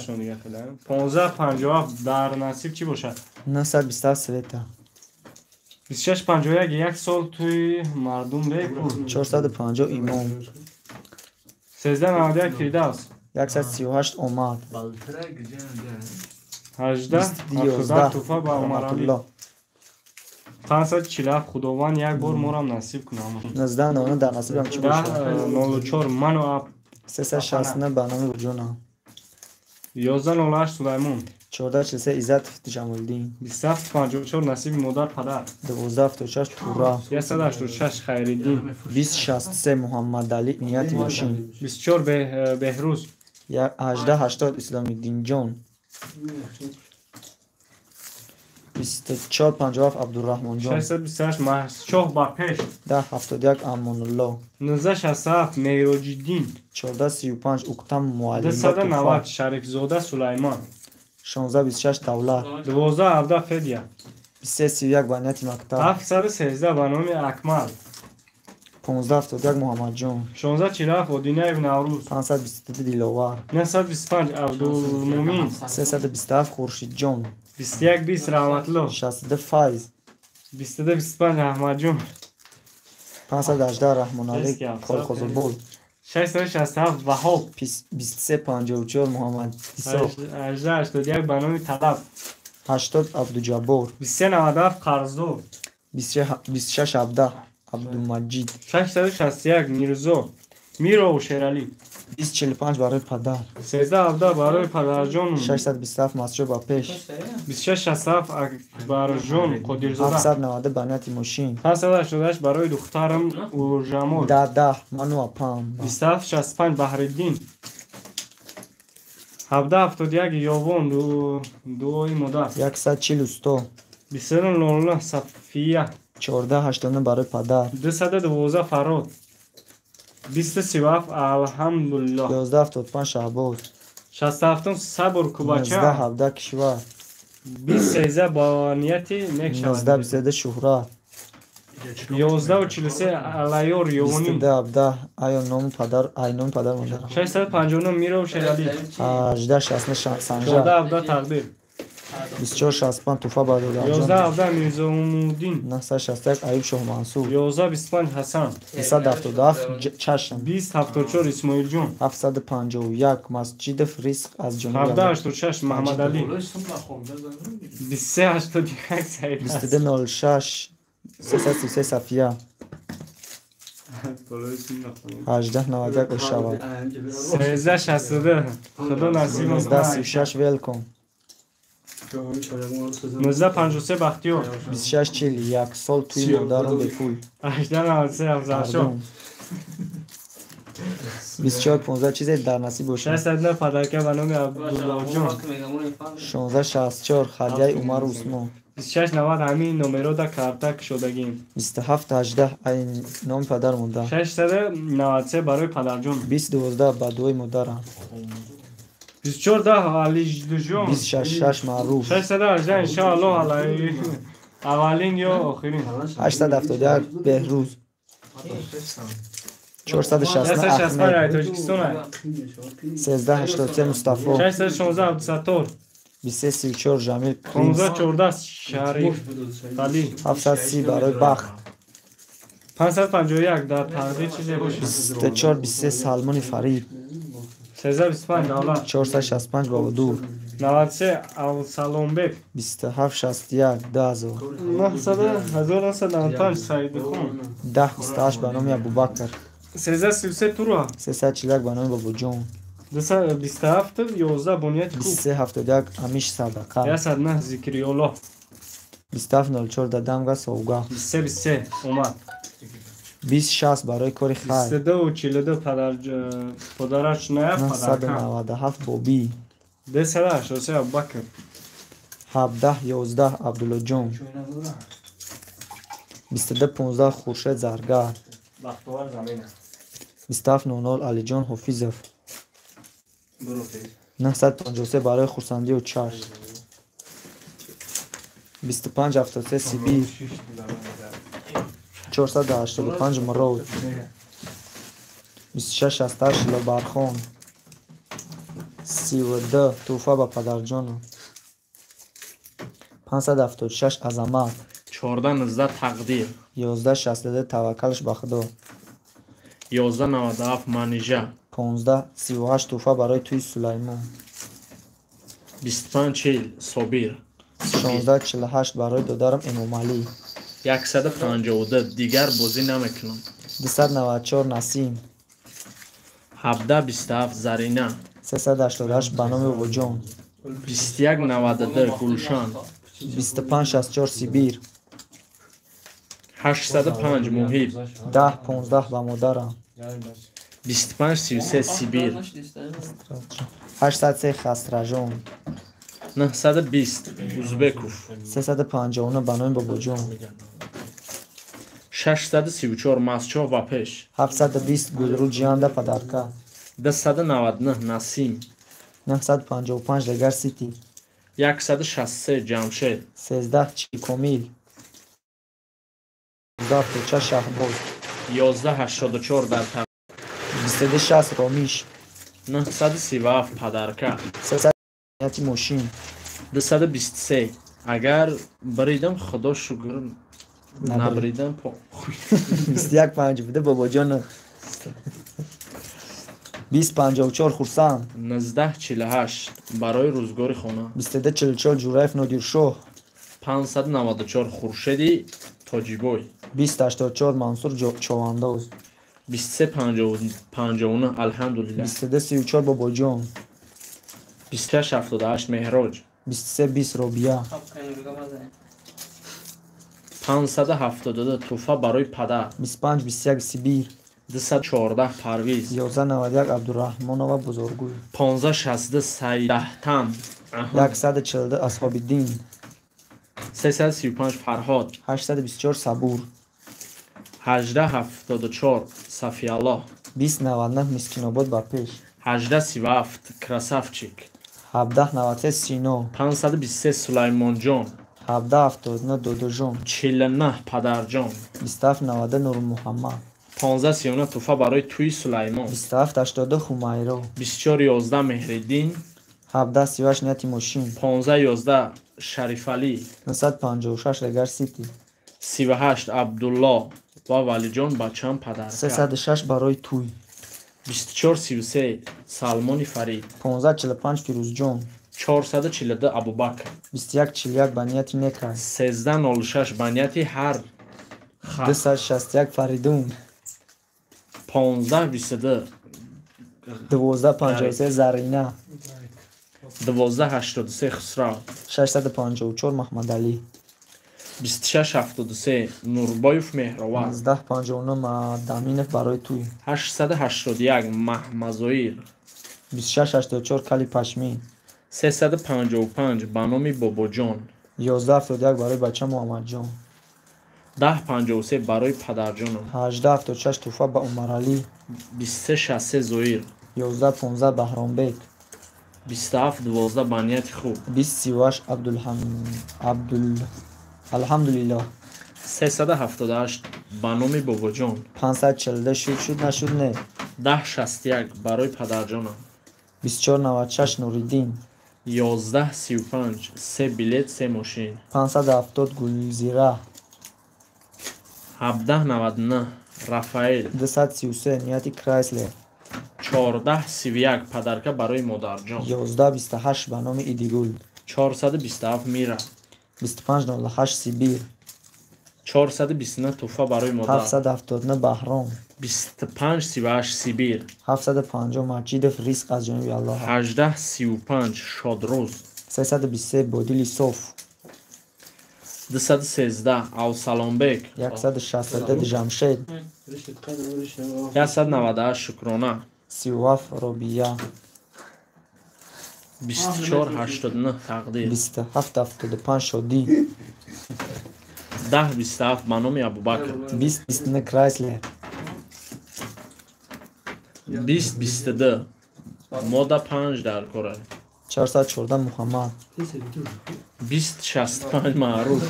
15 57 дар насиб чӣ бошад? 927 Света. 26 51 як сол тӯи мардум бепул. 450 Имом. 13 91 Фирдавс. 138 Омад. 18 77 Туфа ба Умаралӣ. Раҳматулло. 547 Худованд як бор морам насиб кунам. 1999 дар насибам чӣ бошад? 10 04 ману ап. 369 ба номи Бурҷона. 11 08 Сулаймон. 1443 Иззатов Ҷамолиддин. 27 54 насиби модар падар. 1276 Тура. 186 Хайриддин. 2063 Муҳаммадалӣ Нияти мошин. 24 Беҳрӯз. 1880 Исломиддинҷон. 2457 Абдурраҳмонҷон. 628 Маҳсчоҳ ба пеш. 1071 Амонулло. 1967 Меъроҷиддин. 1435 Уктам Муаллима 290 Туфа. Шарифзода Сулаймон. 1626 Давлат. 12 17 Федя. 2331 ба нияти мактаб. 713 ба номи Акмал. 1571 Муҳаммадҷон. 16 47 Одинаев Наврӯз. 522 Диловар. 925 Абдулмумин. 327 Хуршидҷон. 21 20 Раҳматулло. 62 Файз. 22 25 Аҳмадҷон. 518 Раҳмоналӣ Эски афсар. Колхозобод. 667 Ваҳоб. 2354 Муҳаммад Исоқ. 18 81 ба номи Талаб. 80 Абдуҷаббор. 23 97 Қарздор. 2617 Абдумаҷид. 661 Мирзо Мирову Шералӣ. 2045 барои падар. 13 17 барои падарҷон. 627 Масҷид ба пеш. 26 67 Акбарҷон Қодирзода. 790 ба нияти мошин. 588 барои духтарам Уржамол. 10 10 ману апам. 27 65 Баҳриддин. 17 71 Ёвон дуои модар. 140 усто. 29 00 Сафия. 1489 барои падар. 212 Фарод. 20 37 Алҳамдулиллоҳ. 1175 Шаҳбоз. 67 Сабур Кубача. 1917 Кишвар. 20 13 ба нияти нек шавад. 1922 Шӯҳрат. 11 43 Аллаёр Ёвонӣ. 2217 Айо ному падар, ай номи падар модар. 659 Миров Шералӣ. 1869 Санжар. 14 17 Тақдир. 2465 Туфа ба додарҷон. 11 17 Мирзоумуддин. 961 Аюб Шоҳмансур. 11 25 Ҳасан. 277 Чашм. 20 74 Исмоилҷон. 751 Масҷидов Ризқ аз ҷониби 17 86 Маҳаммадалӣ. 23 81 Саид. 2206 333 Сафия. 1891 Ошава. 13 62 Худо насибам. 1936 Велком. 1953 Бахтиёр. 26 41 сол туи модарам бепул. 1893 Афзалшоҳ. 24 15 чизе дар насиб бошад. 609 падарка ба номи Абдуллоҷон. 16 64 ҳадияи Умару Усмон. 26 90 ҳамин номерода карта кушодагим. 27 18 ай номи падар монда. 693 барои падарҷон. 20 12 ба дуои модарам. 24 10 Алиҷон. 26 6 маъруф. 618 иншоаллоҳ алайҳи аввалин ё охирин. 871 Беҳрӯз. 469 Ахмед. Тоҷикистон. 1383 Мустафо. 616 Абдусаттор. 2334 Жамил. 1514 Шариф Али. 730 барои бахт. 551 дар тақдир чизе бошад. 24 23 Салмони Фарид. 1325 Давлат. 465 Бободур. 93 Авсаломбек. 27 61 2000. 1995 Саидхон. 10 28 ба номи Абубакр. 1333 Тура. 341 ба номи Бобоҷон. 27 11 Бунияти хуб. 23 71 Амиш Садақа. 109 Зикриёллоҳ. 27 04 Дадамга Совга. 23 23 Омад. 20 60 барои кори хайр. 22 42 подарачная подарка. 997 Бобӣ. 283 Абубакр. 17 11 Абдуллоҷон. 22 15 Хуршед Заргар. Бахтовар замина. 27 00 Алиҷон Ҳофизов. 953 барои хурсандию чашм. 25 73 Сибир. 485 Мурод. 26 68 Лобархон. 32 тӯҳфа ба падарҷону. 576 Азамат. 14 19 Тақдир. 11 62 Таваккалш ба Худо. 11 97 Манижа. 15 38 тӯҳфа барои тӯи Сулаймон. 25 40 Собир. 16 48 барои додарам Эмомалӣ. 152 дигар бозӣ намекунам. 294 Насим. 17 27 Зарина. 388 ба номи Бобоҷон. 21 92 Гулшан. 25 64 Сибир. 805 Муҳиб. 10 15 ба модарам. 25 33 Сибир. 803 Хастражон. 920 Узбеков. 359 ба номи Бобоҷон. 634 Масчоҳ ва пеш. 720 Гулрӯ Ҷианда падарка. 299 Насим. 955 Легар Сити. 163 Ҷамшед. 13 Чикомил. 19 Шаҳбоз. 1184 дар 22 60 Ромиш. 937 падарка. 300 нияти мошин. 223 агар бридам худо шукр, набридам по 21 52 Бобоҷон. 20 54 Хурсанд. 19 48 барои рӯзгори хона. 22 44 Ҷураев Нодиршоҳ. 594 Хуршеди Тоҷибой. 20 84 Мансур Човандоз. 23 59 алҳамдулиллаҳ. 22 34 Бобоҷон. 26 78 Меҳроҷ. 23 20 Робия. 572 тӯҳфа барои падар. 25 21 Сибир. 214 Парвиз. 11 91 Абдураҳмонова Бозоргул. 15 62 Саидаҳтам. 142 Асҳобиддин. 335 Фарҳод. 824 Сабур. 18 74 Сафиаллоҳ. 20 99 Мискинобод ба пеш. 18 37 Красавчик. 17 93 Сино. 523 Сулаймонҷон. 17 79 Додожон. 49 Падарҷон. 27 92 Нурмуҳаммад. 15 39 тӯҳфа барои тӯи Сулаймон. 27 82 Хумайро. 24 11 Меҳриддин. 17 38 нияти мошин. 15 11 Шарифалӣ. 956 Легар Сити. 38 Абдулло ва Валиҷон бачам падарка. 306 барои тӯй. 24 33 Салмони Фарид. 15 45 Фирӯзҷон. 442 Абубакр. 21 41 ба нияти некай. 13 06 ба нияти ҳар 261 Фаридун. 15 22 12 53 Зарина. 1283 Хусрав. 654 Маҳмадалӣ. 2673 Нурбоев Меҳровар. 1959 Мадаминов барои туй. 881 Маҳмазоир. 2684 Кали Пашмин. 355 ба номи Бобоҷон. 1171 барои бача Муҳаммадҷон. 1053 барои падарҷонам. 1876 туҳфа ба Умаралӣ. 2363 Зоир. 1115 Баҳромбек. 2712 ба нияти хуб. 2038 Алҳамдулиллоҳ. 378 ба номи Бобоҷон. 542 шуд шуд нашуд не. 1061 барои падарҷонам. 2496 Нуриддин. 1135 се билет се мошин. 570 Гулзира. 1799 Рафаэл. 233 нияти Крайслер. 1431 падарка барои модарҷон. 1128 ба номи Идигул. 427 Мира. 2508 Сибир. 429 туҳфа барои модар. 779 Баҳром. 2538 Сибир. 750 Маҷидов ризқ аз ҷониби Аллоҳ. 1835 Шодрӯз. 323 Бодили Соф. 213 Авсаломбек. 162 Ҷамшед. 198 Шукрона. 37 Робия. 2489 Тақдир. 2775 Шодӣ. 1027 ба номи Абубакр. 2029 Крайслер. 2022 мода 5 дар кора. 414 Муҳаммад. 2065 Маъруф.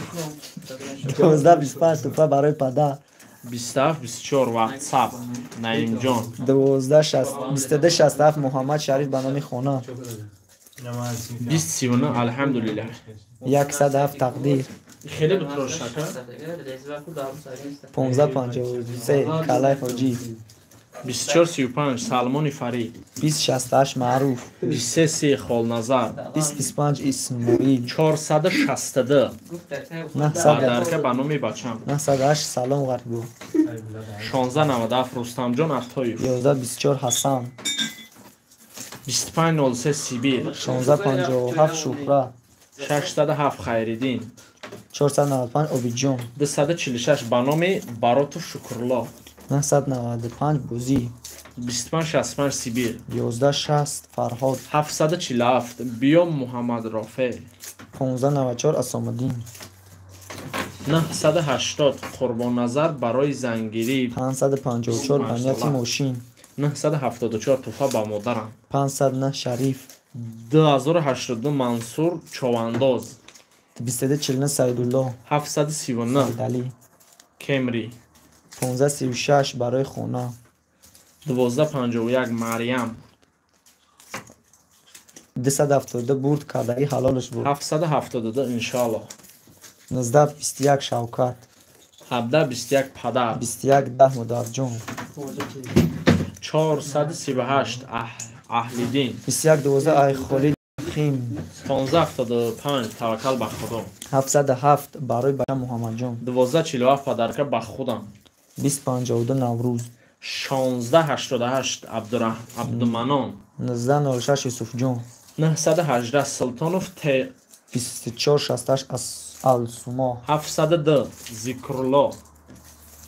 1225 туҳфа барои падар. 2724 WhatsApp Наимҷон. 2267 Муҳаммад Шариф ба номи хона. 2039 Алҳамдулиллаҳ. 107 Тақдир. Хеле бутрошака. 1553 Калай Ҳоҷӣ. 2435 Салмони Фарид. 2068 Маъруф. 2330 Холназар. 2025 Исмоил. 462 Падарка ба номи бачам. 908 Салом Ғарибу. 1697 Рустамҷон Атоев. 1124 Ҳасан. 2503 Сибир. 1657 Шуҳрат. 607 Хайриддин. 495 Обидҷон. 246 ба номи Баротов Шукрулло. 995 Бозӣ. 2565 Сибир. 1160 Фарҳод. 747 Биё Муҳаммадрофеъ. 1594 Асомуддин. 980 Қурбонназар барои зангирӣ. 554 ба нияти мошин. 974 туҳфа ба модарам. 509 Шариф. 2082 Мансур Човандоз. 2249 Саидулло. 739 Саидалӣ. Кемри. 1536 барои хона. 1251 Марьям. 272 бурд кардаги ҳалолаш буд. 772 иншоаллоҳ. 1921 Шавкат. 1721 падар. 2110 модарҷон. 438 Аҳлиддин. 2112 Айхолид Хим. 1575 таваккал ба Худо. 707 барои бача Муҳаммадҷон. 1247 падарка ба худам. 2052 Наврӯз. 1688 Абдуманон. 1906 Юсуфҷон. 918 Султонов Т. 2468 Алсумо. 702 Зикрулло.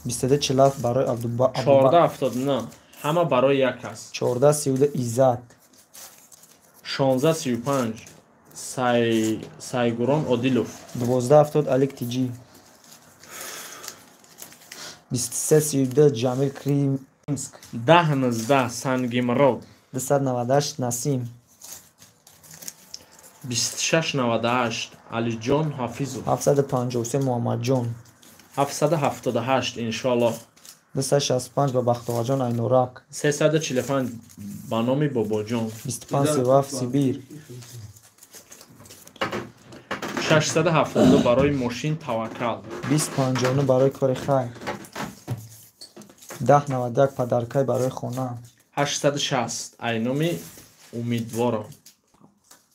2247 барои Абдубакр. 1479 ҳама барои як кас. 1432 Иззат. 1635 Сайгурон Одилов. 1270 Алик Тиҷӣ. 2332 Ҷамил Кримск. 1019 Сангимрод. 298 Насим. 2698 Алиҷон Ҳафизов. 753 Муҳаммадҷон. 778 иншоаллоҳ. 265 ба Бахтоварҷон Айнурак. 345 ба номи Бобоҷон. 2537 Сибир. 672 барои мошин Таваккал. 2059 барои кори хайр. 1091 падаркай барои хона. 860 айноми умедворам.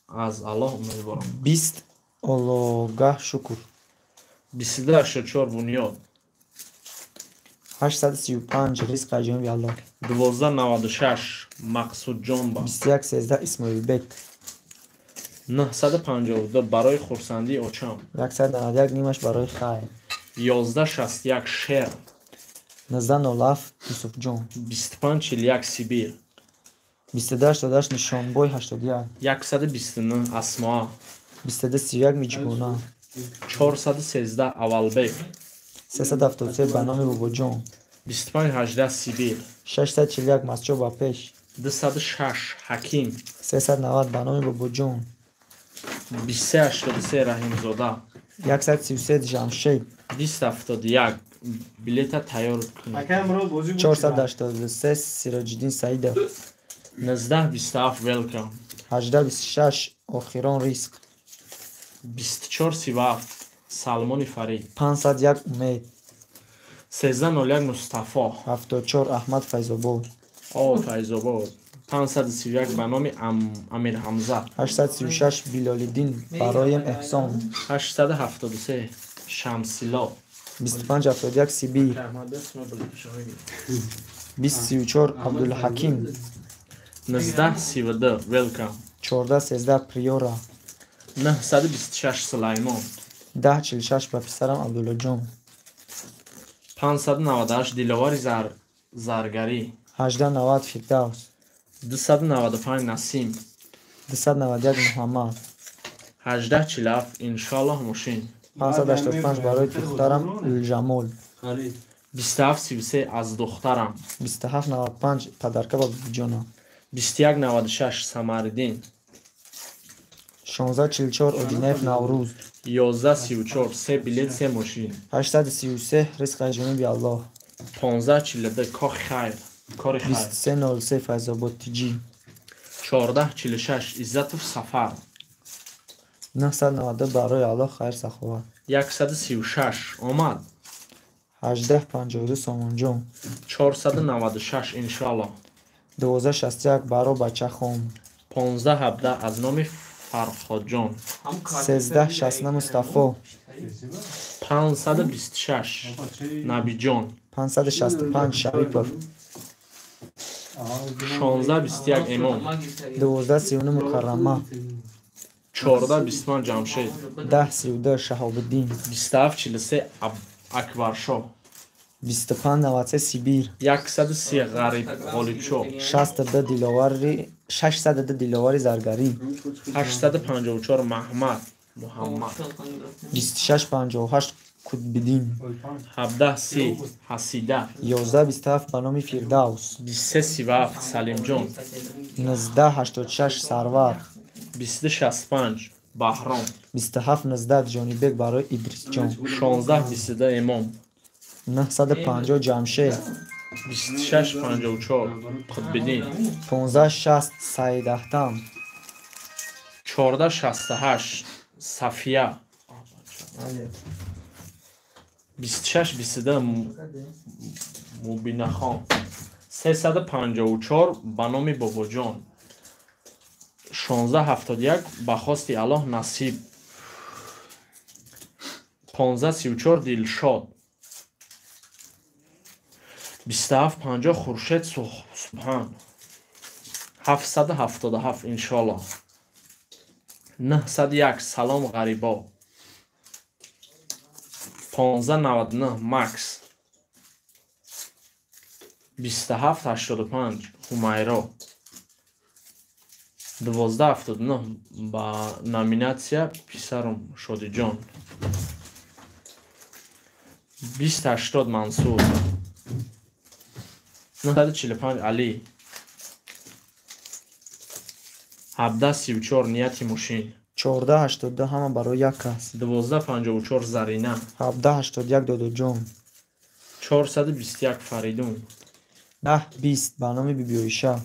Аз Аллоҳ умедворам. 20 Оллоҳгаҳ шукр. 2284 Бунёд. 835 ризқ аз ҷониби Аллоҳ. 1296 Мақсудҷонба. 2113 Исмоилбек. 952 барои хурсандии очам. 191 нимаш барои хайр. 1161 шер. 1907 Юсуфҷон. 2541 Сибир. 2288 Нишонбой 81. 129 Асмоа. 2231 Миҷгона. 413 Аввалбек. 373 ба номи Бобоҷон. 2518 Сибир. 641 Масчо ба пеш. 206 Ҳаким. 390 ба номи Бобоҷон. 2383 Раҳимзода. 133 Ҷамшед. 2071 билета тайёр кунед. 483 Сироҷиддин Саидов. 1927 Велкам. 1826 Охирон риск. 2437 Салмони Фарид. 501 Умед. 1301 Мустафо. 74 Аҳмад Файзобод. О, Файзобод. 531 ба номи Амирҳамза. 836 Билолиддин бароем Эҳсон. 873 Шамсило. 2571 Сибир. 2034 Абдулҳаким. 1932 Велкам. 1413 Приора. 926 Сулаймон. 1046 ба писарам Абдуллоҷон. 598 Диловари Заргарӣ. 1890 Фирдавс. 295 Насим. 291 Муҳаммад. 1847 Иншоаллоҳ мошин. 585 барои духтарам Улҷамол. 2733 аз духтарам. 2795 падарка ба бибиҷонам. 2196 Самариддин. 1644 Одинаев Наврӯз. 1134 се билет се мошин. 833 ризқ аз ҷониби Аллоҳ. 1542 кохи хайр. Кори хайр. 2303 Файзобод Тиҷӣ. 1446 Иззатов Сафар. 992 барои Аллоҳ хайр саховат. 136 омад. 1852 Сомонҷон. 496 иншоаллоҳ. 1261 баро бача хом. 1517 аз номи Фарходҷон. 1369 Мустафо. 526 Набиҷон. 565 Шарипов. 1621 Эмом. 1239 Мукаррама. 1425 Ҷамшед. 1032 Шаҳобиддин. 2743 Акбаршоҳ. 2593 Сибир. 130 Ғариб Ғолибшоҳ. 62 Диловари 602 Диловари Заргарӣ. 854 Маҳмад Муҳаммад. 2658 Кутбиддин. 1730 Ҳасида. 1127 ба номи Фирдавс. 2337 Салимҷон. 1986 Сарвар. 2265 Баҳром. 2719 Ҷонибек барои Идрисҷон. 1622 Эмом. 950 Ҷамшед. 2654 Қутбиддин. 1560 Саидаҳтам. 1468 Сафия. 2622 Мубинахон. 354 ба номи Бобоҷон. 1671 ба хости Аллоҳ насиб. 1534 Дилшод. 2750 Хуршед Субҳан. 777 иншоаллоҳ. 901 Салом Ғарибо. 1599 Макс. 2785 Ҳумайро. 1279 ба номинатсия писарум Шодиҷон. 2080 Мансур. 945 Алӣ. 1734 нияти мошин. 1482 ҳама барои як кас. 1254 Зарина. 1781 Додоҷон. 421 Фаридун. 1020 ба номи Бибиоиша.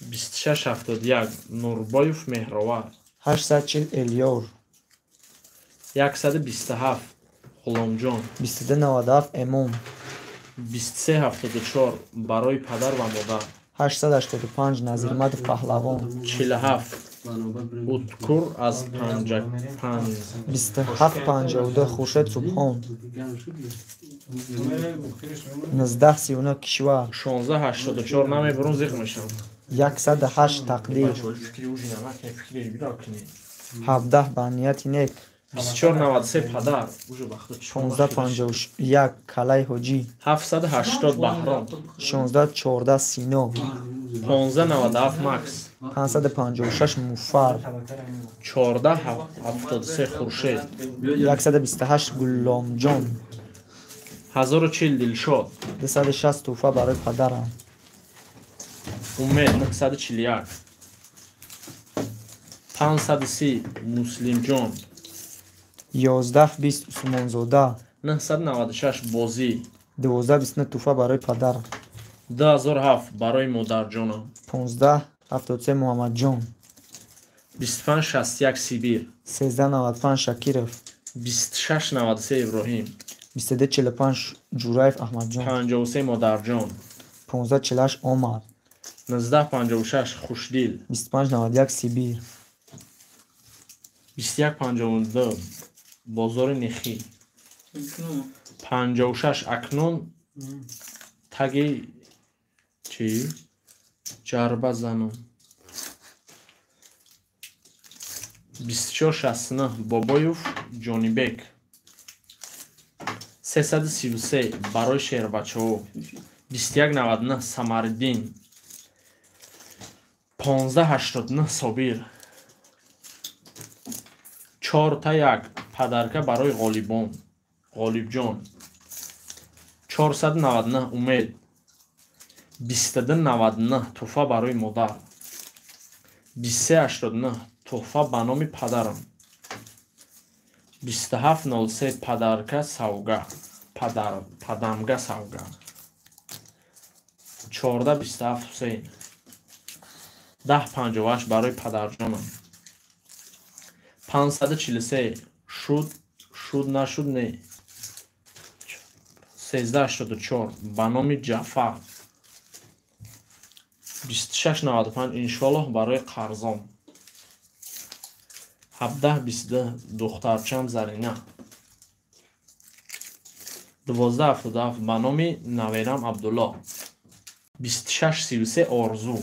2671 Нурбоев Меҳровар. 840 Элёр. 127 Ғуломҷон. 2297 Эмом. 2374 барои падар ва модар. 885 Назирмадов Паҳлавон. 47 Уткур аз 55. 2752 Хуршед Субҳон. 1939 Кишвар. 1684 намебурун зиқ мешавам. 108 Тақдир. Фикри ужина накунӣ, фикри бира кунӣ. 17 ба нияти нек. 2493 падар. 1551 Калай Ҳоҷӣ. 780 Баҳром. 1614 Сино. 1597 Макс. 556 Муфар. 1473 Хуршед. 128 Гулломҷон. 1040 Дилшод. 260 тӯҳфа барои падарам. Умед 941. 530 Муслимҷон. 1120 Усмонзода. 996 Бозӣ. 1229 тӯҳфа барои падарам. 2007 барои модарҷонам. 1573 Муҳаммадҷон. 2561 Сибир. 1395 Шакиров. 2693 Иброҳим. 2245 Ҷураев Аҳмадҷон. 53 модарҷон. 1548 Омар. 1956 Хушдил. 2591 Сибир. 2152 Бозори Нехӣ. 56 акнун таги чӣ? Ҷарба занам. 2469 Бобоев Ҷонибек. 333 барои шербачаҳо. 2199 Самариддин. 1589 Собир. 4-1 падарка барои ғолибон. Ғолибҷон. 499 Умед. 2299 тӯҳфа барои модар. 2389 тӯҳфа ба номи падарам. 2703 падарка савга. Падамга савга. 1427 Ҳусейн. 1058 барои падарҷонам. 543 шуд шуд нашуд не. 1384 ба номи Ҷафар. 2695 иншоаллоҳ барои қарзом. 1722 духтарчам Зарина. 1277 ба номи наверам Абдуллоҳ. 2633 Орзу.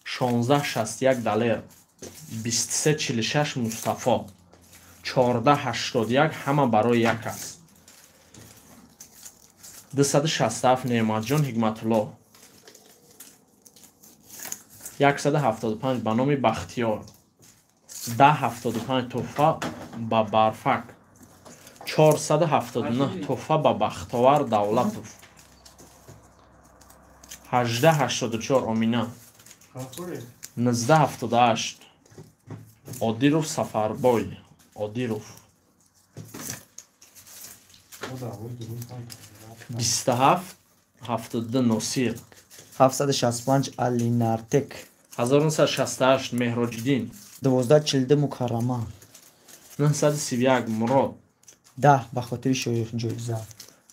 1661 Далер. 2346 Мустафо. 1481 ҳама барои як аст. 267 Неъматҷон Ҳикматуллоҳ. 175 ба номи Бахтиёр. 1075 тӯҳфа ба Барфак. 479 тӯҳфа ба Бахтовар Давлатов. 1884 Омина. 1978 Одиров Сафарбой. Одиров. 2772 Носир. 765 Алинартек. 1968 Меҳроҷиддин. 1242 Мукаррама. 931 Мурод. 10 ба хотири ҷоиза.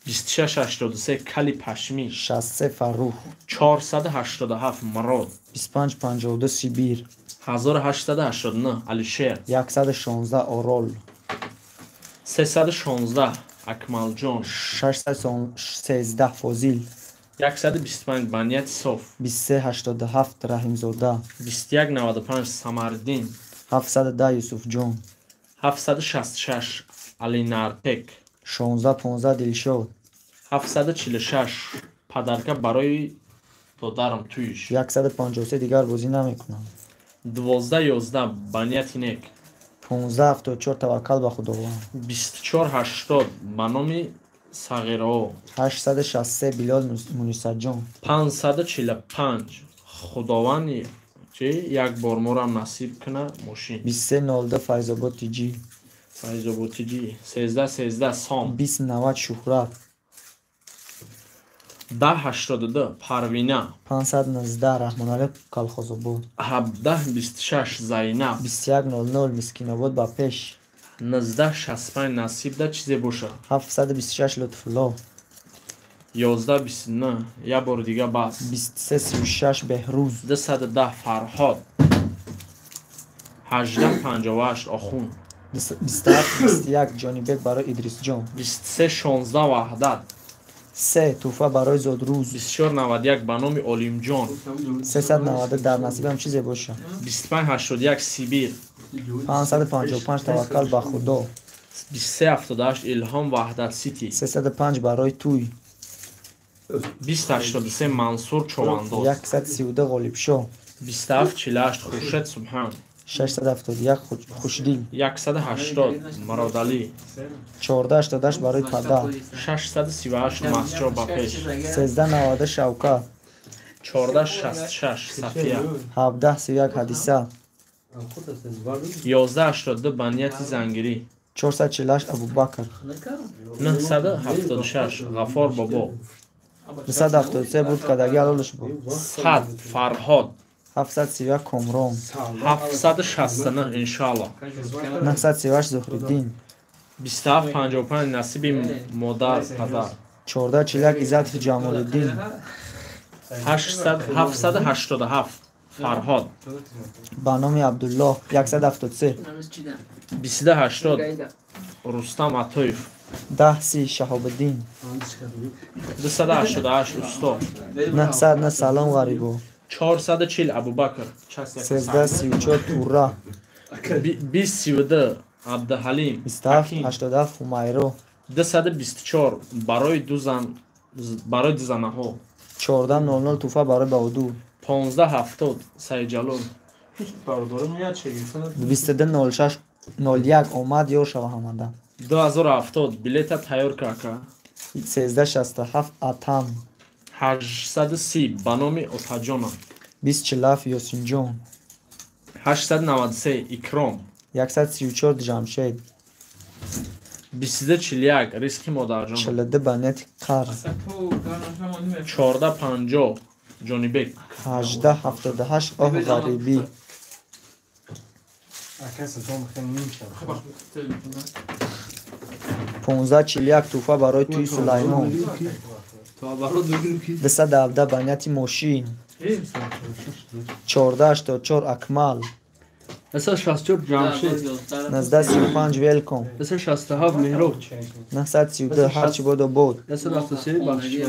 2683 Кали Пашмӣ. 63 Фаррух. 487 Мурод. 2552 Сибир. 1889 Алишер. 116 Орол. 316 Акмалҷон. 613 Фозил. 125 ба нияти соф. 2387 Раҳимзода. 2195 Самариддин. 710 Юсуфҷон. 766 Алинартек. 1615 Дилшод. 746 падарка барои додарам туиш. 153 дигар бозӣ намекунам. 1211 ба нияти нек. 1574 таваккал ба Худованд. 2480 ба номи Сағираҳо. 863 Билол Мунисаҷон. 545 Худованди чи як бор морам насиб куна мошин. 2302 Файзобод Тиҷӣ. Файзобод Тиҷӣ. 1313 Сом. 2090 Шуҳрат. 1082 Парвина. 519 Раҳмоналӣ Калхозобод. 1726 Зайнаб. 2100 Мискинобод ба пеш. 1965 насиб да чизе боша. 726 Лутфулло. 1129 як бори дига бас. 2336 Беҳрӯз. 210 Фарҳод. 1858 Охун. 2721 Ҷонибек барои Идрисҷон. 2316 Ваҳдат. Се тӯҳфа барои зодрӯз. 2491 ба номи Олимҷон. 390 дар насибам чизе боша. 2581 Сибир. 555 таваккал ба Худо. 2378 Илҳом Ваҳдат Сити. 305 барои тӯй. 2083 Мансур Човандоз. 132 Ғолибшоҳ. 2748 Хуршед Субҳан. 671 Хушдил. 180 Муродалӣ. 1488 барои падар. 638 Масҷо ба пеш. 1390 Шавкат. 1466 Сафия. 1731 Ҳадиса. 1182 ба нияти зангирӣ. 448 Абубакр. 976 Ғафор бобо. 273 бурд кадаги ҳалолаш буд. 100 Фарҳод. 731 Комрон. 769 иншоалло. 938 Зуҳриддин. 2755 насиби модар падар. 1441 Иззат Ҷамолиддин. 787 Фарҳод. Ба номи Абдуллоҳ 173. 2280 Рустам Атоев. 1030 Шаҳобиддин. 288 Усто. 909 Салом ғарибо. 440 Абубакр. 1334 Тура. 2032 Абдуҳалим. 2787 Ҳумайро. 224 барои ду зан барои ду занаҳо. 1400 тӯҳфа барои Баҳодур. 1570 Саидҷалол. 2206 01 омад ёр шава ҳамада. 2070 билета тайёр кака. 1367 Атам. 830 ба номи Отаҷонам. 2047 Ёсинҷон. 893 Икром. 134 Ҷамшед. 2241 Ризқи модарҷон. 42 ба нияти қарз. 1450 Ҷонибек. 1878 Оҳ ғарибӣ. 1541 тӯҳфа барои тӯи Сулаймон. 217 ба нияти мошин. 1484 Акмал. 164 Ҷамшед. 1935 Велком. 167 Меҳроб. 932 ҳарчи бодо бод. 173 Бахшиш.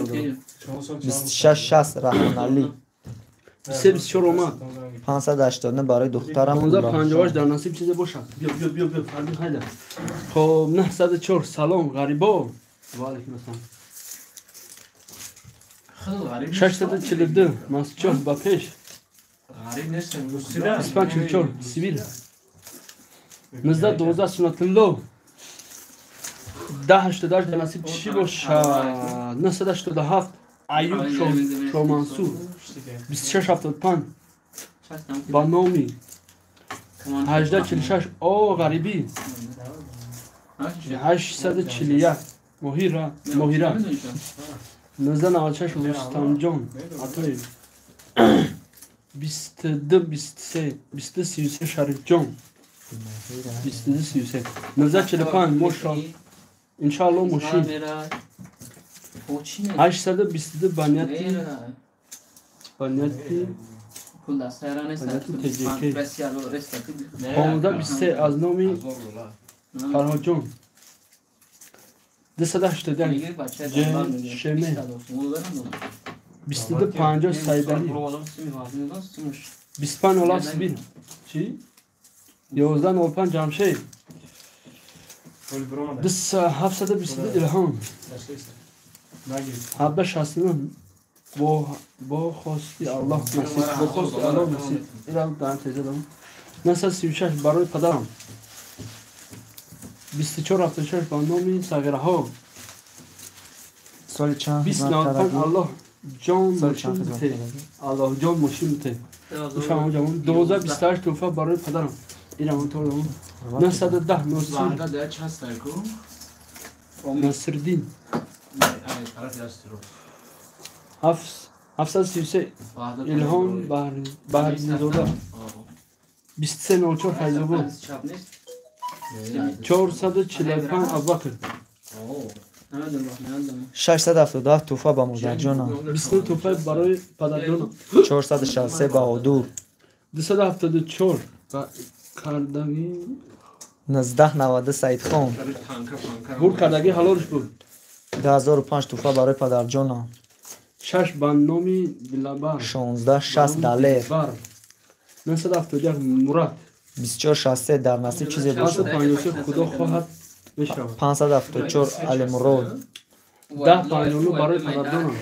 2660 Раҳмоналӣ. 324 омад. 589 барои духтарам. 1558 дар насиб чизе бошад. Биё биё биё биё Фардин хайда. Хоб 904 салом ғарибо. Ва алайкум ассалом. 642 Масҷоҳ ба пеш. Ғариб нестем. 2544 Сибир. 1912 Суннатулло. 1088 дар насиб чӣ бошад? 987 Аюб Шомансур. 2675 ба номи 1846 О ғарибӣ. 841 Моҳира Моҳира. 1996 Рустамҷон Атоев. 2223 2233 Шарифҷон. 2233 1945 Мошо иншоалло мошин. 822 ба нияти ТҶК. 1523 аз номи Фарҳодҷон. 281 ҶШМ. 2250 Саидалӣ. 2507 Сибир. Чӣ? 1105 Ҷамшед. 722 Илҳом. 1769 бо хости Аллоҳ насиб. Бо хости Аллоҳ насиб. Ирам дар теза дам. 936 барои падарам. 2476 ба номи сағираҳо. Соли чанд 2095 Аллоҳ ҷон мошин бите. Аллоҳ ҷон мошин бите. Ушам ҷавон 1228 тӯҳфа барои падарам. Ирам то 910 Носир. Насриддин. 733 Илҳом Баҳриддинзода. 2304 Файзобод. 445 Абубакр. 677 тӯҳфа ба модарҷонам. 29 тӯҳфа барои падарҷонам. 463 Баҳодур. 274 кардагӣ 1990 Саидхон. Бурд кардагӣ ҳалолш буд. 2005 туҳфа барои падарҷонам. 6 ба номи Дилабар. 16 60 Далер. 971 Мурат. 24 63 дар насиб чизе бошад. 553 Худо хоҳад мешавад. 574 Алимурод. 10 59 барои падарҷонам.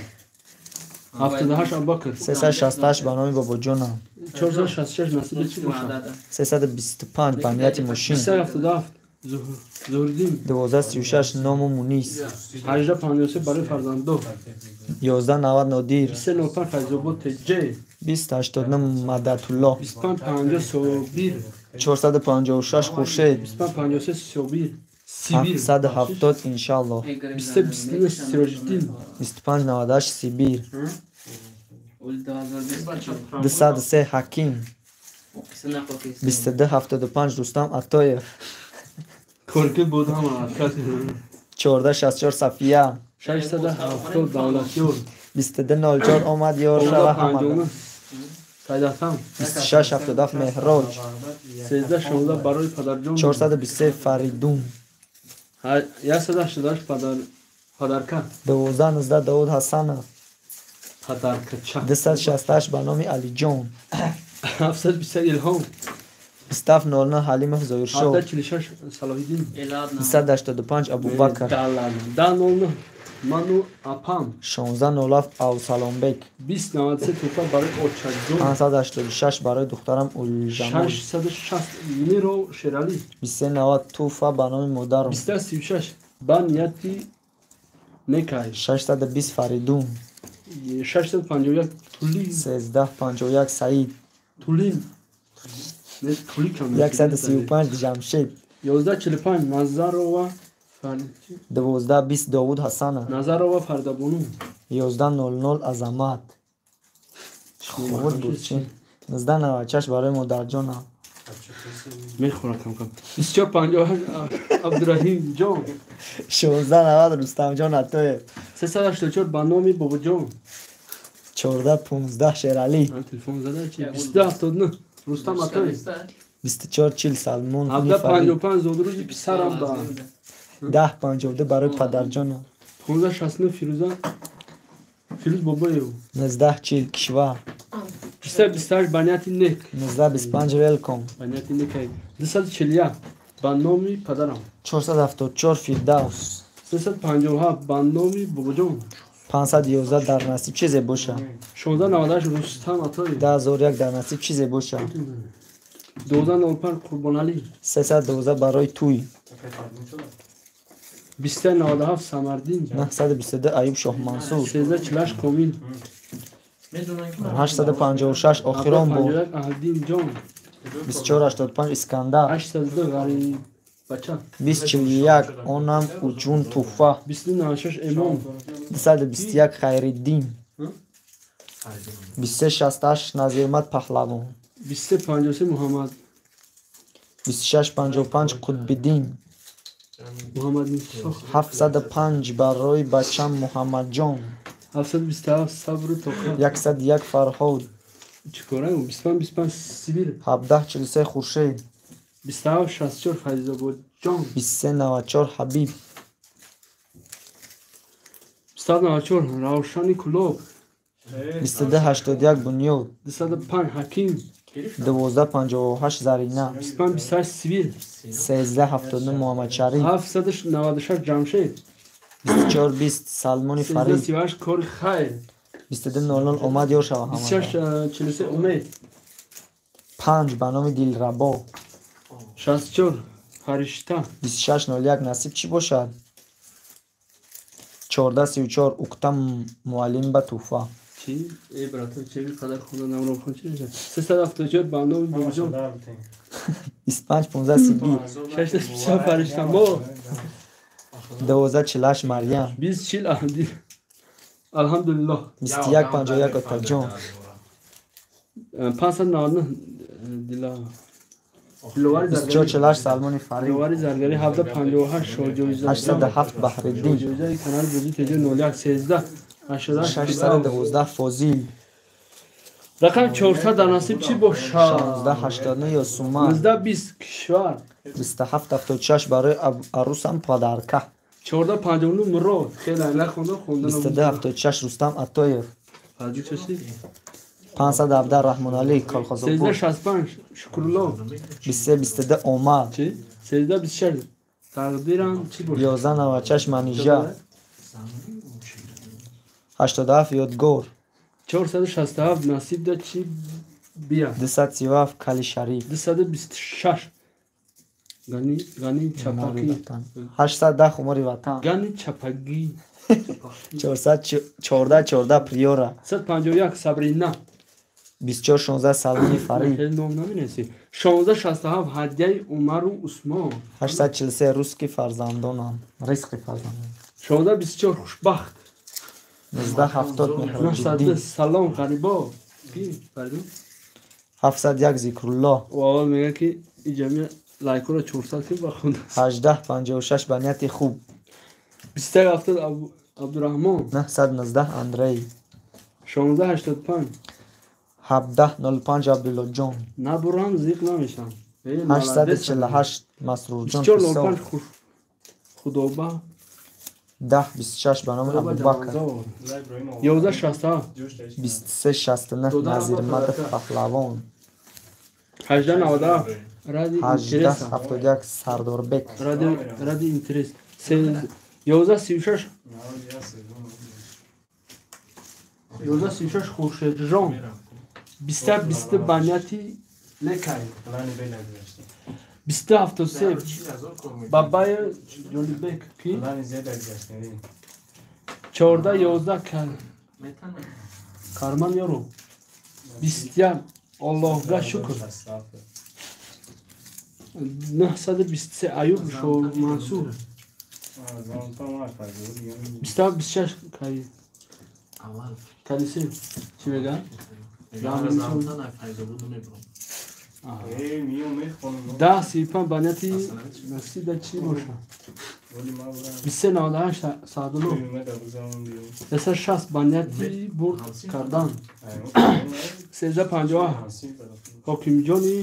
78 Абубакр. 368 ба номи бобоҷонам. 466 насиби чӣ бошад? 325 ба нияти мошин. 377 Зуҳриддин. 1236 ному Мунис. 1853 барои фарзандо. 1190 Нодир. 305 Файзобод Теҷ. 2089 Мадатулло. 2550 Собир. 456 Хуршед. 2553 Собир. Сибир. 770 Иншалло. 2329 Сироҷиддин. 2598 Сибир. 203 Ҳаким. 2275 Рустам Атоев. Корки буд ҳама. 1464 Сафия. 670 Давлатёр. 2204 омад ёр шава ҳамада. Сайдатам. 2677 Меҳроҷ. 1316 барои падарҷон. 423 Фаридун. 188 падар падарка. 1219 Давуд Ҳасанов. Падаркача. 268 ба номи Алиҷон. 721 Илҳом. 2709 Ҳалимов Зоиршоҳ. 746 Салоҳиддин. 285 Абубакр. 1009 ману апам. 1607 Авсаломбек. 2093 туҳфа барои очаҷон. 586 барои духтарам Улжамол. 660 Миро Шералӣ. 2390 туҳфа ба номи модарам. 2336 ба нияти некай. 620 Фаридун. 651 Тулин. 1351 Саид. Тулин. Не, Тули кам. 135 Ҷамшед. 1145 Назарова 1220 Довуд Ҳасанов. Назарова Фардабону. 1100 Азамат. Худ буд чи? 1996 барои модарҷонам. Мехӯра кам-кам. 2458 Абдураҳимҷон. 1690 Рустамҷон Атоев. 384 ба номи бобоҷон. 1415 Шералӣ. Телефон зада чи? 2279 Рустам Атоев. 2440 Салмон. 1755 зодрӯзи писарам ба. 1052 барои падарҷонам. 1569 Фирӯза Фирӯз Бобоев. 1940 Кишвар. 328 ба нияти нек. 1925 Велком. Ба нияти нек. 241 ба номи падарам. 474 Фирдавс. 357 ба номи бобоҷон. 511 дар насиб чизе боша. 1698 Рустам Атоев. 10001 дар насиб чизе боша. 1205 Қурбоналӣ. 312 барои тӯй. 2397 Самардин. 922 Аюб Шоҳмансур. 1348 Комил. 856 охирон бор. 51 Аҳдинҷон. 2485 Искандар. 802 Ғариббача. 2041 онам уҷун туҳфа. 2296 Эмом. 221 Хайриддин. 2368 Назирмат Паҳлавон. 2353 Муҳаммад. 2655 Қутбиддин. Муҳаммад Мисоқ. 705 барои бачам Муҳаммадҷон. 727 Сабру тоқат. 101 Фарҳод. Чӣ кора? 25 25 Сибир. 1743 Хуршед. 27 64 Файзободҷон. 2394 Ҳабиб. 27 94 Равшани Кулоб. 2281 Бунёд. 205 Ҳаким. 1258 Зарина. 25 28 Сибир. 1379 Муҳаммадшариф. 796 Ҷамшед. 2420 Салмони Фарид. 1338 Кори хайр. 2200 омад ёр шава ҳамада. 26 43 Умед. 5 ба номи Дилрабо. 64 Фаришта. 2601 насиб чӣ бошад? 1434 Уктам муаллим ба туҳфа. Чӣ? Э, братон, чӣ қадар хонда намро хон чӣ мешавад? 374 ба номи бобоҷон. 2515 Сибир. 657 Фаришта мо. 1248 Марьям. 20 40 Алҳамдулиллоҳ. 2151 Отаҷон. 599 Дила Диловари Заргарӣ. 2448 Салмони Фарид. Диловари Заргарӣ 1758 Шоҳҷоиза. 807 Баҳриддин. Шоҳҷоизаи канали бозӣ ТЖ 01 13 88 612 Фозил. Рақам 400 дар насиб чӣ бошад? 1689 Ёсуман. 19 20 Кишвар. 2776 барои арӯсам падарка. 1459 Мурод. Хеле нахонда хонда. 2276 Рустам Атоев. 517 Раҳмоналӣ Колхозобод. 1365 Шукрулло. 2322 Омар. Чӣ? 1326 Тақдирам чӣ бошад? 1196 Манижа. 87 Ёдгор. 467 Насиб да чӣ бия? 237 Кали Шариф. 226 Гани Гани Чапаки. 810 Хумори Ватан. Гани Чапаги. 414 14 Приора. 151 Сабрина. 2416 Салмони Фарид. Хеле ном наминависӣ. 1667 Ҳадияи Умару Усмон. 843 Русски фарзандонам. Ризқи фарзандонам. 1624 Хушбахт. 1970 Меҳроҷиддин. 902 Салом Ғарибо. Ки? Фаридун? 701 Зикрулло. Аввал мегӯяд ки ин ҷамъия лайкҳоро 400 ки бахонда. 1856 Ба нияти хуб. 2170 Абдураҳмон. 919 Андрей. 1685 1705 Абдуллоҷон. Набурам зиқ намешам. 848 Масрурҷон. 2405 Худоба. 1026 ба номи Абубакр. 1167 2369 Назирмадов Паҳлавон. 1897 Ради интереса. 1871 Сардорбек. Ради интерес. 1136 1136 Хуршедҷон. 20 ба нияти некай. 2073 Бабаи Ҷонибек ки? 1411 Карман ёру. 21 Аллоҳга шукр. 923 Аюб Шомансур. 27 26 Калиси чӣ мегӯяд? 1035 ба нияти насиба чӣ бошад? 2398 Саъдулло. 360 ба нияти бурд кардан. 1357 Ҳокимҷони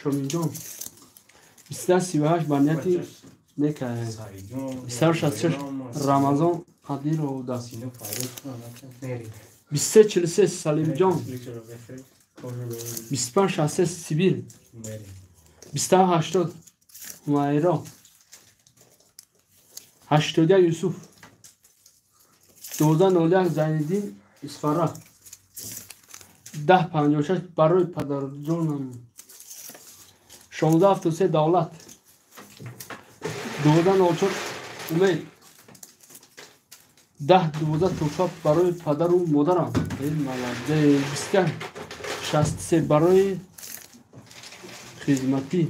Шоминҷон. 2338 ба нияти некай. 2766 Рамазон Қадировда. 2343 Салимҷон. 2563 Сибир. 2780 Ҳумайро. 81 Юсуф. 1201 Зайниддин Исфара. 1056 барои падарҷонам. 1673 Давлат. 1204 Умед. 1012 тӯҳфа барои падару модарам. 2163 барои хизматӣ.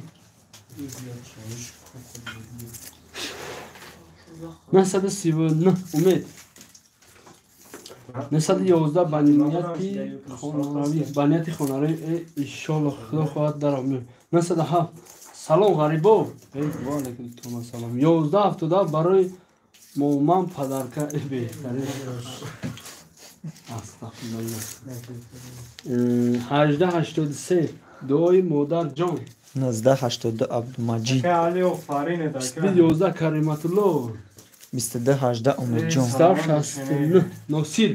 939 Умед. 911 ба нияти хонаравӣ. Ба нияти хонаравӣ. Иншолло худо хоҳад дарам. 907 Салом Ғарибо. Ва алайкум ассалом. 1177 барои моман падарка. Беҳтарин. Астағфируллоҳ. 1883 Дуои модарҷон. 1982 Абдумаҷид. 11 Кариматулло. 2218 Умедҷон. 769 Носир.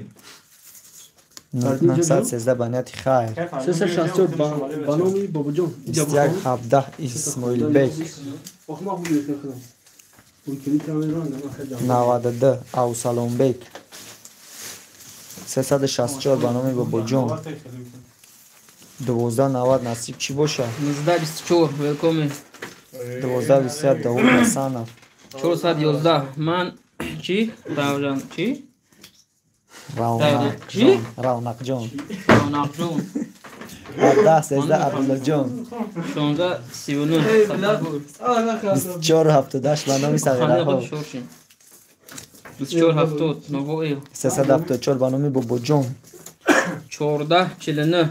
913 ба нияти хайр. 364 ба номи Бобоҷон. 2117 Исмоилбек. 92 Авсаломбек. 364 ба номи Бобоҷон. 1290 Насиб чӣ бошад? 1924 Велкоме. 1221 Давуд Ҳасанов. 411 Ман чӣ? Равжан чӣ? Равнақҷон. Равнақҷон. Равнақҷон. 1713 Абдуллоҷон. 1639 2478 ба номи Сағираҳо. 2470 Новоил. 374 ба номи Бобоҷон. 1449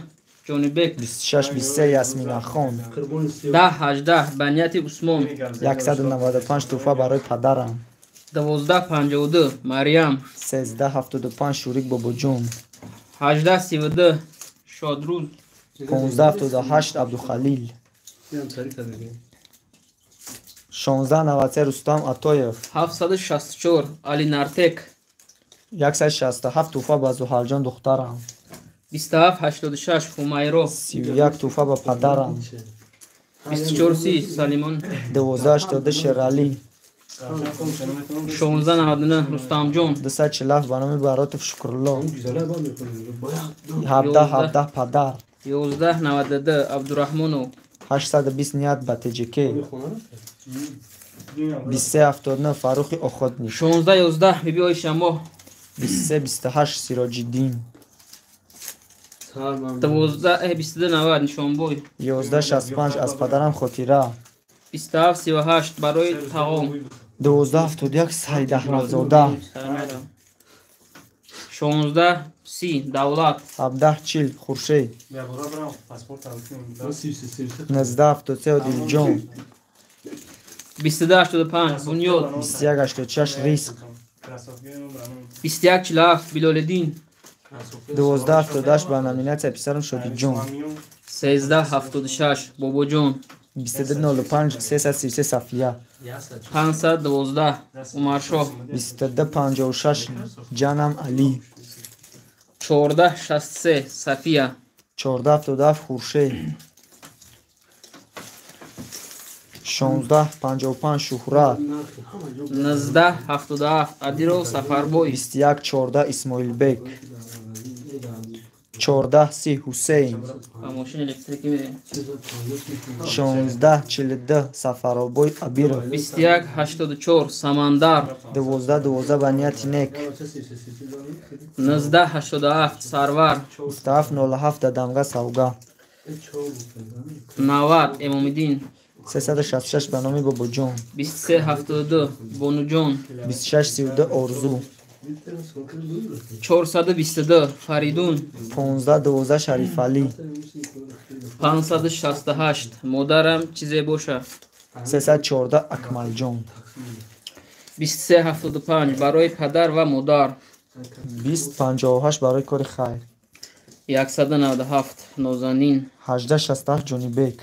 Ҷонибек. 2623 Ясминахон. 1018 ба нияти Усмон. 195 тӯҳфа барои падарам. 1252 Марьям. 1375 Шурик Бобоҷон. 1832 Шодрӯз. 1578 Абдухалил. 1693 Рустам Атоев. 764 Али Нартек. 167 туҳфа ба Зуҳалҷон духтарам. 2786 Ҳумайро. 31 туҳфа ба падарам. 2430 Салимон. 1282 Шералӣ. 1699 Рустамҷон. 247 ба номи Баротов Шукрулло. 1717 падар. 1192 Абдураҳмонов. 820 ният ба ТҶК. 2379 Фаррухи Охотник. 1611 Биби Оишамоҳ. 2328 Сироҷиддин. 2290 Нишонбой. 1165 аз падарам хотира. 2738 барои таом. 1271 Сайдаҳмадзода. 1630 Давлат. 1740 Хуршед. 1973 Одилҷон. 2285 Бунёд. 2186 Ризқ. 2147 Билолиддин. 1278 ба номинатсияи писарам Шодиҷон. 1376 Бобоҷон. 2205 333 Сафия. 512 Умаршоҳ. 2256 Ҷанам Алӣ. 1463 Сафия. 1477 Хуршед. 1655 Шуҳрат. 1977 Адиров Сафарбой. 2114 Исмоилбек. 1430 Ҳусейн. Мошини электрикӣ мерем. 1642 Сафаробой Абиров. 2184 Самандар. 1212 ба нияти нек. 1987 Сарвар. 2707 Дадамга Савга. 90 Эмомиддин. 366 ба номи Бобоҷон. 2372 Бонуҷон. 2632 Орзу. 422 Фаридун. 1512 Шарифалӣ. 568 Модарам чизе боша. 314 Акмалҷон. 2375 барои падар ва модар. 2058 барои кори хайр. 197 Нозанин. 1867 Ҷонибек.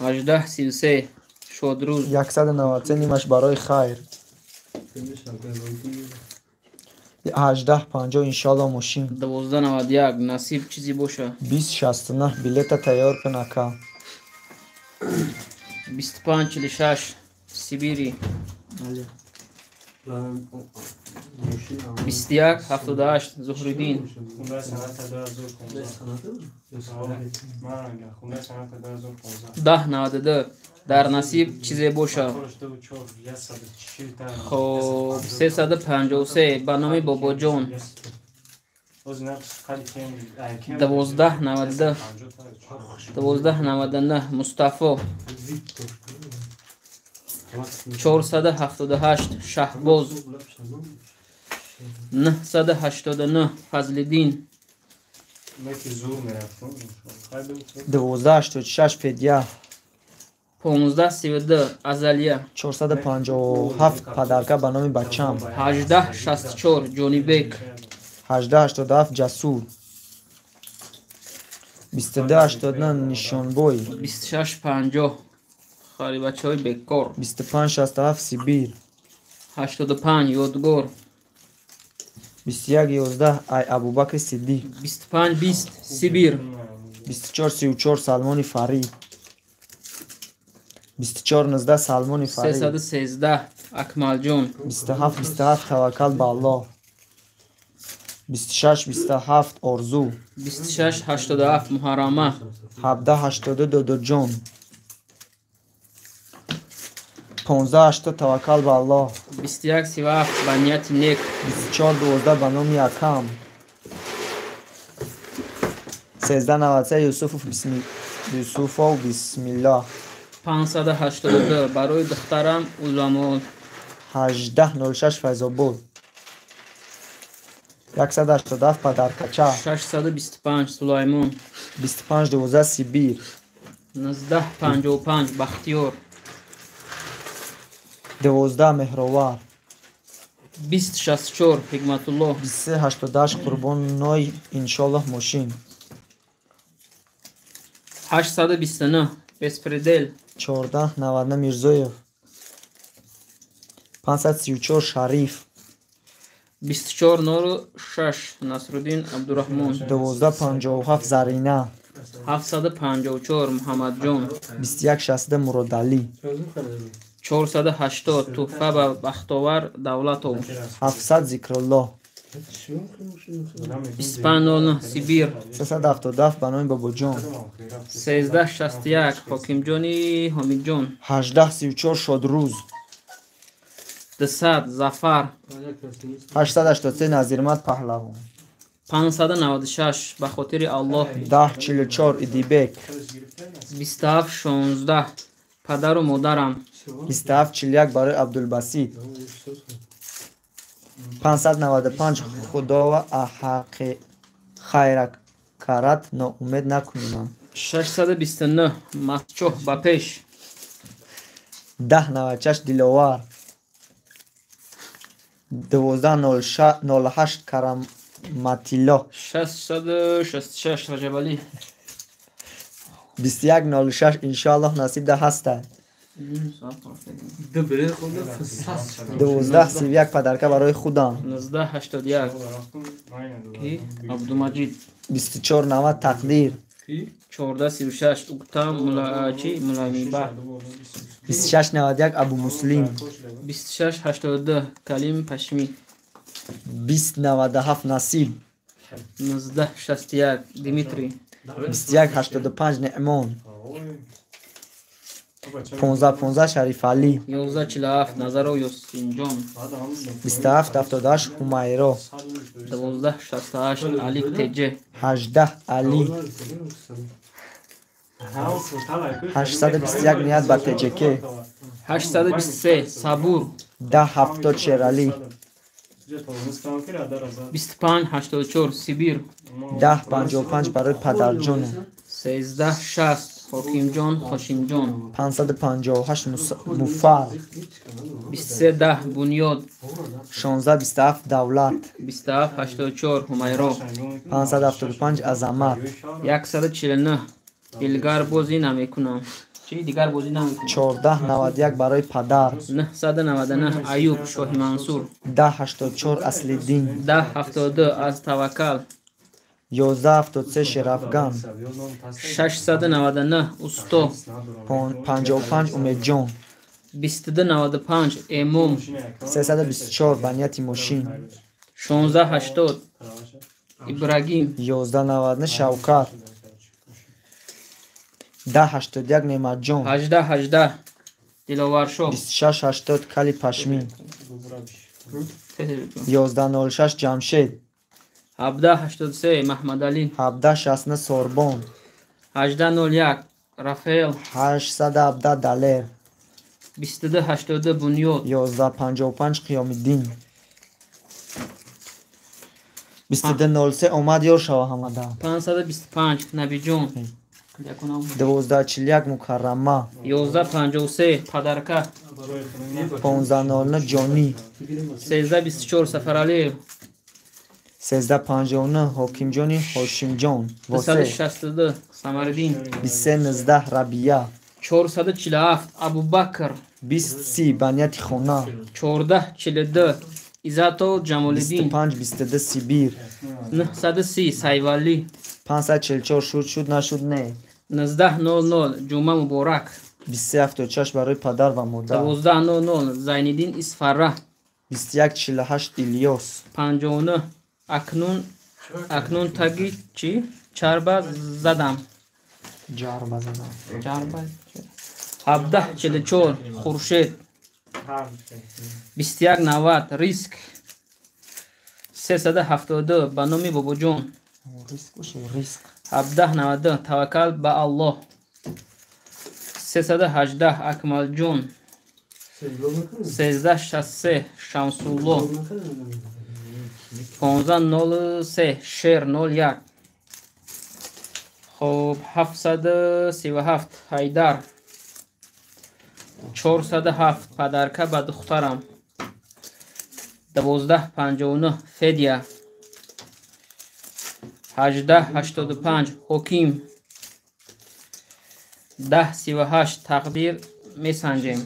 1833 Шодрӯз. 193 нимаш барои хайр. 1850 иншоалло мошин. 1291 Насиб чизе боша. 2069 билета тайёр кун ака. 2546 Сибири. 2178 Зуҳриддин. 1092 Дар насиб чизе боша. Хоб 353 ба номи Бобоҷон. 1292 1299 Мустафо. 478 Шаҳбоз. 989 Фазлиддин. 1286 Федя. 1532 Азалия. 457 Падарка ба номи бачам. 1864 Ҷонибек. 1887 Ҷасур. 2289 Нишонбой. 2650 Харибачаҳои бекор. 2567 Сибир. 85 Ёдгор. 2111 Ай Абубакри Сиддиқ. 2520 Сибир. 2434 Салмони Фарид. 2419 Салмони Фарид. 313 Акмалҷон. 2727 Таваккал ба Аллоҳ. 2627 Орзу. 2687 Муҳаррама. 1782 Додоҷон. 1580 Таваккал ба Аллоҳ. 2137 ба нияти нек. 2412 ба номи акам. 1393 Юсуфов Бисмиллоҳ. 582 барои духтарам Уламол. 1806 Файзобод. 187 Падаркача. 625 Сулаймон. 2512 Сибир. 1955 Бахтиёр. 12 Меҳровар. 2064 Ҳикматуллоҳ. 2388 Қурбоной иншоллоҳ мошин. 829 Беспредел. 14,99 Мирзоев. 534 Шариф. 24,06 Насруддин Абдураҳмон. 12,57 Зарина. 754 Муҳаммадҷон. 21,62 Муродалӣ. 480 Туҳфа ба Бахтовар Давлатов. 700 Зикрулло. 25,09 Сибир. 377 ба номи Бобоҷон. 13,61 Ҳокимҷони Ҳомидҷон. 18,34 Шодрӯз. 200 Зафар. 883 Назирмад Паҳлавон. 596 Ба хотири Аллоҳ. 10,44 Идибек. 27,16 Падару модарам. 27,41 барои Абдулбасит. 595 Худова аҳақи хайракарат ноумед накунам. 629 Масчоҳ ба пеш. 10,96 Диловар. 12,08 Караматилло. 666 Раҷабалӣ. 21,06 Иншоаллоҳ насиб да ҳаста. 12,31 Падарка барои худам. 19,81 Ки Абдумаҷид. 24,90 Тақдир. 14,36 Уктам Мулачи Муламиба. 26,91 Абумуслим. 26,82 Калим Пашмӣ. 20,97 Насиб. 19,61 Димитрий. 21,85 Неъмон. 15,15 Шарифалӣ. 11,47 Назаров Ёсинҷон. 27,78 Ҳумайро. 12,68 Алик Теҷе. 18 Алӣ. 821 Ният ба ТҶК. 823 Сабур. 10,70 Шералӣ. 25,84 Сибир. 10,55 барои падарҷоне. 13,60 Ҳокимҷон Ҳошимҷон. 558 Муфар. 23,10 Бунёд. 16,27 Давлат. 27,84 Ҳумайро. 575 Азамат. 149 Дилгар бозӣ намекунам. Чи дигар бозӣ намекунам. 14,91 барои падар. 999 Аюб Шоҳи Мансур. 10,84 Аслиддин. 10,72 Аз Таваккал. 11,73 Шерафган. 699 Усто. 55 Умедҷон. 22,95 Эмом. 324 ба нияти мошин. 16,80 Ибрагим. 11,99 Шавкат. 10,81 Неъматҷон. 18,18 Диловаршоҳ. 26,80 Кали Пашмин. 11,06 Ҷамшед. 17,83 Маҳмадалӣ. 17,69 Сорбон. 18,01 Рафаэл. 817 Далер. 22,82 Бунёд. 11,55 Қиёмиддин. 22,03 Омад ёр шава ҳамада. 525 Набиҷон. 12,41 Мукаррама. 11,53 Падарка. 15,09 Ҷонӣ. 13,24 Сафаралиев. 13,59 Ҳокимҷони Ҳошимҷон. Восе. 262 Самариддин. 23,19 Рабия. 447 Абубакр. 20,30 ба нияти хона. 14,42 Иззатов Ҷамолиддин. 25,22 Сибир. 930 Сайвалӣ. 544 шуд шуд нашуд не. 19,00 Ҷума муборак. 23,76 барои падар ва модар. 12,00 Зайниддин Исфара. 21,48 Илёс. 59 Акнун акнун таги чӣ? Чарба задам. Ҷарба задам. Ҷарба. 17,44 Хуршед. 21,90 Риск. 372 ба номи Бобоҷон. Риск боше, риск. 17,92 Таваккал ба Аллоҳ. 318 Акмалҷон. 13,63 Шамсулло. 15,03 Шер 01. Хоб 737 Ҳайдар. 407 Падарка ба духтарам. 12,59 Федя. 18,85 Ҳоким. 10:38 тақдир месанҷем.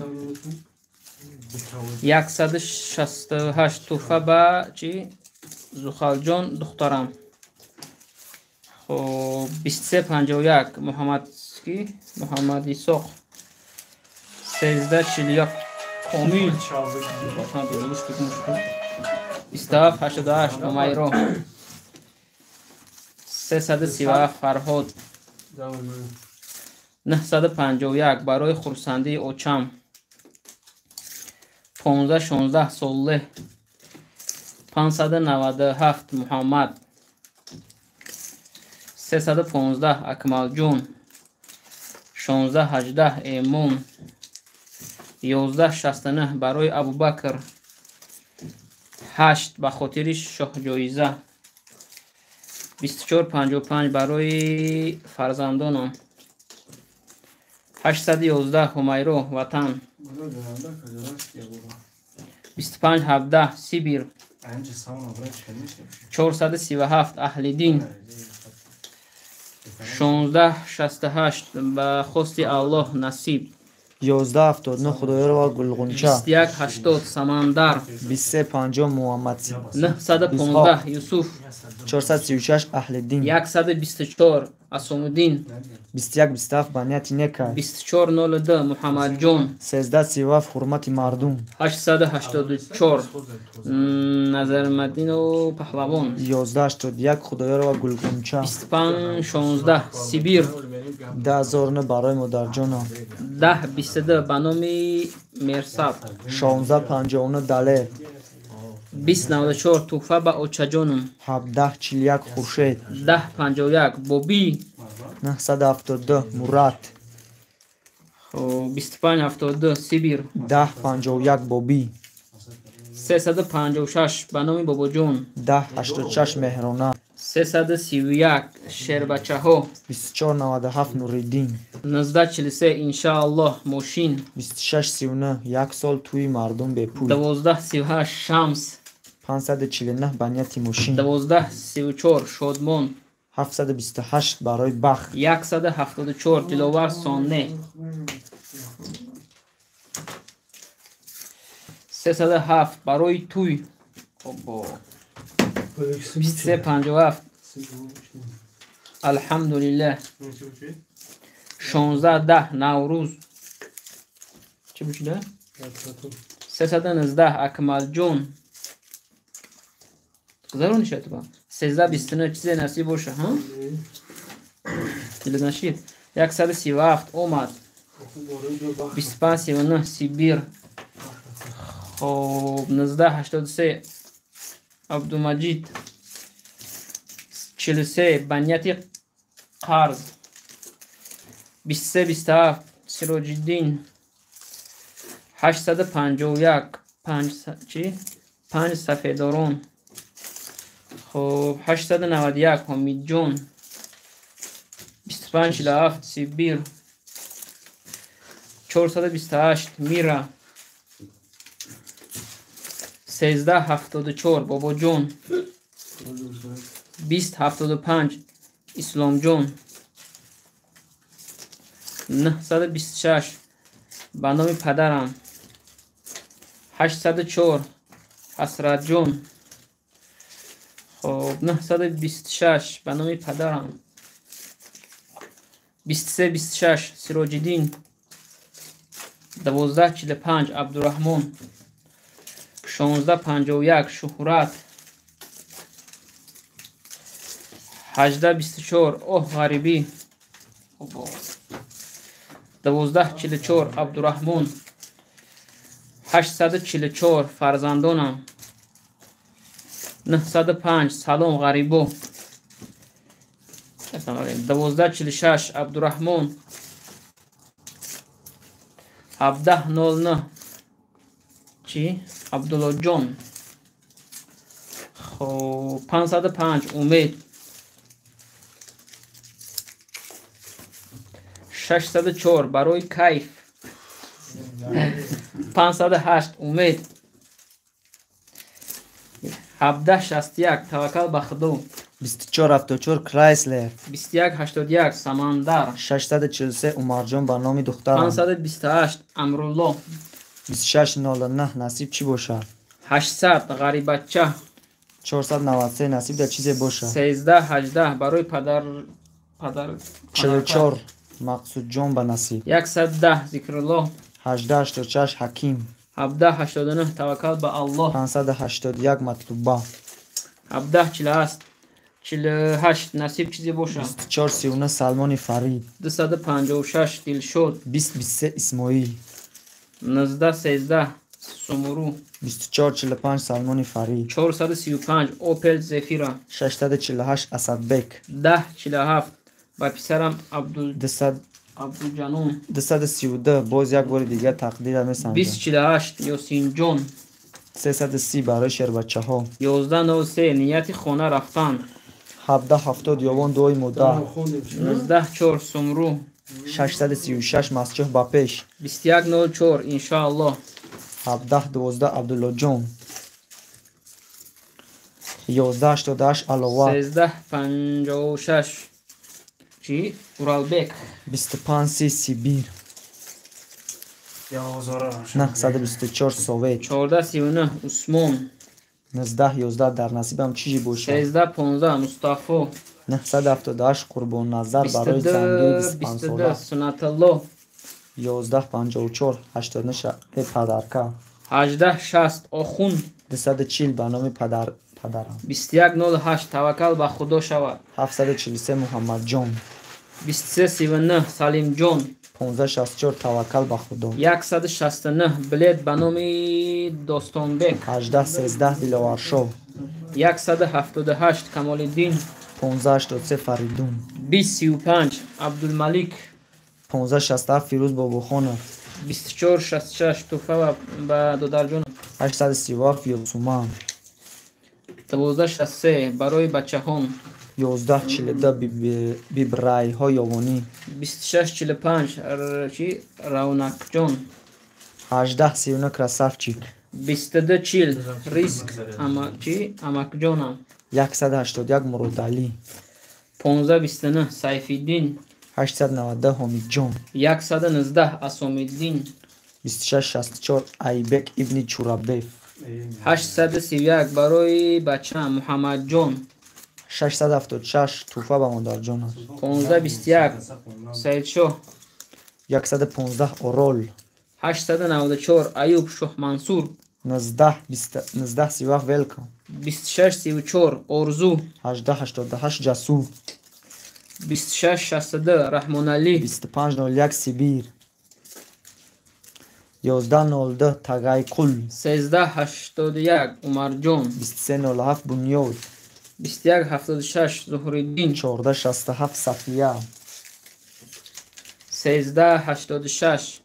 168 туҳфа ба чи? Зухалҷон духтарам. Хоб, 23:51 Муҳаммад ки? Муҳаммад Исоқ. 13:41 Комил. 27:88 Умайро. 337 Фарҳод. 951 барои хурсандии очам. 15:16 Солеҳ. 597 Муҳаммад. 315 Акмалҷон. 16:18 Эмон. 11:69 барои Абубакр. 8 ба хотири шоҳҷоиза. 24:55 барои фарзандонам. 811 Ҳумайро ватан. 25:17 Сибир. 437 Аҳлиддин. 16:68 ба хости Аллоҳ насиб. 11:79 Худоёрова Гулғунча. 21:80 Самандар. 23:50 Муҳаммад. 915 Юсуф. 436 Аҳлиддин. 124 Асомуддин. 21:27 ба нияти нека. 24:02 Муҳаммадҷон. 13:37 ҳурмати мардум. 884 Назармадину Паҳлавон. 11:81 Худоёрова Гулғунча. 25:16 Сибир. 10009 барои модарҷонам. 10:22 ба номи Мерсаб. 16:59 Далер. 20:94 туҳфа ба очаҷонам. 17:41 Хуршед. 10:51 Бобӣ. 972 Мурат. 25:72 Сибир. 10:51 Бобӣ. 356 ба номи Бобоҷон. 10:86 Меҳрона. 331 Шербачаҳо. 24:97 Нуриддин. 19:43 Иншааллоҳ мошин. 26:39 як сол тӯи мардум бепул. 12:38 Шамс. 549 ба нияти мошин. 12:34 Шодмон. 728 барои бахт. 174 Диловар Сонне. 307 барои тӯй. 23:57 Алҳамдулиллаҳ. 16:10 Наврӯз. Чӣ бушида? 319 Акмалҷон. Зарур нишад ба. 13:29 чизе насиб боша, ҳа? Дилнашид. 137 омад. 25:39 Сибир. Хоб, 19:83 Абдумаҷид. 43 ба нияти қарз. 23:27 Сироҷиддин. 851 5 чи? 5 сафедорон. Хоб, 891 Ҳомидҷон. 25:47 Сибир. 428 Мира. 13:74 Бобоҷон. 20:75 Исломҷон. 926 ба номи падарам. 804 Ҳасратҷон. Хоб, 926 ба номи падарам. 23:26 Сироҷиддин. 12:45 Абдураҳмон. 16:51 Шуҳрат. 18:24 Оҳ ғарибӣ. 12:44 Абдураҳмон. 844 Фарзандонам. 905 Салом ғарибо. 12:46 Абдураҳмон. 17:09 чӣ? Абдуллоҷон. Хоб, 505 Умед. 604 барои кайф. 508 Умед. 17:61 Таваккал ба Худо. 2474 Крайслер. 2181 Самандар. 643 Умарҷон ба номи духтарам. 528 Амрулло. 2609 насиб чӣ бошад? 800 Ғарибача. 493 насиб дар чизе бошад. 1318 барои падар падар. 44 Мақсудҷон ба насиб. 110 Зикрулло. 1886 Ҳаким. 1789 Таваккал ба Аллоҳ. 581 Матлуба. 1748 48 насиб чизе бошад. 2439 Салмони Фарид. 256 Дилшод. 2023 Исмоил. 1913 Сумуру. 2445 Салмони Фарид. 435 Опел Зефира. 648 Асадбек. 1047 ба писарам Абдул 200 Абдулҷанон. 232 боз як бори дигар тақдира месанҷам. 2048 Ёсинҷон. 330 барои шербачаҳо. 1103 нияти хона рафтан. 1770 Ёвон дуои модар. 194 Сумру. 636 Масҷоҳ ба пеш. 2104 иншааллоҳ. 1712 Абдуллоҷон. 1188 Алова. 1356 чӣ Уралбек. 25 Сибир. 924 Совет. 1439 Усмон. 1911 дар насибам чизе бошад. 1315 Мустафо. 978 Қурбонназар барои зангии 22 25 22 сола. Сунаталло. 1154 89 падарка. 1860 Охун. 240 ба номи падарам. 2108 Таваккал ба Худо шавад. 743 Муҳаммадҷон. 2339 Салимҷон. 1564 Таваккал ба Худо. 169 билет ба номи Достонбек. 1813 Диловаршоҳ. 178 Камолиддин. 1583 Фаридун. 2035 Абдулмалик. 1567 Фирӯз Бобохонов. 2466 туҳфа ба додарҷонам. 837 Ёсуман. 1263 барои бачаҳон. 1142 Бибрайҳо Ёвонӣ. 2645 чи Равнакҷон. 1839 Красавчик. 2240 Риск чи амакҷонам. 181 Муродалӣ. 1529 Сайфиддин. 892 Ҳомидҷон. 119 Асомиддин. 2664 Айбек ибни Чурабев. 831 барои бачаам Муҳаммадҷон. 676 туҳфа ба модарҷонам. 1521 Саидшоҳ. 115 Орол. 894 Аюб Шоҳмансур. 1937 Велком. 2634 Орзу. 1888 Ҷасур. 2662 Раҳмоналӣ. 2501 Сибир. 1102 Тагайқул. 1381 Умарҷон. 2307 Бунёд. 2176 Зуҳриддин. 1467 Сафия. 1386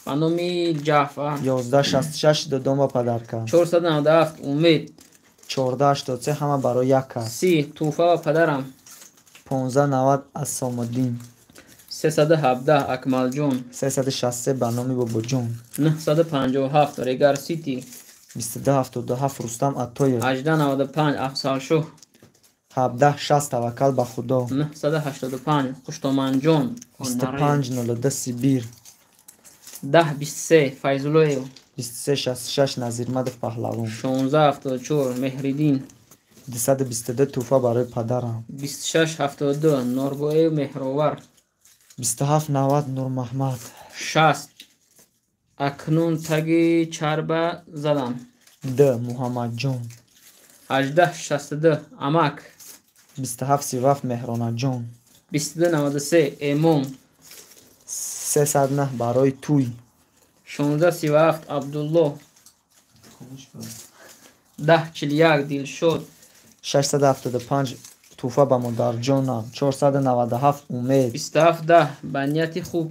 ба номи Ҷаъфар. 1166 Додом ва падарка. 497 Умед. 1483 ҳама барои як кас. 30 туҳфа ба падарам. 1590 Асомуддин. 317 Акмалҷон. 363 ба номи Бобоҷон. 957 Регар Сити. 2277 Рустам Атоев. 1895 Афзалшоҳ. 1760 Таваккал ба Худо. 985 Хуштоманҷон. 2502 Сибир. 1023 Файзуллоев. 2366 Назирмадов Паҳлавон. 1674 Меҳриддин. 222 туҳфа барои падарам. 2672 Норбоев Меҳровар. 2790 Нурмаҳмад. 60 акнун таги чарба задам. Д Муҳаммадҷон. 1862 Амак. 2737 Меҳронаҷон. 2293 Эмом. 309 барои тӯй. 1637 Абдулло. 1041 Дилшод. 675 туҳфа ба модарҷонам. 497 Умед. 2710 ба нияти хуб.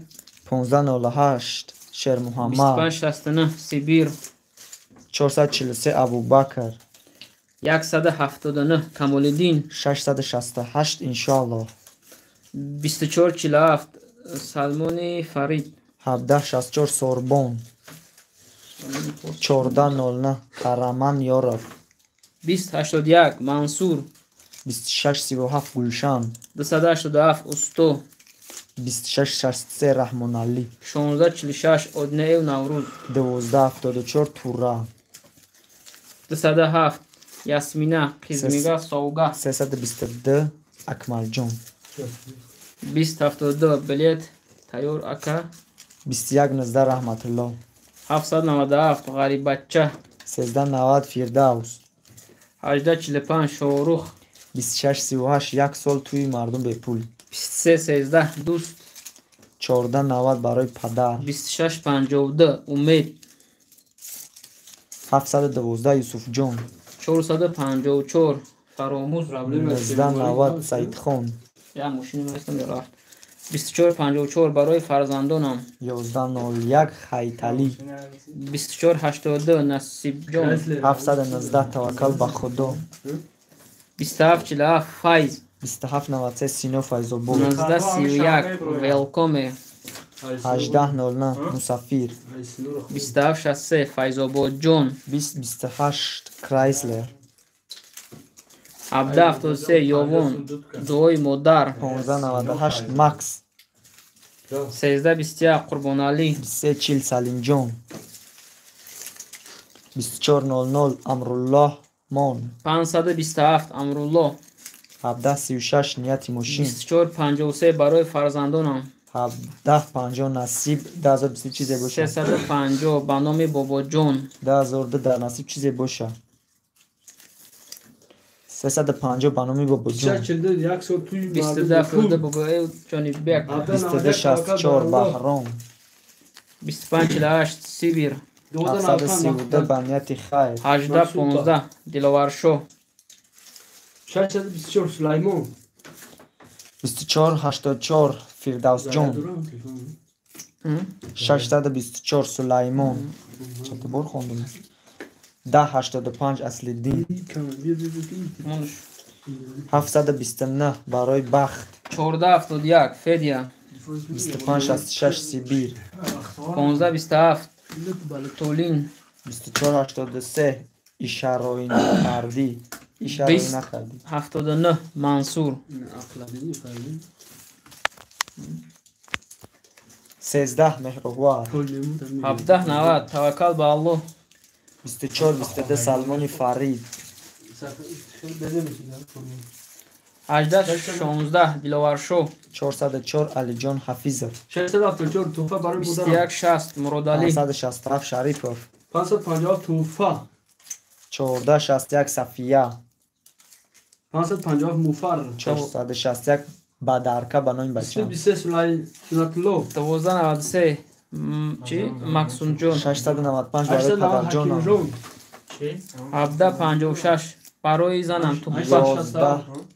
1508 Шермуҳаммад. 2569 Сибир. 443 Абубакр. 179 Камолиддин. 668 Иншоаллоҳ. 2447 Салмони Фарид. 1764 Сорбон. 1409 Караман Ёров. 2081 Мансур. 2637 Гулшан. 287 Усто. 2663 Раҳмоналӣ. 1646 Однеев Наврӯз. 1274 Тура. 207 Ясмина Қизмига Совга. 322 Акмалҷон. 2072 билет тайёр ака. 2119 Раҳматулло. 797 Ғариббача. 1390 Фирдавс. 1845 Шоҳрух. 2638 як сол тӯи мардум бепул. 2313 Дӯст. 1490 барои падар. 2652 Умед. 712 Юсуфҷон. 454 Фаромӯз. 1990 Саидхон. Я мошини местам рафт. 2454 барои фарзандонам. 1101 Хайталӣ. 2482 Насибҷон. 719 Таваккал ба Худо. 2747 Файз. 2793 Сино Файзобод. 1931 Велкоме. 1809 Мусафир. 2763 Файзободҷон. 2028 Крайслер. 1773 Ёвон. Дуои модар. 1598 Макс. 1321 Қурбоналӣ. 2340 Салимҷон. 2400 Амруллоҳ Мон. 527 Амруллоҳ. 1736 Нияти мошин. 2453 барои фарзандонам. 1750 Насиб 2023 чизе боша. 350 ба номи Бобоҷон. 2002 дар насиб чизе боша. 350 ба номи Бобоҷон. 22 Бобоев Ҷонибек. 2264 Баҳром. 2548 Сибир. 732 ба нияти хайр. 1815 Диловаршоҳ. 624 Сулаймон. 2484 Фирдавсҷон. 624 Сулаймон. Чанд бор хондум? 1085 Аслиддин. 729 барои бахт. 1471 Федя. 2566 Сибир. 1527 Толин. 2483 Ишарои накардӣ. Ишарои накардӣ. 79 Мансур. 13 Меҳрувар. 1790 Таваккал ба Аллоҳ. 2422 Салмони Фарид. 1816 Диловаршоҳ. 404 Алиҷон Ҳафизов. 674 Туҳфа барои модарам. 2160 Муродалӣ. 567 Шарипов. 557 Туҳфа. 1461 Сафия. 557 Муфар. 461 Бадарка ба номи бачам. 23 Сунатулло. 1293 чи Максумҷон. 695 барои падарҷонам. 1756 барои занам Туҳфа.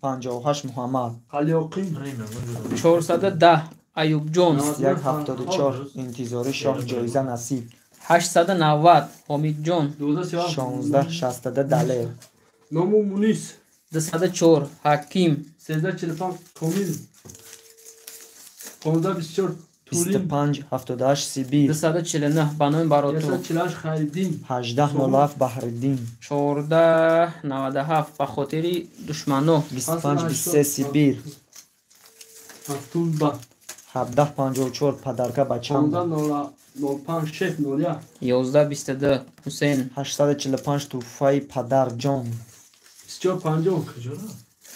1158 Муҳаммад. Қалёқин. 410 Аюбҷон. 174 Интизори шоҳ ҷоиза насиб. 890 Ҳомидҷон. 1662 Далер. Ному Мунис. 204 Ҳаким. 1345 Комил. 1524 2578 Сибир. 249 ба номи Бароту. 148 Хайриддин. 1807 Баҳриддин. 1497 ба хотири душмано. 2523 Сибир. Ҳафтулба. 1754 Падарка бачам. 1505 Шеф 01. 1122 Ҳусейн. 845 Туҳфаи падарҷон. 2450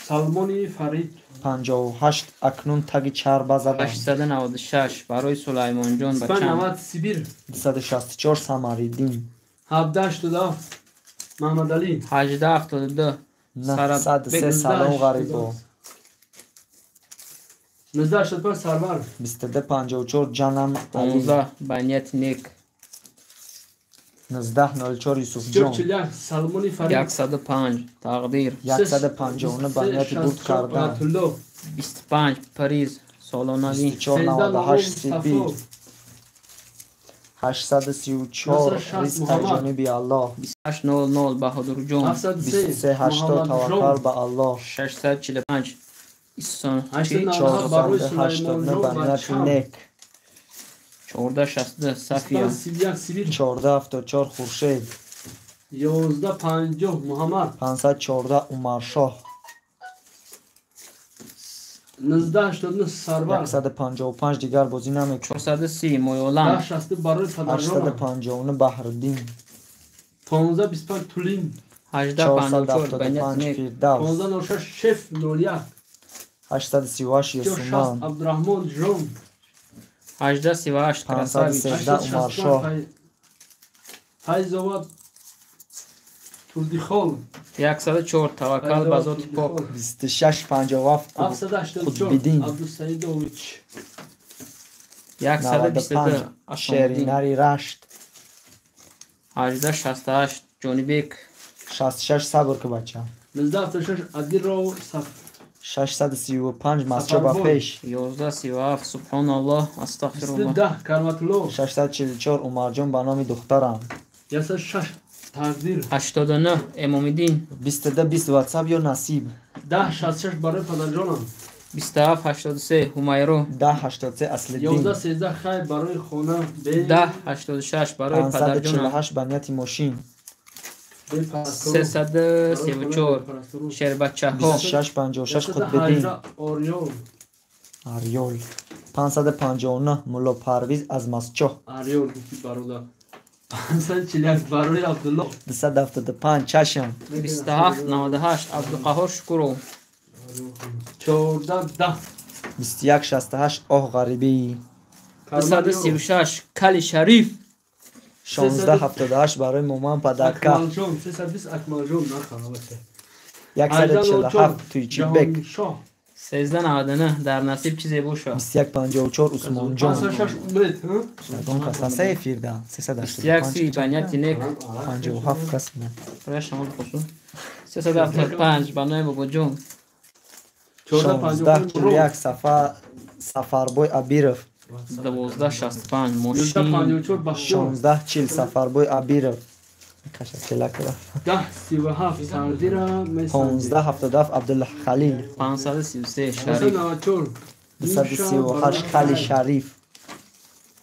Салмони Фарид. 58 Акнун таги чарба задам. 896 барои Сулаймонҷон бачам. 590 Сибир. 264 Самариддин. 1787 Маҳмадалӣ. 1872 903 Салом ғарибо. 1985 Сарвар. 2254 Ҷанам Алӣ. 15 ба нияти нек. 1904 Юсуфҷон. 441 Салмони Фарид. 105 Тақдир. 159 ба нияти бурд кардан. 25 Париз солонавӣ. 2498 Сибир. 834 Ризқ аз ҷониби Аллоҳ. 2800 Баҳодурҷон. 2380 Таваккал ба Аллоҳ. 645 Исон. 489 ба нияти нек. 1462 Сафия. 1474 Хуршед. 1150 Муҳаммад. 514 Умаршоҳ. 1989 Сарвар. 155 дигар бозӣ намекунад. 430 Моёлам. 1060 барои падарҷонам. 859 Баҳриддин. 1525 Тулин. 1854 Банят 475 Нек. Фирдавс. 1506 Шеф 01. 838 Юсуман. 60 Абдурахмон Ҷон. 1838 Красавич. 513 Умаршоҳ. Файзова Турдихол. 104 Таваккал ба зоти пок. 2657 784 Қутбиддин. Абдусаидович. 122 95 Асомиддин. Шеринари Рашт. 1868 Ҷонибек. 66 сабр ки бача. 1976 Адилро Саф. 635 Масчо ба пеш. 1137 Субҳоналлоҳ, астағфируллоҳ. 10 Карматулло. 644 Умарҷон ба номи духтарам. 106 Тақдир. 89 Эмомиддин. 22 20 WhatsApp ё насиб. 1066 барои падарҷонам. 2783 Ҳумайро. 1083 Аслиддин. 1113 хайр барои хона. Бе 1086 барои падарҷонам. 548 ба нияти мошин. бе парастор. 334 Шербачаҳо. 2656 Қутбиддин. Ориёл. Арёл. 559 Мулло Парвиз аз Масчоҳ. Ариёл гуфти бародар. 541 барои Абдулло. 275 Чашм. 2798 Абдуқаҳор Шукуров. 14 10 2168 Оҳ ғарибӣ. 236 Кали Шариф. 1678 барои моман падарка. Акмалҷон 320 Акмалҷон нахана бача. 147 Туйчибек. Ҷаҳоншоҳ. 1399 дар насиб чизе боша. 2154 Усмонҷон. 506 Умед, ҳа? Ягон кас ҳаста эфирда. 21 30 385 ба нияти нек. 57 кас буд. Барои шумо бихусу. 375 ба номи бобоҷон. 14 1641 Сафар Сафарбой Абиров. 1265 мошин. 1954 Бахтиёр. 1640 Сафарбой Абиров. Каша келак рафт. 1037 Тақдира месанҷи. 1577 Абдулхалил. 533 Шариф. 594 238 Кали Шариф.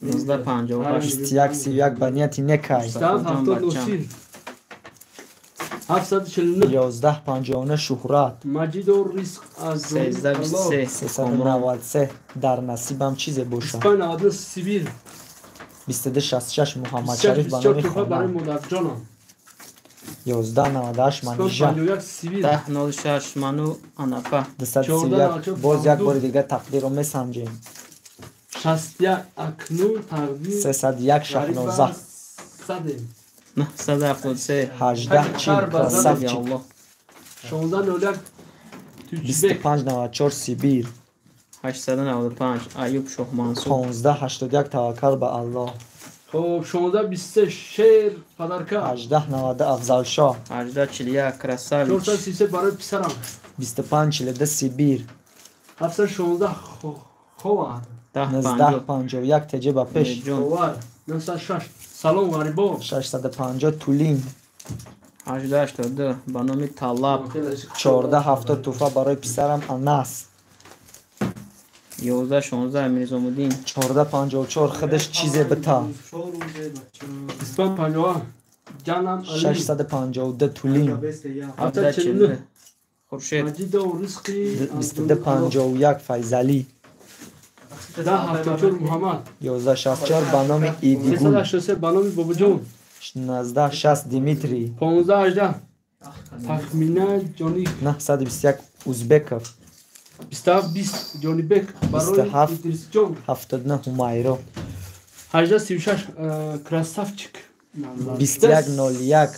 1958 2131 ба нияти некай. 770 Носир. 749 1159 Шуҳрат. Маҷидо Ризқ аз 1323 393 дар насибам чизе бошад. 2599 Сибир. 2266 Муҳаммадшариф ба 24 номи туҳфа барои хона. модарҷонам. 1198 Манижа. 2551 Сибир. 1006 Ману Анапа. 231 боз як бори дигар тақдирро месанҷем. 61 Акнун тақдир 301 Шаҳноза. Садем. 973 1840 Красавчик. Аллоҳ. 1601 Туйчибек. 2594 Сибир. 895 Аюб Шоҳмансур. 1581 Таваккал ба Аллоҳ. Хоб 1623 Шер Падарка. 1890 Афзалшоҳ. 1841 Красавич. 433 барои писарам. 2542 Сибир. 716 Ховар. 1050 1951 Теҷе ба пеш. Умедҷон. Ховар. 906 Салом ғарибо. 650 Тулин. 1882 ба номи Талаб. 1470 туҳфа барои писарам Анас. 1116 Мирзомуддин. 1454 худаш чизе бита. 2550 Ҷанам Али. 652 Тулин. 749 Хуршед. Маҷидо Ризқи 2251 Файзалӣ. 1074 Муҳаммад. 1164 ба номи Идигул. 383 ба номи Бобоҷон. 1960 Димитрий. 1518 Тахмина Ҷоник. 921 Узбеков. 2720 Ҷонибек барои 27. Идрисҷон. 79 Ҳумайро. 1836 Красавчик. 2101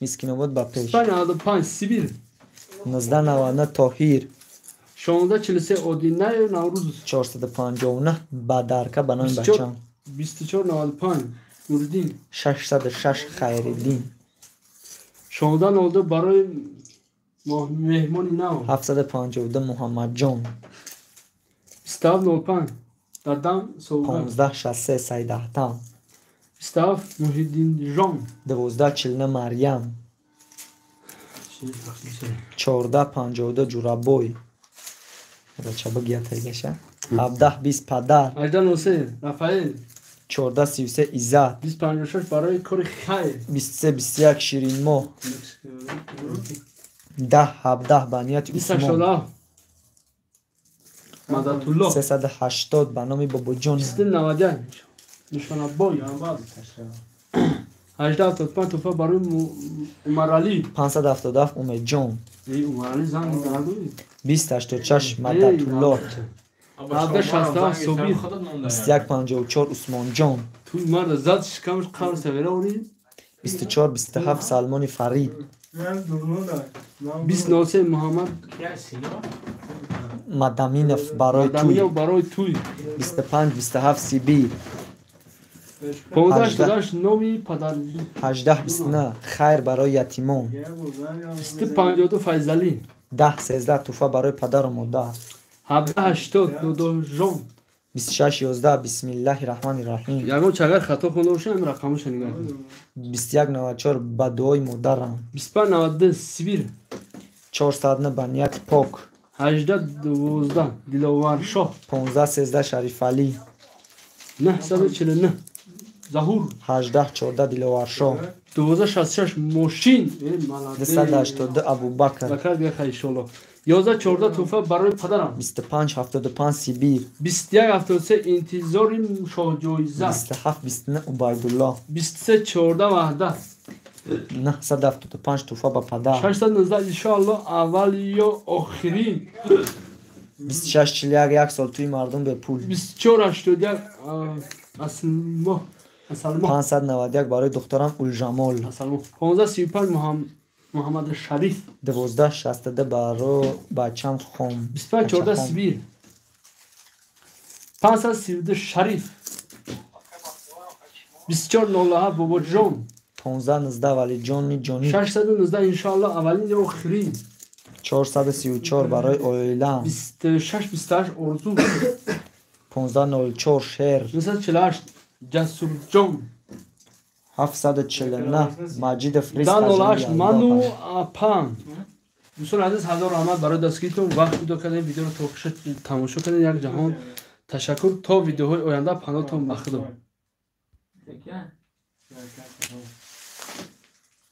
Мискинобод ба пеш. 2595 Сибир. 1999 Тоҳир. 1643 Одинаев Наврӯз. 459 Бадарка ба номи 24 бачам. 2495 Нуриддин. 606 Хайриддин. 1602 барои меҳмони нав. 752 Муҳаммадҷон. 2705 Дадам Совган. 1563 Сайдаҳтам. 27 Муҳиддинҷон. 1249 Марьям. 1452 Ҷурабой. Рачаба гиятагаша. 1720 Падар. 1803 Рафаэл. 1433 Иззат. 2056 барои кори хайр. 2321 Ширинмоҳ. 1017 ба нияти Усмон. 2087 Мадатулло. 380 ба номи Бобоҷон. 91. Нишонабой. 1875 туҳфа барои Умаралӣ. 577 Умедҷон. Эй, Умаралӣ занг нагӯй. 2086 Мадатулло. 1767 Собир. 2154 Усмонҷон. Туй марда зад шикамаш қавр савера ори. 2427 Салмони Фарид. 2003 Муҳаммад Мадаминов барои туй. Мадаминов барои туй. 2527 Сибир. 1588 номи падар. 1829 Хайр барои ятимон. 2052 Файзалӣ. 1013 туҳфа барои падару модар. 1780 Додожон. 2611 Бисмиллаҳи раҳмани раҳим. Ягон чагар хато хонда бошам, ин рақамаша нигоҳ кун. 2194 ба дуои модарам. 2592 Сибир. 409 ба нияти пок. 1812 Диловаршоҳ. 1513 Шарифалӣ. 949 Заҳур. 1814 Диловаршоҳ. 1266 Мошин. Э, молодец. 282 Абубакр. Бакар дига хай иншолло. 1114 туҳфа барои падарам. 2575 Сибир. 2173 интизори шоҳҷоиза. 2729 Убайдулло. 2314 Ваҳдат. 975 туҳфа ба падар. 619 иншоалло аввал ё охирин. 2641 як сол тӯи мардум бепул. 2481 Аслмо. Асалмо. 591 барои духтарам Улжамол. Асалмо. 1535 Муҳаммад Шариф. 1262 барои бачам Хом. 2514 Сибир. 532 Шариф. 2407 Бобоҷон. 1519 Валиҷони Ҷонӣ. 619 иншоалло аввалин ё охирин. 434 барои оилаам. 2628 Орзу. 1504 Шер. 948 Ҷасурҷон. 749 Маҷидов Ризқ. 1008 Ману апам. Дӯстони азиз, ҳазор раҳмат барои дастгиритон. Вақт ҷудо кардем, видеоро то охирша тамошо кардем. Як ҷаҳон ташаккур. То видеоҳои оянда паноҳтон ба Худо. Такя?